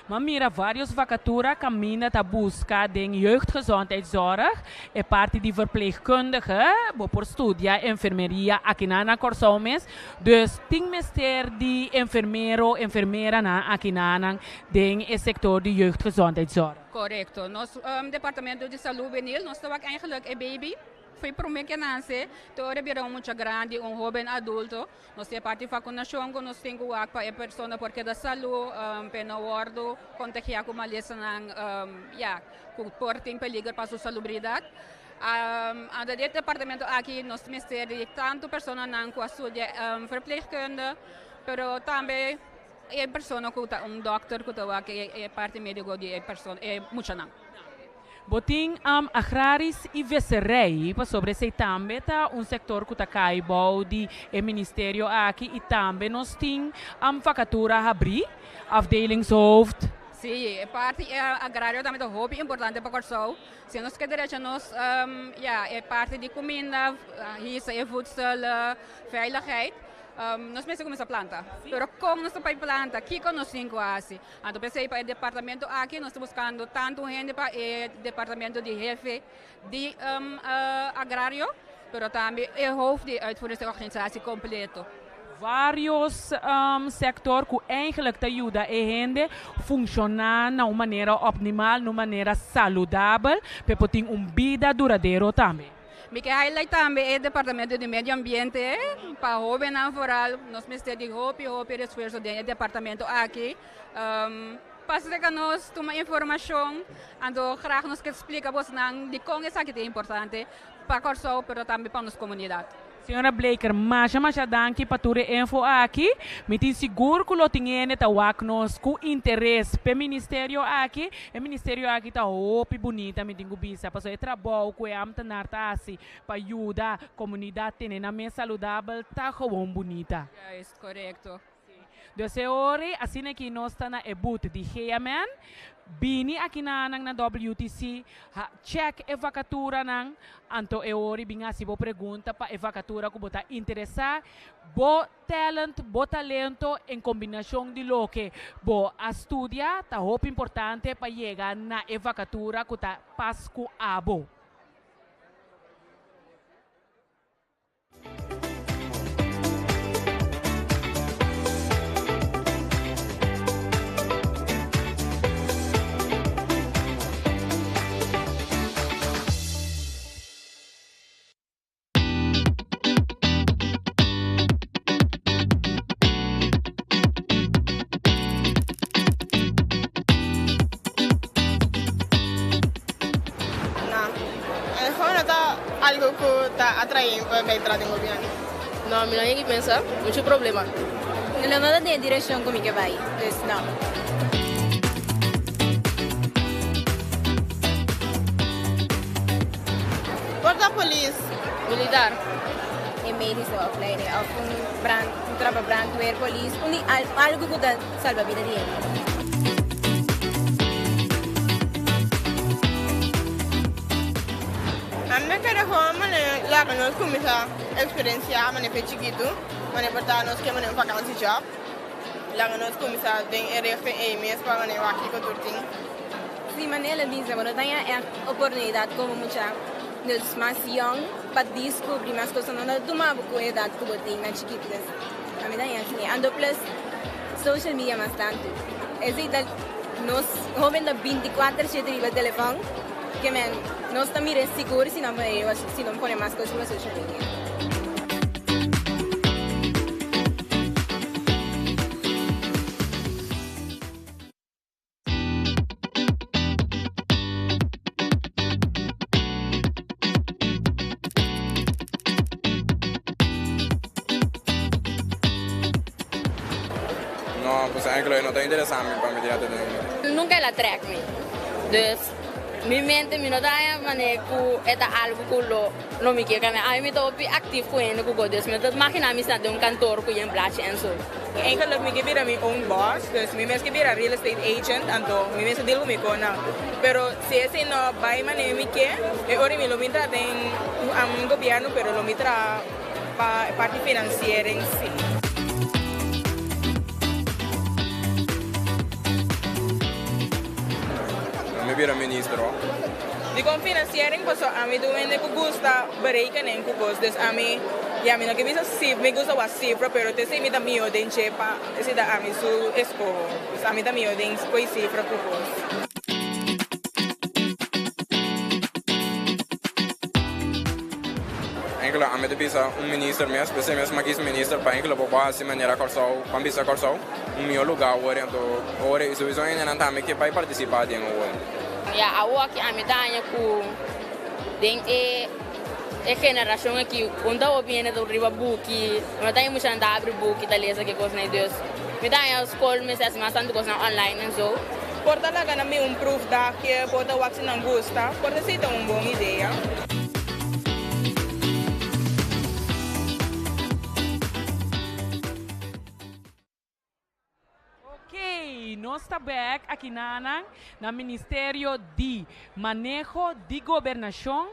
M'a mira varios vacatura caminda ta busca den jeugdgezondheidszorg, e parti di verpleegkundige, bo por studia enfermeria akinan na Corsou mes, dus tin mester di enfermero, enfermeranan akinanan den e sector di jeugdgezondheidszorg. Corecto. Nos departamento di salud hubenil nos ta wak eigenlijk e baby foi prome ke nase te ora bira un mucha grandi, un hoben adulto. Nos tin e parti vacunacion cu nos tin cu wak pa e persona por keda salu, p'e no wordo contagia cu malesanan ya cu por tin peliger pa su salubridad. Anda di e departamento aki nos mester di tanto personanan cu a studia verpleegkunde, pero tambe e persona cu ta un dokter cu ta wak e parti medico di e persona, e muchanan. Bo tin agraris y visserij, pasobra esey tambe ta un sector cu ta cay bou di e ministerio aki y tambe nos tin vacatura habri, afdelingshoofd. Sí, e parti agrario tambe ta hopi importante pa Kòrsou. Si nos ke derecha nos ya e parti di kuminda, hisa e voedsel veiligheid, nos mester kuminsá planta. Pero kon nos ta bai planta? Kiko nos tin ku hasi? Anto p'esei pa e departamento aki nos ta buskando tantu hende pa e departamento di hefe di agrario, pero tambe e hoofd di uitvoeringsorganisatie kompleto. Varios sector cu eigenlijk ta yuda e hende funciona na un manera optimal, na un manera saludabel, p'e por tin un bida duradero tambe. Mi ke highlight tambe e departamento di medio ambiente pa hobennan vooral. Nos mester di hopi hopi esfuerso den e departamento aki. Pasa cerca nos, tuma informacion, anto graag nos ke splica bosnan dicon esaki ta importante pa Kòrsou pero tambe pa nos komunidat. Señora Bleker, masha masha danki pa tur e info aki. Mi tin sigur ku lo tin hende ta wak nos ku interes p'e ministerio aki. E ministerio aki ta hopi bunita mi tin ku bisa, pasobra e trabou ku e ambtenaar ta hasi pa yuda komunidat tene nan mes saludabel ta gewoon bunita. Juist, korekto. Dus e ora ei, asina ki nos ta na e booth di GMN, bini aki na nan na WTC, ha check e vakaturanan, anto e ora ei bin hasi bo pregunta pa e vakatura ku bo ta interesá, bo talent, bo talento en kombinashon di loke bo a studia ta hopi importante pa yega na e vakatura ku ta pas ku abo. No. E gewoon no ta algo cu ta atrae pa bay tra den gobierno. No, mi no yegi pensa. Mucho problema. No no ta den e direccion cu mi ke bay, dus no. Por ta polis. Militar. E medische opleiding of un brand, un traba brandweer, polis, un di algo cu ta salba bida di hende. Ami ta kere gewoon manera laga nos kuminsá eksperensiá manera fe chikitu, manera por ta nos ke manera un vakantiejob, laga nos kuminsá den e richting ei mes pa manera wak kiko tur tin. Si manera el a bisa bo no ta haña ègt oportunidat komo mucha dus mas yòn pa diskubrí mas kos, no ta tuma bo ku e edat ku bo tin na chikitu dus ami ta haña asina. Anto plus social media mas tantu esei ta nos hoben ta bintikuater shete riba telefòn. Ke men, nos ta mira sigur si nan pone si nan pone mas kos riba social media. No, pues eigenlijk no ta interesa mi pa mi tin atené. Nunca el a trek mi. Dus mi mente mi no ta haña manera ku e ta algu ku lo lo mi kier kambia. Ami mi ta hopi aktif ku hende ku kos, dus mi no ta imaginá mi sta den un kantor ku yen blachi en so. Eigenlijk mi ke bira mi own boss, dus mi mes ke bira real estate agent, anto mi mes ta deal ku mi konan. Pero si esei no bai manera mi ke, e ora mi lo bin traha den un gobierno, pero lo mi traha pa e parti financiering si. Lo mi bira minister ho. Dikon financiering? Paso ami ta un hende ku gusta berekening ku kos. Dus ami, ya mi no ke bisa si mi gusta wak sifra pero te si mi ta mihó den dje pa esei ta ami su eskoho. Dus ami ta mihó den koe sifra ku kos. Enkele ami ta bisa un minister mes, p'esei mes mi a kis minister pa enkele bo por hasi manera Kòrsou, pa bisa Kòrsou un mihó lugá awor anto awor e souiso hendenan tambe ke bai partisipá den awor. Ya awo aki ami ta haña ku den e e generashon aki un ta hopi hende ta riba buki, no ta haña muchanan ta abri buki ta lesa ke kosnan dus mi ta haña skol mester hasi mas tantu kosnan online en so. Por ta laga nan bin un proefdagje, por ta wak si nan gusta, por ta esei ta un bon idea. Ok, nos ta bek aki nanan na Ministerio di Maneho di Gobernashon,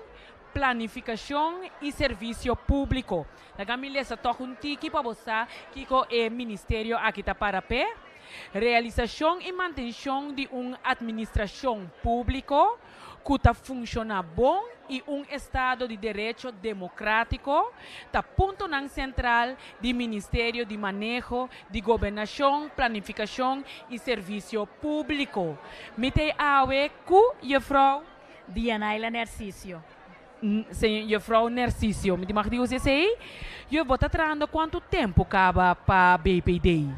Planifikashon i Servisio Públiko. Laga mi lesa tòg un tiki pa bo sa kiko e ministerio aki ta para p'e. Realisashon i mantenshon di un atministrashon públiko ku ta funshoná bon i un estado di derecho demokrátiko ta puntonan sentral di Ministerio di Maneho di Gobernashon, Planifikashon i Servisio Públiko. Mi ta e awe ku Jefrou. Dianaila Nercisio. Señor Jefrou Nercisio, mi tin mag di usa esei? Juf, bo ta trahando kuantu tempu kaba pa BPD?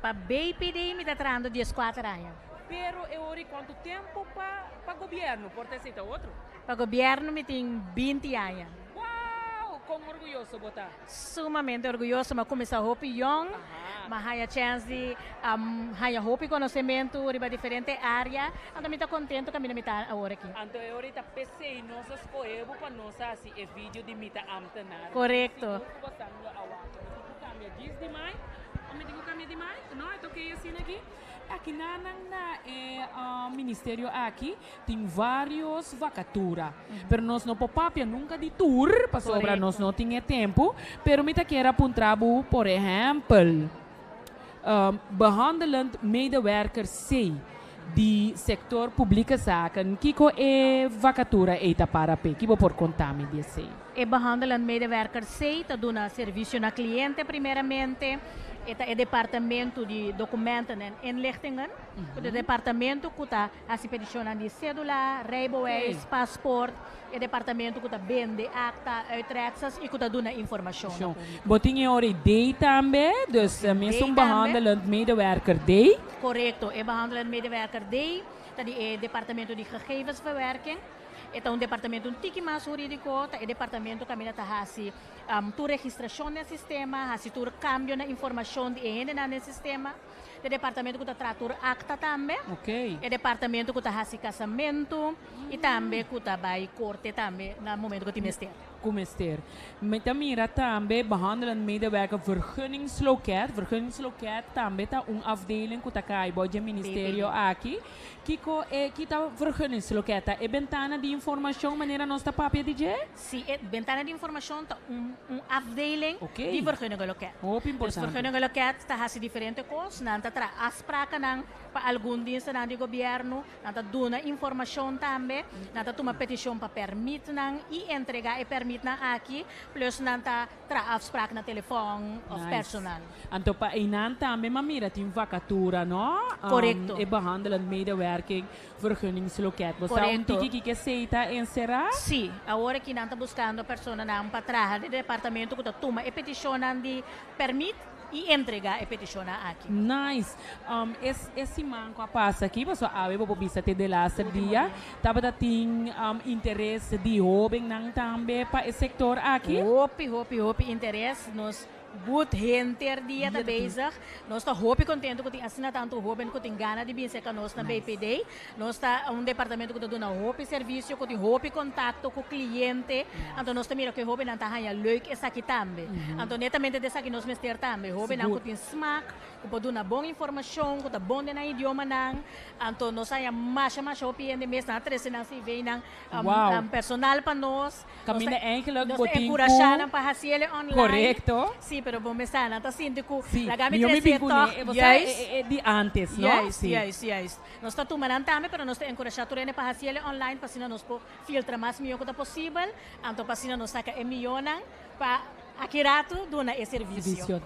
Pa BPD mi ta trahando dieskuater aña. Pero e ora i kuantu tempu pa pa gobièrnu? Por ta esei ta otro. Pa gobièrnu mi tin binti aña. Wow! Kon orguyoso bo ta? Sumamente orguyoso. Mi a kuminsá hopi yòn. Mi a haña chèns di haña hopi konosementu riba diferente área. Anto mi ta kontentu kaminda mi ta awor aki. Anto e ora i ta p'esei nos a skohe bo pa nos hasi e video di Mi ta Ámtenar. Korekto. Sigur ku bo sa lo a wak. Mi tin ku kambia djis di mic. O mi tin ku kambia di mic? No, e ta okey asina aki. Akinanan na e ministerio aki tin varios vacatura, pero nos no por papia nunca di tur pasobra nos no tin e tempo, pero mi ta kier a puntra bo por ehempel, behandelend medewerker C di sector publieke zaken, kico e vacatura ey ta para p'e? Ki bo por conta mi di esey? E behandelend medewerker C ta duna servicio na cliente primeramente, e ta e departamento di documenten en inlichtingen, cu ta e departamento cu ta Hasi petishonnan di sédula, rijbewijs, pasport, e departamento ku ta bende akta, uittreksels i ku ta duna informashon na públiko. Bo tin e ora D tambe, dus mesun behandelend medewerker D. Korekto, e behandelend medewerker D ta di e departamento di gegevensverwerking. E ta un departamento un tiki mas hurídiko, ta e departamento kaminda ta hasi tur registrashon den sistema, hasi tur kambio na informashon di e hendenan den sistema. E departamento ku ta traha tur akta tambe. E departamento ku ta hasi kasamentu i tambe ku ta bai korte tambe na momento ku tin mester. Ku mester. Mi ta mira tambe behandelend medewerker vergunningsloket. Vergunningsloket tambe ta un afdeling ku ta kai bou dje ministerio aki. Kiko e ki ta vergunningsloket? Ta e bentana di informashon manera nos ta papia di dje? Si, e bentana di informashon ta un un afdeling di vergunningenloket. Hopi importante. Dus vergunningenloket ta hasi diferente kos. Nan ta traha afsprakennan pa algun dienstennan di gobièrnu. Nan ta duna informashon tambe. Nan ta tuma petishon pa pèrmitnan i entregá e pèrmitnan aki. Plus nan ta traha afspraak na telefòn òf personal. Anto pa einan tambe m'a mira tin vakatura, no? Korekto. E behandelend medewerking Vergunningsloket. Bo sa un tiki kiko esei ta enserá? Sí. Awor aki nan ta buskando personanan pa traha den e departamento ku ta tuma e petishonnan di pèrmit i entregá e petishonnan aki. Nice. Es e siman ku a pasa aki, pasobra awe bo por bisa te delaster dia, tabata tin interes di hóbennan tambe pa e sektor aki? Hopi, hopi, hopi interes. Nos Good henter dia ta bezig. Nos ta hopi contento cu tin asina tanto hoben cu tin gana di bin cerca nos na BPD. Nos ta un departamento cu ta duna hopi servicio, cu tin hopi contacto cu cliente. Anto nos ta mira cu e hobennan ta haya leuk esaki tambe. Anto netamente di esaki nos mester tambe. Hobennan cu tin smaak, cu por duna bon informacion, cu ta bon den nan idiomanan. Anto nos haya masha masha hopi hende mes. Nan a trece nan cvnan personal pa nos. Caminda eigenlijk Nos bo ta tin cu. encurasha nan pa haci ele online. Correcto. Sí, pero bo mester nan ta sinti cu Sí, laga mi mi trece bin cune, toch. e bo sa e Juist. e di antes, no? Juist, Sí. juist, juist. Nos ta tuma nan tambe, pero nos ta encurasha tur hende pa haci ele online pa asina nos por filtra mas miyo cu ta posibel, anto pa asina nos saca e miyonan pa aki rato duna e servicio. Servicio.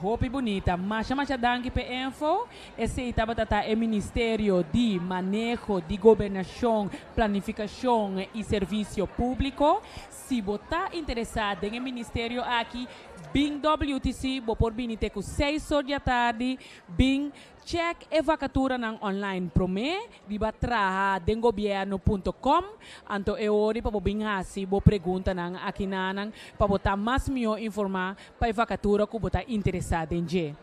Hopi bunita. Masha masha danki p'e info. Esei tabata ta e Ministerio di Maneho di Gobernashon, Planifikashon i Servisio Públiko. Si bo ta interesá den e ministerio aki, bin WTC. Bo por bini te ku seis or di atardi. Bin chèk e vakaturanan online promé riba traha den gobierno punto com. Anto e ori pa bo bin hasi bo preguntanan akinanan pa bo ta mas mihó informá pa e vakatura ku bo ta interesá den dje.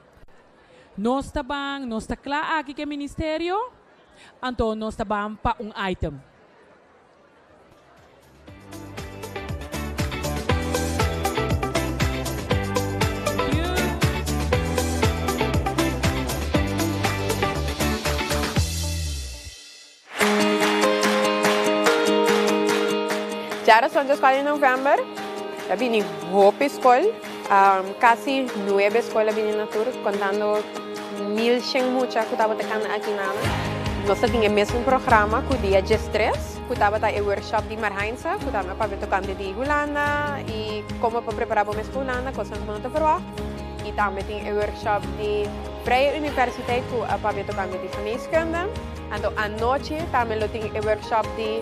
Nos ta ban, nos ta kla aki ku e ministerio, anto nos ta ban pa un item. Djarason djeskual di novèmber ta bini hopi skol, kasi nuebe skol a bini na tur kontando 1100 mucha ku tabata kana aki nan. Nos ta tin e mesun programa ku dia 13, ku tabata e workshop di Marhainsa, ku tambe a papia tokante di Hulanda i komo pa prepará bo mes pa Hulanda, kosnan ku bo no ta ferwagt. I tambe tin e workshop di Vrije Universiteit ku a papia tokante di geneeskunde. Anto anochi tambe lo tin e workshop di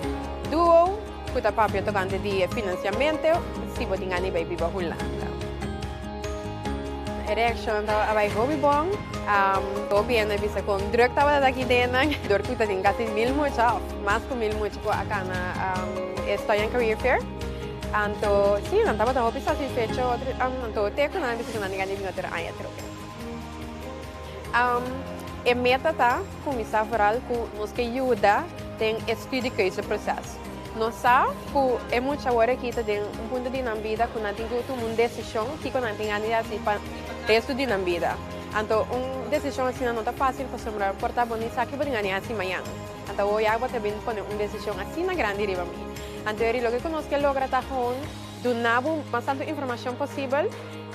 Duo ku ta papia tokante di e finansiamento si bo tin gana di bai biba Hulanda. E reakshon ta a bai hopi bon. Hopi hende a bisa kon druk tabata aki den nan. Dor ku ta tin kasi mil mucha òf mas ku mil mucha ku a kana e Study and Career Fair. Anto si nan tabata hopi satisfecho. Anto te ku nan a bisa ku nan tin gana di bini otro aña atrobe. E meta ta kuminsá vooral ku nos ke yuda den e studiekeuzeproces. Nos sa ku e mucha awor aki ta den un punto di nan bida ku nan tin ku tuma un desishon kiko nan tin gana di hasi pa restu di nan bida. Anto un desishon asina no ta fásil pasobra por ta bo ni sa ke bo tin gana di hasi mañan. Anto awor ya bo ta bin pone un desishon asina grandi riba mi. Anto eri loke ku nos ke logra ta gewoon duna bo mas tantu informashon posibel.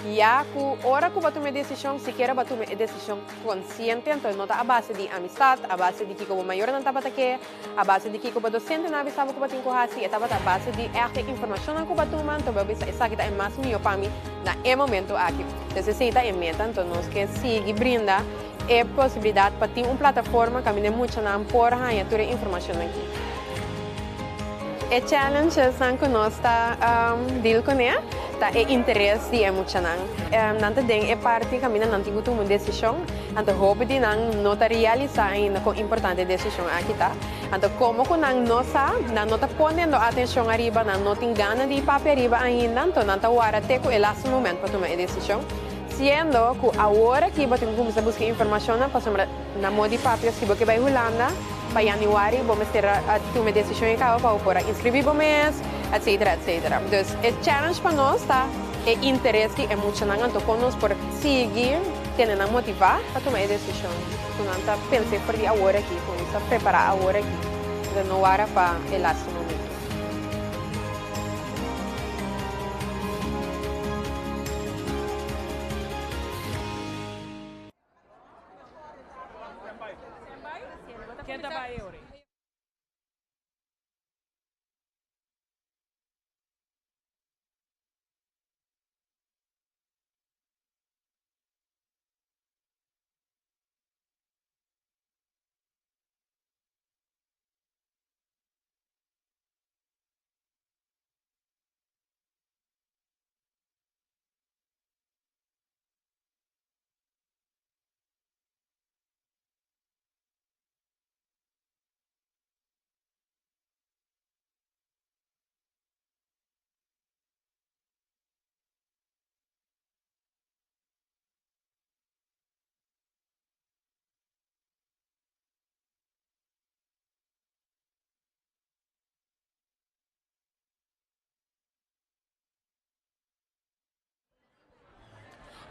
Ya ku ora ku bo a tuma e desishon, sikiera bo a tuma e desishon konsiente, anto no ta a base di amistat, a base di kiko bo mayornan tabata ke, a base di kiko bo dosentenan a bisa bo ku bo tin ku hasi, e tabata a base di ègt e informashonnan ku bo a tuma, anto bo a bisa esaki ta e mas mihó pa mi na e momento aki. Entonces esei ta e meta, anto nos ke sigui brinda e posibilidat pa tin un plataforma kaminda e muchanan por haña tur e informashonnan aki. E challengesnan ku nos ta deal kuné ta e interes di e muchanan. Nan ta den e parti kaminda nan tin ku tuma un desishon, anto hopi di nan no ta realisá ainda kon importante e desishon aki ta. Anto komo ku nan no sa, nan no ta poniendo atenshon ariba, nan no tin gana di papia ariba ainda, anto nan ta wara te ku e lastu moment pa tuma e desishon. Siendo ku awor aki bo tin ku kuminsá buska informashonnan pasobra na moda di papia si bo ke bai Hulanda, Pa januari bo mester a tuma e desishon e kaba pa bo por a inskribí bo mes, etsetera, etsetera. Dus e challenge pa nos ta e interes di e muchanan anto kon nos por sigui tene nan motivá pa tuma e desishon ku nan ta pens'é for di awor aki, kuminsá prepará awor aki, entonces no wara pa e laatste momento. Ken ta bai ora?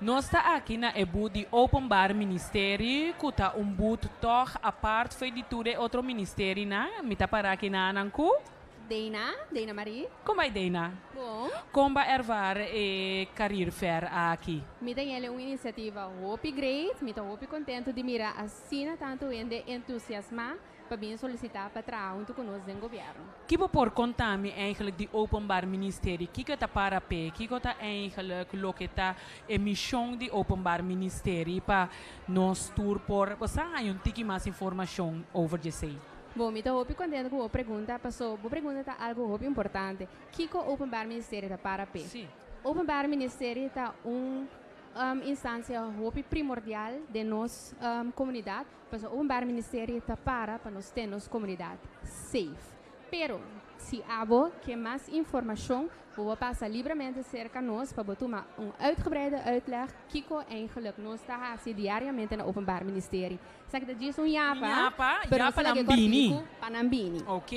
Nos ta aki na e booth di Openbaar Ministerie ku ta un booth tòg apart fo'i di tur e otro ministerienan. Mi ta para aki na nan ku. Deina, Deina Marie. Kon bai Deina? Bon. Kon ba ervaar e Career Fair aki? Mi ta yele un inisiativa hopi great. Mi ta hopi kontentu di mira asina tantu hende entusiasmá pa bin solisitá pa traha huntu ku nos den gobièrnu. Ki bo por konta mi eigenlijk di Openbaar Ministerie? Kiko e ta para p'e? Kiko ta eigenlijk loke ta e mishon di Openbaar Ministerie pa nos tur por bo sa haña un tiki mas informashon over djesei? Bon, mi ta hopi kontentu ku bo pregunta, paso bo pregunta ta algu hopi importante. Kiko Openbaar Ministerie ta para p'e? Openbaar Ministerie ta un instansia hopi primordial den nos komunidat. Pasobra Openbaar Ministerie ta para pa nos ten nos komunidat safe. Pero, si abo ke mas informashon, bo por pasa libremente serka nos pa bo tuma un uitgebreide uitleg kiko eigenlijk nos ta hasi diariamente na Openbaar Ministerie. Esaki ta djis un yapa, Yapa, pero ya nos pa ta nan laga e bini. kòrtiku pa nan bini. Ok.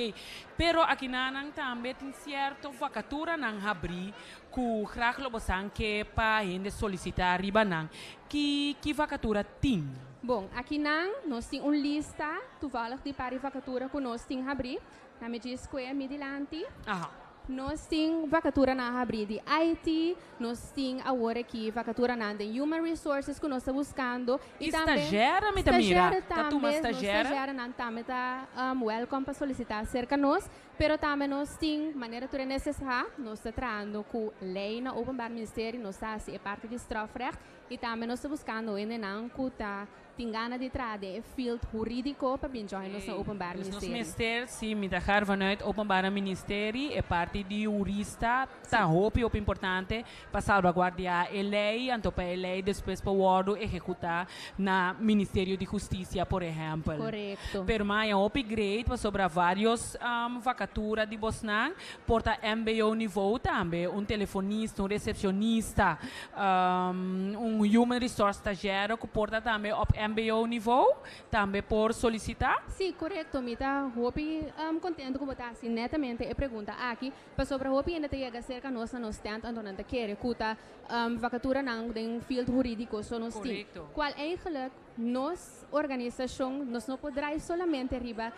Pero akinanan tambe tin sierto vakaturanan habrí ku graag lo bo san ke pa hende solisitá riba nan. Ki ki vakatura tin? Bon, akinan nos tin un lista toevallig di par di vakatura ku nos tin habrí. Na mi djis kue mi dilanti. Aha. Nos tin vacaturanan habri di IT, nos tin awor aki vacaturanan den Human Resources cu nos ta buscando y Y tambe stagiaire mi ta mira. stagiaire Ta tuma tambe, nos stagiaire? stagiairenan tambe ta welcome pa solicita cerca nos, pero tambe nos tin, manera tur e NSSH, nos ta trahando cu ley na Openbaar Ministerie, nos ta haci e parti di strafrecht y tambe nos ta buscando hendenan cu ta Tin gana di traha den e field huridico pa bin join nos na Openbaar Dus nos Ministerie. mester, si mi ta gar vanuit Openbaar Ministerie, e parti di hurista ta hopi hopi importante pa salvaguardia e ley, anto pa e ley despues por wordo ehecuta na Ministerio di Husticia por ehempel. Correcto. Pero maya hopi great pasobra varios vacatura di bosnan por ta mbo niveau tambe, un telefonista, un recepcionista, Un human resource stagiario ku por ta tambe op mbo niveau tambe por solisitá? Sí, korekto. Mi ta hopi kontentu ku bo ta hasi netamente e pregunta aki, pasobra hopi hende ta yega serka nos na nos tent anto nan ta kere ku ta vakaturanan den field hurídiko so nos tin. Kual eigenlijk nos organisashon nos no por drai solamente riba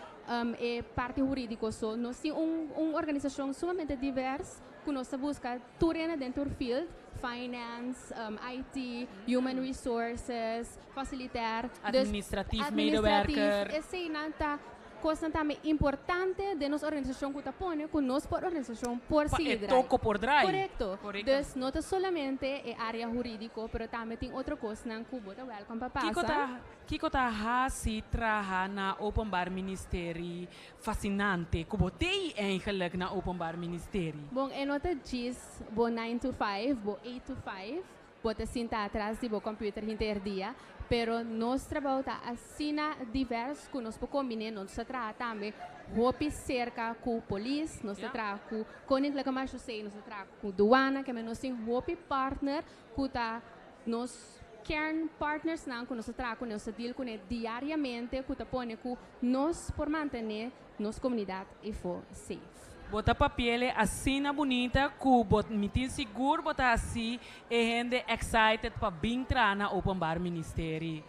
e parti hurídiko so. Nos tin un organisashon sumamente divers ku nos ta buska Tur hende den tur field, finance, IT, human resources, facilitair. Dus Administratief medewerker. Eseinan ta kosnan tambe importante den nos organisashon ku ta pone ku nos por organisashon por Pa sigui e drai. toko por drai. Korekto. Korekto. Dus no ta solamente e área hurídiko, pero tambe tin otro kosnan ku bo ta wèlkòm pa Kiko pasa. ta kiko ta hasi traha na Openbaar Ministerie Fascinante ku bo tei eigenlijk na Openbaar Ministerie. Bon, e no ta djis bo nine to five, bo eight to five, bo ta sinta atras di bo computer hinter dia, pero nos trabou ta asina divers ku nos por kombiné, nos ta traha tambe hopi serka ku polis, nos ta traha ku Koninklijke Marechaussee, nos ta traha ku Douane, keme nos tin hopi partner ku ta nos kern partnersnan ku nos ta traha kuné, nos ta deal kuné diariamente ku ta pone ku nos por mantené nos komunidat ifo safe. Bo ta papiele asina bunita ku bo mi tin sigur bo ta hasi e hende excited pa bin traha na Openbaar Ministerie.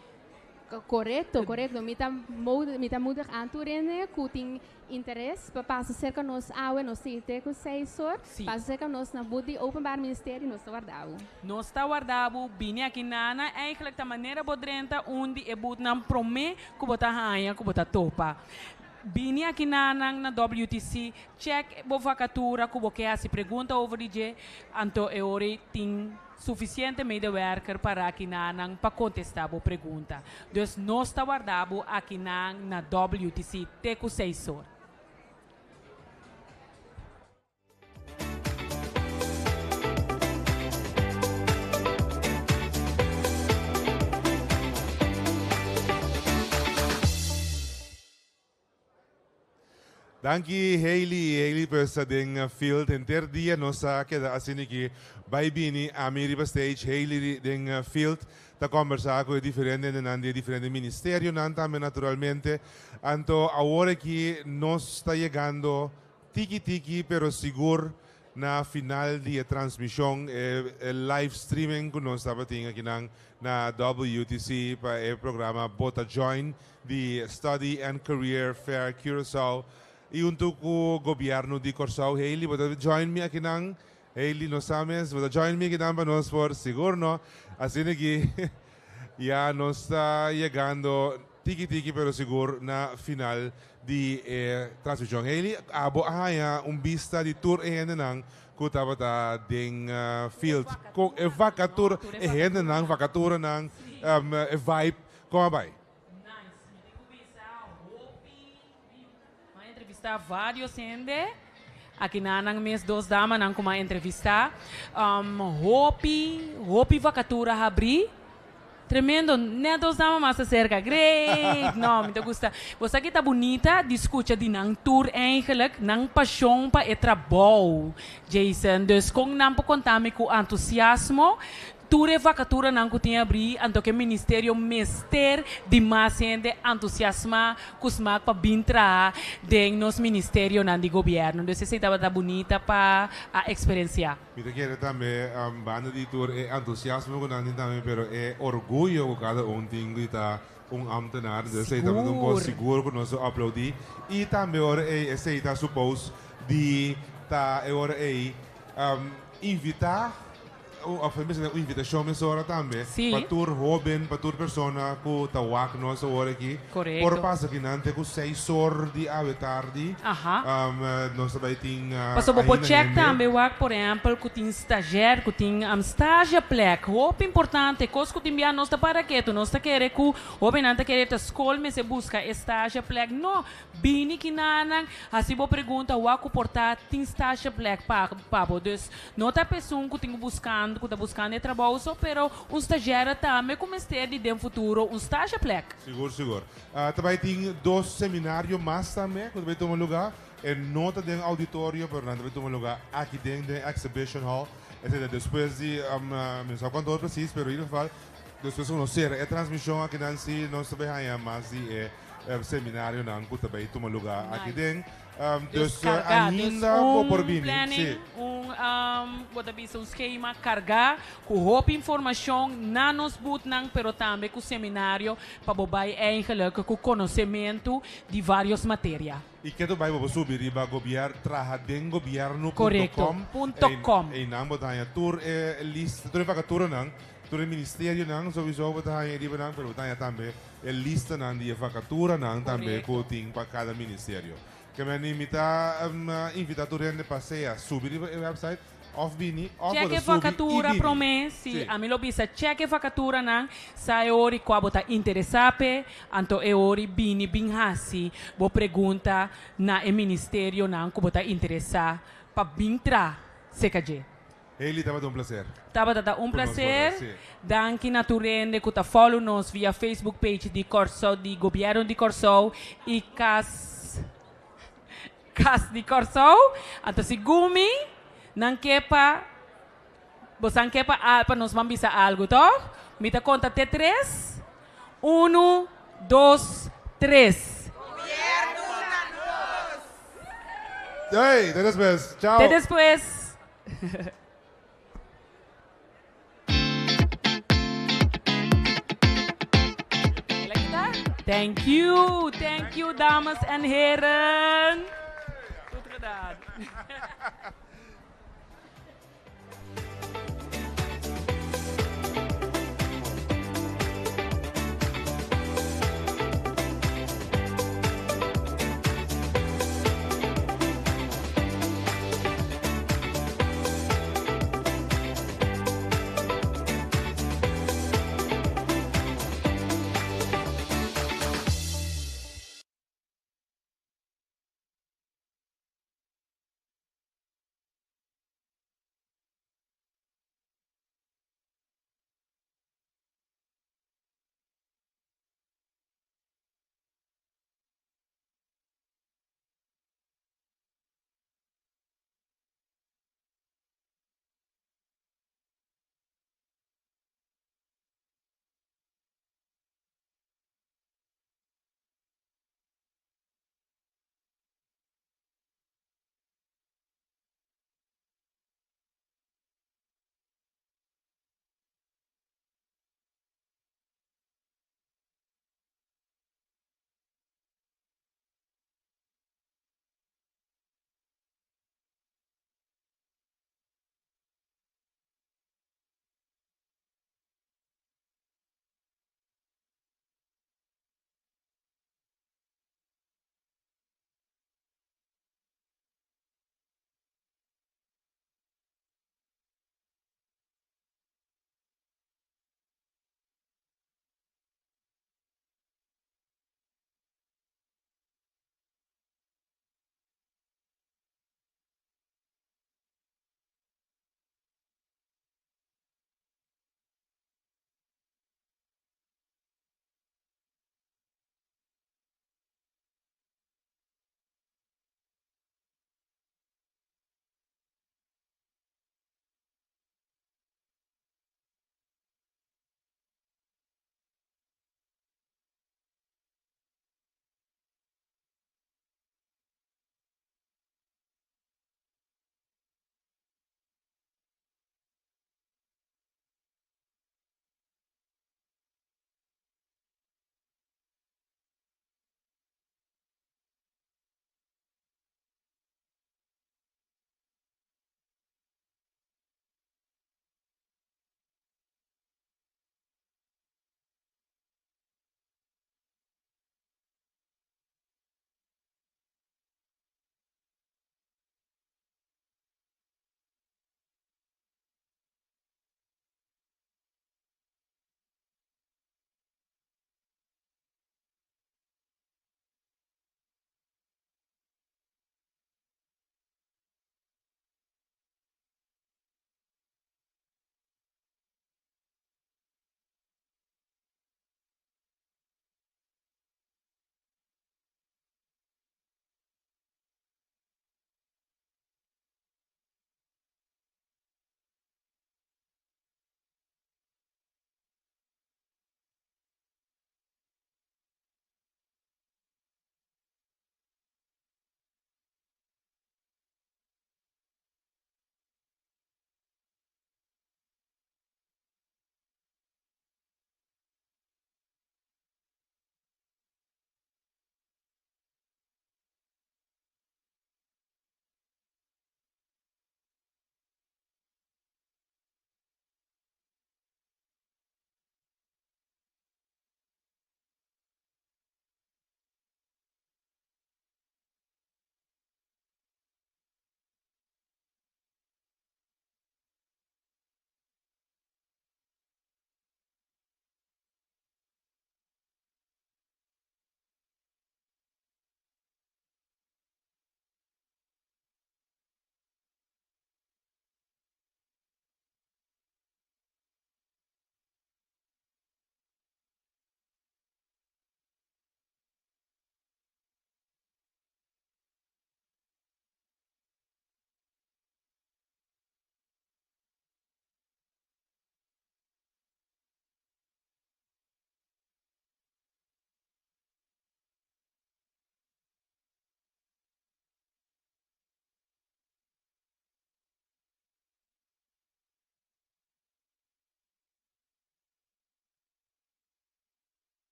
Korekto, korekto. Mi ta mi ta moedig aan tur hende ku tin interes pa pasa serka nos awe, nos tin te ku seis or. Pasa serka nos na booth di Openbaar Ministerie, nos ta warda bo. Nos ta warda bo, bini aki nana. Eigenlijk ta manera bo drenta un di e boothnan prome ku bo ta haña ku bo ta topa. Bini aki nanan na WTC, check bo vakatura ku bo ke hasi pregunta over di dje, anto e ora ei tin. Suficiente medewerker para akinanan pa contesta bo pregunta. Dus nos ta warda bo akinan na WTC te cu seis or. Danki Hailey, Hailey pues ta den field henter dia nos a keda asina ki bai bini ami riba stage Hailey den field ta kombersa ku e diferente hendenan di e diferente ministerionan tambe naturalmente anto awor aki nos ta yegando tiki tiki pero sigur Na final di e transmishon, e live streaming ku nos tabatin akinan na WTC pa e programa Bo Ta Join di Study and Career Fair Curaçao i huntu ku Gobièrnu di Kòrsou. Hailey, bo ta join mi akinan? Hailey no sa mes. Bo ta join mi akinan pa nos por? Sigur no. Asina ki ya nos ta yegando Tiki tiki pero sigur na final di e transmishon. Hailey, abo a haña un bista di tur e hendenan ku tabata den field. Kon e vakatura, e hendenan, vakaturanan, e vibe, kon a bai? Nice, mi tin ku bisa hopi. Mi a entrevistá vários hende. Aki na nan mes dos damanan ku mi a entrevistá. Hopi, hopi vakatura habrí. Tremendo, nèt dos dama mas aserka. Great! No, mi ta gusta. Bo sa ki ta bunita di skucha di nan tur eigenlijk, nan pashon pa e trabou, Jason. Dus kon nan por konta mi ku antusiasmo Tur e vakaturanan ku tin abrí, anto ku e ministerio mester di mas hende antusiasmá ku smak pa bin traha den nos ministerionan di gobièrnu. Dus esei tabata bunita pa a eksperensiá. Mi ta kere tambe, banda di tur e antusiasmo ku nan tin tambe, pero e orguyo ku kada un tin di ta un ambtenaar. Dus esei tabata un kos sigur ku nos a aplaudí. I tambe ora ei esei ta supos di. ta e ora ei invitá òf e mester un invitashon mesora tambe pa tur hóben, pa tur persona ku ta wak nos awor aki por pasa akinan te ku seis or di awe tardi. Nos ta bai tin Pasobra bo por ainda check hende. tambe wak por ehèmpel ku tin stazjèr, ku tin stageplek. Hopi importante, kos ku tin bia nos ta para ketu, nos ta kere ku hóbennan ta kere ta skol mester buska e stageplek. No, Bini kinanan, hasi bo pregunta wak ku por ta tin stageplek pa pa bo. Dus no ta pesun ku tin ku buskando ku ta buskando e trabou so, pero un stagiaire tambe ku mester di den futuro un stageplek. Sigur, sigur. Ta bai tin dos seminario mas tambe ku ta bai tuma luga. E no ta den auditorio, pero nan ta bai tuma luga aki den den exhibition hall. Esei ta despues di, mi no sa kuantu ora presis, pero in ieder geval despues ku nos sera e transmishon akinan si nos ta bai haña mas di e seminarionan ku ta bai tuma lugá aki den. Dus Dus kargá, dus ainda bo por un bini. planning, Sí. un bo ta bisa un skema kargá ku hopi informashon na nos butnan pero tambe ku seminario pa bo bai eigenlijk ku konosementu di vários materia. I ke ta bai bo por subi riba gobier traha den gobierno punto Korekto, com. punto com. Einan bo ta haña tur e lista, tur e vakaturanan, tur e ministerionan sowieso bo ta haña riba nan pero bo ta haña tambe E listanan di e vakaturanan tambe ku tin pa kada ministerio. Ke men mi ta invitá tur hende pa sea subi riba e website òf bini òf bo Chèk ta e subi i vakatura bini. promé, si Sí. ami lo bisa chèk e vakaturanan, sa e ora kua bo ta interesá p'e, anto e ora bini bin hasi bo pregunta na e ministerionan ku bo ta interesá pa bin tra seka dje. Hailey, tabata un placer. Tabata ta un Ku nos placer. por ta, sí. Danki na tur hende ku ta follow nos via Facebook page di Kòrsou, di Gobièrnu di Kòrsou i Kas Kas di Kòrsou. Anto segun mi, nan ke pa bosan ke pa pa nos ban bisa algu, tòg? Mi ta konta te tres. Unu, dos, tres. Gobièrnu ta nos! Hey, te despues. Chao. Te despues. Thank you, thank you dames en heren. Goed gedaan.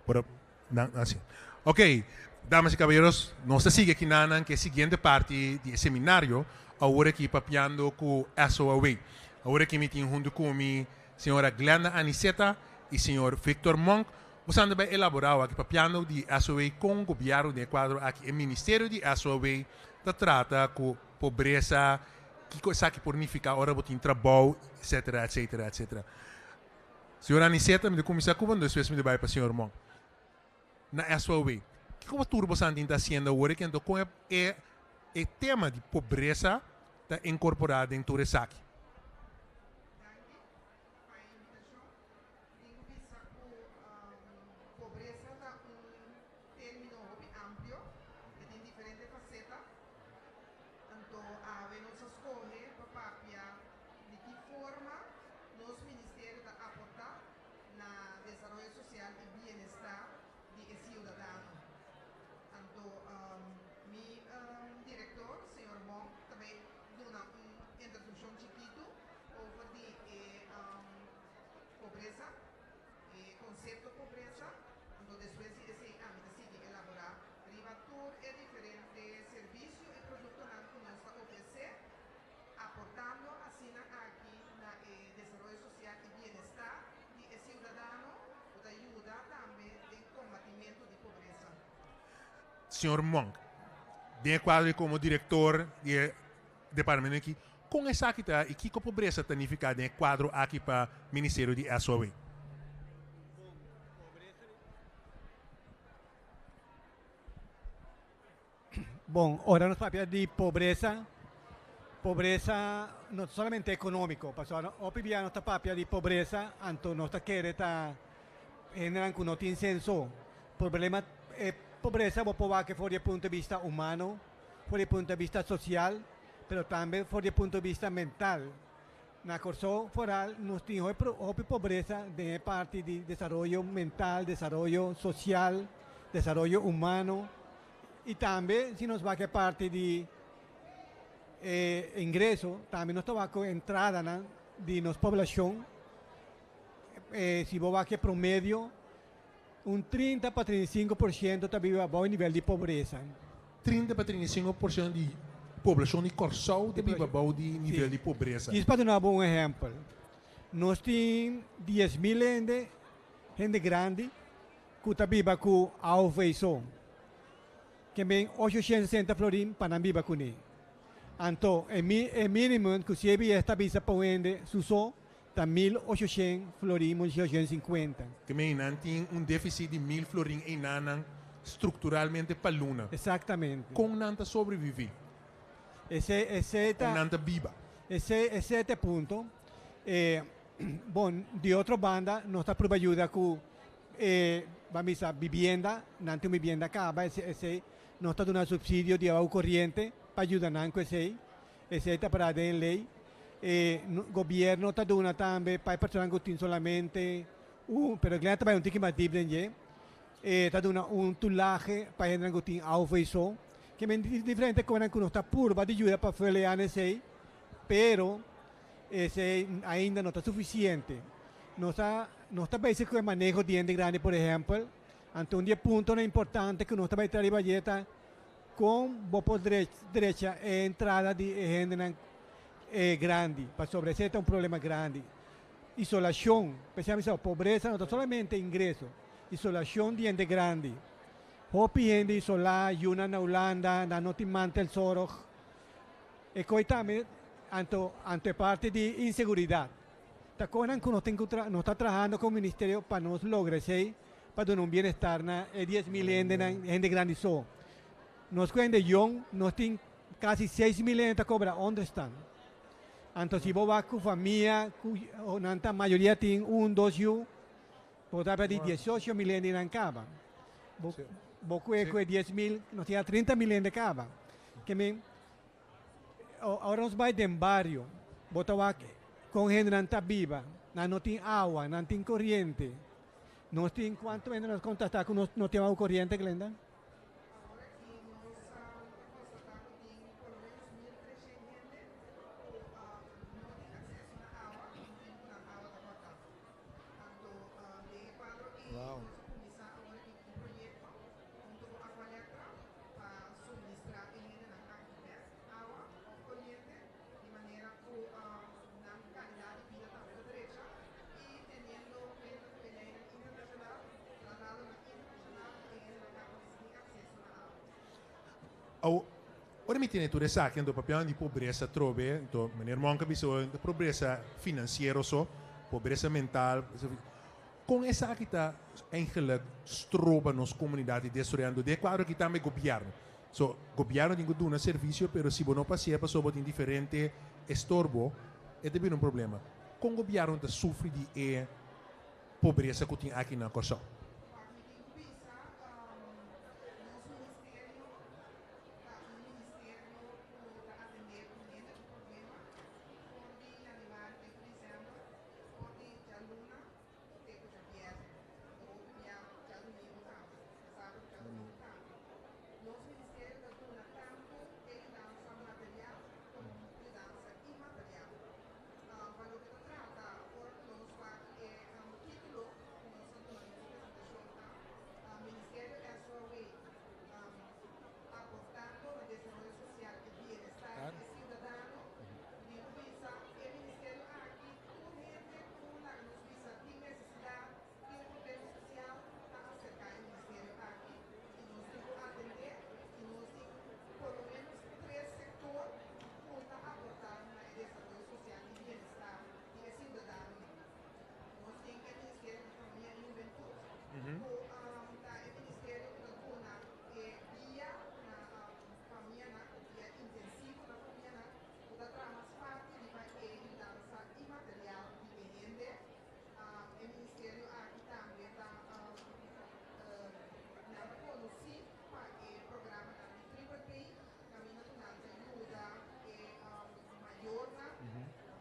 Por nan así. Ok, damas y caballeros, nos ta sigui aki nan ku e siguiente parti di e seminario, awor aki papiando ku SOAW. Awor aki mi tin huntu ku mi señora Glenda Aniceta y señor Victor Monk. Nos ta bai elaborá aki papiando di SOAW ku gobièrnu den kuadro aki, e Ministerio di SOAW ta trata ku pobresa, kiko esaki por nifiká ora bo tin trabou, etc, etc, etc. Señora Aniceta, mi ta kuminsá ku despues mi ta bai pa señor Monk. Na SOAW, kiko tur boso ta hasiendo awor ku anto kon e tema di pobresa ta inkorporá den tur esaki? Pobresa ta un término amplio, ku tin diferente faseta. Anto, awe nos a skohe pa papia di ki forma nos ministerio ta aportá na desaroyo sosial i bienestar di e siudadano. Anto, mi direktor, señor Monk, tambe duna un introdukshon chikitu over di e pobresa, e konsepto pobresa. Anto, despues di esei, ami ta sigui elaborá riba tur e diferente servisio i produktonan ku nos ta ofresé, aportando asina aki na e desaroyo sosial i bienestar di e siudadano, ku ta yuda tambe den kombatimentu di pobresa. Señor Monk, den kuadro komo direktor di departamento aki, kon esaki ta i kiko pobresa ta nifiká den kuadro aki pa Ministerio di SOAW? Bon, ora nos papia di pobresa, pobresa no solamente ekonómiko, pasobra hopi bia nos ta papia di pobresa, anto nos ta kere ta hendenan ku no tin senso. Problema e pobresa bo por wak for di e punto di bista humano, for di e punto di bista sosial, pero tambe for di e punto di bista mental. Na Kòrsou foral nos tin hopi pobresa den e parti di desaroyo mental, desaroyo sosial, desaroyo humano i tambe si nos wak e parti di e ingreso, tambe nos ta wak ku entradanan di nos poblashon, si bo wak e promedio, un 30 pa 35% ta biba bou e nivel di pobresa. 30 pa 35% di poblashon di Kòrsou ta biba bou di nivel di pobresa. Esei pa duna un ehèmpel. Nos tin 10 mil hende grandi ku ta biba ku AOV so. Ke men 860 florin pa nan biba kuné. Anto, e mínimo ku CBS ta bisa pa hende su so, ta 1800 florin, 1850. Ke men nan tin un défisit di 1000 florin einan strukturalmente pa luna. Eksaktamente. Kon nan ta sobreviví? Esei ta, Kon nan ta biba? Esei ta e punto. Bon, di otro banda, nos ta purba yuda ku ban bisa bibienda, nan tin bibienda kaba, esei nos ta duna supsidio di awa koriente pa yuda nan ku esei. Esei ta pará den lei. Gobièrnu ta duna tambe pa e persona ku tin solamente un, pero Glenn ta bai un tiki mas diep den dje. Ta duna un toelage pa hende ku tin AOV so. Ke men diferente kosnan ku nos ta purba di yuda pa vul e esei, pero esei ainda no ta sufisiente. Nos ta bezig ku e maneho di hende grandi, por ehèmpel. Anto un di e puntonan importante ku nos ta bai traha riba ta kon bo por drecha e entrada di hende grandi. Pasobra esei ta un problema grandi. Isolashon, spesialmente pobresa no ta solamente ingreso, isolashon di hende grandi. Hopi hende isolá, yunan na Hulanda, nan no tin mantelzorg. E kos tambe, anto e parti di inseguridat. Ta kosnan ku nos ta trahando ku ministerio pa nos logra esei, pa duna un bienestar na e 10 mil hende grandi so. Nos ku hende yòn, nos tin kasi 6 mil hende ta kobra onderstand. Anto si bo wak ku famia, ku nan ta mayoria tin un, dos yu, bo ta di 18 mil hende nan kaba. Bo ku 10 mil, nos tin 30 mil hende kaba. Ke men, ora nos bai den bario, bo ta wak kon hende nan ta biba, nan no tin awa, nan tin koriente. Nos tin kuantu hende nos konstatá ku nos no tin awa koriente, Glenda? Awor aki nos ta konstatá ku tin por lo menos 1300 hende ku no tin akseso na awa, motibu ku nan awa ta kòrtá. Anto, den e kuadro ei, nos a kuminsá awor. Ora mi tende tur esaki, anto papiando di pobresa atrobe, anto meneer Monk a bisa hoy, ta pobresa financiero so, pobresa mental, con esaki ta eigenlijk stroba nos comunidad di desaroya? Anto den e cuadro aki tambe gobierno. So, gobierno tin cu duna servicio, pero si bo no pasia pasobra bo tin diferente estorbo, e ta bira un problema. Con gobierno ta sufri di e pobresa cu tin aki na Corsou? Ta un ministerio ku ta atendé ku hende ku problema for di yanüari te ku desèmber, for di djaluna te ku djabièrnè. Ta hopi bia djadumingu tambe, djasabra ku djadumingu tambe. Nos ministerio ta duna tantu e yudansa material komo yudansa inmaterial. Pa loke ta trata ora ku nos wak e título ku nos a duna nos presentashon ta Ministerio SOAW aportando na desaroyo sosial i bienestar di e siudadano. Mi ku bisa e ministerio aki tur hende ku laga nos bisa tin nesesidat, tin un problema sosial ta aserká e ministerio aki i nos tin ku atendé i nos tin por lo menos tres sektor ku ta aportá na e desaroyo sosial i bienestar di e siudadanonan. Nos tin e Ministerio di Famia i Hubentut ku ta e ministerio ku ta duna e guia na famianan, guia intensivo na famianan ku ta traha mas parti riba e yudansa imaterial di e hende. E ministerio aki tambe ta nan ta konosí pa e programanan di Triple P kaminda ku nan ta yuda e mayornan,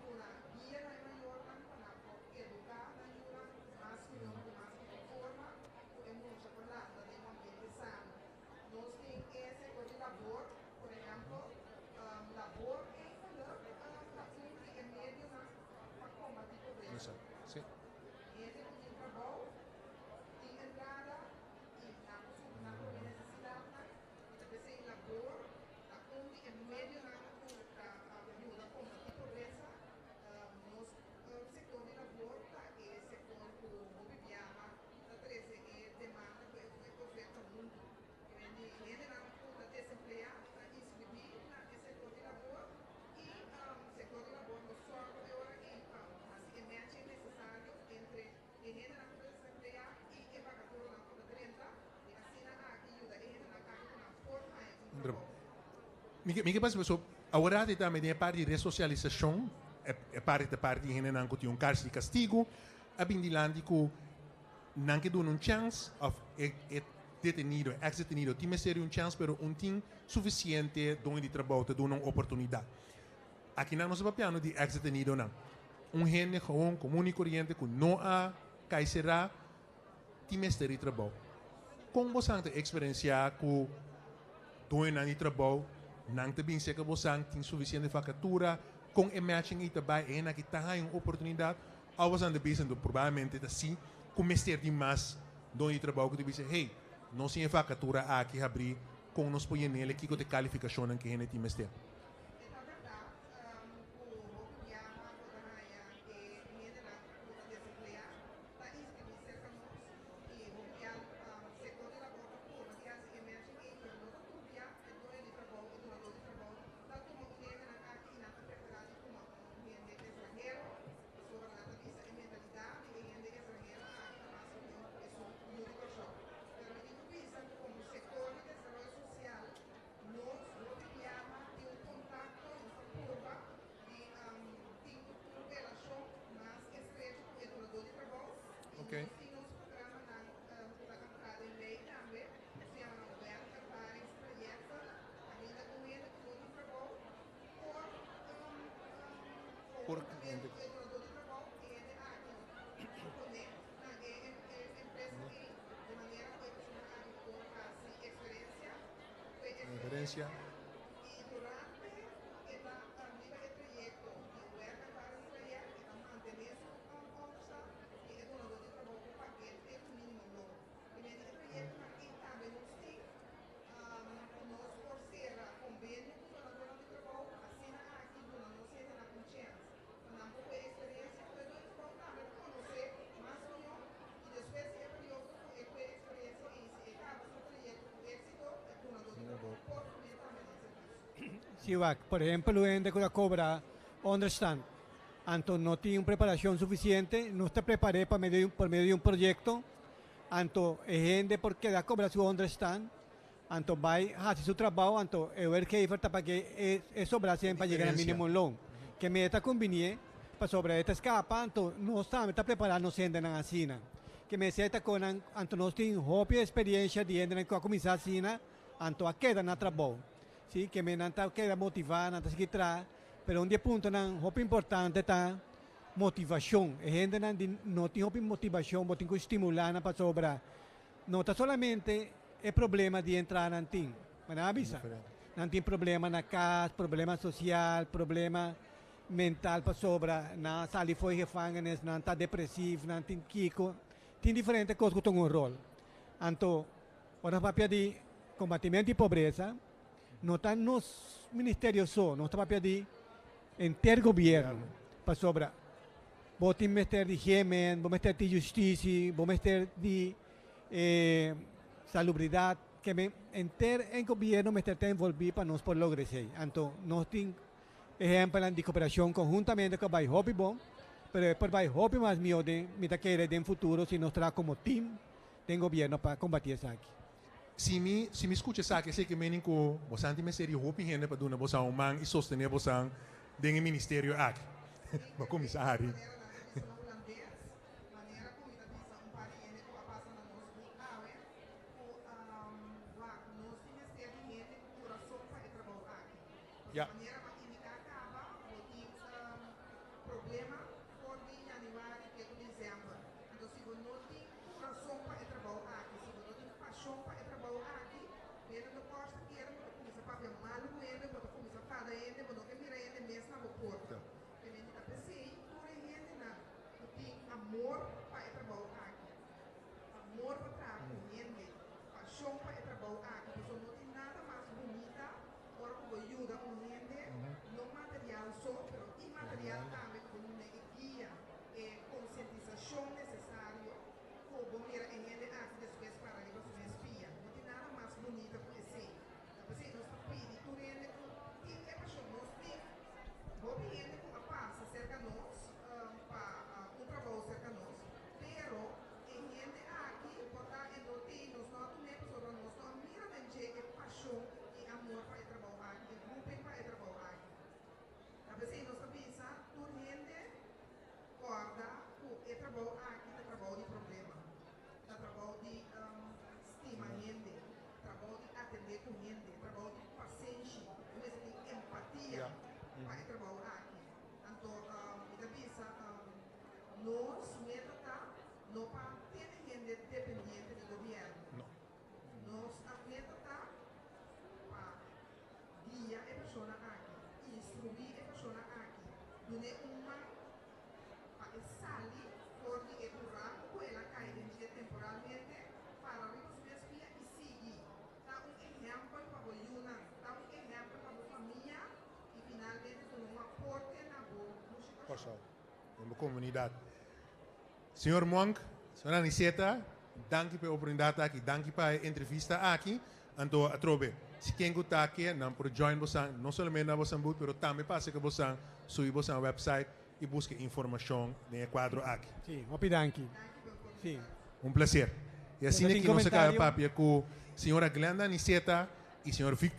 duna guia na e mayornan pa nan por eduká nan yunan mas mihó, di mas mihó forma ku e mucha por lanta den un ambiente sano. Nos tin e sektor di labor, por ehèmpel, labor eigenlijk ta un di e medionan pa kombatí pobresa. Hende ku tin trabou tin entrada i nan por supli nan promé nesesidatnan i ta p'esei labor ta un di e medionan ku ta yuda kombatí pobresa. Nos sektor di labor ta e sektor ku hopi biaha ta trese e demanda ku e oferta huntu. Kimen di hendenan ku ta desempleá ta inskribí na e sektor di labor i sektor di labor lo sòrgu e ora ei pa hasi e matching nesesario entre e hendenan ku ta desempleá i e vakaturanan ku ta drenta i asina aki yuda e hendenan aki ku nan por haña un trabou. Mi ke pasa paso awor ta tambe den e parti di resosialisashon, e parti ta parti di hendenan ku tin un kars di kastigu, a bin dilanti ku nan ke duna un chèns òf e e detenido, e eks detenido tin mester di un chèns pero un tin sufisiente doño di trabou ta duna un oportunidat. Akinan nos ta papiando di eks detenidonan. Un hende gewoon komun i koriente ku no a kai será tin mester di trabou. Kon bosan ta eksperensiá ku doñonan di trabou nan ta bin serka bosan tin sufisiente vakatura? Kon e matching ei ta bai? E hende aki ta haña un oportunidat? Òf bosan ta bisa anto probablemente ta si ku mester di mas doño di trabou ku ta bisa hey nos tin e vakatura aki habrí kon nos por yen'el kiko ta e kalifikashonnan ku e hende tin mester? E ta bèrdat ku hopi biaha bo ta haña e hendenan ku ta desempleá ta inskribí serka nos i hopi bia sektor di labor ta purba di hasi e matching ei pero no ta tur bia e doño di trabou e dunadó di trabou ta tuma un hendenan aki i nan ta preferá di tuma un hende estranhero pasobra nan ta bisa e mentalidat di e hende estranhero aki ta mas mihó ku esun yu di Kòrsou. Pero mi tin ku bisa ku komo sektor di desaroyo sosial nos hopi biaha tin un kontakto, nos ta purba di tin un relashon mas estrecho ku e dunadó di trabou i nos tin nos programanan ku ta ankrá den lei tambe ku se yama nan werkervaringstrajecten kaminda un hende ku no tin trabou por por e dunadó di trabou e hende aki pone na e empresa ei di manera ku e persona aki por hasi eksperensia ku e eksperensia i durante e ta riba e trayekto di werkervaringstraject e ta mantené su ònderstand i e dunadó di trabou por pag'é te ku mínimo loon. Primer di e trayektonan ei tambe nos tin ku nos por sera konbenio ku donadónan di trabou pa asina aki duna nos hendenan un chèns pa nan por kohe eksperensia ku e doño di trabou tambe ta konosé mas mihó i despues di e periodo ku e kohe eksperensia ei si e kaba su trayekto ku éksito e dunadó di trabou por tum'é tambe na Si wak, por ehempel, un hende ku ta kobra onderstand, anto no tin un preparashon sufisiente, nos ta prepar'é pa medio por medio di un proyekto, anto e hende por keda kobra su onderstand, anto bai hasi su trabou, anto e werkgever ta pag'é e e sobra sèn pa yega na minimumloon. Ke meta kumbinié, pasobra e ta skapa, anto nos tambe ta prepará nos hendenan asina. Ke mester ta kon nan, anto nos tin hopi eksperiensha di hendenan ku a kuminsá asina, anto a keda na trabou. Sí, ke men nan ta keda motivá, nan ta sigui traha, pero un di e puntonan hopi importante ta motivashon. E hendenan di no tin hopi motivashon, bo tin ku stimulá nan pasobra no ta solamente e problema di entrada nan tin, ma nan a bisa, nan tin problema na kas, problema sosial, problema mental pasobra nan a sali fo'i gevangenis, nan ta depresiv, nan tin kiko, tin diferente kos ku ta un ròl. Anto Ora papia di kombatimento di pobresa, no ta nos ministerio so, nos ta papia di henter gobierno, pasobra bo tin mester di GMN, bo mester di justisi, bo mester di salubridat, ke men henter e gobierno mester ta envolvi pa nos por logra esei. Anto nos tin ehempelnan di koperashon konhuntamente ku a bai hopi bon, pero e por bai hopi mas mihó den, mi ta kere den futuro si nos traha komo team den gobierno pa combati esaki. Si mi si mi scucha esaki esey ke mening cu bosan tin mester di hopi hende pa duna bosan un man y sostene bosan den e ministerio aki. Bo a cuminsa hari. Ya. Kurason pa e trabou aki. Si bo no tin pashon pa e trabou aki, hende no kòrsa kere, bo ta kuminsá papia malu ku hende, bo ta kuminsá fada hende, bo no ke mira hende mes na bo porta. Temente ta p'esei tur e hendenan ku tin amor pa e trabou aki, amor pa traha ku hende, pashon pa e trabou aki, pasobra no tin nada mas bunita ora ku bo yuda un hende, no material so, pero imaterial tambe, ku bo dun'é e guia. E konsientisashon nesesario ku bo mira e hende aki despues para riba su mes pia. No tin nada mas bunita ku esei. Ta p'esei nos ta pidi tur hende ku tin e pashon. Nos tin hopi hende ku a pasa serka nos pa un trabou serka nos, pero e hende aki por ta e no tin, nos no a tum'é pasobra nos no a mira den dje e pashon i amor pa e trabou aki, e roeping pa e trabou aki. Ta p'esei nos ta bisa tur hende kòrda ku e trabou aki ta trabou di problema, ta trabou di stima hende, trabou di atendé ku hende, trabou di pasenshi, bo mester tin empatia pa e trabou aki. Anto mi ta bisa nos meta ta no pa tene hende dependiente di gobièrnu, nos meta ta pa Guia e persona aki, instruí e persona aki, dun'é un man pa e sali for di e buraku ku el a kai den dje temporalmente, para riba su mes pia i sigui. Ta un ehèmpel pa bo yunan, ta un ehèmpel pa bo famia i finalmente duna un aporte na bo dushi Kòrsou. Kòrsou, den bo komunidat. Señor Monk, señora Aniceta, danki pa e oportunidat aki, danki pa e entrevista aki. Anto atrobe, si ken ku ta ke, nan por join bosan, no solamente na bosan booth, pero tambe pasa ke bosan subi bosan website i buska informashon den e kuadro aki. Sí, hopi danki. Sí. Un placer. I asina Bo tin aki nos a kaba komentario? papia ku señora Glenda Aniceta i señor Victor.